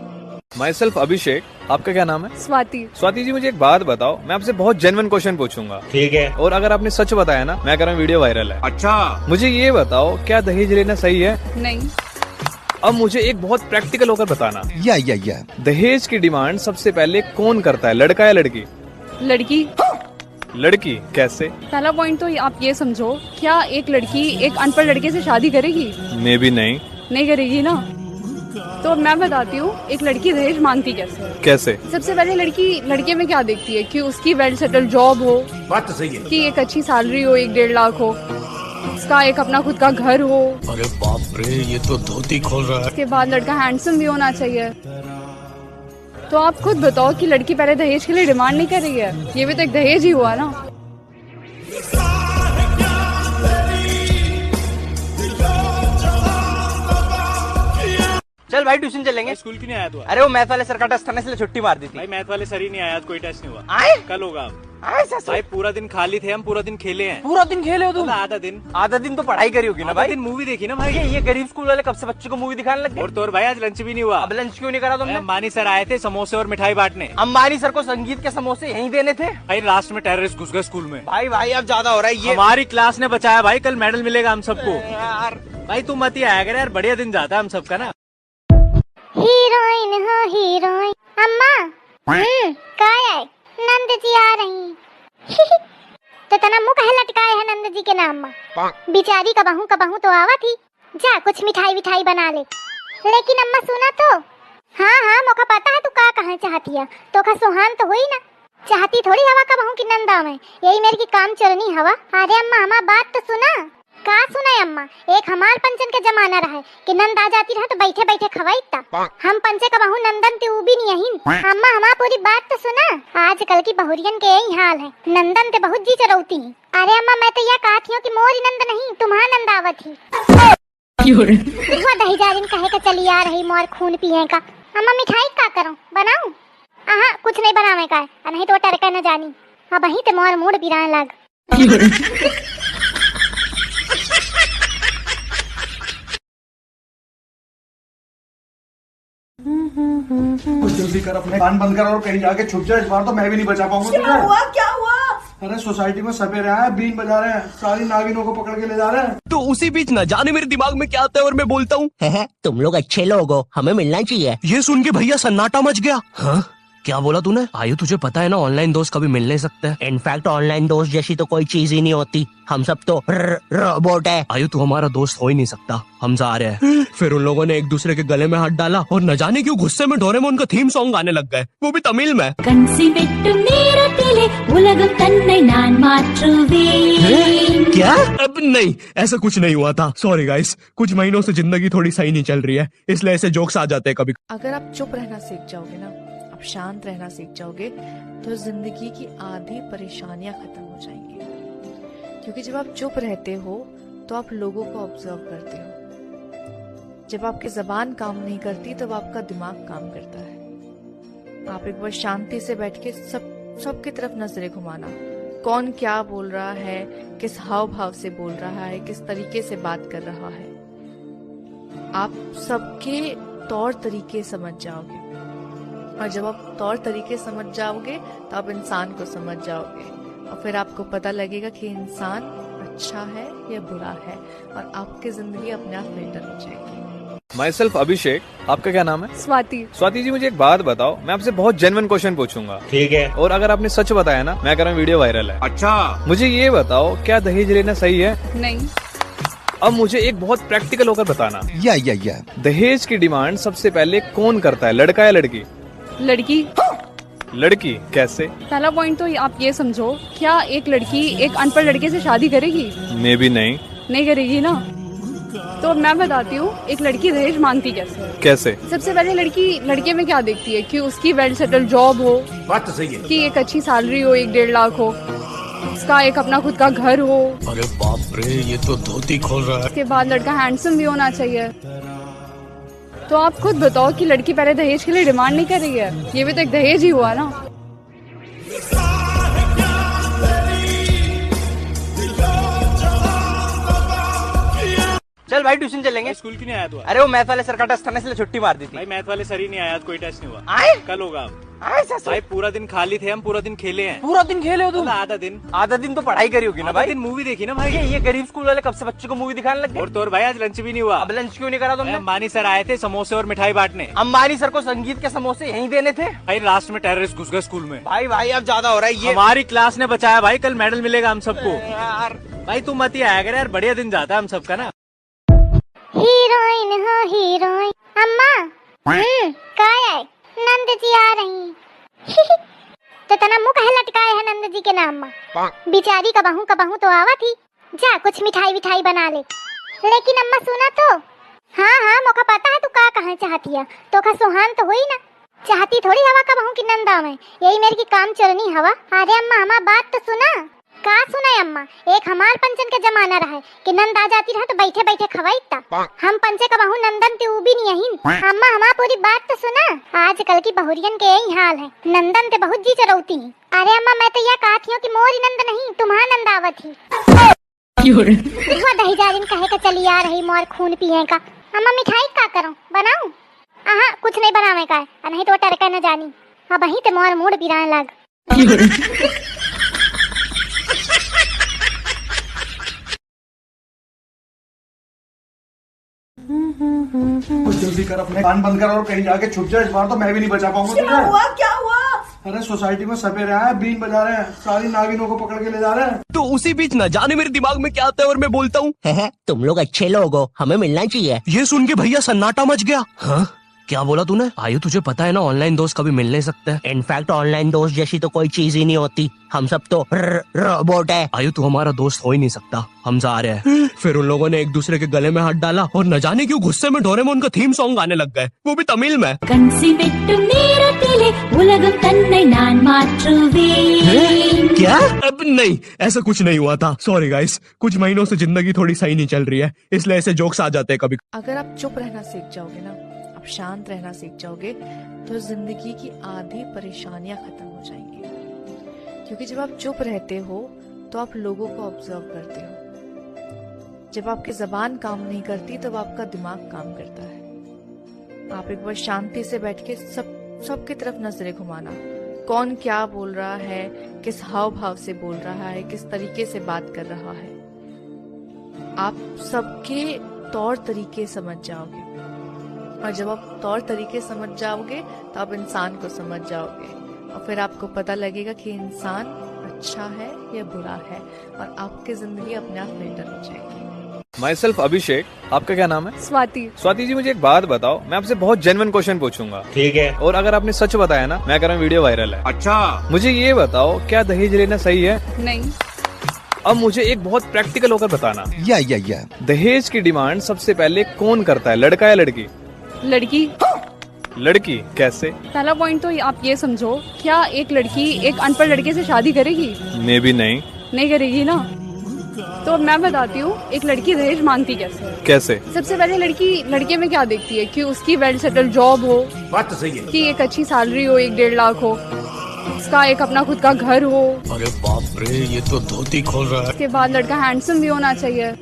Myself अभिषेक। आपका क्या नाम है? स्वाति। स्वाति जी, मुझे एक बात बताओ, मैं आपसे बहुत जेन्युइन क्वेश्चन पूछूंगा। ठीक है। और अगर आपने सच बताया ना, मैं कह रहा हूँ वीडियो वायरल है। अच्छा। मुझे ये बताओ, क्या दहेज लेना सही है? नहीं। अब मुझे एक बहुत प्रैक्टिकल होकर बताना। या, या, या। दहेज की डिमांड सबसे पहले कौन करता है, लड़का या लड़की? लड़की। लड़की कैसे? पहला पॉइंट तो आप ये समझो, क्या एक लड़की एक अनपढ़ लड़के से शादी करेगी? मे बी नहीं। नहीं करेगी ना। तो मैं बताती हूँ, एक लड़की दहेज मांगती कैसे है। कैसे? सबसे पहले लड़की लड़के में क्या देखती है, कि उसकी वेल सेटल्ड जॉब हो, बात तो सही है। कि एक अच्छी सैलरी हो, एक डेढ़ लाख हो, उसका एक अपना खुद का घर हो। अरे बाप रे, ये तो धोती खोल रहा है। उसके बाद लड़का handsome भी होना चाहिए। तो आप खुद बताओ कि लड़की पहले दहेज के लिए demand नहीं कर रही है, ये भी तो एक दहेज ही हुआ ना। चल भाई, tuition चलेंगे। भाई, स्कूल क्यों नहीं आया तू आज? अरे, वो math वाले सर का test था ना, इसलिए छुट्टी मार दी थी। भाई, math वाले सर ही नहीं आया आज, कोई test नहीं हुआ। आए? कल होगा। आए सर, सर। भाई, पूरा दिन खाली थे हम, पूरा दिन खेले हैं। पूरा दिन खेले हो तुम? मतलब, आधा दिन। आधा दिन तो पढ़ाई करी होगी ना आधा भाई? दिन movie देखी ना भाई। ये, ये गरीब स्कूल वाले कब से बच्चों को movie दिखाने लग गए? और तो और भाई, आज lunch भी नहीं हुआ। अब lunch क्यों नहीं करा तुमने? अरे, अंबानी सर आए थे, समोसे और मिठाई बांटने। अंबानी सर को संगीत के समोसे यहीं देने थे। भाई, last में terrorist घुस गए स्कूल में। भाई, भाई, अब ज्यादा हो रहा है ये। हमारी class ने बचाया भाई, कल medal मिलेगा हम सबको। अरे यार। भाई, तू मत ही आया कर यार, बढ़िया दिन जाता है हम सबका ना। Heroine हो heroine। अम्मा। हम्म, का है? नंद जी आ रही। तो तना मुंह काहे लटकाए है नंद जी के नाम मा? बिचारी कबहू कबहू तो आवत ही। जा, कुछ मिठाई विठाई बना ले। लेकिन अम्मा, सुना तो। हाँ, हाँ, मोका पता है तू का कहे चाहती है। तोका सुहान तो हुई ना। चाहती थोड़ी हवा कबहू की नंद आवे, यही मेर की काम चोरनी हवा। अरे अम्मा, हमार बात तो सुना। का सुनाई अम्मा, एक हमार पंचन के जमाना रहे कि नंद आ जाती रहे तो बैठे बैठे खवाई ता। हम पंचे कबहू नंदन ते ऊ भी नहीं अहिन। अम्मा, हमार पूरी बात तो सुना। आजकल की बहुरियन के यही हाल है, नंदन ते बहुत जी चरौती हैं। अरे अम्मा, मैं तो यह कहती हूँ कि मोरी नंद नहीं, तुम्हार नंद आवत ही। क्यों रे? हुआ दही जारिन कहे के चली आ रही मोर खून पिए का। अम्मा, मिठाई का करूं, बनाऊं? आहा, कुछ नहीं बनावे का है, आ नहीं तो टरके न जानी। अब वहीं ते मोर मूड पिराए लाग। क्यों रे? कुछ जल्दी कर, अपने कान बंद कर और कहीं जाके छुप जा। इस बार तो मैं भी नहीं बचा पाऊंगा क्या तुझे। हुआ? क्या हुआ? अरे, सोसाइटी में सपेरे आए हैं, बीन बजा रहे हैं, सारी नागिनों को पकड़ के ले जा रहे हैं। तो उसी बीच न जाने मेरे दिमाग में क्या आता है और मैं बोलता हूँ, "हैं, हैं, तुम लोग अच्छे लोग हो, हमें मिलना चाहिए।" ये सुन के भैया सन्नाटा मच गया। हाँ, क्या बोला तूने? आयु, तुझे पता है ना, online दोस्त कभी मिल नहीं सकते। In fact, online दोस्त जैसी तो कोई चीज ही नहीं होती। हम सब तो र-, robot है। आयु, तू हमारा दोस्त हो ही नहीं सकता। हम जा रहे हैं। फिर उन लोगों ने एक दूसरे के गले में हाथ डाला और न जाने क्यों गुस्से में डोरेमोन का theme song गाने लग गए, वो भी तमिल में। கன்சிவெட்டு நேரத்திலே உலகம் தன்னை நான் மாற்றுவேன்। हैं? क्या? अब नहीं, ऐसा कुछ नहीं हुआ था। Sorry guys, कुछ महीनों से जिंदगी थोड़ी सही नहीं चल रही है, इसलिए ऐसे jokes आ जाते हैं कभी। अगर आप चुप रहना सीख जाओगे ना, आप शांत रहना सीख जाओगे, तो जिंदगी की आधी परेशानियां खत्म हो जाएंगी। क्योंकि जब आप चुप रहते हो, तो आप लोगों को observe करते हो। जब आपकी जबान काम नहीं करती, तब आपका दिमाग काम करता है। आप एक बार शांति से बैठ के सब, सबकी तरफ नजरें घुमाना, कौन क्या बोल रहा है, किस हाव भाव से बोल रहा है, किस तरीके से बात कर रहा है, आप सबके तौर तरीके समझ जाओगे। और जब आप तौर तरीके समझ जाओगे, तो आप इंसान को समझ जाओगे, और फिर आपको पता लगेगा कि इंसान अच्छा है या बुरा है, और आपकी जिंदगी अपने आप बेहतर हो जाएगी। Myself अभिषेक, आपका क्या नाम है? स्वाति। स्वाति जी, मुझे एक बात बताओ, मैं आपसे बहुत genuine question पूछूंगा। ठीक है। और अगर आपने सच बताया ना, मैं कह रहा हूँ video viral है। अच्छा। मुझे ये बताओ, क्या दहेज लेना सही है? नहीं। अब मुझे एक बहुत practical होकर बताना। या, या, या। दहेज की demand सबसे पहले कौन करता है, लड़का या लड़की? लड़की। लड़की कैसे? पहला point तो आप ये समझो, क्या एक लड़की एक अनपढ़ लड़के से शादी करेगी? Maybe नहीं। नहीं करेगी ना। तो मैं बताती हूँ, एक लड़की दहेज मांगती कैसे है। कैसे? सबसे पहले लड़की लड़के में क्या देखती है कि उसकी well settled job हो, बात तो सही है। कि एक अच्छी salary हो, एक डेढ़ लाख हो, उसका एक अपना खुद का घर हो। अरे बाप रे, ये तो धोती खोल रहा है। उसके बाद लड़का handsome भी होना चाहिए। तो आप खुद बताओ कि लड़की पहले दहेज के लिए demand नहीं कर रही है, ये भी तो एक दहेज ही हुआ ना। चल भाई, tuition चलेंगे। भाई, स्कूल क्यों नहीं आया तू आज? अरे, वो math वाले सर का test था ना, इसलिए छुट्टी मार दी थी। भाई, math वाले सर ही नहीं आया आज, कोई test नहीं हुआ। आए? कल होगा। आए सर, सर। भाई, पूरा दिन खाली थे हम, पूरा दिन खेले हैं। पूरा दिन खेले हो तुम? मतलब, आधा दिन। आधा दिन तो पढ़ाई करी होगी ना आधा भाई? दिन movie देखी ना भाई। ये, ये गरीब स्कूल वाले कब से बच्चों को movie दिखाने लग गए? और तो और भाई, आज lunch भी नहीं हुआ। अब lunch क्यों नहीं करा तुमने? भाई, अंबानी सर आए थे समोसे और मिठाई बांटने। अंबानी सर को संगीत के समोसे यहीं देने थे। भाई, last में terrorist घुस गए स्कूल में। भाई, भाई, अब ज्यादा हो रहा है ये। हमारी class ने बचाया भाई, कल medal मिलेगा हम सबको। अरे यार। भाई, तू मत ही आया कर यार, बढ़िया दिन जाता है हम सबका ना। Heroine हो heroine। अम्मा। हम्म, का है? नंद जी आ रही। तो तना मुंह काहे लटकाए है नंद जी के नाम मा? बिचारी कबहू कबहू तो आवत ही। जा कुछ मिठाई विठाई बना ले। लेकिन अम्मा सुना तो। हाँ, हाँ, मोका पता है तू का कहे चाहती है। तोका सुहान तो होई ना। चाहती थोड़ी हवा कबहूँ की नंद आवे। यही मेर की काम चोरनी हवा। अरे अम्मा, हमार बात तो सुना। का सुनाई अम्मा, एक हमार पंचन के जमाना रहे कि नंद आ जाती रहे तो बैठे बैठे खवाई ता। हम पंचे कबहूँ नंदन ते ऊबी नहीं अहिन। अम्मा, हमार पूरी बात तो सुना। आजकल की बहुरियन के यही हाल है, नंदन ते बहुत जी चरौती हैं। अरे अम्मा, मैं तो यह कहत हियो कि मोरी नंद नहीं, तुम्हार नंद आवत ही। क्यों रे? वह दही जारिन कहे के चली आ रही मोर खून पिए का। अम्मा, मिठाई का करो, बनाऊं? अहाँ, कुछ नहीं बनावे का है, आ नहीं तो टरका न जानी। अबहीं ते मोर मूड पिराए लाग। क्यों रे? कुछ जल्दी कर, अपने कान बंद कर और कहीं जाके छुप जा। इस बार तो मैं भी नहीं बचा पाऊंगा तुझे। क्या हुआ? क्या हुआ? अरे, सोसाइटी में सपेरे आए हैं, बीन बजा रहे हैं, सारी नागिनों को पकड़ के ले जा रहे हैं। तो उसी बीच ना जाने मेरे दिमाग में क्या आता है और मैं बोलता हूँ। तुम लोग अच्छे लोग हो, हमें मिलना चाहिए। ये सुन के भैया सन्नाटा मच गया। हाँ, क्या बोला तूने? आयु, तुझे पता है ना, ऑनलाइन दोस्त कभी मिल नहीं सकते। इनफैक्ट ऑनलाइन दोस्त जैसी तो कोई चीज ही नहीं होती। हम सब तो र-, रोबोट है। आयु, तू हमारा दोस्त हो ही नहीं सकता। हम जा रहे हैं। फिर उन लोगों ने एक दूसरे के गले में हाथ डाला और न जाने क्यों गुस्से में डोरेमोन का थीम सॉन्ग गाने लग गए, वो भी तमिल में। கன்சிவெட்டும் நேரத்திலே உலகம் தன்னை நான் மாற்றுவேன்। क्या? अब नहीं, ऐसा कुछ नहीं हुआ था। सॉरी गाइस, कुछ महीनों से जिंदगी थोड़ी सही नहीं चल रही है, इसलिए ऐसे जोक्स आ जाते हैं कभी। अगर आप चुप रहना सीख जाओगे ना, आप शांत रहना सीख जाओगे, तो जिंदगी की आधी परेशानियां खत्म हो जाएंगी। क्योंकि जब आप चुप रहते हो, तो आप लोगों को ऑब्जर्व करते हो। जब आपकी जबान काम नहीं करती, तब आपका दिमाग काम करता है। आप एक बार शांति से बैठ के सब, सबकी तरफ नजरें घुमाना, कौन क्या बोल रहा है, किस हाव भाव से बोल रहा है, किस तरीके से बात कर रहा है। आप सबके तौर तरीके समझ जाओगे, और जब आप तौर तरीके समझ जाओगे, तो आप इंसान को समझ जाओगे, और फिर आपको पता लगेगा कि इंसान अच्छा है या बुरा है, और आपकी जिंदगी अपने आप बेहतर हो जाएगी। Myself अभिषेक, आपका क्या नाम है? स्वाति। स्वाति जी, मुझे एक बात बताओ, मैं आपसे बहुत जेन्युइन क्वेश्चन पूछूंगा। ठीक है। और अगर आपने सच बताया ना, मैं कह रहा हूँ वीडियो वायरल है। अच्छा। मुझे ये बताओ, क्या दहेज लेना सही है? नहीं। अब मुझे एक बहुत प्रैक्टिकल होकर बताना। या, या, या। दहेज की डिमांड सबसे पहले कौन करता है, लड़का या लड़की? लड़की। लड़की कैसे? पहला पॉइंट तो आप ये समझो, क्या एक लड़की एक अनपढ़ लड़के से शादी करेगी? मे बी नहीं। नहीं करेगी ना। तो मैं बताती हूँ, एक लड़की दहेज मांगती कैसे है। कैसे? सबसे पहले लड़की लड़के में क्या देखती है कि उसकी वेल सेटल्ड जॉब हो, बात तो सही है। कि एक अच्छी सैलरी हो, एक डेढ़ लाख हो, उसका एक अपना खुद का घर हो। अरे बाप रे, ये तो धोती खोल रहा है। उसके बाद लड़का हैंडसम भी होना चाहिए।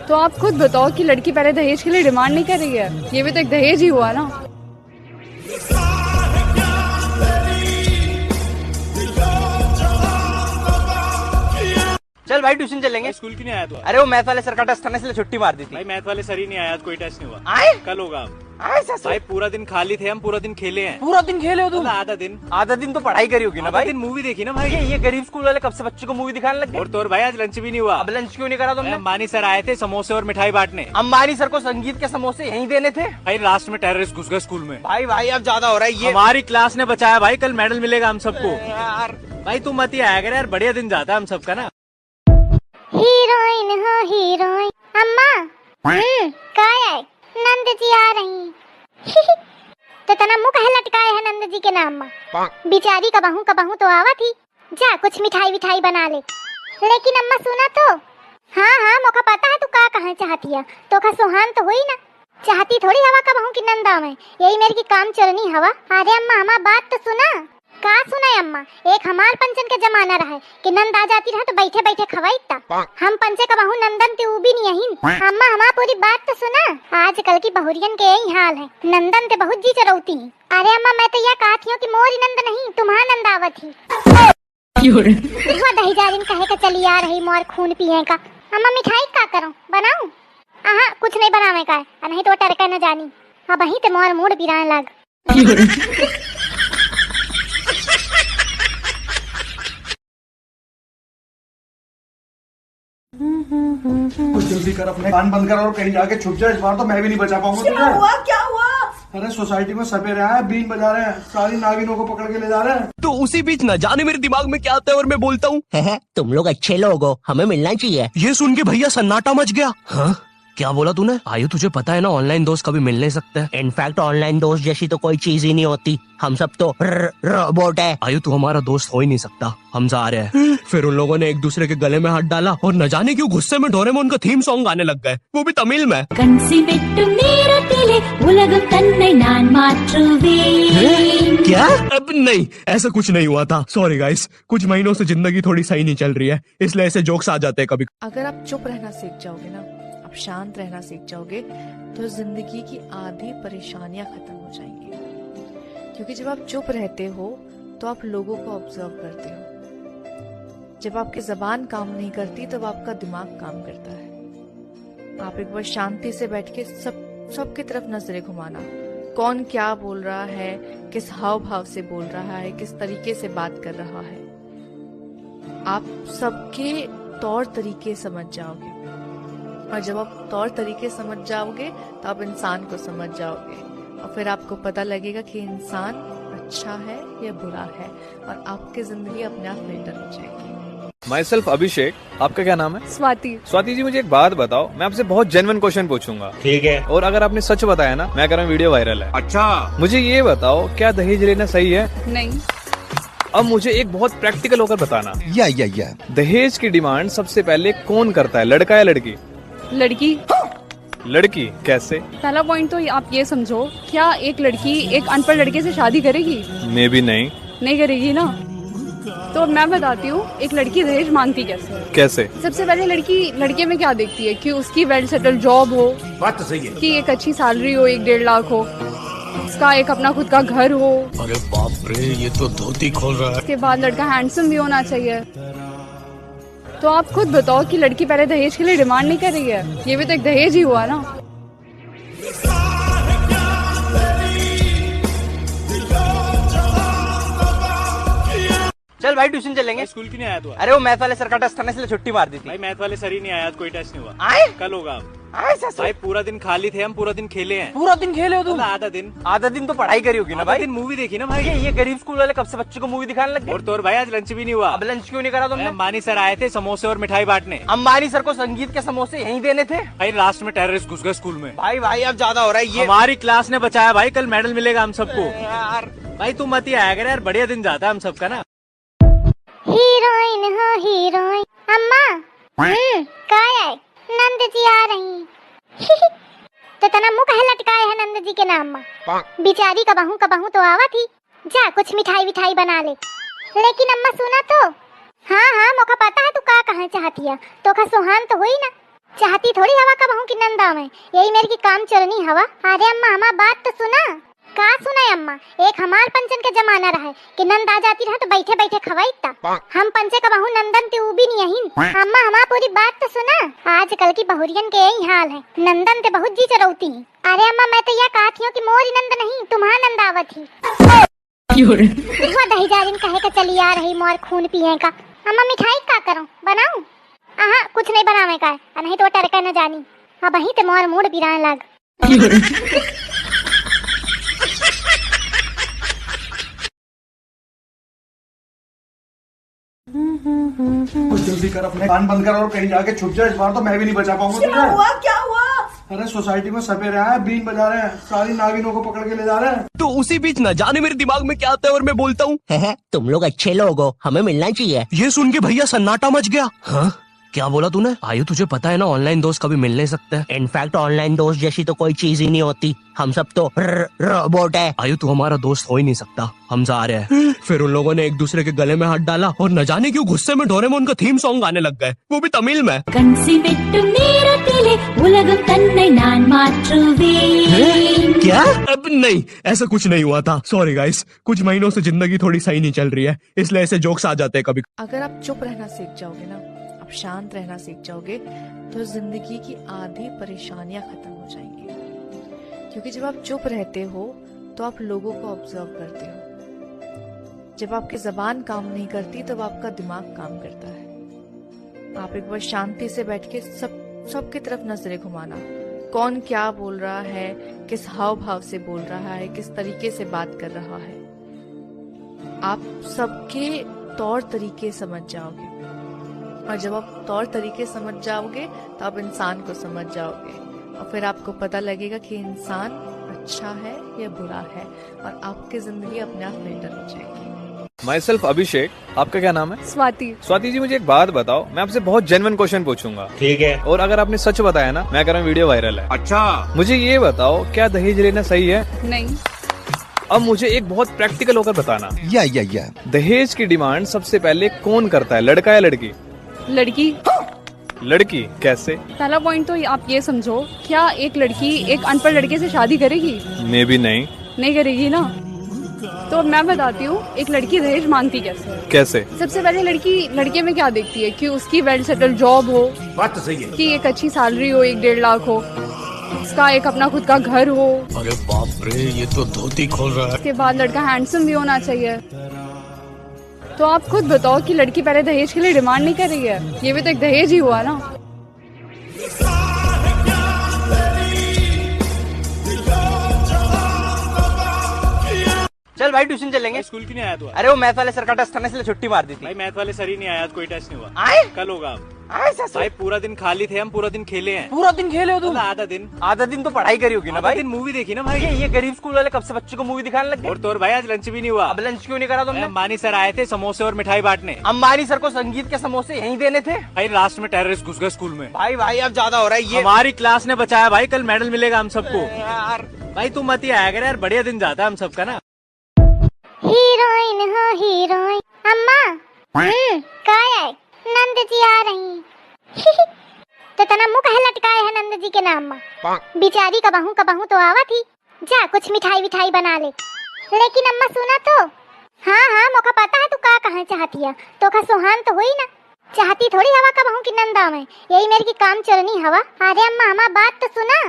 तो आप खुद बताओ कि लड़की पहले दहेज के लिए डिमांड नहीं कर रही है, ये भी तो एक दहेज ही हुआ ना। चल भाई, ट्यूशन चलेंगे। भाई, स्कूल क्यों नहीं आया तू आज? अरे, वो मैथ वाले सर का टेस्ट था ना, इसलिए छुट्टी मार दी थी। भाई, मैथ वाले सर ही नहीं आया आज, कोई टेस्ट नहीं हुआ। आए? कल होगा। आए सर? भाई, पूरा दिन खाली थे हम, पूरा दिन खेले हैं। पूरा दिन खेले हो तुम? मतलब, आधा दिन। आधा दिन तो पढ़ाई करी होगी ना आधा भाई? दिन मूवी देखी ना भाई। ये, ये गरीब स्कूल वाले कब से बच्चों को मूवी दिखाने लग गए? और तो और भाई, आज लंच भी नहीं हुआ। अब लंच क्यों नहीं करा तुमने? भाई, अंबानी सर आए थे समोसे और मिठाई बांटने। अंबानी सर को संगीत के समोसे यहीं देने थे। भाई, लास्ट में टेररिस्ट घुस गए स्कूल में। भाई, भाई, अब ज्यादा हो रहा है ये। हमारी क्लास ने बचाया भाई, कल मेडल मिलेगा हम सबको। अरे यार। भाई, तू मत ही आया कर यार, बढ़िया दिन जाता है हम सबका ना। हीरोइन हो हीरोइन। अम्मा। हम्म, का है? नंद जी आ रही। तो तना मुंह काहे लटकाए है नंद जी के नाम मा? बिचारी कबहू कबहू तो आवत ही। जा कुछ मिठाई विठाई बना ले। लेकिन अम्मा सुना तो। हाँ, हाँ, मोका पता है तू का कहे चाहती है। तोका सुहान तो हुई ना। चाहती थोड़ी हवा कबहू की नंद आवे। यही मेर की काम चोरनी हवा। अरे अम्मा, हमार बात तो सुना। का सुनाई अम्मा, एक हमार पंचन के जमाना रहे कि नंद आ जाती रहे तो बैठे बैठे खवाई ता। हम पंचे कबहू नंदन ते ऊबी नहीं अहिन। अम्मा, हमार पूरी बात तो सुना। आजकल की बहुरियन के यही हाल है, नंदन ते बहुत जी चरौती हैं। अरे अम्मा, मैं तो यह कहत हियो कि मोरी नंद नहीं, तुम्हार नंद आवत ही। क्यों रे? वह दही जारिन कहे के चली आ रही मोर खून पिए का। अम्मा, मिठाई का करो, बनाऊं? अहाँ, कुछ नहीं बनावे का है, आ नहीं तो टरका न जानी। अबहीं ते मोर मूड पिराए लाग। क्यों रे? कुछ जल्दी कर, अपने कान बंद कर और कहीं जाके छुप जा। इस बार तो मैं भी नहीं बचा पाऊंगा तुझे। क्या हुआ? क्या हुआ? अरे सोसाइटी में सपेरे आए, बीन बजा रहे हैं, सारी नागिनों को पकड़ के ले जा रहे हैं। तो उसी बीच ना जाने मेरे दिमाग में क्या आता है और मैं बोलता हूँ, "हैं, हैं, तुम लोग अच्छे लोग हो, हमें मिलना चाहिए।" ये सुन के भैया सन्नाटा मच गया। हाँ, क्या बोला तूने? आयु, तुझे पता है ना, ऑनलाइन दोस्त कभी मिल नहीं सकते। इनफैक्ट ऑनलाइन दोस्त जैसी तो कोई चीज ही नहीं होती, हम सब तो र-, रोबोट है। आयु, तू हमारा दोस्त हो ही नहीं सकता, हम जा रहे हैं। फिर उन लोगों ने एक दूसरे के गले में हाथ डाला और न जाने क्यों गुस्से में डोरेमोन का थीम सॉन्ग गाने लग गए, वो भी तमिल में। கன்சிமெட்டு நேரத்திலே உலகம் தன்னை நான் மாற்றுவேன்। क्या? अब नहीं, ऐसा कुछ नहीं हुआ था। सॉरी गाइस, कुछ महीनों से जिंदगी थोड़ी सही नहीं चल रही है, इसलिए ऐसे जोक्स आ जाते हैं कभी। अगर आप चुप रहना सीख जाओगे ना, आप शांत रहना सीख जाओगे, तो जिंदगी की आधी परेशानियां खत्म हो जाएंगी। क्योंकि जब आप चुप रहते हो, तो आप लोगों को ऑब्जर्व करते हो। जब आपकी जबान काम नहीं करती, तब आपका दिमाग काम करता है। आप एक बार शांति से बैठ के सब, सबकी तरफ नजरें घुमाना, कौन क्या बोल रहा है, किस हाव भाव से बोल रहा है, किस तरीके से बात कर रहा है, आप सबके तौर तरीके समझ जाओगे। और जब आप तौर तरीके समझ जाओगे, तो आप इंसान को समझ जाओगे, और फिर आपको पता लगेगा कि इंसान अच्छा है या बुरा है, और आपकी जिंदगी अपने आप फिल्टर हो जाएगी। Myself अभिषेक, आपका क्या नाम है? स्वाति। स्वाति जी, मुझे एक बात बताओ, मैं आपसे बहुत जेन्युइन क्वेश्चन पूछूंगा। ठीक है। और अगर आपने सच बताया ना, मैं कह रहा हूँ वीडियो वायरल है। अच्छा। मुझे ये बताओ, क्या दहेज लेना सही है? नहीं। अब मुझे एक बहुत प्रैक्टिकल होकर बताना। या, या, या। दहेज की डिमांड सबसे पहले कौन करता है, लड़का या लड़की? लड़की। लड़की कैसे? पहला पॉइंट तो आप ये समझो, क्या एक लड़की एक अनपढ़ लड़के से शादी करेगी? Maybe नहीं। नहीं करेगी ना। तो मैं बताती हूँ, एक लड़की दहेज मांगती कैसे है। कैसे? सबसे पहले लड़की लड़के में क्या देखती है कि उसकी वेल सेटल्ड जॉब हो, बात तो सही है। कि एक अच्छी सैलरी हो, एक डेढ़ लाख हो, उसका एक अपना खुद का घर हो। अरे बाप रे, ये तो धोती खोल रहा है। उसके बाद लड़का हैंडसम भी होना चाहिए। तो आप खुद बताओ कि लड़की पहले दहेज के लिए डिमांड नहीं कर रही है, ये भी तो एक दहेज ही हुआ ना। चल भाई, ट्यूशन चलेंगे। भाई, स्कूल क्यों नहीं आया तू आज? अरे, वो मैथ वाले सर का टेस्ट था ना, इसलिए छुट्टी मार दी थी। भाई, मैथ वाले सर ही नहीं आया आज, कोई टेस्ट नहीं हुआ। आए? कल होगा। आए ससुर। भाई, पूरा दिन खाली थे हम, पूरा दिन खेले हैं। पूरा दिन खेले हो तुम? मतलब आधा दिन। आधा दिन तो पढ़ाई करी होगी ना आधा भाई? दिन मूवी देखी ना भाई। ये, ये गरीब स्कूल वाले कब से बच्चों को मूवी दिखाने लग गए? और तो और भाई, आज लंच भी नहीं हुआ। अब लंच क्यों नहीं करा तुमने? भाई, अंबानी सर आए थे समोसे और मिठाई बांटने। अंबानी सर को संगीत के समोसे यहीं देने थे। भाई, लास्ट में टेररिस्ट घुस गए स्कूल में। भाई, भाई, अब ज्यादा हो रहा है ये। हमारी क्लास ने बचाया भाई, कल मेडल मिलेगा हम सबको। अरे यार। भाई, तू मत ही आया कर यार, बढ़िया दिन जाता है हम सबका ना। हीरोइन हो हीरोइन। अम्मा। हम्म, काय है? नंद जी आ रही। तो तना मुंह काहे लटकाए है नंद जी के नाम मा? बिचारी कबहू कबहू तो आवा थी। जा, कुछ मिठाई विठाई बना ले। लेकिन अम्मा सुना तो। हाँ, हाँ, मोका पता है तू का कहना चाहती है। तोका सुहान तो हुई ना। चाहती थोड़ी हवा कबहू की नंद आवे। यही मेरे की काम चोरनी हवा। अरे अम्मा, हमार बात तो सुना। का सुनाई अम्मा, एक हमार पंचन के जमाना रहे कि नंद आ जाती रहे तो बैठे बैठे खवाई ता। हम पंचे कबहू नंदन ते ऊ भी नहीं अहिन। अम्मा, हमार पूरी बात तो सुना। आजकल की बहुरियन के यही हाल है, नंदन ते बहुत जी चरौती हैं। अरे अम्मा, मैं तो यह कहती हूँ कि मोरी नंद नहीं, तुम्हार नंद आवत ही। क्यों रे? हुआ दही जारिन कहे का चली आ रही मोर खून पिए का। अम्मा, मिठाई का करूँ, बनाऊँ? अहाँ, कुछ नहीं बनावे का है, आ नहीं तो टरका न जानी। अब वहीं ते मोर मूड पिराए लाग। कुछ जल्दी कर, अपने कान बंद कर और कहीं जाके छुप जा। इस बार तो मैं भी नहीं बचा पाऊंगा तुझे। क्या हुआ? क्या हुआ? अरे सोसाइटी में सपेरे आए, बीन बजा रहे हैं, सारी नागिनों को पकड़ के ले जा रहे हैं। तो उसी बीच ना जाने मेरे दिमाग में क्या आता है और मैं बोलता हूँ, "हैं, हैं, तुम लोग अच्छे लोग हो, हमें मिलना चाहिए।" ये सुन के भैया सन्नाटा मच गया। हाँ? क्या बोला तूने? आयु, तुझे पता है ना, ऑनलाइन दोस्त कभी मिल नहीं सकते। इनफैक्ट ऑनलाइन दोस्त जैसी तो कोई चीज ही नहीं होती, हम सब तो र-, रोबोट है। आयु, तू हमारा दोस्त हो ही नहीं सकता, हम जा रहे हैं। फिर उन लोगों ने एक दूसरे के गले में हाथ डाला और न जाने क्यों गुस्से में डोरेमोन का थीम सॉन्ग गाने लग गए, वो भी तमिल में। கன்சிமெட்டு நேரத்திலே உலகம் தன்னை நான் மாற்றுவேன்। क्या? अब नहीं, ऐसा कुछ नहीं हुआ था। सॉरी गाइस, कुछ महीनों से जिंदगी थोड़ी सही नहीं चल रही है, इसलिए ऐसे जोक्स आ जाते हैं कभी। अगर आप चुप रहना सीख जाओगे ना, आप शांत रहना सीख जाओगे, तो जिंदगी की आधी परेशानियां खत्म हो जाएंगी। क्योंकि जब आप चुप रहते हो, तो आप लोगों को ऑब्जर्व करते हो। जब आपकी जबान काम नहीं करती, तब आपका दिमाग काम करता है। आप एक बार शांति से बैठ के सब, सबकी तरफ नजरें घुमाना, कौन क्या बोल रहा है, किस हाव भाव से बोल रहा है, किस तरीके से बात कर रहा है, आप सबके तौर तरीके समझ जाओगे। और जब आप तौर तरीके समझ जाओगे, तो आप इंसान को समझ जाओगे, और फिर आपको पता लगेगा कि इंसान अच्छा है या बुरा है, और आपकी जिंदगी अपने आप फिल्टर हो जाएगी। Myself अभिषेक। आपका क्या नाम है? स्वाति। स्वाति जी, मुझे एक बात बताओ, मैं आपसे बहुत जेन्युइन क्वेश्चन पूछूंगा। ठीक है। और अगर आपने सच बताया ना, मैं कह रहा हूँ वीडियो वायरल है। अच्छा। मुझे ये बताओ, क्या दहेज लेना सही है? नहीं। अब मुझे एक बहुत प्रैक्टिकल होकर बताना। या, या, या। दहेज की डिमांड सबसे पहले कौन करता है, लड़का या लड़की? लड़की। लड़की कैसे? पहला पॉइंट तो आप ये समझो, क्या एक लड़की एक अनपढ़ लड़के से शादी करेगी? मे बी नहीं। नहीं करेगी ना। तो मैं बताती हूँ, एक लड़की दहेज मांगती कैसे है। कैसे? सबसे पहले लड़की लड़के में क्या देखती है कि उसकी वेल सेटल्ड जॉब हो, बात तो सही है। कि एक अच्छी सैलरी हो, एक डेढ़ लाख हो, उसका एक अपना खुद का घर हो। अरे बाप रे, ये तो धोती खोल रहा है। उसके बाद लड़का हैंडसम भी होना चाहिए। तो आप खुद बताओ कि लड़की पहले दहेज के लिए डिमांड नहीं कर रही है, ये भी तो एक दहेज ही हुआ ना। चल भाई, ट्यूशन चलेंगे। भाई, स्कूल क्यों नहीं आया तू आज? अरे, वो मैथ वाले सर का टेस्ट था ना, इसलिए छुट्टी मार दी थी। भाई, मैथ वाले सर ही नहीं आया आज, कोई टेस्ट नहीं हुआ। आए? कल होगा। आए सर? भाई, पूरा दिन खाली थे हम, पूरा दिन खेले हैं। पूरा दिन खेले हो तुम? मतलब आधा दिन। आधा दिन तो पढ़ाई करी होगी ना आधा भाई? दिन मूवी देखी ना भाई। ये, ये गरीब स्कूल वाले कब से बच्चों को मूवी दिखाने लग गए? और तो और भाई, आज लंच भी नहीं हुआ। अब लंच क्यों नहीं करा तुमने? अरे, अंबानी सर आए थे समोसे और मिठाई बांटने। अंबानी सर को संगीत के समोसे यहीं देने थे। भाई, लास्ट में टेररिस्ट घुस गए स्कूल में। भाई, भाई, अब ज्यादा हो रहा है ये। हमारी क्लास ने बचाया भाई, कल मेडल मिलेगा हम सबको। अरे यार। भाई, तू मत ही आया कर यार, बढ़िया दिन जाता है हम सबका ना। हीरोइन हो हीरोइन। अम्मा। हम्म, का है? नंद जी आ रही। तो तना मुंह काहे लटकाए है नंद जी के नाम मा? बिचारी कबहू कबहू तो आवत ही। जा, कुछ मिठाई विठाई बना ले। लेकिन अम्मा, सुना तो। हाँ, हाँ, मोका पता है तू का कहे चाहती है। तोका सोहान तो हुई ना। चाहती थोड़ी हवा कबहू की नंद आवे। यही मेरी की काम चोरनी हवा। अरे अम्मा, हमार बात तो सुना।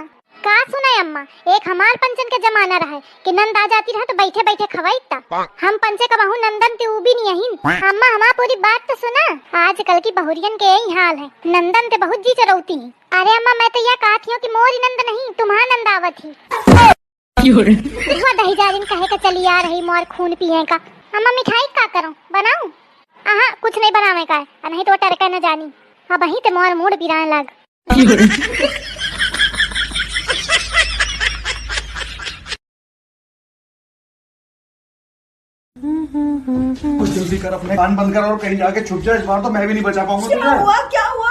का सुना अम्मा? एक हमार पंचन के जमाना रहे कि नंद आ जाती रहे तो बैठे बैठे खवाई ता। हम पंचे कबहू नंदन ते ऊ भी नहीं अहिन। अम्मा, हमार पूरी बात तो सुना। आजकल की बहुरियन के यही हाल है, नंदन ते बहुत जी चरौती हैं। अरे अम्मा, मैं तो यह कहत हियो कि मोरी नंद नहीं, तुम्हार नंद आवत ही। क्यों रे? हुआ दही जारिन कहे का चली आ रही मोर खून पिए का। अम्मा, मिठाई का करो, बनाऊं? आहा, कुछ नहीं बनावे का है, आ नहीं तो टरका न जानी। अब वहीं ते मोर मूड पिराए लाग। क्यों रे? कुछ जल्दी कर, अपने कान बंद कर और कहीं जाके छुप जा। इस बार तो मैं भी नहीं बचा पाऊंगा क्या तुझे। हुआ? क्या हुआ?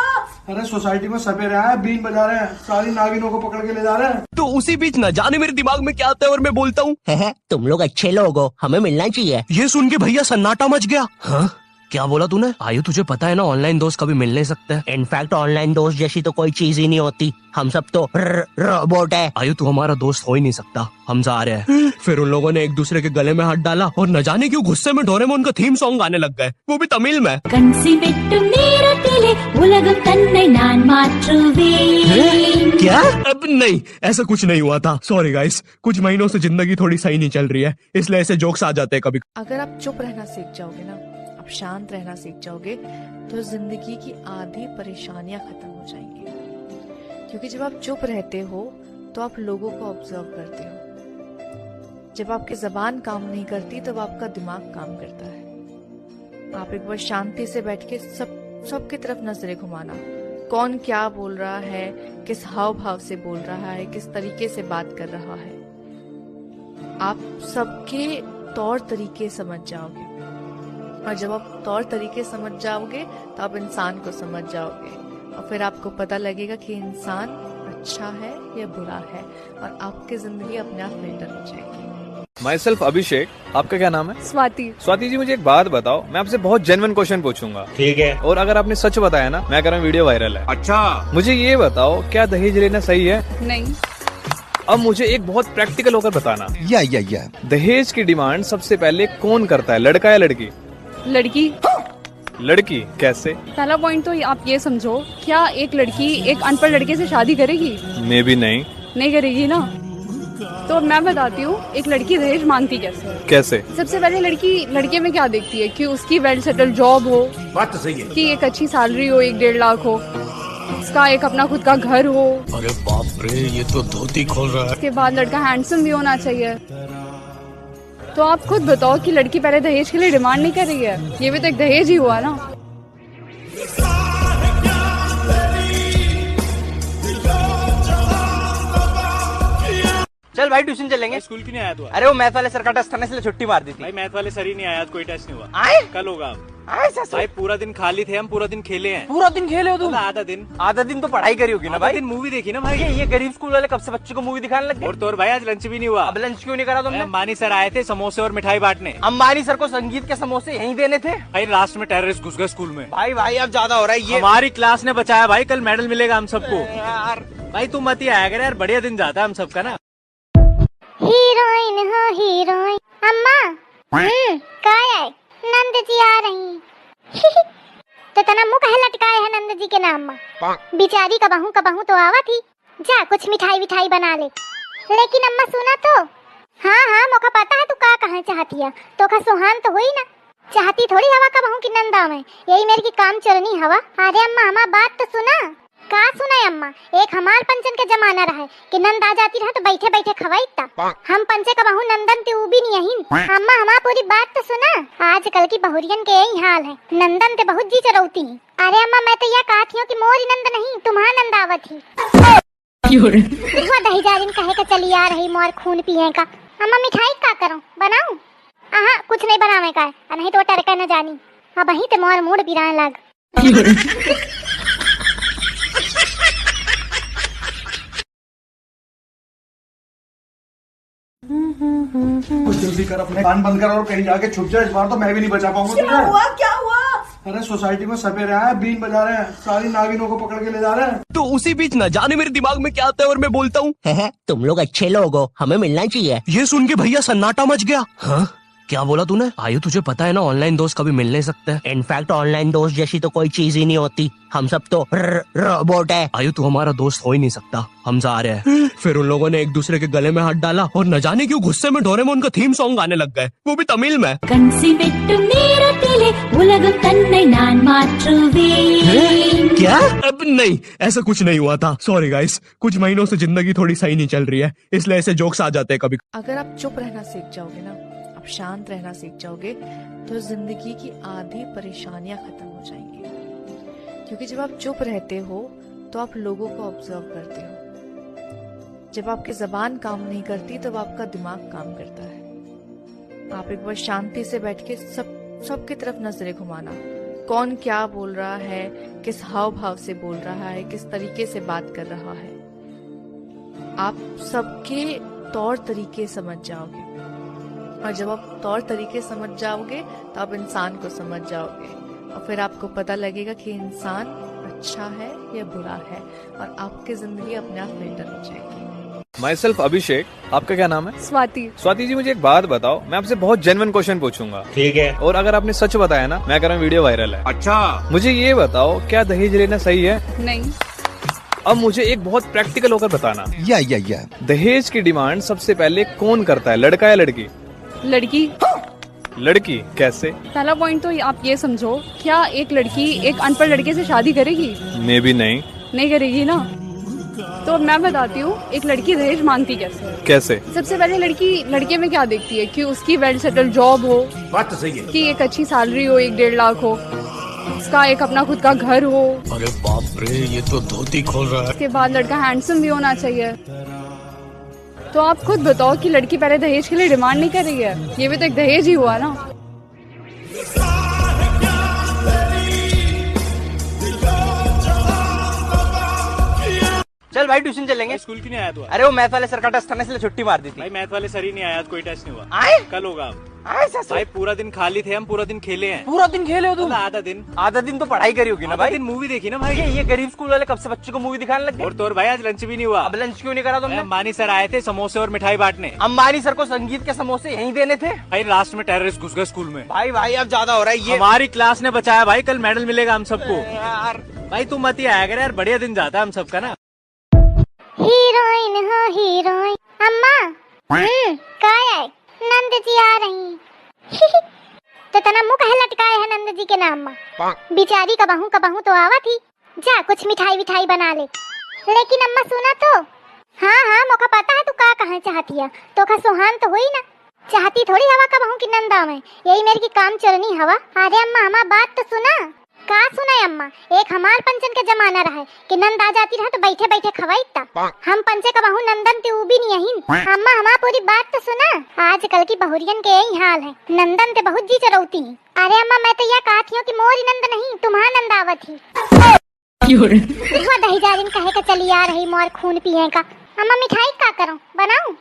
अरे, सोसाइटी में सपेरे आए हैं, बीन बजा रहे हैं, सारी नागिनों को पकड़ के ले जा रहे हैं। तो उसी बीच न जाने मेरे दिमाग में क्या आता है और मैं बोलता हूँ, "हैं, हैं, तुम लोग अच्छे लोग हो, हमें मिलना चाहिए।" ये सुन के भैया सन्नाटा मच गया। हाँ, क्या बोला तूने? आयु, तुझे पता है ना, ऑनलाइन दोस्त कभी मिल नहीं सकते। इनफैक्ट ऑनलाइन दोस्त जैसी तो कोई चीज ही नहीं होती। हम सब तो र-, रोबोट है। आयु, तू हमारा दोस्त हो ही नहीं सकता। हम जा रहे हैं। फिर उन लोगों ने एक दूसरे के गले में हाथ डाला और न जाने क्यों गुस्से में डोरेमोन का थीम सॉन्ग गाने लग गए, वो भी तमिल में। கன்சிவெட்டு நேரத்திலே உலகம் தன்னை நான் மாற்றுவேன்। हैं? क्या? अब नहीं, ऐसा कुछ नहीं हुआ था। सॉरी गाइस, कुछ महीनों से जिंदगी थोड़ी सही नहीं चल रही है, इसलिए ऐसे जोक्स आ जाते हैं कभी। अगर आप चुप रहना सीख जाओगे ना, आप शांत रहना सीख जाओगे, तो जिंदगी की आधी परेशानियां खत्म हो जाएंगी। क्योंकि जब आप चुप रहते हो, तो आप लोगों को ऑब्जर्व करते हो। जब आपकी जबान काम नहीं करती, तब आपका दिमाग काम करता है। आप एक बार शांति से बैठ के सब, सबकी तरफ नजरें घुमाना, कौन क्या बोल रहा है, किस हाव भाव से बोल रहा है, किस तरीके से बात कर रहा है, आप सबके तौर तरीके समझ जाओगे। और जब आप तौर तरीके समझ जाओगे, तो आप इंसान को समझ जाओगे, और फिर आपको पता लगेगा कि इंसान अच्छा है या बुरा है, और आपकी जिंदगी अपने आप फिल्टर हो जाएगी। Myself अभिषेक। आपका क्या नाम है? स्वाति। स्वाति जी, मुझे एक बात बताओ, मैं आपसे बहुत जेन्युइन क्वेश्चन पूछूंगा। ठीक है। और अगर आपने सच बताया ना, मैं कह रहा हूँ वीडियो वायरल है। अच्छा। मुझे ये बताओ, क्या दहेज लेना सही है? नहीं। अब मुझे एक बहुत प्रैक्टिकल होकर बताना। या, या, या। दहेज की डिमांड सबसे पहले कौन करता है, लड़का या लड़की? लड़की। लड़की कैसे? पहला पॉइंट तो आप ये समझो, क्या एक लड़की एक अनपढ़ लड़के से शादी करेगी? मे बी नहीं। नहीं करेगी ना। तो मैं बताती हूँ, एक लड़की दहेज मांगती कैसे है। कैसे? सबसे पहले लड़की लड़के में क्या देखती है कि उसकी वेल सेटल्ड जॉब हो, बात तो सही है। कि एक अच्छी सैलरी हो, एक डेढ़ लाख हो, उसका एक अपना खुद का घर हो। अरे बाप रे, ये तो धोती खोल रहा है। उसके बाद लड़का handsome भी होना चाहिए। तो आप खुद बताओ कि लड़की पहले दहेज के लिए demand नहीं कर रही है, ये भी तो एक दहेज ही हुआ ना। चल भाई, tuition चलेंगे। भाई, स्कूल क्यों नहीं आया तू आज? अरे, वो math वाले सर का test था ना, इसलिए छुट्टी मार दी थी। भाई, math वाले सर ही नहीं आया आज, कोई test नहीं हुआ। आए? कल होगा। आए सर? भाई, पूरा दिन खाली थे हम, पूरा दिन खेले हैं। पूरा दिन खेले हो तुम? मतलब, आधा दिन। आधा दिन तो पढ़ाई करी होगी ना आधा भाई? दिन movie देखी ना भाई। ये, ये गरीब स्कूल वाले कब से बच्चों को movie दिखाने लग गए? और तो और भाई, आज lunch भी नहीं हुआ। अब lunch क्यों नहीं करा तुमने? अंबानी सर आए थे समोसे और मिठाई बांटने। अंबानी सर को संगीत के समोसे यहीं देने थे। भाई, last में terrorist घुस गए स्कूल में। भाई, भाई, अब ज्यादा हो रहा है ये। हमारी class ने बचाया भाई, कल medal मिलेगा हम सबको। यार। भाई, तू मत ही आया कर यार, बढ़िया दिन जाता है हम सबका ना। Heroine हो heroine। अम्मा। हम्म, का है? नंद जी आ रही। तो तना मुंह काहे लटकाए है नंद जी के नाम मा? बिचारी कबहू कबहू तो आवत ही। जा, कुछ मिठाई विठाई बना ले। लेकिन अम्मा, सुना तो। हाँ, हाँ, मोका पता है तू का कहे चाहती है। तोका सुहान तो हुई ना। चाहती थोड़ी हवा कबहू की नंद आवे, यही मेर की काम चोरनी हवा। अरे अम्मा, हमार बात तो सुना। का सुनाई अम्मा, एक हमार पंचन के जमाना रहे कि नंद आ जाती रहे तो बैठे बैठे खवाई ता। हम पंचे कबहू नंदन ते ऊ भी नहीं अहिन। अम्मा, हमार पूरी बात तो सुना। आजकल की बहुरियन के यही हाल है, नंदन ते बहुत जी चरौती हैं। अरे अम्मा, मैं तो यह कहती हूँ कि मोरी नंद नहीं, तुम्हार नंद आवत ही। क्यों रे? हुआ दही जारिन कहे के चली आ रही मोर खून पिए का। अम्मा, मिठाई का करूं, बनाऊं? आहा, कुछ नहीं बनावे का है, आ नहीं तो टरका न जानी। अब वहीं ते मोर मूड पिराए लाग। क्यों रे? कुछ जल्दी कर, अपने कान बंद कर और कहीं जाके छुप जा। इस बार तो मैं भी नहीं बचा पाऊंगा क्या तुझे। हुआ? क्या हुआ? अरे, सोसाइटी में सपेरे आए हैं, बीन बजा रहे हैं, सारी नागिनों को पकड़ के ले जा रहे हैं। तो उसी बीच ना जाने मेरे दिमाग में क्या आता है और मैं बोलता हूँ, "हैं, हैं, तुम लोग अच्छे लोग हो, हमें मिलना चाहिए।" ये सुन के भैया सन्नाटा मच गया। हाँ, क्या बोला तूने? आयु, तुझे पता है ना, online दोस्त कभी मिल नहीं सकते। In fact, online दोस्त जैसी तो कोई चीज ही नहीं होती। हम सब तो र-, robot है। आयु, तू हमारा दोस्त हो ही नहीं सकता। हम जा रहे हैं। फिर उन लोगों ने एक दूसरे के गले में हाथ डाला और न जाने क्यों गुस्से में डोरेमोन का theme song गाने लग गए, वो भी तमिल में। கன்சிவெட்டு நேரத்திலே உலகம் தன்னை நான் மாற்றுவேன்। क्या? अब नहीं, ऐसा कुछ नहीं हुआ था। Sorry guys, कुछ महीनों से जिंदगी थोड़ी सही नहीं चल रही है, इसलिए ऐसे jokes आ जाते हैं कभी। अगर आप चुप रहना सीख जाओगे ना, आप शांत रहना सीख जाओगे, तो जिंदगी की आधी परेशानियां खत्म हो जाएंगी। क्योंकि जब आप चुप रहते हो, तो आप लोगों को observe करते हो। जब आपकी जबान काम नहीं करती, तब आपका दिमाग काम करता है। आप एक बार शांति से बैठ के सब, सबकी तरफ नजरें घुमाना, कौन क्या बोल रहा है, किस हाव भाव से बोल रहा है, किस तरीके से बात कर रहा है, आप सबके तौर तरीके समझ जाओगे। और जब आप तौर तरीके समझ जाओगे, तो आप इंसान को समझ जाओगे, और फिर आपको पता लगेगा कि इंसान अच्छा है या बुरा है, और आपकी जिंदगी अपने आप filter हो जाएगी। Myself अभिषेक, आपका क्या नाम है? स्वाति। स्वाति जी, मुझे एक बात बताओ, मैं आपसे बहुत genuine question पूछूंगा। ठीक है। और अगर आपने सच बताया ना, मैं कह रहा हूँ video viral है। अच्छा। मुझे ये बताओ, क्या दहेज लेना सही है? नहीं। अब मुझे एक बहुत practical होकर बताना। या, या, या। दहेज की demand सबसे पहले कौन करता है, लड़का या लड़की? लड़की। लड़की कैसे? पहला point तो आप ये समझो, क्या एक लड़की एक अनपढ़ लड़के से शादी करेगी? Maybe नहीं। नहीं करेगी ना। तो मैं बताती हूँ, एक लड़की दहेज मांगती कैसे है। कैसे? सबसे पहले लड़की लड़के में क्या देखती है कि उसकी well settled job हो, बात तो सही है। कि एक अच्छी salary हो, एक डेढ़ लाख हो, उसका एक अपना खुद का घर हो। अरे बाप रे, ये तो धोती खोल रहा है। उसके बाद लड़का handsome भी होना चाहिए। तो आप खुद बताओ कि लड़की पहले दहेज के लिए demand नहीं कर रही है, ये भी तो एक दहेज ही हुआ ना। चल भाई, tuition चलेंगे। भाई, स्कूल क्यों नहीं आया तू आज? अरे, वो math वाले सर का test था ना, इसलिए छुट्टी मार दी थी। भाई, math वाले सर ही नहीं आया आज, कोई test नहीं हुआ। आए? कल होगा। आए सर? भाई, पूरा दिन खाली थे हम, पूरा दिन खेले हैं। पूरा दिन खेले हो तुम? मतलब, आधा दिन। आधा दिन तो पढ़ाई करी होगी ना आधा भाई? दिन movie देखी ना भाई। ये, ये गरीब स्कूल वाले कब से बच्चों को movie दिखाने लग गए? और तो और भाई, आज lunch भी नहीं हुआ। अब lunch क्यों नहीं करा तुमने? भाई, अंबानी सर आए थे समोसे और मिठाई बांटने। अंबानी सर को संगीत के समोसे यहीं देने थे। भाई, last में terrorist घुस गए स्कूल में। भाई, भाई, अब ज्यादा हो रहा है ये। हमारी class ने बचाया भाई, कल medal मिलेगा हम सबको। यार। भाई, तू मत ही आया कर यार, बढ़िया दिन जाता है हम सबका ना। Heroine हो heroine। अम्मा। हम्म, का है? नंद जी आ रही। तो तना मुंह काहे लटकाए है नंद जी के नाम मा? बिचारी कबहू कबहू तो आवत ही। जा कुछ मिठाई विठाई बना ले। लेकिन अम्मा सुना तो। हाँ हाँ, मोका पता है तू का कहे चाहती है। तोका सोहान तो होई ना। चाहती थोड़ी हवा कबहूँ की नंद आवे। यही मेर की काम चोरनी हवा। अरे अम्मा, हमार बात तो सुना। का सुना अम्मा, एक हमार पंचन के जमाना रहे कि नंद आ जाती रहे तो बैठे बैठे खवाई ता। हम पंचे कबहूँ नंदन ते ऊ भी नहीं अहिन। अम्मा, हमार पूरी बात तो सुना। आजकल की बहुरियन के यही हाल है, नंदन ते बहुत जी चरौती हैं। अरे अम्मा, मैं तो यह कहत हियो कि मोरी नंद नहीं, तुम्हार नंद आवत ही। क्यों रे? हुआ दही जालिन कहे के चली आ रही मोर खून पिए का। अम्मा, मिठाई का करो, बनाऊं?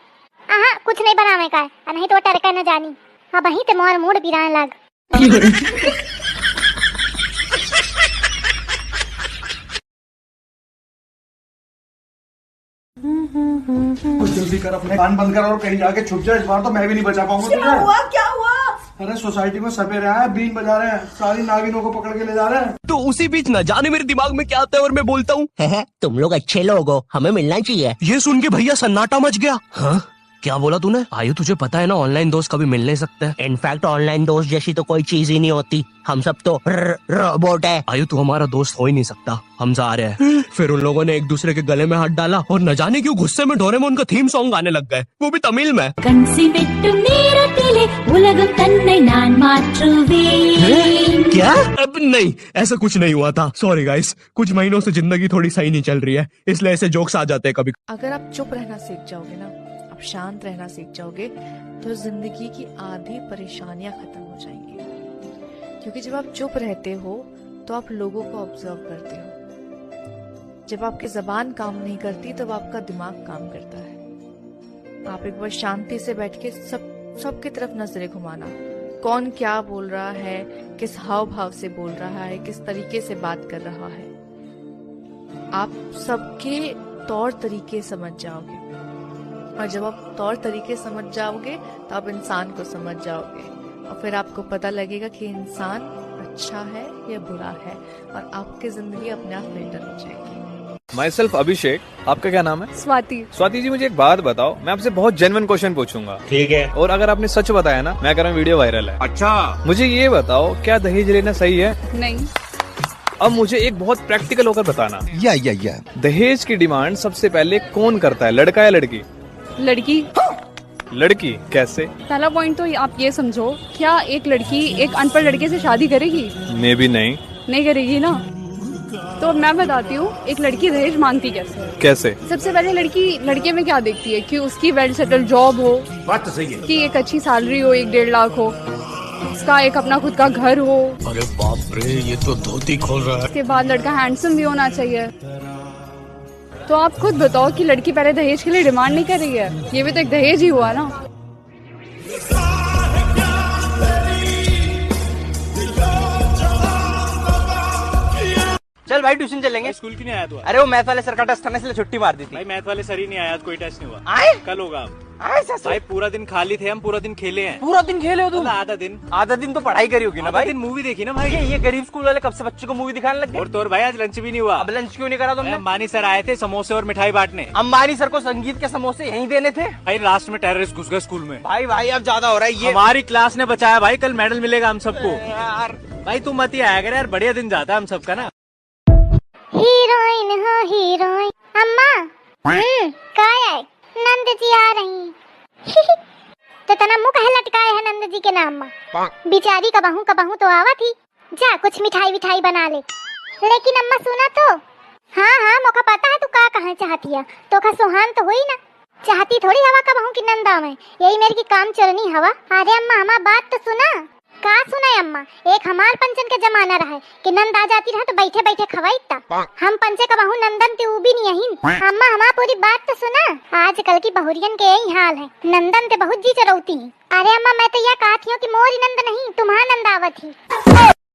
आहा, कुछ नहीं बनावे का है, आ नहीं तो टरका न जानी। अब वहीं ते मोर मूड पिराए लाग। क्यों रे? कुछ जल्दी कर, अपने कान बंद कर और कहीं जाके छुप जा। इस बार तो मैं भी नहीं बचा पाऊंगा क्या तुझे। हुआ? क्या हुआ? अरे, सोसाइटी में सपेरे आए हैं, बीन बजा रहे हैं, सारी नागिनों को पकड़ के ले जा रहे हैं। तो उसी बीच ना जाने मेरे दिमाग में क्या आता है और मैं बोलता हूँ, "हैं, हैं, तुम लोग अच्छे लोग हो, हमें मिलना चाहिए।" ये सुन के भैया सन्नाटा मच गया। हाँ, क्या बोला तूने? आयु, तुझे पता है ना, ऑनलाइन दोस्त कभी मिल नहीं सकते। इनफैक्ट ऑनलाइन दोस्त जैसी तो कोई चीज ही नहीं होती, हम सब तो र-, रोबोट है। आयु, तू हमारा दोस्त हो ही नहीं सकता। हम जा रहे हैं। फिर उन लोगों ने एक दूसरे के गले में हाथ डाला और न जाने क्यों गुस्से में डोरेमोन का थीम सॉन्ग गाने लग गए, वो भी तमिल में। கன்சிவெட்டும் நேரத்திலே உலகம் தன்னை நான் மாற்றுவேன்। क्या? अब नहीं, ऐसा कुछ नहीं हुआ था। सॉरी गाइस, कुछ महीनों से जिंदगी थोड़ी सही नहीं चल रही है, इसलिए ऐसे जोक्स आ जाते हैं कभी। अगर आप चुप रहना सीख जाओगे ना, आप शांत रहना सीख जाओगे, तो जिंदगी की आधी परेशानियां खत्म हो जाएंगी। क्योंकि जब आप चुप रहते हो, तो आप लोगों को ऑब्जर्व करते हो। जब आपकी जबान काम नहीं करती, तब आपका दिमाग काम करता है। आप एक बार शांति से बैठ के सब, सबकी तरफ नजरें घुमाना, कौन क्या बोल रहा है, किस हाव भाव से बोल रहा है, किस तरीके से बात कर रहा है। आप सबके तौर तरीके समझ जाओगे, और जब आप तौर तरीके समझ जाओगे, तो आप इंसान को समझ जाओगे, और फिर आपको पता लगेगा कि इंसान अच्छा है या बुरा है, और आपकी जिंदगी अपने आप फिल्टर हो जाएगी। Myself अभिषेक, आपका क्या नाम है? स्वाति। स्वाति जी, मुझे एक बात बताओ, मैं आपसे बहुत जेन्युइन क्वेश्चन पूछूंगा। ठीक है। और अगर आपने सच बताया ना, मैं कह रहा हूँ वीडियो वायरल है। अच्छा। मुझे ये बताओ, क्या दहेज लेना सही है? नहीं। अब मुझे एक बहुत प्रैक्टिकल होकर बताना। या, या, या। दहेज की डिमांड सबसे पहले कौन करता है, लड़का या लड़की? लड़की। लड़की कैसे? पहला पॉइंट तो ये, आप ये समझो, क्या एक लड़की एक अनपढ़ लड़के से शादी करेगी? मे बी नहीं। नहीं करेगी ना। तो मैं बताती हूँ, एक लड़की दहेज मांगती कैसे है। कैसे? सबसे पहले लड़की लड़के में क्या देखती है कि उसकी वेल सेटल्ड जॉब हो, बात तो सही है। कि एक अच्छी सैलरी हो, एक डेढ़ लाख हो, उसका एक अपना खुद का घर हो। अरे बाप रे, ये तो धोती खोल रहा है। उसके बाद लड़का हैंडसम भी होना चाहिए। तो आप खुद बताओ कि लड़की पहले दहेज के लिए डिमांड नहीं कर रही है, ये भी तो एक दहेज ही हुआ ना। चल भाई, ट्यूशन चलेंगे। भाई, स्कूल क्यों नहीं आया तू आज? अरे, वो मैथ वाले सर का टेस्ट था ना, इसलिए छुट्टी मार दी थी। भाई, मैथ वाले सर ही नहीं आया आज, कोई टेस्ट नहीं हुआ। आए? कल होगा अब। आए सर, सर। भाई, पूरा दिन खाली थे हम, पूरा दिन खेले हैं। पूरा दिन खेले हो तुम? मतलब, आधा दिन। आधा दिन तो पढ़ाई करी होगी ना आधा भाई? दिन मूवी देखी ना भाई। ये, ये गरीब स्कूल वाले कब से बच्चों को मूवी दिखाने लग गए? और तो और भाई, आज लंच भी नहीं हुआ। अब लंच क्यों नहीं करा तुमने? भाई, अंबानी सर आए थे समोसे और मिठाई बांटने। अंबानी सर को संगीत के समोसे यहीं देने थे। भाई, लास्ट में टेररिस्ट घुस गए स्कूल में। भाई, भाई, अब ज्यादा हो रहा है ये। हमारी क्लास ने बचाया भाई, कल मेडल मिलेगा हम सबको। अरे यार। भाई, तू मत ही आया कर यार, बढ़िया दिन जाता है हम सबका ना। हीरोइन हो हीरोइन। अम्मा। हम्म, काय है? नंद जी आ रही। तो तना मुंह काहे लटकाए है नंद जी के नाम मा? बिचारी कबहू कबहू तो आवा थी। जा कुछ मिठाई विठाई बना ले। लेकिन अम्मा सुना तो। हाँ हाँ, मोका पता है तू का कहे चाहती है। तोका सोहान तो हुई ना। चाहती थोड़ी हवा कबहू की नंद आवे। यही मेर की काम चोरनी हवा। अरे अम्मा, हमार बात तो सुना। का सुना अम्मा, एक हमार पंचन के जमाना रहे कि नंद आ जाती रहे तो बैठे बैठे खवाई ता। हम पंचे कबहू नंदन ते ऊ भी नहीं अहिन। अम्मा, हमार पूरी बात तो सुना। आजकल की बहुरियन के यही हाल है, नंदन ते बहुत जी चरौती हैं। अरे अम्मा, मैं तो यह कहत हियो कि मोरी नंद नहीं, तुम्हार नंद आवत ही।